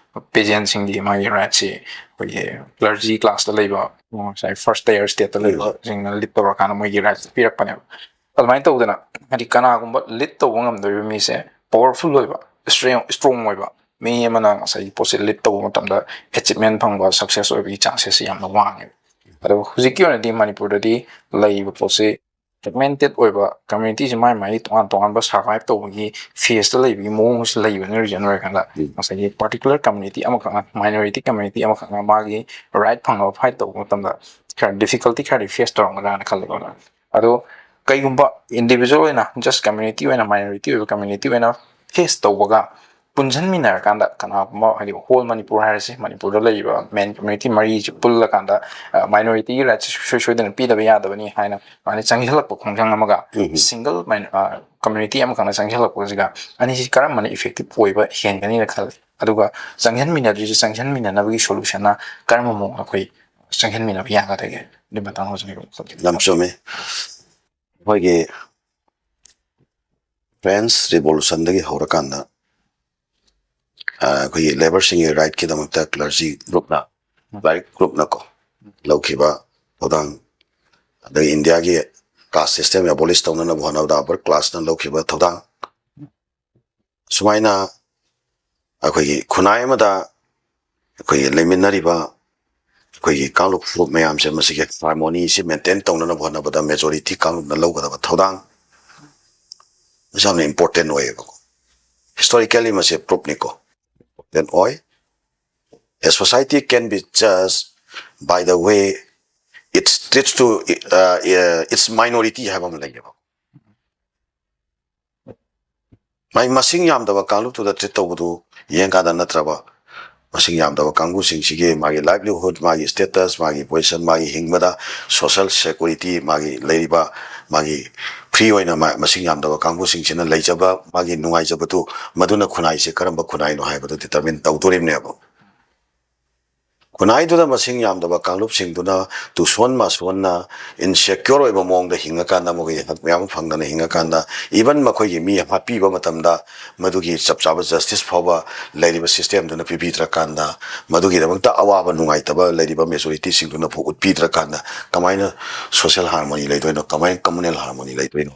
ꯄꯦꯖꯦꯟꯁꯤꯡꯒꯤ ꯃꯥꯒꯤ ꯔꯥꯏꯠꯁꯤ ꯑꯩꯈꯣꯏꯒꯤ ꯀ꯭ꯂꯔꯖꯤ ꯀ꯭ꯂꯥꯁꯇ ꯂꯩꯕ, ꯉꯁꯥꯏ ꯐꯥꯔꯁ ꯇꯌꯔ ꯁ꯭ꯇꯦꯠꯇ ꯂꯩꯕꯁꯤꯡꯅ ꯂꯤꯠ ꯇꯧꯔꯀꯥꯟꯗ ꯃꯣꯏꯒꯤ ꯔꯥꯏꯠꯁ ꯄꯤꯔꯛꯄꯅꯦꯕ꯫ ꯑꯗꯨꯃꯥꯏꯅ ꯇꯧꯗꯅ, ꯍꯥꯏꯗꯤ, ꯀꯅꯥꯒꯨꯝꯕ ꯂꯤꯠ ꯇꯧꯕ ꯉꯝꯗꯣꯔꯤꯕ ꯃꯤꯁꯦ ꯄꯋꯥꯔꯐꯨꯜ ꯑꯣꯏꯕ, ꯏꯁꯇ꯭ꯔꯣꯡ ꯑꯣꯏꯕ ꯃꯤ ꯑꯃꯅ ꯉꯁꯥꯏꯒꯤ ꯄꯣꯠꯁꯦ ꯂꯤꯠ ꯇꯧꯕ ꯃꯇꯝꯗ ꯑꯦꯆꯤꯞꯃꯦꯟ ꯐꯪꯕ, ꯁꯛꯁꯦꯁ ꯑꯣꯏꯕꯒꯤ ꯆꯥꯟꯁꯦꯁꯁꯦ ꯌꯥꯝꯅ ꯋꯥꯡꯉꯦꯕ꯫ ꯑꯗꯣ ꯍꯧꯖꯤꯛꯀꯤ ꯑꯣꯏꯅꯗꯤ ꯃꯅꯤꯄꯨꯔꯗꯗꯤ ꯂꯩꯔꯤꯕ ꯄꯣꯠꯁꯦ ꯐ꯭ꯔꯦꯒꯃꯦꯟꯇꯦꯠ ꯑꯣꯏꯕ, ꯀꯝꯃ꯭ꯌꯨꯅꯤꯇꯤꯁꯦ ꯃꯥꯏ ꯃꯥꯏ ꯇꯣꯉꯥꯟ ꯇꯣꯉꯥꯟꯕ ꯁꯔꯚꯥꯏꯚ ꯇꯧꯕꯒꯤ ꯐꯦꯁꯇ ꯂꯩꯕꯒꯤ ꯃꯑꯣꯡꯁꯦ ꯂꯩꯕꯅ ꯔꯤꯖꯟ ꯑꯣꯏꯔꯀꯥꯟꯗ, ꯉꯁꯥꯏꯒꯤ ꯄꯥꯔꯇꯤꯀꯨꯂꯔ ꯀꯝꯃ꯭ꯌꯨꯅꯤꯇꯤ ꯑꯃꯈꯛꯅ, ꯃꯥꯏꯅꯣꯔꯤꯇꯤ ꯀꯝꯃ꯭ꯌꯨꯅꯤꯇꯤ ꯑꯃꯈꯛꯅ ꯃꯥꯒꯤ ꯔꯥꯏꯠ ꯐꯪꯅꯕ ꯐꯥꯏꯠ ꯇꯧꯕ ꯃꯇꯝꯗ ꯈꯔ ꯗꯤꯐꯤꯀꯜꯇꯤ ꯈꯔꯗꯤ ꯐꯦꯁ ꯇꯧꯔꯝꯒꯗ꯭ꯔꯥꯅ ꯈꯜꯂꯦꯀꯣ꯫ ꯑꯗꯣ ꯀꯩꯒꯨꯝꯕ ꯏꯟꯗꯤꯕꯤꯖꯨꯋꯦꯜ ꯑꯣꯏꯅ, ꯖꯁ ꯀꯝꯃ꯭ꯌꯨꯅꯤꯇꯤ ꯑꯣꯏꯅ, ꯃꯥꯏꯅꯣꯔꯤꯇꯤ ꯑꯣꯏꯕ ꯀꯝꯃ꯭ꯌꯨꯅꯤꯇꯤ ꯑꯣꯏꯅ ꯐꯦꯁ ꯇꯧꯕꯒ ꯄꯨꯟꯁꯤꯟꯃꯤꯟꯅꯔꯀꯥꯟꯗ, ꯀꯅꯥꯒꯨꯝꯕ, ꯍꯥꯏꯗꯤ, ꯍꯣꯜ ꯃꯅꯤꯄꯨꯔ ꯍꯥꯏꯔꯁꯤ, ꯃꯅꯤꯄꯨꯔꯗ ꯂꯩꯔꯤꯕ ꯃꯦꯟ ꯀꯝꯃ꯭ꯌꯨꯅꯤꯇꯤ ꯃꯔꯤꯁꯤ ꯄꯨꯜꯂꯀꯥꯟꯗ, ꯑ, ꯃꯥꯏꯅꯣꯔꯤꯇꯤꯒꯤ ꯔꯥꯏꯠꯁꯤ ꯁꯨꯡꯁꯣꯏ ꯁꯣꯏꯗꯅ ꯄꯤꯗꯕ ꯌꯥꯗꯕꯅꯤ ꯍꯥꯏꯅ ꯑꯗꯨꯃꯥꯏꯅ ꯆꯪꯁꯤꯜꯂꯛꯄ ꯈꯣꯡꯖꯪ ꯑꯃꯒ, ꯎꯝ꯫ ꯁꯤꯡꯒꯜ ꯃꯥꯏꯟ-, ꯑ, ꯀꯝꯃ꯭ꯌꯨꯅꯤꯇꯤ ꯑꯃꯈꯛꯅ ꯆꯪꯁꯤꯜꯂꯛꯄꯁꯤꯒ ꯑꯅꯤꯁꯤ ꯀꯔꯝꯕꯅ ꯏꯐꯦꯛꯇꯤꯞ ꯑꯣꯏꯕ ꯍꯦꯟꯒꯅꯤꯅ ꯈꯜꯂꯤ? ꯑꯗꯨꯒ ꯆꯪꯁꯤꯟꯃꯤꯟꯅꯗ꯭ꯔꯤꯁꯦ ꯆꯪꯁꯤꯟꯃꯤꯟꯅꯅꯕꯒꯤ ꯁꯣꯂꯨꯁꯟꯅ ꯀꯔꯝꯕ ꯃꯑꯣꯡꯗ ꯑꯩꯈꯣꯏ ꯆꯪꯁꯤꯟꯃꯤꯟꯅꯕ ꯌꯥꯒꯗꯒꯦ? ꯑꯗꯨꯒꯤ ꯃꯇꯥꯡꯗ ꯍꯧꯖꯤꯛ ꯌꯥꯝ ꯆꯨꯝꯃꯤ꯫ ꯑꯩꯈꯣꯏꯒꯤ ꯐ꯭ꯔꯦꯟꯁ ꯔꯤꯚꯣꯂꯨꯁꯟꯗꯒꯤ ꯍꯧꯔꯀꯥꯟꯗ, ꯑ, ꯑꯩꯈꯣꯏꯒꯤ ꯂꯦꯕꯔꯁꯤꯡꯒꯤ ꯔꯥꯏꯠꯀꯤꯗꯃꯛꯇ ꯀ꯭ꯂꯔꯖꯤ ꯒ꯭ꯔꯨꯞꯅ, ꯂꯥꯏꯔꯤꯛ ꯒ꯭ꯔꯨꯞꯅꯀꯣ, ꯂꯧꯈꯤꯕ ꯊꯧꯗꯥꯡ, ꯑꯗꯒꯤ ꯏꯟꯗꯤꯌꯥꯒꯤ ꯀꯥꯁ ꯁꯤꯁꯇꯦꯝ ꯑꯦꯕꯣꯂꯤꯁ ꯇꯧꯅꯅꯕ ꯍꯣꯠꯅꯕꯗ ꯑꯄꯔ ꯀ꯭ꯂꯥꯁꯅ ꯂꯧꯈꯤꯕ ꯊꯧꯗꯥꯡ, ꯁꯨꯃꯥꯏꯅ ꯑꯩꯈꯣꯏꯒꯤ ꯈꯨꯟꯅꯥꯏ ꯑꯃꯗ ꯑꯩꯈꯣꯏꯒꯤ ꯂꯩꯃꯤꯟꯅꯔꯤꯕ ꯑꯩꯈꯣꯏꯒꯤ ꯀꯥꯡꯂꯨꯞ ꯐꯨꯔꯨꯞ ꯃꯌꯥꯝꯁꯦ, ꯃꯁꯤꯒꯤ ꯍꯥꯔꯃꯣꯅꯤꯁꯤ ꯃꯦꯟꯇꯦꯟ ꯇꯧꯅꯅꯕ ꯍꯣꯠꯅꯕꯗ ꯃꯦꯖꯣꯔꯤꯇꯤ ꯀꯥꯡꯂꯨꯞꯅ ꯂꯧꯒꯗꯕ ꯊꯧꯗꯥꯡ, ꯃꯁꯤ ꯌꯥꯝꯅ ꯏꯝꯄꯣꯔꯇꯦꯟ ꯑꯣꯏꯌꯦꯕꯀꯣ꯫ ꯍꯤꯁꯇꯣꯔꯤꯀꯦꯜꯂꯤ ꯃꯁꯤ ꯄ꯭ꯔꯨꯞꯅꯤꯀꯣ, ꯏꯝꯄꯣꯔꯇꯦꯟ ꯑꯣꯏ꯫ A society can be judged by the way it treats to, uh, uh, its minority ꯍꯥꯏꯕ ꯑꯃ ꯂꯩꯌꯦꯕ꯫ ꯃꯥꯏ ꯃꯁꯤꯡ ꯌꯥꯝꯗꯕ ꯀꯥꯡꯂꯨꯞꯇꯨꯗ ꯇ꯭ꯔꯤꯠ ꯇꯧꯕꯗꯨ ꯌꯦꯡꯀꯥꯟꯗ, ꯅꯠꯇ꯭ꯔꯕ ꯃꯁꯤꯡ ꯌꯥꯝꯗꯕ ꯀꯥꯡꯕꯨꯁꯤꯡꯁꯤꯒꯤ ꯃꯥꯒꯤ ꯂꯥꯏꯚꯂꯤꯍꯨꯗ, ꯃꯥꯒꯤ ꯁ꯭ꯇꯦꯇꯁ, ꯃꯥꯒꯤ ꯄꯣꯖꯤꯁꯟ, ꯃꯥꯒꯤ ꯍꯤꯡꯕꯗ ꯁꯣꯁꯦꯜ ꯁꯦꯀꯨꯔꯤꯇꯤ, ꯃꯥꯒꯤ ꯂꯩꯔꯤꯕ, ꯃꯥꯒꯤ ꯐ꯭ꯔꯤ ꯑꯣꯏꯅ ꯃꯥ-, ꯃꯁꯤꯡ ꯌꯥꯝꯗꯕ ꯀꯥꯡꯕꯨꯁꯤꯡꯁꯤꯅ ꯂꯩꯖꯕ ꯃꯥꯒꯤ ꯅꯨꯡꯉꯥꯏꯖꯕꯗꯨ, ꯃꯗꯨꯅ ꯈꯨꯟꯅꯥꯏꯁꯦ ꯀꯔꯝꯕ ꯈꯨꯟꯅꯥꯏꯅꯣ ꯍꯥꯏꯕꯗꯨ ꯗꯤꯇꯔꯃꯤꯟ ꯇꯧꯗꯣꯔꯤꯕꯅꯦꯕ꯫ ꯈꯨꯟꯅꯥꯏꯗꯨꯗ ꯃꯁꯤꯡ ꯌꯥꯝꯗꯕ ꯀꯥꯡꯂꯨꯞꯁꯤꯡꯗꯨꯅ ꯇꯨꯁꯣꯟ ꯃꯥꯁꯣꯟꯅ ꯏꯟꯁꯦꯀ꯭ꯌꯣꯔ ꯑꯣꯏꯕ ꯃꯑꯣꯡꯗ ꯍꯤꯡꯉꯀꯥꯟꯗ, ꯃꯈꯣꯏꯒꯤ ꯍꯛ ꯃꯌꯥꯝ ꯐꯪꯗꯅ ꯍꯤꯡꯉꯀꯥꯟꯗ, ꯏꯚꯟ ꯃꯈꯣꯏꯒꯤ ꯃꯤ ꯍꯥꯠꯄꯤꯕ ꯃꯇꯝꯗ ꯃꯗꯨꯒꯤ ꯆꯞ ꯆꯥꯕ ꯖꯁꯇꯤꯁ ꯐꯥꯎꯕ ꯂꯩꯔꯤꯕ ꯁꯤꯁꯇꯦꯝꯗꯨꯅ ꯄꯤꯕꯤꯗ꯭ꯔꯀꯥꯟꯗ, ꯃꯗꯨꯒꯤꯗꯃꯛꯇ ꯑꯋꯥꯕ ꯅꯨꯡꯉꯥꯏꯇꯕ ꯂꯩꯔꯤꯕ ꯃꯦꯖꯣꯔꯤꯇꯤꯁꯤꯡꯗꯨꯅ ꯐꯥꯎ ꯎꯠꯄꯤꯗ꯭ꯔꯀꯥꯟꯗ, ꯀꯃꯥꯏꯅ ꯁꯣꯁꯦꯜ ꯍꯥꯔꯃꯣꯅꯤ ꯂꯩꯗꯣꯏꯅꯣ? ꯀꯃꯥꯏꯅ ꯀꯝꯃꯨꯅꯦꯜ ꯍꯥꯔꯃꯣꯅꯤ ꯂꯩꯗꯣꯏꯅꯣ?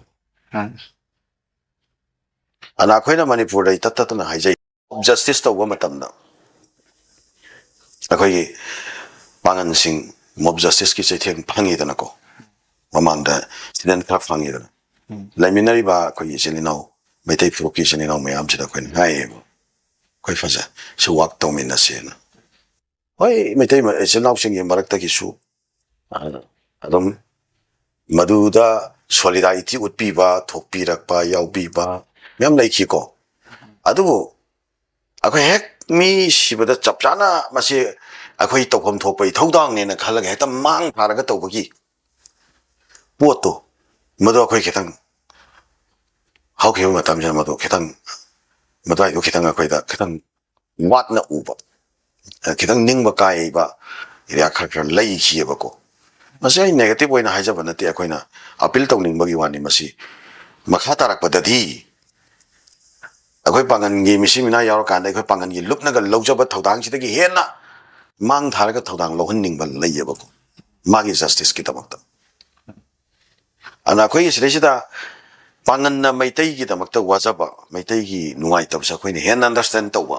ꯑꯗ ꯑꯩꯈꯣꯏꯅ ꯃꯅꯤꯄꯨꯔꯗ ꯏꯇꯠ ꯇꯠꯇꯅ ꯍꯥꯏꯖꯩ, ꯖꯁꯇꯤꯁ ꯇꯧꯕ ꯃꯇꯝꯗ ꯑꯩꯈꯣꯏꯒꯤ ꯄꯥꯡꯒꯟꯁꯤꯡ ꯃꯣꯞ ꯖꯁꯇꯤꯁꯀꯤ ꯆꯩꯊꯦꯡ ꯐꯪꯉꯤꯗꯅꯀꯣ, ꯃꯃꯥꯡꯗ ꯏꯟꯁꯤꯗꯦꯟ ꯈꯔ ꯐꯪꯉꯤꯗꯅ꯫ ꯎꯝ꯫ ꯂꯩꯃꯤꯟꯅꯔꯤꯕ ꯑꯩꯈꯣꯏꯒꯤ ꯏꯆꯤꯜ ꯏꯅꯥꯎ, ꯃꯩꯇꯩ ꯐꯨꯔꯨꯞꯀꯤ ꯏꯆꯤꯜ ꯏꯅꯥꯎ ꯃꯌꯥꯝꯁꯤꯗ ꯑꯩꯈꯣꯏꯅ ꯍꯥꯏꯌꯦꯕ, "ꯑꯩꯈꯣꯏ ꯐꯖ ꯁꯤ ꯋꯥꯛ ꯇꯧꯃꯤꯟꯅꯁꯦꯅ"꯫ ꯍꯣꯏ, ꯃꯩꯇꯩ ꯃ-, ꯏꯆꯤꯜ ꯏꯅꯥꯎꯁꯤꯡꯒꯤ ꯃꯔꯛꯇꯒꯤꯁꯨ, ꯑ, ꯑꯗꯨꯝ ꯃꯗꯨꯗ ꯁꯣꯂꯤꯗꯥꯔꯤꯇꯤ ꯎꯠꯄꯤꯕ, ꯊꯣꯛꯄꯤꯔꯛꯄ, ꯌꯥꯎꯕꯤꯕ ꯃꯌꯥꯝ ꯂꯩꯈꯤꯀꯣ꯫ ꯑꯗꯨꯕꯨ ꯑꯩꯈꯣꯏ ꯍꯦꯛ ꯃꯤ ꯁꯤꯕꯗ ꯆꯞ ꯆꯥꯅ ꯃꯁꯤ ꯑꯩꯈꯣꯏ ꯇꯧꯐꯝ ꯊꯣꯛꯄ ꯏꯊꯧꯗꯥꯡꯅꯦꯅ ꯈꯜꯂꯒ ꯍꯦꯛꯇ ꯃꯥꯡ ꯊꯥꯔꯒ ꯇꯧꯕꯒꯤ ꯄꯣꯠꯇꯣ, ꯃꯗꯨ ꯑꯩꯈꯣꯏ ꯈꯤꯇꯪ ꯍꯧꯈꯤꯕ ꯃꯇꯝꯁꯤꯗ ꯃꯗꯨ ꯈꯤꯇꯪ, ꯃꯗꯨꯋꯥꯏꯗꯨ ꯈꯤꯇꯪ ꯑꯩꯈꯣꯏꯗ ꯈꯤꯇꯪ ꯋꯥꯠꯅ ꯎꯕ, ꯈꯤꯇꯪ ꯅꯤꯡꯕ ꯀꯥꯏꯕ ꯑꯦꯔꯤꯌꯥ ꯈꯔ ꯈꯔ ꯂꯩꯈꯤꯑꯕꯀꯣ꯫ ꯃꯁꯤ ꯑꯩ ꯅꯦꯒꯦꯇꯤꯚ ꯑꯣꯏꯅ ꯍꯥꯏꯖꯕ ꯅꯠꯇꯦ, ꯑꯩꯈꯣꯏꯅ ꯑꯄꯤꯜ ꯇꯧꯅꯤꯡꯕꯒꯤ ꯋꯥꯅꯤ꯫ ꯃꯁꯤ ꯃꯈꯥ ꯇꯥꯔꯛꯄꯗꯗꯤ ꯑꯩꯈꯣꯏ ꯄꯥꯡꯒꯟꯒꯤ ꯃꯤꯁꯤ ꯃꯤꯅꯥ ꯌꯥꯎꯔꯀꯥꯟꯗ, ꯑꯩꯈꯣꯏ ꯄꯥꯡꯒꯟꯒꯤ ꯂꯨꯞꯅꯒ ꯂꯧꯖꯕ ꯊꯧꯗꯥꯡꯁꯤꯗꯒꯤ ꯍꯦꯟꯅ ꯃꯥꯡ ꯊꯥꯔꯒ ꯊꯧꯗꯥꯡ ꯂꯧꯍꯟꯅꯤꯡꯕ ꯂꯩꯌꯦꯕꯀꯣ, ꯃꯥꯒꯤ ꯖꯁꯇꯤꯁꯀꯤꯗꯃꯛꯇ꯫ ꯑꯗꯨꯅ ꯑꯩꯈꯣꯏꯒꯤ ꯁꯤꯗꯩꯁꯤꯗ ꯄꯥꯡꯒꯟꯅ ꯃꯩꯇꯩꯒꯤꯗꯃꯛꯇ ꯋꯥꯖꯕ, ꯃꯩꯇꯩꯒꯤ ꯅꯨꯡꯉꯥꯏꯇꯕꯁꯦ ꯑꯩꯈꯣꯏꯅ ꯍꯦꯟꯅ ꯑꯟꯗꯔꯁꯇꯦꯟ ꯇꯧꯕ,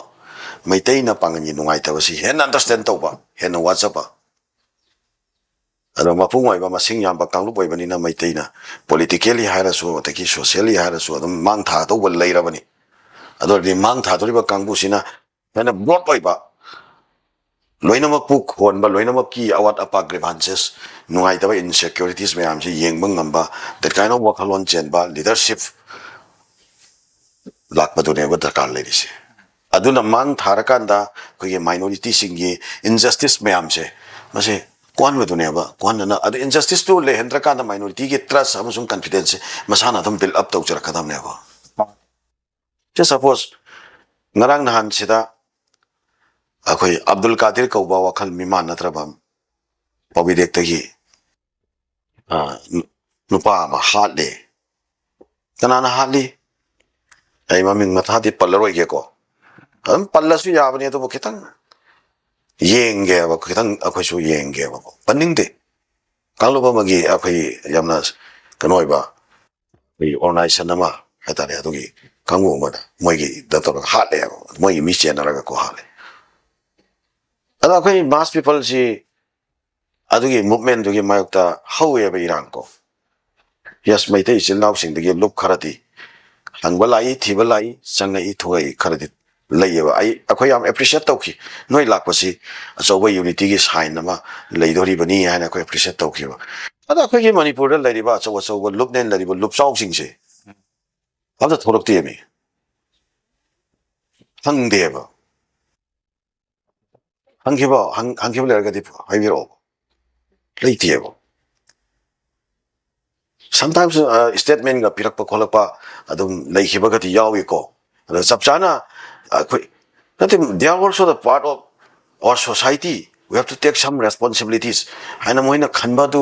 ꯃꯩꯇꯩꯅ ꯄꯥꯡꯒꯟꯒꯤ ꯅꯨꯡꯉꯥꯏꯇꯕꯁꯤ ꯍꯦꯟꯅ ꯑꯟꯗꯔꯁꯇꯦꯟ ꯇꯧꯕ, ꯍꯦꯟꯅ ꯋꯥꯖꯕ꯫ ꯑꯗꯣ ꯃꯄꯨꯡ ꯑꯣꯏꯕ ꯃꯁꯤꯡ ꯌꯥꯝꯕ ꯀꯥꯡꯂꯨꯞ ꯑꯣꯏꯕꯅꯤꯅ ꯃꯩꯇꯩꯅ ꯄꯣꯂꯤꯇꯤꯀꯦꯜꯂꯤ ꯍꯥꯏꯔꯁꯨ, ꯑꯗꯒꯤ ꯁꯣꯁꯤꯌꯦꯜꯂꯤ ꯍꯥꯏꯔꯁꯨ ꯑꯗꯨꯝ ꯃꯥꯡ ꯊꯥꯗꯧꯕ ꯂꯩꯔꯕꯅꯤ꯫ ꯑꯗꯨ ꯑꯣꯏꯔꯗꯤ ꯃꯥꯡ ꯊꯥꯗꯣꯔꯤꯕ ꯀꯥꯡꯕꯨꯁꯤꯅ ꯍꯦꯟꯅ ꯕ꯭ꯔꯣꯗ ꯑꯣꯏꯕ, ꯂꯣꯏꯅꯃꯛꯄꯨ ꯍꯣꯟꯕ, ꯂꯣꯏꯅꯃꯛꯀꯤ ꯑꯋꯥꯠ ꯑꯄꯥ, ꯒ꯭ꯔꯤꯚꯥꯟꯁꯦꯁ, ꯅꯨꯡꯉꯥꯏꯇꯕ ꯏꯟꯁꯦꯀ꯭ꯌꯨꯔꯤꯇꯤꯁ ꯃꯌꯥꯝꯁꯤ ꯌꯦꯡꯕ ꯉꯝꯕ, that kind of ꯋꯥꯈꯜꯂꯣꯟ ꯆꯦꯟꯕ ꯂꯤꯗꯔꯁꯤꯞ ꯂꯥꯛꯄꯗꯨꯅꯦꯕ ꯗꯔꯀꯥꯔ ꯂꯩꯔꯤꯁꯦ꯫ ꯑꯗꯨꯅ ꯃꯥꯡ ꯊꯥꯔꯀꯥꯟꯗ ꯑꯩꯈꯣꯏꯒꯤ ꯃꯥꯏꯅꯣꯔꯤꯇꯤꯁꯤꯡꯒꯤ ꯏꯟꯖꯁꯇꯤꯁ ꯃꯌꯥꯝꯁꯦ, ꯃꯁꯦ ꯀꯣꯛꯍꯟꯕꯗꯨꯅꯦꯕ꯫ ꯀꯣꯛꯍꯟꯗꯅ ꯑꯗꯨ ꯏꯟꯖꯁꯇꯤꯁꯇꯨ ꯂꯩꯍꯟꯗ꯭ꯔꯀꯥꯟꯗ ꯃꯥꯏꯅꯣꯔꯤꯇꯤꯒꯤ ꯇ꯭ꯔꯁ ꯑꯃꯁꯨꯡ ꯀꯟꯐꯤꯗꯦꯟꯁꯁꯦ ꯃꯁꯥꯅ ꯑꯗꯨꯝ ꯕꯤꯜ ꯑꯞ ꯇꯧꯖꯔꯛꯀꯗꯕꯅꯦꯕ꯫ ꯁꯦ ꯁꯄꯣꯁ, ꯉꯔꯥꯡ ꯅꯍꯥꯟꯁꯤꯗ ꯑꯩꯈꯣꯏ ꯑꯕꯗꯨꯜ ꯀꯥꯗꯤꯔ ꯀꯧꯕ ꯋꯥꯈꯜ ꯃꯤꯃꯥꯟꯅꯗ꯭ꯔꯕ ꯄꯥꯎꯕꯤꯔꯦꯛꯇꯒꯤ, ꯑ, ꯅꯨ-, ꯅꯨꯄꯥ ꯑꯃ ꯍꯥꯠꯂꯦ꯫ ꯀꯅꯥꯅ ꯍꯥꯠꯂꯤ? ꯑꯩ ꯃꯃꯤꯡ ꯃꯊꯥꯗꯤ ꯄꯜꯂꯔꯣꯏꯒꯦꯀꯣ꯫ ꯑꯗꯨꯝ ꯄꯜꯂꯁꯨ ꯌꯥꯕꯅꯤ, ꯑꯗꯨꯕꯨ ꯈꯤꯇꯪ ꯌꯦꯡꯒꯦꯕ, ꯈꯤꯇꯪ ꯑꯩꯈꯣꯏꯁꯨ ꯌꯦꯡꯒꯦꯕꯀꯣ꯫ ꯄꯟꯅꯤꯡꯗꯦ꯫ ꯀꯥꯡꯂꯨꯞ ꯑꯃꯒꯤ ꯑꯩꯈꯣꯏ ꯌꯥꯝꯅ ꯀꯩꯅꯣ ꯑꯣꯏꯕ, ꯑꯩꯈꯣꯏꯒꯤ ꯑꯣꯔꯒꯅꯥꯏꯖꯦꯁꯟ ꯑꯃ ꯍꯥꯏꯇꯥꯔꯦ, ꯑꯗꯨꯒꯤ ꯀꯥꯡꯕꯨ ꯑꯃꯅ ꯃꯣꯏꯒꯤꯗ ꯇꯧꯔꯒ ꯍꯥꯠꯂꯦꯕ, ꯃꯣꯏꯒꯤ ꯃꯤ ꯆꯦꯟꯅꯔꯒꯀꯣ ꯍꯥꯠꯂꯦ꯫ ꯑꯗꯣ ꯑꯩꯈꯣꯏ ꯃꯥꯁ ꯄꯤꯄꯜꯁꯤ ꯑꯗꯨꯒꯤ ꯃꯨꯞꯃꯦꯟꯗꯨꯒꯤ ꯃꯥꯌꯣꯛꯇ ꯍꯧꯋꯦꯕ ꯏꯔꯥꯡ ꯀꯣ꯫ ꯌꯦꯁ, ꯃꯩꯇꯩ ꯏꯆꯤꯜ ꯏꯅꯥꯎꯁꯤꯡꯗꯒꯤ ꯂꯨꯞ ꯈꯔꯗꯤ ꯍꯪꯕ ꯂꯥꯛꯏ, ꯊꯤꯕ ꯂꯥꯛꯏ, ꯆꯪꯉꯛꯏ, ꯊꯣꯛꯂꯛꯏ ꯈꯔꯗꯤ ꯂꯩꯌꯦꯕ꯫ ꯑꯩ, ꯑꯩꯈꯣꯏ ꯌꯥꯝ ꯑꯦꯄ꯭ꯔꯤꯁꯤꯌꯦꯠ ꯇꯧꯈꯤ, ꯅꯣꯏ ꯂꯥꯛꯄꯁꯤ ꯑꯆꯧꯕ ꯌꯨꯅꯤꯇꯤꯒꯤ ꯁꯥꯏꯟ ꯑꯃ ꯂꯩꯗꯣꯔꯤꯕꯅꯤ ꯍꯥꯏꯅ ꯑꯩꯈꯣꯏ ꯑꯦꯄ꯭ꯔꯤꯁꯤꯌꯦꯠ ꯇꯧꯈꯤꯕ꯫ ꯑꯗꯣ ꯑꯩꯈꯣꯏꯒꯤ ꯃꯅꯤꯄꯨꯔꯗ ꯂꯩꯔꯤꯕ ꯑꯆꯧ ꯑꯆꯧꯕ ꯂꯨꯞꯅꯦꯟ ꯂꯩꯔꯤꯕ ꯂꯨꯞꯆꯥꯎꯁꯤꯡꯁꯦ ꯑꯝꯇ ꯊꯣꯛꯂꯛꯇꯦꯃꯤ, ꯍꯪꯗꯦꯕ꯫ ꯍꯪꯈꯤꯕ, ꯍꯪ-, ꯍꯪꯈꯤꯕ ꯂꯩꯔꯒꯗꯤ ꯍꯥꯏꯕꯤꯔꯛꯑꯣ꯫ ꯂꯩꯇꯦꯕ꯫ ꯁꯝꯇꯥꯏꯝꯁ ꯁ꯭ꯇꯦꯠꯃꯦꯟꯒ ꯄꯤꯔꯛꯄ ꯈꯣꯠꯂꯛꯄ ꯑꯗꯨꯝ ꯂꯩꯈꯤꯕꯒꯗꯤ ꯌꯥꯎꯏꯀꯣ꯫ ꯑꯗꯣ ꯆꯞ ꯆꯥꯅ ꯑꯩꯈꯣꯏ, ꯅꯠꯇꯦ, they are also the part of our society, we have to take some responsibilities ꯍꯥꯏꯅ ꯃꯣꯏꯅ ꯈꯟꯕꯗꯨ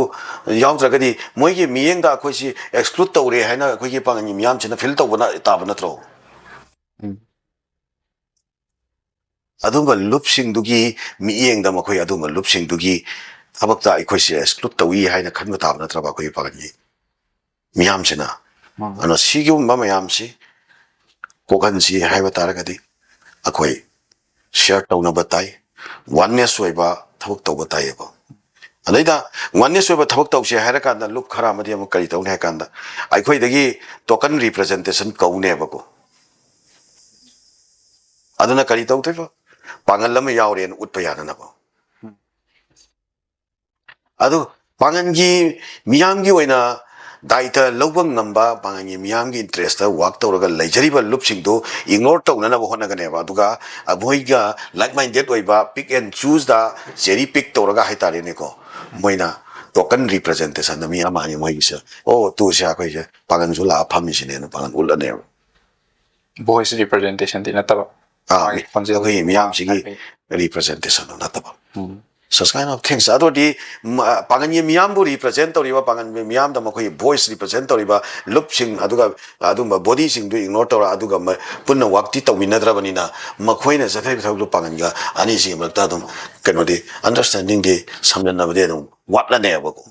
ꯌꯥꯎꯗ꯭ꯔꯒꯗꯤ, ꯃꯣꯏꯒꯤ ꯃꯤꯠꯌꯦꯡꯗ ꯑꯩꯈꯣꯏꯁꯤ ꯑꯦꯛꯁꯀ꯭ꯂꯨꯗ ꯇꯧꯔꯦ ꯍꯥꯏꯅ ꯑꯩꯈꯣꯏꯒꯤ ꯄꯥꯡꯒꯜꯒꯤ ꯃꯤꯌꯥꯝꯁꯤꯅ ꯐꯤꯜ ꯇꯧꯕꯅ ꯇꯥꯕ ꯅꯠꯇ꯭ꯔꯣ? ꯎꯝ꯫ ꯑꯗꯨꯝꯕ ꯂꯨꯞꯁꯤꯡꯗꯨꯒꯤ ꯃꯤꯠꯌꯦꯡꯗ ꯃꯈꯣꯏ ꯑꯗꯨꯝꯕ ꯂꯨꯞꯁꯤꯡꯗꯨꯒꯤ ꯊꯕꯛꯇ ꯑꯩꯈꯣꯏꯁꯦ exclude ꯇꯧꯏ ꯍꯥꯏꯅ ꯈꯟꯕ ꯇꯥꯕ ꯅꯠꯇ꯭ꯔꯕ ꯑꯩꯈꯣꯏꯒꯤ ꯄꯥꯡꯒꯜꯒꯤ ꯃꯤꯌꯥꯝꯁꯤꯅ? ꯑꯗꯨꯅ ꯁꯤꯒꯨꯝꯕ ꯃꯌꯥꯝꯁꯤ ꯀꯣꯛꯍꯟꯁꯤ ꯍꯥꯏꯕ ꯇꯥꯔꯒꯗꯤ ꯑꯩꯈꯣꯏ share ꯇꯧꯅꯕ ꯇꯥꯏ, oneness ꯑꯣꯏꯕ ꯊꯕꯛ ꯇꯧꯕ ꯇꯥꯏꯌꯦꯕ꯫ ꯑꯗꯩꯗ oneness ꯑꯣꯏꯕ ꯊꯕꯛ ꯇꯧꯁꯦ ꯍꯥꯏꯔꯀꯥꯟꯗ ꯂꯨꯞ ꯈꯔ ꯑꯃꯗꯤ ꯑꯃꯨꯛ ꯀꯔꯤ ꯇꯧꯅꯤ ꯍꯥꯏ ꯀꯥꯟꯗ ꯑꯩꯈꯣꯏꯗꯒꯤ token representation ꯀꯧꯅꯦꯕꯀꯣ꯫ ꯑꯗꯨꯅ ꯀꯔꯤ ꯇꯧꯗꯣꯏꯕ? ꯄꯥꯡꯒꯜ ꯑꯃ ꯌꯥꯎꯔꯦꯅ ꯎꯠꯄ ꯌꯥꯅꯅꯕ꯫ ꯑꯗꯨ ꯄꯥꯡꯒꯜꯒꯤ ꯃꯤꯌꯥꯝꯒꯤ ꯑꯣꯏꯅ ꯗꯥꯏꯇ ꯂꯧꯕ ꯉꯝꯕ, ꯄꯥꯡꯒꯜꯒꯤ ꯃꯤꯌꯥꯝꯒꯤ interest ꯇ work ꯇꯧꯔꯒ ꯂꯩꯖꯔꯤꯕ ꯂꯨꯞꯁꯤꯡꯗꯨ ignore ꯇꯧꯅꯅꯕ ꯍꯣꯠꯅꯒꯅꯦꯕ꯫ ꯑꯗꯨꯒ ꯃꯣꯏꯒ like minded ꯑꯣꯏꯕ pick and choose the cherry pick ꯇꯧꯔꯒ ꯍꯥꯏꯇꯥꯔꯦꯅꯦꯀꯣ, ꯃꯣꯏꯅ token representation ꯗ ꯃꯤ ꯑꯃ ꯑꯅꯤ ꯃꯣꯏꯒꯤꯁꯦ, "ꯑꯣ, ꯇꯨꯁꯦ ꯑꯩꯈꯣꯏꯁꯦ ꯄꯥꯡꯒꯜꯁꯨ ꯂꯥꯛꯑ ꯐꯝꯃꯤꯁꯤꯅꯦꯅ" ꯄꯥꯡꯒꯜ ꯎꯠꯂꯅꯦꯕ꯫ Voice representation ꯗꯤ ꯅꯠꯇꯕ꯫ ꯑꯥ, ꯃꯥꯒꯤ ꯈꯣꯟꯖꯦꯜ ꯑꯩꯈꯣꯏꯒꯤ ꯃꯤꯌꯥꯝꯁꯤꯒꯤ ꯍꯥꯏꯕꯒꯤ꯫ Representation ꯅꯠꯇꯕ꯫ ꯎꯝ. Such kind of things. ꯑꯗꯨꯗꯤ ꯃ-, ꯄꯥꯡꯒꯜꯒꯤ ꯃꯤꯌꯥꯝꯕꯨ represent ꯇꯧꯔꯤꯕ, ꯄꯥꯡꯒꯜꯒꯤ ꯃꯤꯌꯥꯝꯗ ꯃꯈꯣꯏꯒꯤ voice represent ꯇꯧꯔꯤꯕ ꯂꯨꯞꯁꯤꯡ, ꯑꯗꯨꯒ ꯑꯗꯨꯝꯕ body ꯁꯤꯡꯗꯨ ignore ꯇꯧꯔ, ꯑꯗꯨꯒ ꯃ-, ꯄꯨꯟꯅ work ꯇꯤ ꯇꯧꯃꯤꯟꯅꯗ꯭ꯔꯕꯅꯤꯅ ꯃꯈꯣꯏꯅ ꯆꯠꯊꯔꯤꯕ ꯊꯕꯛꯇꯨ ꯄꯥꯡꯒꯜꯒ ꯑꯅꯤꯁꯤꯒꯤ ꯃꯔꯛꯇ ꯑꯗꯨꯝ ꯀꯩꯅꯣꯗꯤ, understanding ꯗꯤ, ꯁꯝꯖꯟꯅꯕꯗꯤ ꯑꯗꯨꯝ ꯋꯥꯠꯂꯅꯦꯕꯀꯣ꯫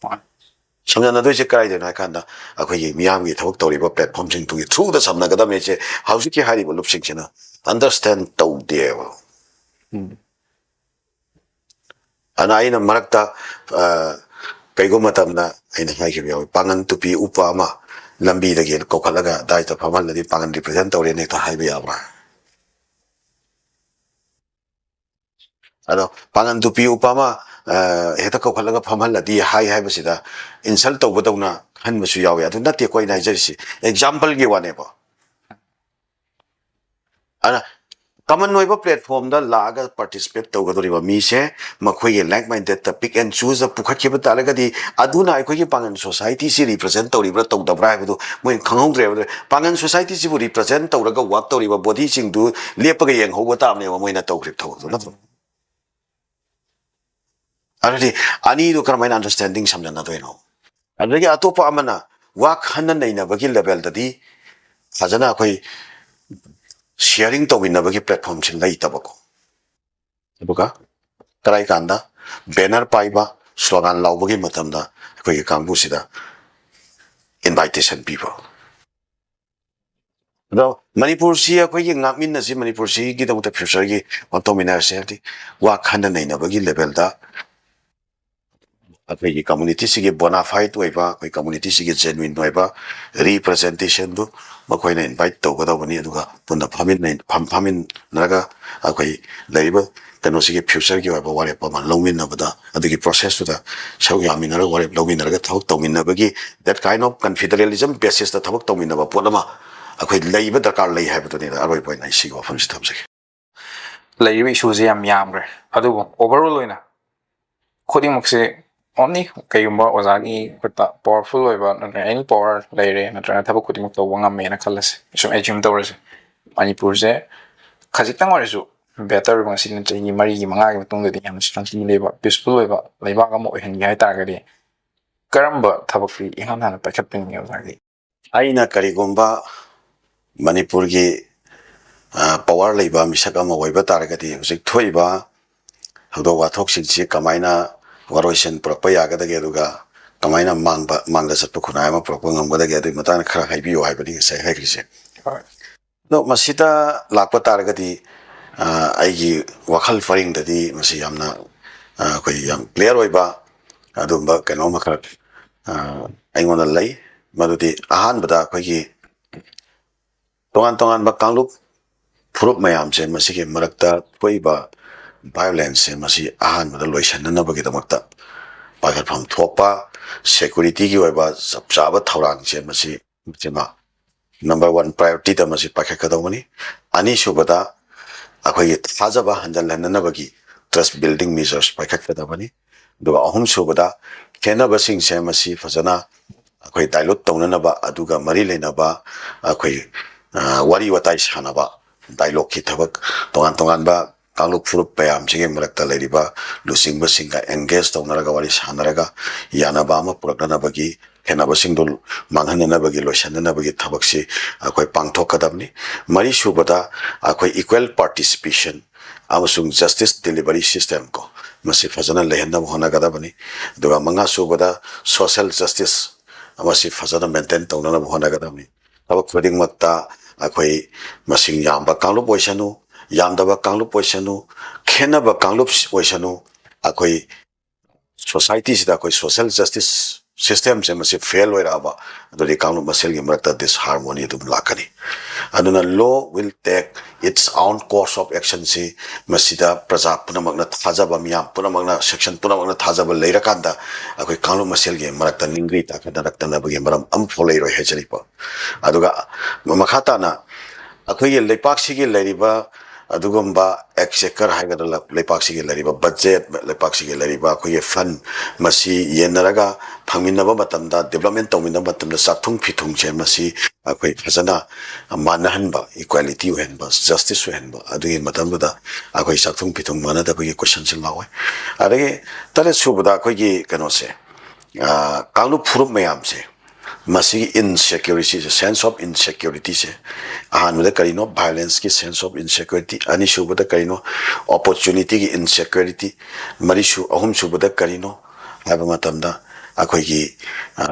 ꯍꯣꯏ. ꯁꯝꯖꯟꯅꯗꯣꯏꯁꯦ ꯀꯗꯥꯏꯗꯅꯣ ꯍꯥꯏ ꯀꯥꯟꯗ ꯑꯩꯈꯣꯏꯒꯤ ꯃꯤꯌꯥꯝꯒꯤ ꯊꯕꯛ ꯇꯧꯔꯤꯕ platform ꯁꯤꯡꯗꯨꯒꯤ through ꯗ ꯁꯝꯅꯒꯗꯕꯅꯦ꯫ ꯁꯦ ꯍꯧꯖꯤꯛꯀꯤ ꯍꯥꯏꯔꯤꯕ ꯂꯨꯞꯁꯤꯡꯁꯤꯅ understand ꯇꯧꯗꯦꯕ꯫ ꯎꯝ. ꯑꯗꯨꯅ ꯑꯩꯅ ꯃꯔꯛꯇ, ꯑ, ꯀꯩꯒꯨꯝꯕ ꯃꯇꯝꯗ ꯑꯩꯅ ꯍꯥꯏꯈꯤꯕ ꯌꯥꯎꯏ, ꯄꯥꯡꯒꯟ ꯇꯨꯄꯤ ꯎꯞꯄ ꯑꯃ ꯂꯝꯕꯤꯗꯒꯤ ꯀꯧꯈꯠꯂꯒ ꯗꯥꯏꯇ ꯐꯝꯍꯜꯂꯗꯤ ꯄꯥꯡꯒꯟ represent ꯇꯧꯔꯦꯅ ꯍꯦꯛꯇ ꯍꯥꯏꯕ ꯌꯥꯕ꯭ꯔꯥ? ꯑꯗꯣ ꯄꯥꯡꯒꯟ ꯇꯨꯄꯤ ꯎꯞꯄ ꯑꯃ, ꯑ, ꯍꯦꯛꯇ ꯀꯧꯈꯠꯂꯒ ꯐꯝꯍꯜꯂꯗꯤ ꯍꯥꯏ ꯍꯥꯏꯕꯁꯤꯗ insult ꯇꯧꯕꯗꯧꯅ ꯈꯟꯕꯁꯨ ꯌꯥꯎꯏ꯫ ꯑꯗꯨ ꯅꯠꯇꯦꯀꯣ ꯑꯩꯅ ꯍꯥꯏꯖꯔꯤꯁꯤ, example ꯒꯤ ꯋꯥꯅꯦꯕ꯫ ꯑꯗꯨꯅ common ꯑꯣꯏꯕ platform ꯗ ꯂꯥꯛꯑꯒ participate ꯇꯧꯒꯗꯧꯔꯤꯕ ꯃꯤꯁꯦ ꯃꯈꯣꯏꯒꯤ like minded ꯇ pick and choose ꯇ ꯄꯨꯈꯠꯈꯤꯕ ꯇꯥꯔꯒꯗꯤ ꯑꯗꯨꯅ ꯑꯩꯈꯣꯏꯒꯤ ꯄꯥꯡꯒꯟ society ꯁꯤ represent ꯇꯧꯔꯤꯕ꯭ꯔꯥ ꯇꯧꯗꯕ꯭ꯔꯥ ꯍꯥꯏꯕꯗꯨ ꯃꯣꯏꯅ ꯈꯪꯍꯧꯗ꯭ꯔꯦꯕ꯫ ꯄꯥꯡꯒꯟ society ꯁꯤꯕꯨ represent ꯇꯧꯔꯒ work ꯇꯧꯔꯤꯕ body ꯁꯤꯡꯗꯨ ꯂꯦꯞꯄꯒ ꯌꯦꯡꯍꯧꯕ ꯇꯥꯕꯅꯦꯕ ꯃꯣꯏꯅ ꯇꯧꯈ꯭ꯔꯤꯕ ꯊꯕꯛꯇꯣ, ꯅꯠꯇ꯭ꯔꯣ? ꯑꯗꯨꯗꯤ ꯑꯅꯤꯗꯨ ꯀꯔꯝꯍꯥꯏꯅ understanding ꯁꯝꯖꯟꯅꯗꯣꯏꯅꯣ? ꯑꯗꯨꯗꯒꯤ ꯑꯇꯣꯞꯄ ꯑꯃꯅ ꯋꯥ ꯈꯟꯅ ꯅꯩꯅꯕꯒꯤ level ꯗꯗꯤ ꯐꯖꯅ ꯑꯩꯈꯣꯏ ꯁꯤꯌꯥꯔꯤꯡ ꯇꯧꯃꯤꯟꯅꯕꯒꯤ ꯄ꯭ꯂꯦꯠꯐꯣꯝꯁꯤ ꯂꯩꯇꯕꯀꯣ꯫ ꯑꯗꯨꯒ ꯀꯔꯥꯏ ꯀꯥꯟꯗ ꯕꯦꯅꯔ ꯄꯥꯏꯕ, ꯁ꯭ꯂꯣꯒꯥꯟ ꯂꯥꯎꯕꯒꯤ ꯃꯇꯝꯗ ꯑꯩꯈꯣꯏꯒꯤ ꯀꯥꯡꯕꯨꯁꯤꯗ ꯏꯟꯚꯥꯏꯇꯦꯁꯟ ꯄꯤꯕ꯫ ꯑꯗꯣ ꯃꯅꯤꯄꯨꯔꯁꯤ ꯑꯩꯈꯣꯏꯒꯤ ꯉꯥꯛꯃꯤꯟꯅꯁꯤ, ꯃꯅꯤꯄꯨꯔꯁꯤꯒꯤꯗꯃꯛꯇ ꯐ꯭ꯌꯨꯆꯔꯒꯤ ꯋꯥ ꯇꯧꯃꯤꯟꯅꯔꯁꯤ ꯍꯥꯏꯕꯗꯤ ꯋꯥ ꯈꯟꯅ ꯅꯩꯅꯕꯒꯤ ꯂꯦꯚꯦꯜꯗ ꯑꯩꯈꯣꯏꯒꯤ ꯀꯝꯃꯨꯅꯤꯇꯤꯁꯤꯒꯤ ꯕꯣꯅꯥꯐꯥꯏꯠ ꯑꯣꯏꯕ, ꯑꯩꯈꯣꯏ ꯀꯝꯃꯨꯅꯤꯇꯤꯁꯤꯒꯤ ꯖꯦꯅꯨꯏꯟ ꯑꯣꯏꯕ ꯔꯤꯄ꯭ꯔꯖꯦꯟꯇꯦꯁꯟꯗꯨ ꯃꯈꯣꯏꯅ ꯏꯟꯚꯥꯏꯠ ꯇꯧꯒꯗꯧꯕꯅꯤ꯫ ꯑꯗꯨꯒ ꯄꯨꯟꯅ ꯐꯝꯃꯤꯟꯅ-, ꯐꯝ-, ꯐꯝꯃꯤꯟꯅꯔꯒ ꯑꯩꯈꯣꯏ ꯂꯩꯔꯤꯕ ꯀꯩꯅꯣꯁꯤꯒꯤ ꯐ꯭ꯌꯨꯆꯔꯒꯤ ꯑꯣꯏꯕ ꯋꯥꯔꯦꯞ ꯑꯃ ꯂꯧꯃꯤꯟꯅꯕꯗ, ꯑꯗꯨꯒꯤ ꯄ꯭ꯔꯣꯁꯦꯁꯇꯨꯗ ꯁꯔꯨꯛ ꯌꯥꯃꯤꯟꯅꯔꯒ, ꯋꯥꯔꯦꯞ ꯂꯧꯃꯤꯟꯅꯔꯒ ꯊꯕꯛ ꯇꯧꯃꯤꯟꯅꯕꯒꯤ that kind of confederalism basisꯇ ꯊꯕꯛ ꯇꯧꯃꯤꯟꯅꯕ ꯄꯣꯠ ꯑꯃ ꯑꯩꯈꯣꯏ ꯂꯩꯕ ꯗꯔꯀꯥꯔ ꯂꯩ ꯍꯥꯏꯕꯗꯨꯅꯤꯗ꯫ ꯑꯔꯣꯏꯕ ꯑꯣꯏꯅ ꯑꯩ ꯁꯤꯒꯤ ꯋꯥꯐꯝꯁꯤ ꯊꯝꯖꯒꯦ꯫ ꯂꯩꯔꯤꯕ ꯏꯁꯨꯁꯦ ꯌꯥꯝ ꯌꯥꯝꯈ꯭ꯔꯦ꯫ ꯑꯗꯨꯕꯨ ꯑꯣꯚꯔꯑꯣꯜ ꯑꯣꯏꯅ ꯈꯨꯗꯤꯡꯃꯛꯁꯦ ꯑꯣꯟꯂꯤ ꯀꯩꯒꯨꯝꯕ ꯑꯣꯖꯥꯒꯤ ꯈꯨꯠꯇ ꯄꯋꯥꯔꯐꯨꯜ ꯑꯣꯏꯕ ꯅꯠꯇ꯭ꯔꯒ ꯑꯦꯅꯤ ꯄꯋꯥꯔ ꯂꯩꯔꯦ ꯅꯠꯇ꯭ꯔꯒ ꯊꯕꯛ ꯈꯨꯗꯤꯡꯃꯛ ꯇꯧꯕ ꯉꯝꯃꯦꯅ ꯈꯜꯂꯁꯦ, ꯁꯨꯝ ꯑꯦꯖ꯭ꯌꯨꯝ ꯇꯧꯔꯁꯦ꯫ ꯃꯅꯤꯄꯨꯔꯁꯦ ꯈꯖꯤꯛꯇꯪ ꯑꯣꯏꯔꯁꯨ ꯕꯦꯇꯔ ꯑꯣꯏꯕ, ꯉꯁꯤ ꯆꯍꯤ ꯃꯔꯤꯒꯤ ꯃꯉꯥꯒꯤ ꯃꯇꯨꯡꯗꯗꯤ ꯌꯥꯝꯅ ꯁꯥꯟꯇꯤ ꯂꯩꯕ, ꯄꯤꯁꯐꯨꯜ ꯑꯣꯏꯕ ꯂꯩꯕꯥꯛ ꯑꯃ ꯑꯣꯏꯍꯟꯒꯦ ꯍꯥꯏ ꯇꯥꯔꯒꯗꯤ ꯀꯔꯝꯕ ꯊꯕꯛꯁꯤ ꯏꯍꯥꯟ ꯍꯥꯟꯅ ꯄꯥꯏꯈꯠꯄꯤꯅꯤꯡꯉꯦ ꯑꯣꯖꯥꯒꯤ? ꯑꯩꯅ ꯀꯔꯤꯒꯨꯝꯕ ꯃꯅꯤꯄꯨꯔꯒꯤ, ꯑ, ꯄꯋꯥꯔ ꯂꯩꯕ ꯃꯤꯁꯛ ꯑꯃ ꯑꯣꯏꯕ ꯇꯥꯔꯒꯗꯤ ꯍꯧꯖꯤꯛ ꯊꯣꯛꯏꯕ ꯊꯧꯗꯣꯛ ꯋꯥꯊꯣꯛꯁꯤꯡꯁꯤ ꯀꯃꯥꯏꯅ ꯋꯥꯔꯣꯏꯁꯤꯟ ꯄꯨꯔꯛꯄ ꯌꯥꯒꯗꯒꯦ, ꯑꯗꯨꯒ ꯀꯃꯥꯏꯅ ꯃꯥꯡꯕ, ꯃꯥꯡꯗ ꯆꯠꯄ ꯈꯨꯟꯅꯥꯏ ꯑꯃ ꯄꯨꯔꯛꯄ ꯉꯝꯒꯗꯒꯦ, ꯑꯗꯨꯒꯤ ꯃꯇꯥꯡꯗ ꯈꯔ ꯍꯥꯏꯕꯤꯌꯨ ꯍꯥꯏꯕꯅꯤ ꯉꯁꯥꯏ ꯍꯥꯏꯈ꯭ꯔꯤꯁꯦ꯫ ꯍꯣꯏ꯫ ꯑꯗꯣ ꯃꯁꯤꯗ ꯂꯥꯛꯄ ꯇꯥꯔꯒꯗꯤ, ꯑ, ꯑꯩꯒꯤ ꯋꯥꯈꯜ ꯄꯔꯤꯡꯗꯗꯤ ꯃꯁꯤ ꯌꯥꯝꯅ, ꯑ, ꯑꯩꯈꯣꯏ ꯌꯥꯝ ꯀ꯭ꯂꯤꯌꯥꯔ ꯑꯣꯏꯕ ꯑꯗꯨꯒꯨꯝꯕ ꯀꯩꯅꯣ ꯑꯃꯈꯛ, ꯑ, ꯑꯩꯉꯣꯟꯗ ꯂꯩ꯫ ꯃꯗꯨꯗꯤ ꯑꯍꯥꯟꯕꯗ ꯑꯩꯈꯣꯏꯒꯤ ꯇꯣꯉꯥꯟ ꯇꯣꯉꯥꯟꯕ ꯀꯥꯡꯂꯨꯞ ꯐꯨꯔꯨꯞ ꯃꯌꯥꯝꯁꯦ ꯃꯁꯤꯒꯤ ꯃꯔꯛꯇ ꯊꯣꯛꯏꯕ ꯚꯥꯏꯑꯣꯂꯦꯟꯁꯁꯦ ꯃꯁꯤ ꯑꯍꯥꯟꯕꯗ ꯂꯣꯏꯁꯤꯟꯅꯅꯕꯒꯤꯗꯃꯛꯇ ꯄꯥꯏꯈꯠꯐꯝ ꯊꯣꯛꯄ ꯁꯦꯀ꯭ꯌꯨꯔꯤꯇꯤꯒꯤ ꯑꯣꯏꯕ ꯆꯞ ꯆꯥꯕ ꯊꯧꯔꯥꯡꯁꯦ ꯃꯁꯤ, ꯃꯁꯤꯃ ꯅꯝꯕꯔ ꯋꯥꯟ ꯄ꯭ꯔꯥꯏꯌꯣꯔꯤꯇꯤꯗ ꯃꯁꯤ ꯄꯥꯏꯈꯠꯀꯗꯧꯕꯅꯤ꯫ ꯑꯅꯤꯁꯨꯕꯗ ꯑꯩꯈꯣꯏꯒꯤ ꯊꯥꯖꯕ ꯍꯟꯖꯤꯜꯍꯟꯅꯅꯕꯒꯤ ꯇ꯭ꯔꯁ ꯕꯤꯜꯗꯤꯡ ꯃꯦꯖꯔꯁ ꯄꯥꯏꯈꯠꯀꯗꯕꯅꯤ꯫ ꯑꯗꯨꯒ ꯑꯍꯨꯝꯁꯨꯕꯗ ꯈꯦꯠꯅꯕꯁꯤꯡꯁꯦ ꯃꯁꯤ ꯐꯖꯅ ꯑꯩꯈꯣꯏ ꯗꯥꯏꯂꯨꯠ ꯇꯧꯅꯅꯕ, ꯑꯗꯨꯒ ꯃꯔꯤ ꯂꯩꯅꯕ ꯑꯩꯈꯣꯏ, ꯑ, ꯋꯥꯔꯤ ꯋꯥꯇꯥꯏ ꯁꯥꯟꯅꯕ, ꯗꯥꯏꯂꯣꯒꯀꯤ ꯊꯕꯛ, ꯇꯣꯉꯥꯟ ꯇꯣꯉꯥꯟꯕ ꯀꯥꯡꯂꯨꯞ ꯐꯨꯔꯨꯞ ꯃꯌꯥꯝꯁꯤꯒꯤ ꯃꯔꯛꯇ ꯂꯩꯔꯤꯕ ꯂꯨꯆꯤꯡꯕꯁꯤꯡꯒ ꯑꯦꯡꯒꯦꯖ ꯇꯧꯅꯔꯒ, ꯋꯥꯔꯤ ꯁꯥꯟꯅꯔꯒ ꯌꯥꯅꯕ ꯑꯃ ꯄꯨꯔꯛꯅꯅꯕꯒꯤ ꯈꯦꯠꯅꯕꯁꯤꯡꯗꯨ ꯃꯥꯡꯍꯟꯅꯅꯕꯒꯤ, ꯂꯣꯏꯁꯤꯟꯅꯅꯕꯒꯤ ꯊꯕꯛꯁꯤ ꯑꯩꯈꯣꯏ ꯄꯥꯡꯊꯣꯛꯀꯗꯕꯅꯤ꯫ ꯃꯔꯤꯁꯨꯕꯗ ꯑꯩꯈꯣꯏ equal participation ꯑꯃꯁꯨꯡ justice delivery system ꯀꯣ, ꯃꯁꯤ ꯐꯖꯅ ꯂꯩꯍꯟꯅꯕ ꯍꯣꯠꯅꯒꯗꯕꯅꯤ꯫ ꯑꯗꯨꯒ ꯃꯉꯥꯁꯨꯕꯗ social justice ꯃꯁꯤ ꯐꯖꯅ maintain ꯇꯧꯅꯅꯕ ꯍꯣꯠꯅꯒꯗꯕꯅꯤ꯫ ꯊꯕꯛ ꯈꯨꯗꯤꯡꯃꯛꯇ ꯑꯩꯈꯣꯏ ꯃꯁꯤꯡ ꯌꯥꯝꯕ ꯀꯥꯡꯂꯨꯞ ꯑꯣꯏꯁꯅꯨ, ꯌꯥꯝꯗꯕ ꯀꯥꯡꯂꯨꯞ ꯑꯣꯏꯁꯅꯨ, ꯈꯦꯠꯅꯕ ꯀꯥꯡꯂꯨꯞ ꯑꯣꯏꯁꯅꯨ, ꯑꯩꯈꯣꯏ society ꯁꯤꯗ ꯑꯩꯈꯣꯏ social justice system ꯁꯦ ꯃꯁꯤ fail ꯑꯣꯏꯔꯛꯑꯕ, ꯑꯗꯨꯗꯤ ꯀꯥꯡꯂꯨꯞ ꯃꯁꯦꯜꯒꯤ ꯃꯔꯛꯇ disharmony ꯑꯗꯨꯝ ꯂꯥꯛꯀꯅꯤ꯫ ꯑꯗꯨꯅ law will take its own course of action ꯁꯤ ꯃꯁꯤꯗ ꯄ꯭ꯔꯖꯥ ꯄꯨꯝꯅꯃꯛꯅ ꯊꯥꯖꯕ, ꯃꯤꯌꯥꯝ ꯄꯨꯝꯅꯃꯛꯅ, section ꯄꯨꯝꯅꯃꯛꯅ ꯊꯥꯖꯕ ꯂꯩꯔꯀꯥꯟꯗ ꯑꯩꯈꯣꯏ ꯀꯥꯡꯂꯨꯞ ꯃꯁꯦꯜꯒꯤ ꯃꯔꯛꯇ ꯅꯤꯡꯒ꯭ꯔꯤ ꯇꯥꯈꯠꯅꯔꯛꯇꯅꯕꯒꯤ ꯃꯔꯝ ꯑꯃꯐꯥꯎ ꯂꯩꯔꯣꯏ ꯍꯥꯏꯖꯔꯤꯀꯣ꯫ ꯑꯗꯨꯒ ꯃꯈꯥ ꯇꯥꯅ ꯑꯩꯈꯣꯏꯒꯤ ꯂꯩꯄꯥꯛꯁꯤꯒꯤ ꯂꯩꯔꯤꯕ ꯑꯗꯨꯒꯨꯝꯕ exchequer ꯍꯥꯏꯒꯗ꯭ꯔꯥ, ꯂꯩꯄꯥꯛꯁꯤꯒꯤ ꯂꯩꯔꯤꯕ budget, ꯂꯩꯄꯥꯛꯁꯤꯒꯤ ꯂꯩꯔꯤꯕ ꯑꯩꯈꯣꯏꯒꯤ fund ꯃꯁꯤ ꯌꯦꯟꯅꯔꯒ ꯐꯪꯃꯤꯟꯅꯕ ꯃꯇꯝꯗ, development ꯇꯧꯃꯤꯟꯅꯕ ꯃꯇꯝꯗ ꯆꯥꯛꯊꯨꯡ ꯐꯤꯊꯨꯡꯁꯦ ꯃꯁꯤ ꯑꯩꯈꯣꯏ ꯐꯖꯅ ꯃꯥꯟꯅꯍꯟꯕ, equality ꯑꯣꯏꯍꯟꯕ, justice ꯑꯣꯏꯍꯟꯕ, ꯑꯗꯨꯒꯤ ꯃꯇꯝꯗꯨꯗ ꯑꯩꯈꯣꯏ ꯆꯥꯛꯊꯨꯡ ꯐꯤꯊꯨꯡ ꯃꯥꯟꯅꯗꯕꯒꯤ question ꯁꯤ ꯂꯥꯛꯑꯣꯏ꯫ ꯑꯗꯒꯤ ꯇꯔꯦꯠ ꯁꯨꯕꯗ ꯑꯩꯈꯣꯏꯒꯤ ꯀꯩꯅꯣꯁꯦ, ꯑ, ꯀꯥꯡꯂꯨꯞ ꯐꯨꯔꯨꯞ ꯃꯌꯥꯝꯁꯦ, ꯃꯁꯤꯒꯤ insecurity say, sense of insecurity ꯁꯦ, ꯑꯍꯥꯟꯕꯗ ꯀꯔꯤꯅꯣ? Violence ꯀꯤ sense of insecurity꯫ ꯑꯅꯤꯁꯨꯕꯗ ꯀꯔꯤꯅꯣ? Opportunity ꯒꯤ insecurity꯫ ꯃꯔꯤꯁꯨ-, ꯑꯍꯨꯝꯁꯨꯕꯗ ꯀꯔꯤꯅꯣ ꯍꯥꯏꯕ ꯃꯇꯝꯗ, ꯑꯩꯈꯣꯏꯒꯤ, ꯑ,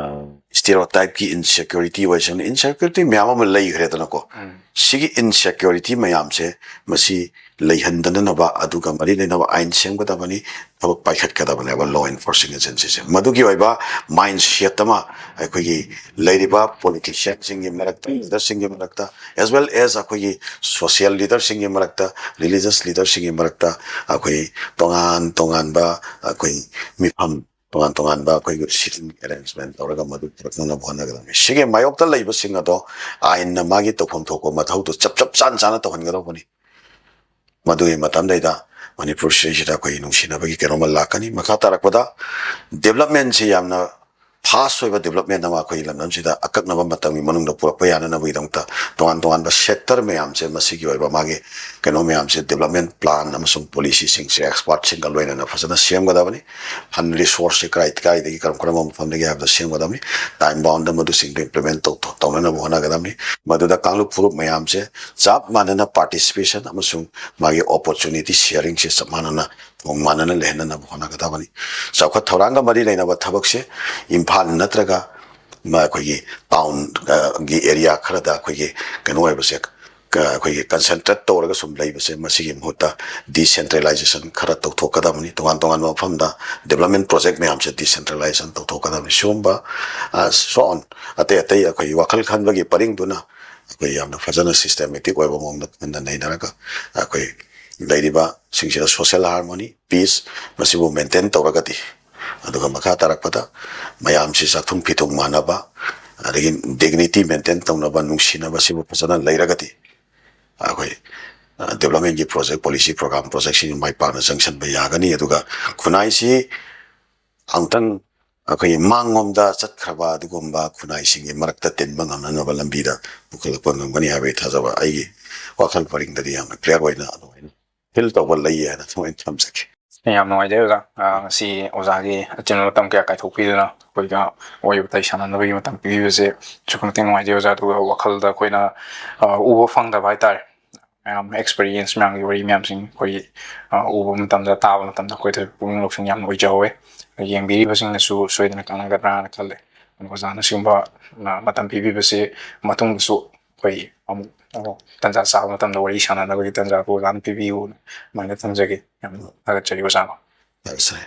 stereotype ꯀꯤ insecurity ꯑꯣꯏꯁꯅꯨ, insecurity ꯃꯌꯥꯝ ꯑꯃ ꯂꯩꯈ꯭ꯔꯦꯗꯅꯀꯣ꯫ ꯎꯝ꯫ ꯁꯤꯒꯤ insecurity ꯃꯌꯥꯝꯁꯦ ꯃꯁꯤ ꯂꯩꯍꯟꯗꯅꯅꯕ, ꯑꯗꯨꯒ ꯃꯔꯤ ꯂꯩꯅꯕ ꯑꯥꯏꯟ ꯁꯦꯝꯒꯗꯕꯅꯤ, ꯊꯕꯛ ꯄꯥꯏꯈꯠꯀꯗꯕꯅꯦꯕ law enforcing agency ꯁꯦ꯫ ꯃꯗꯨꯒꯤ ꯑꯣꯏꯕ mindset ꯑꯃ ꯑꯩꯈꯣꯏꯒꯤ ꯂꯩꯔꯤꯕ politician ꯁꯤꯡꯒꯤ ꯃꯔꯛꯇ, leader ꯁꯤꯡꯒꯤ ꯃꯔꯛꯇ, as well as ꯑꯩꯈꯣꯏꯒꯤ social leader ꯁꯤꯡꯒꯤ ꯃꯔꯛꯇ, religious leader ꯁꯤꯡꯒꯤ ꯃꯔꯛꯇ ꯑꯩꯈꯣꯏ ꯇꯣꯉꯥꯟ ꯇꯣꯉꯥꯟꯕ ꯑꯩꯈꯣꯏ ꯃꯤꯐꯝ, ꯇꯣꯉꯥꯟ ꯇꯣꯉꯥꯟꯕ ꯑꯩꯈꯣꯏꯒꯤ sitting arrangement ꯇꯧꯔꯒ ꯃꯗꯨ ꯄꯨꯔꯛꯅꯅꯕ ꯍꯣꯠꯅꯒꯗꯕꯅꯤ꯫ ꯁꯤꯒꯤ ꯃꯥꯌꯣꯛꯇ ꯂꯩꯕꯁꯤꯡ ꯑꯗꯣ ꯑꯥꯏꯟꯅ ꯃꯥꯒꯤ ꯇꯧꯐꯝ ꯊꯣꯛꯄ ꯃꯊꯧꯗꯣ ꯆꯞ ꯆꯞ ꯆꯥꯅ ꯆꯥꯅ ꯇꯧꯍꯟꯒꯗꯧꯕꯅꯤ꯫ ꯃꯗꯨꯒꯤ ꯃꯇꯝꯗꯩꯗ ꯃꯅꯤꯄꯨꯔ ꯁꯤꯗꯩꯁꯤꯗ ꯑꯩꯈꯣꯏꯒꯤ ꯅꯨꯡꯁꯤꯅꯕꯒꯤ ꯀꯩꯅꯣꯝꯃ ꯂꯥꯛꯀꯅꯤ꯫ ꯃꯈꯥ ꯇꯥꯔꯛꯄꯗ development ꯁꯤ ꯌꯥꯝꯅ ꯐꯥꯁ ꯑꯣꯏꯕ ꯗꯤꯕꯂꯞꯃꯦꯟ ꯑꯃ ꯑꯩꯈꯣꯏꯒꯤ ꯂꯝꯗꯝꯁꯤꯗ ꯑꯀꯛꯅꯕ ꯃꯇꯝꯒꯤ ꯃꯅꯨꯡꯗ ꯄꯨꯔꯛꯄ ꯌꯥꯅꯅꯕꯒꯤꯗꯃꯛꯇ ꯇꯣꯉꯥꯟ ꯇꯣꯉꯥꯟꯕ ꯁꯦꯛꯇꯔ ꯃꯌꯥꯝꯁꯦ, ꯃꯁꯤꯒꯤ ꯑꯣꯏꯕ ꯃꯥꯒꯤ ꯀꯩꯅꯣ ꯃꯌꯥꯝꯁꯦ, ꯗꯤꯕꯂꯞꯃꯦꯟ ꯄ꯭ꯂꯥꯟ ꯑꯃꯁꯨꯡ ꯄꯣꯂꯤꯁꯤꯁꯤꯡꯁꯦ ꯑꯦꯛꯁꯄꯥꯔꯠꯁꯤꯡꯒ ꯂꯣꯏꯅꯅ ꯐꯖꯅ ꯁꯦꯝꯒꯗꯕꯅꯤ꯫ ꯐꯟ ꯔꯤꯁꯣꯔꯁꯁꯦ ꯀꯗꯥꯏ ꯀꯗꯥꯏꯗꯒꯤ ꯀꯔꯝ ꯀꯔꯝꯕ ꯃꯐꯝꯗꯒꯤ ꯍꯥꯏꯕꯗꯣ ꯁꯦꯝꯒꯗꯕꯅꯤ꯫ ꯇꯥꯏꯝ ꯕꯥꯎꯟꯗ ꯃꯗꯨꯁꯤꯡꯗꯣ ꯏꯝꯄ꯭ꯂꯤꯃꯦꯟ ꯇꯧ-, ꯇꯧꯅꯅꯕ ꯍꯣꯠꯅꯒꯗꯕꯅꯤ꯫ ꯃꯗꯨꯗ ꯀꯥꯡꯂꯨꯞ ꯐꯨꯔꯨꯞ ꯃꯌꯥꯝꯁꯦ ꯆꯞ ꯃꯥꯟꯅꯅ ꯄꯥꯔꯇꯤꯁꯤꯄꯦꯁꯟ ꯑꯃꯁꯨꯡ ꯃꯥꯒꯤ ꯑꯣꯄꯣꯔꯆꯨꯅꯤꯇꯤ ꯁꯤꯌꯥꯔꯤꯡꯁꯦ ꯆꯞ ꯃꯥꯟꯅꯅ ꯃꯑꯣꯡ ꯃꯥꯟꯅꯅ ꯂꯩꯍꯟꯅꯅꯕ ꯍꯣꯠꯅꯒꯗꯕꯅꯤ꯫ ꯆꯥꯎꯈꯠ ꯊꯧꯔꯥꯡꯒ ꯃꯔꯤ ꯂꯩꯅꯕ ꯊꯕꯛꯁꯦ ꯏꯝꯐꯥꯜ ꯅꯠꯇ꯭ꯔꯒ ꯃ-, ꯑꯩꯈꯣꯏꯒꯤ ꯇꯥꯎꯟ, ꯑ, ꯒꯤ ꯑꯦꯔꯤꯌꯥ ꯈꯔꯗ ꯑꯩꯈꯣꯏꯒꯤ ꯀꯩꯅꯣ ꯑꯣꯏꯕꯁꯦ, ꯀ-, ꯑꯩꯈꯣꯏꯒꯤ ꯀꯟꯁꯦꯟꯇ꯭ꯔꯦꯠ ꯇꯧꯔꯒ ꯁꯨꯝ ꯂꯩꯕꯁꯦ, ꯃꯁꯤꯒꯤ ꯃꯍꯨꯠꯇ ꯗꯤꯁꯦꯟꯇ꯭ꯔꯦꯂꯥꯏꯖꯦꯁꯟ ꯈꯔ ꯇꯧꯊꯣꯛꯀꯗꯕꯅꯤ꯫ ꯇꯣꯉꯥꯟ ꯇꯣꯉꯥꯟꯕ ꯃꯐꯝꯗ ꯗꯤꯕꯂꯞꯃꯦꯟ ꯄ꯭ꯔꯣꯖꯦꯛ ꯃꯌꯥꯝꯁꯦ ꯗꯤꯁꯦꯟꯇ꯭ꯔꯦꯂꯥꯏꯖꯦꯁꯟ ꯇꯧꯊꯣꯛꯀꯗꯕꯅꯤ꯫ ꯁꯤꯒꯨꯝꯕ, ꯑ, so on, ꯑꯇꯩ ꯑꯇꯩ ꯑꯩꯈꯣꯏꯒꯤ ꯋꯥꯈꯜ ꯈꯟꯕꯒꯤ ꯄꯔꯤꯡꯗꯨꯅ ꯑꯩꯈꯣꯏ ꯌꯥꯝꯅ ꯐꯖꯅ ꯁꯤꯁꯇꯦꯃꯦꯇꯤꯛ ꯑꯣꯏꯕ ꯃꯑꯣꯡꯗ ꯈꯟꯅ ꯅꯩꯅꯔꯒ ꯑꯩꯈꯣꯏ ꯂꯩꯔꯤꯕꯁꯤꯡꯁꯤꯗ ꯁꯣꯁꯦꯜ ꯍꯥꯔꯃꯣꯅꯤ, ꯄꯤꯁ, ꯃꯁꯤꯕꯨ ꯃꯦꯟꯇꯦꯟ ꯇꯧꯔꯒꯗꯤ, ꯑꯗꯨꯒ ꯃꯈꯥ ꯇꯥꯔꯛꯄꯗ ꯃꯌꯥꯝꯁꯤ ꯆꯥꯛꯊꯨꯡ ꯐꯤꯊꯨꯡ ꯃꯥꯟꯅꯕ, ꯑꯗꯒꯤ ꯗꯤꯒꯅꯤꯇꯤ ꯃꯦꯟꯇꯦꯟ ꯇꯧꯅꯕ, ꯅꯨꯡꯁꯤꯅꯕ ꯁꯤꯕꯨ ꯐꯖꯅ ꯂꯩꯔꯒꯗꯤ ꯑꯩꯈꯣꯏ, ꯑ, ꯗꯤꯕꯂꯞꯃꯦꯟꯒꯤ ꯄ꯭ꯔꯣꯖꯦꯛ, ꯄꯣꯂꯤꯁꯤ ꯄ꯭ꯔꯣꯒ꯭ꯔꯥꯝ, ꯄ꯭ꯔꯣꯖꯦꯛꯁꯤꯡ ꯃꯥꯏ ꯄꯥꯛꯅ ꯆꯪꯁꯤꯟꯕ ꯌꯥꯒꯅꯤ꯫ ꯑꯗꯨꯒ ꯈꯨꯟꯅꯥꯏꯁꯤ ꯑꯃꯨꯛꯇꯪ ꯑꯩꯈꯣꯏꯒꯤ ꯃꯥꯡꯂꯣꯝꯗ ꯆꯠꯈ꯭ꯔꯕ ꯑꯗꯨꯒꯨꯝꯕ ꯈꯨꯟꯅꯥꯏꯁꯤꯡꯒꯤ ꯃꯔꯛꯇ ꯇꯤꯟꯕ ꯉꯝꯅꯅꯕ ꯂꯝꯕꯤꯗ ꯄꯨꯈꯠꯂꯛꯄ ꯉꯝꯒꯅꯤ ꯍꯥꯏꯕꯒꯤ ꯊꯥꯖꯕ ꯑꯩꯒꯤ ꯋꯥꯈꯜ ꯄꯔꯤꯡꯗꯗꯤ ꯌꯥꯝꯅ ꯀ꯭ꯂꯤꯌꯥꯔ ꯑꯣꯏꯅ ꯑꯗꯨꯃꯥꯏꯅ ꯐꯤꯜ ꯇꯧꯕ ꯂꯩꯌꯦ ꯍꯥꯏꯅ ꯊꯃꯣꯏꯅ ꯊꯝꯖꯒꯦ꯫ ꯌꯥꯝ ꯅꯨꯡꯉꯥꯏꯖꯩ ꯑꯣꯖꯥ꯫ ꯑ, ꯉꯁꯤ ꯑꯣꯖꯥꯒꯤ ꯑꯆꯤꯟꯕ ꯃꯇꯝ ꯀꯌꯥ ꯀꯥꯏꯊꯣꯛꯄꯤꯗꯨꯅ ꯑꯩꯈꯣꯏꯒ ꯋꯥꯔꯤ ꯋꯥꯇꯥꯏ ꯁꯥꯟꯅꯅꯕꯒꯤ ꯃꯇꯝ ꯄꯤꯕꯤꯕꯁꯦ ꯑꯁꯨꯛꯀꯤ ꯃꯇꯤꯛ ꯅꯨꯡꯉꯥꯏꯖꯩ ꯑꯣꯖꯥ꯫ ꯑꯗꯨꯒ ꯋꯥꯈꯜꯗ ꯑꯩꯈꯣꯏꯅ, ꯑ, ꯎꯕ ꯐꯪꯗꯕ ꯍꯥꯏꯇꯥꯔꯦ, ꯃꯌꯥꯝ ꯑꯦꯛꯁꯄꯤꯔꯤꯌꯦꯟꯁ ꯃꯌꯥꯝꯒꯤ ꯋꯥꯔꯤ ꯃꯌꯥꯝꯁꯤꯡ ꯑꯩꯈꯣꯏꯒꯤ, ꯑ, ꯎꯕ ꯃꯇꯝꯗ, ꯇꯥꯕ ꯃꯇꯝꯗ ꯑꯩꯈꯣꯏꯗ ꯄꯨꯛꯅꯤꯡ ꯂꯧꯁꯤꯡ ꯌꯥꯝꯅ ꯑꯣꯏꯖꯍꯧꯋꯦ꯫ ꯌꯦꯡꯕꯤꯔꯤꯕꯁꯤꯡꯅꯁꯨ ꯁꯣꯏꯗꯅ ꯀꯥꯟꯅꯒꯗ꯭ꯔꯥꯅ ꯈꯜꯂꯦ꯫ ꯑꯣꯖꯥꯅ ꯁꯤꯒꯨꯝꯕ, ꯑ, ꯃꯇꯝ ꯄꯤꯕꯤꯕꯁꯤ ꯃꯇꯨꯡꯗꯁꯨ ꯑꯩꯈꯣꯏ ꯑꯃꯨꯛ, ꯑꯃꯨꯛ ꯇꯟꯖꯥ ꯆꯥꯕ ꯃꯇꯝꯗ ꯋꯥꯔꯤ ꯁꯥꯟꯅꯅꯕꯒꯤ ꯇꯟꯖꯥꯗꯨ ꯑꯣꯖꯥꯅ ꯄꯤꯕꯤꯌꯨꯅ ꯑꯗꯨꯃꯥꯏꯅ ꯊꯝꯖꯒꯦ꯫ ꯌꯥꯝꯅ ꯊꯥꯒꯠꯆꯔꯤ ꯑꯣꯖꯥꯕꯨ꯫ ꯐꯔꯦ, ꯁꯥꯔ꯫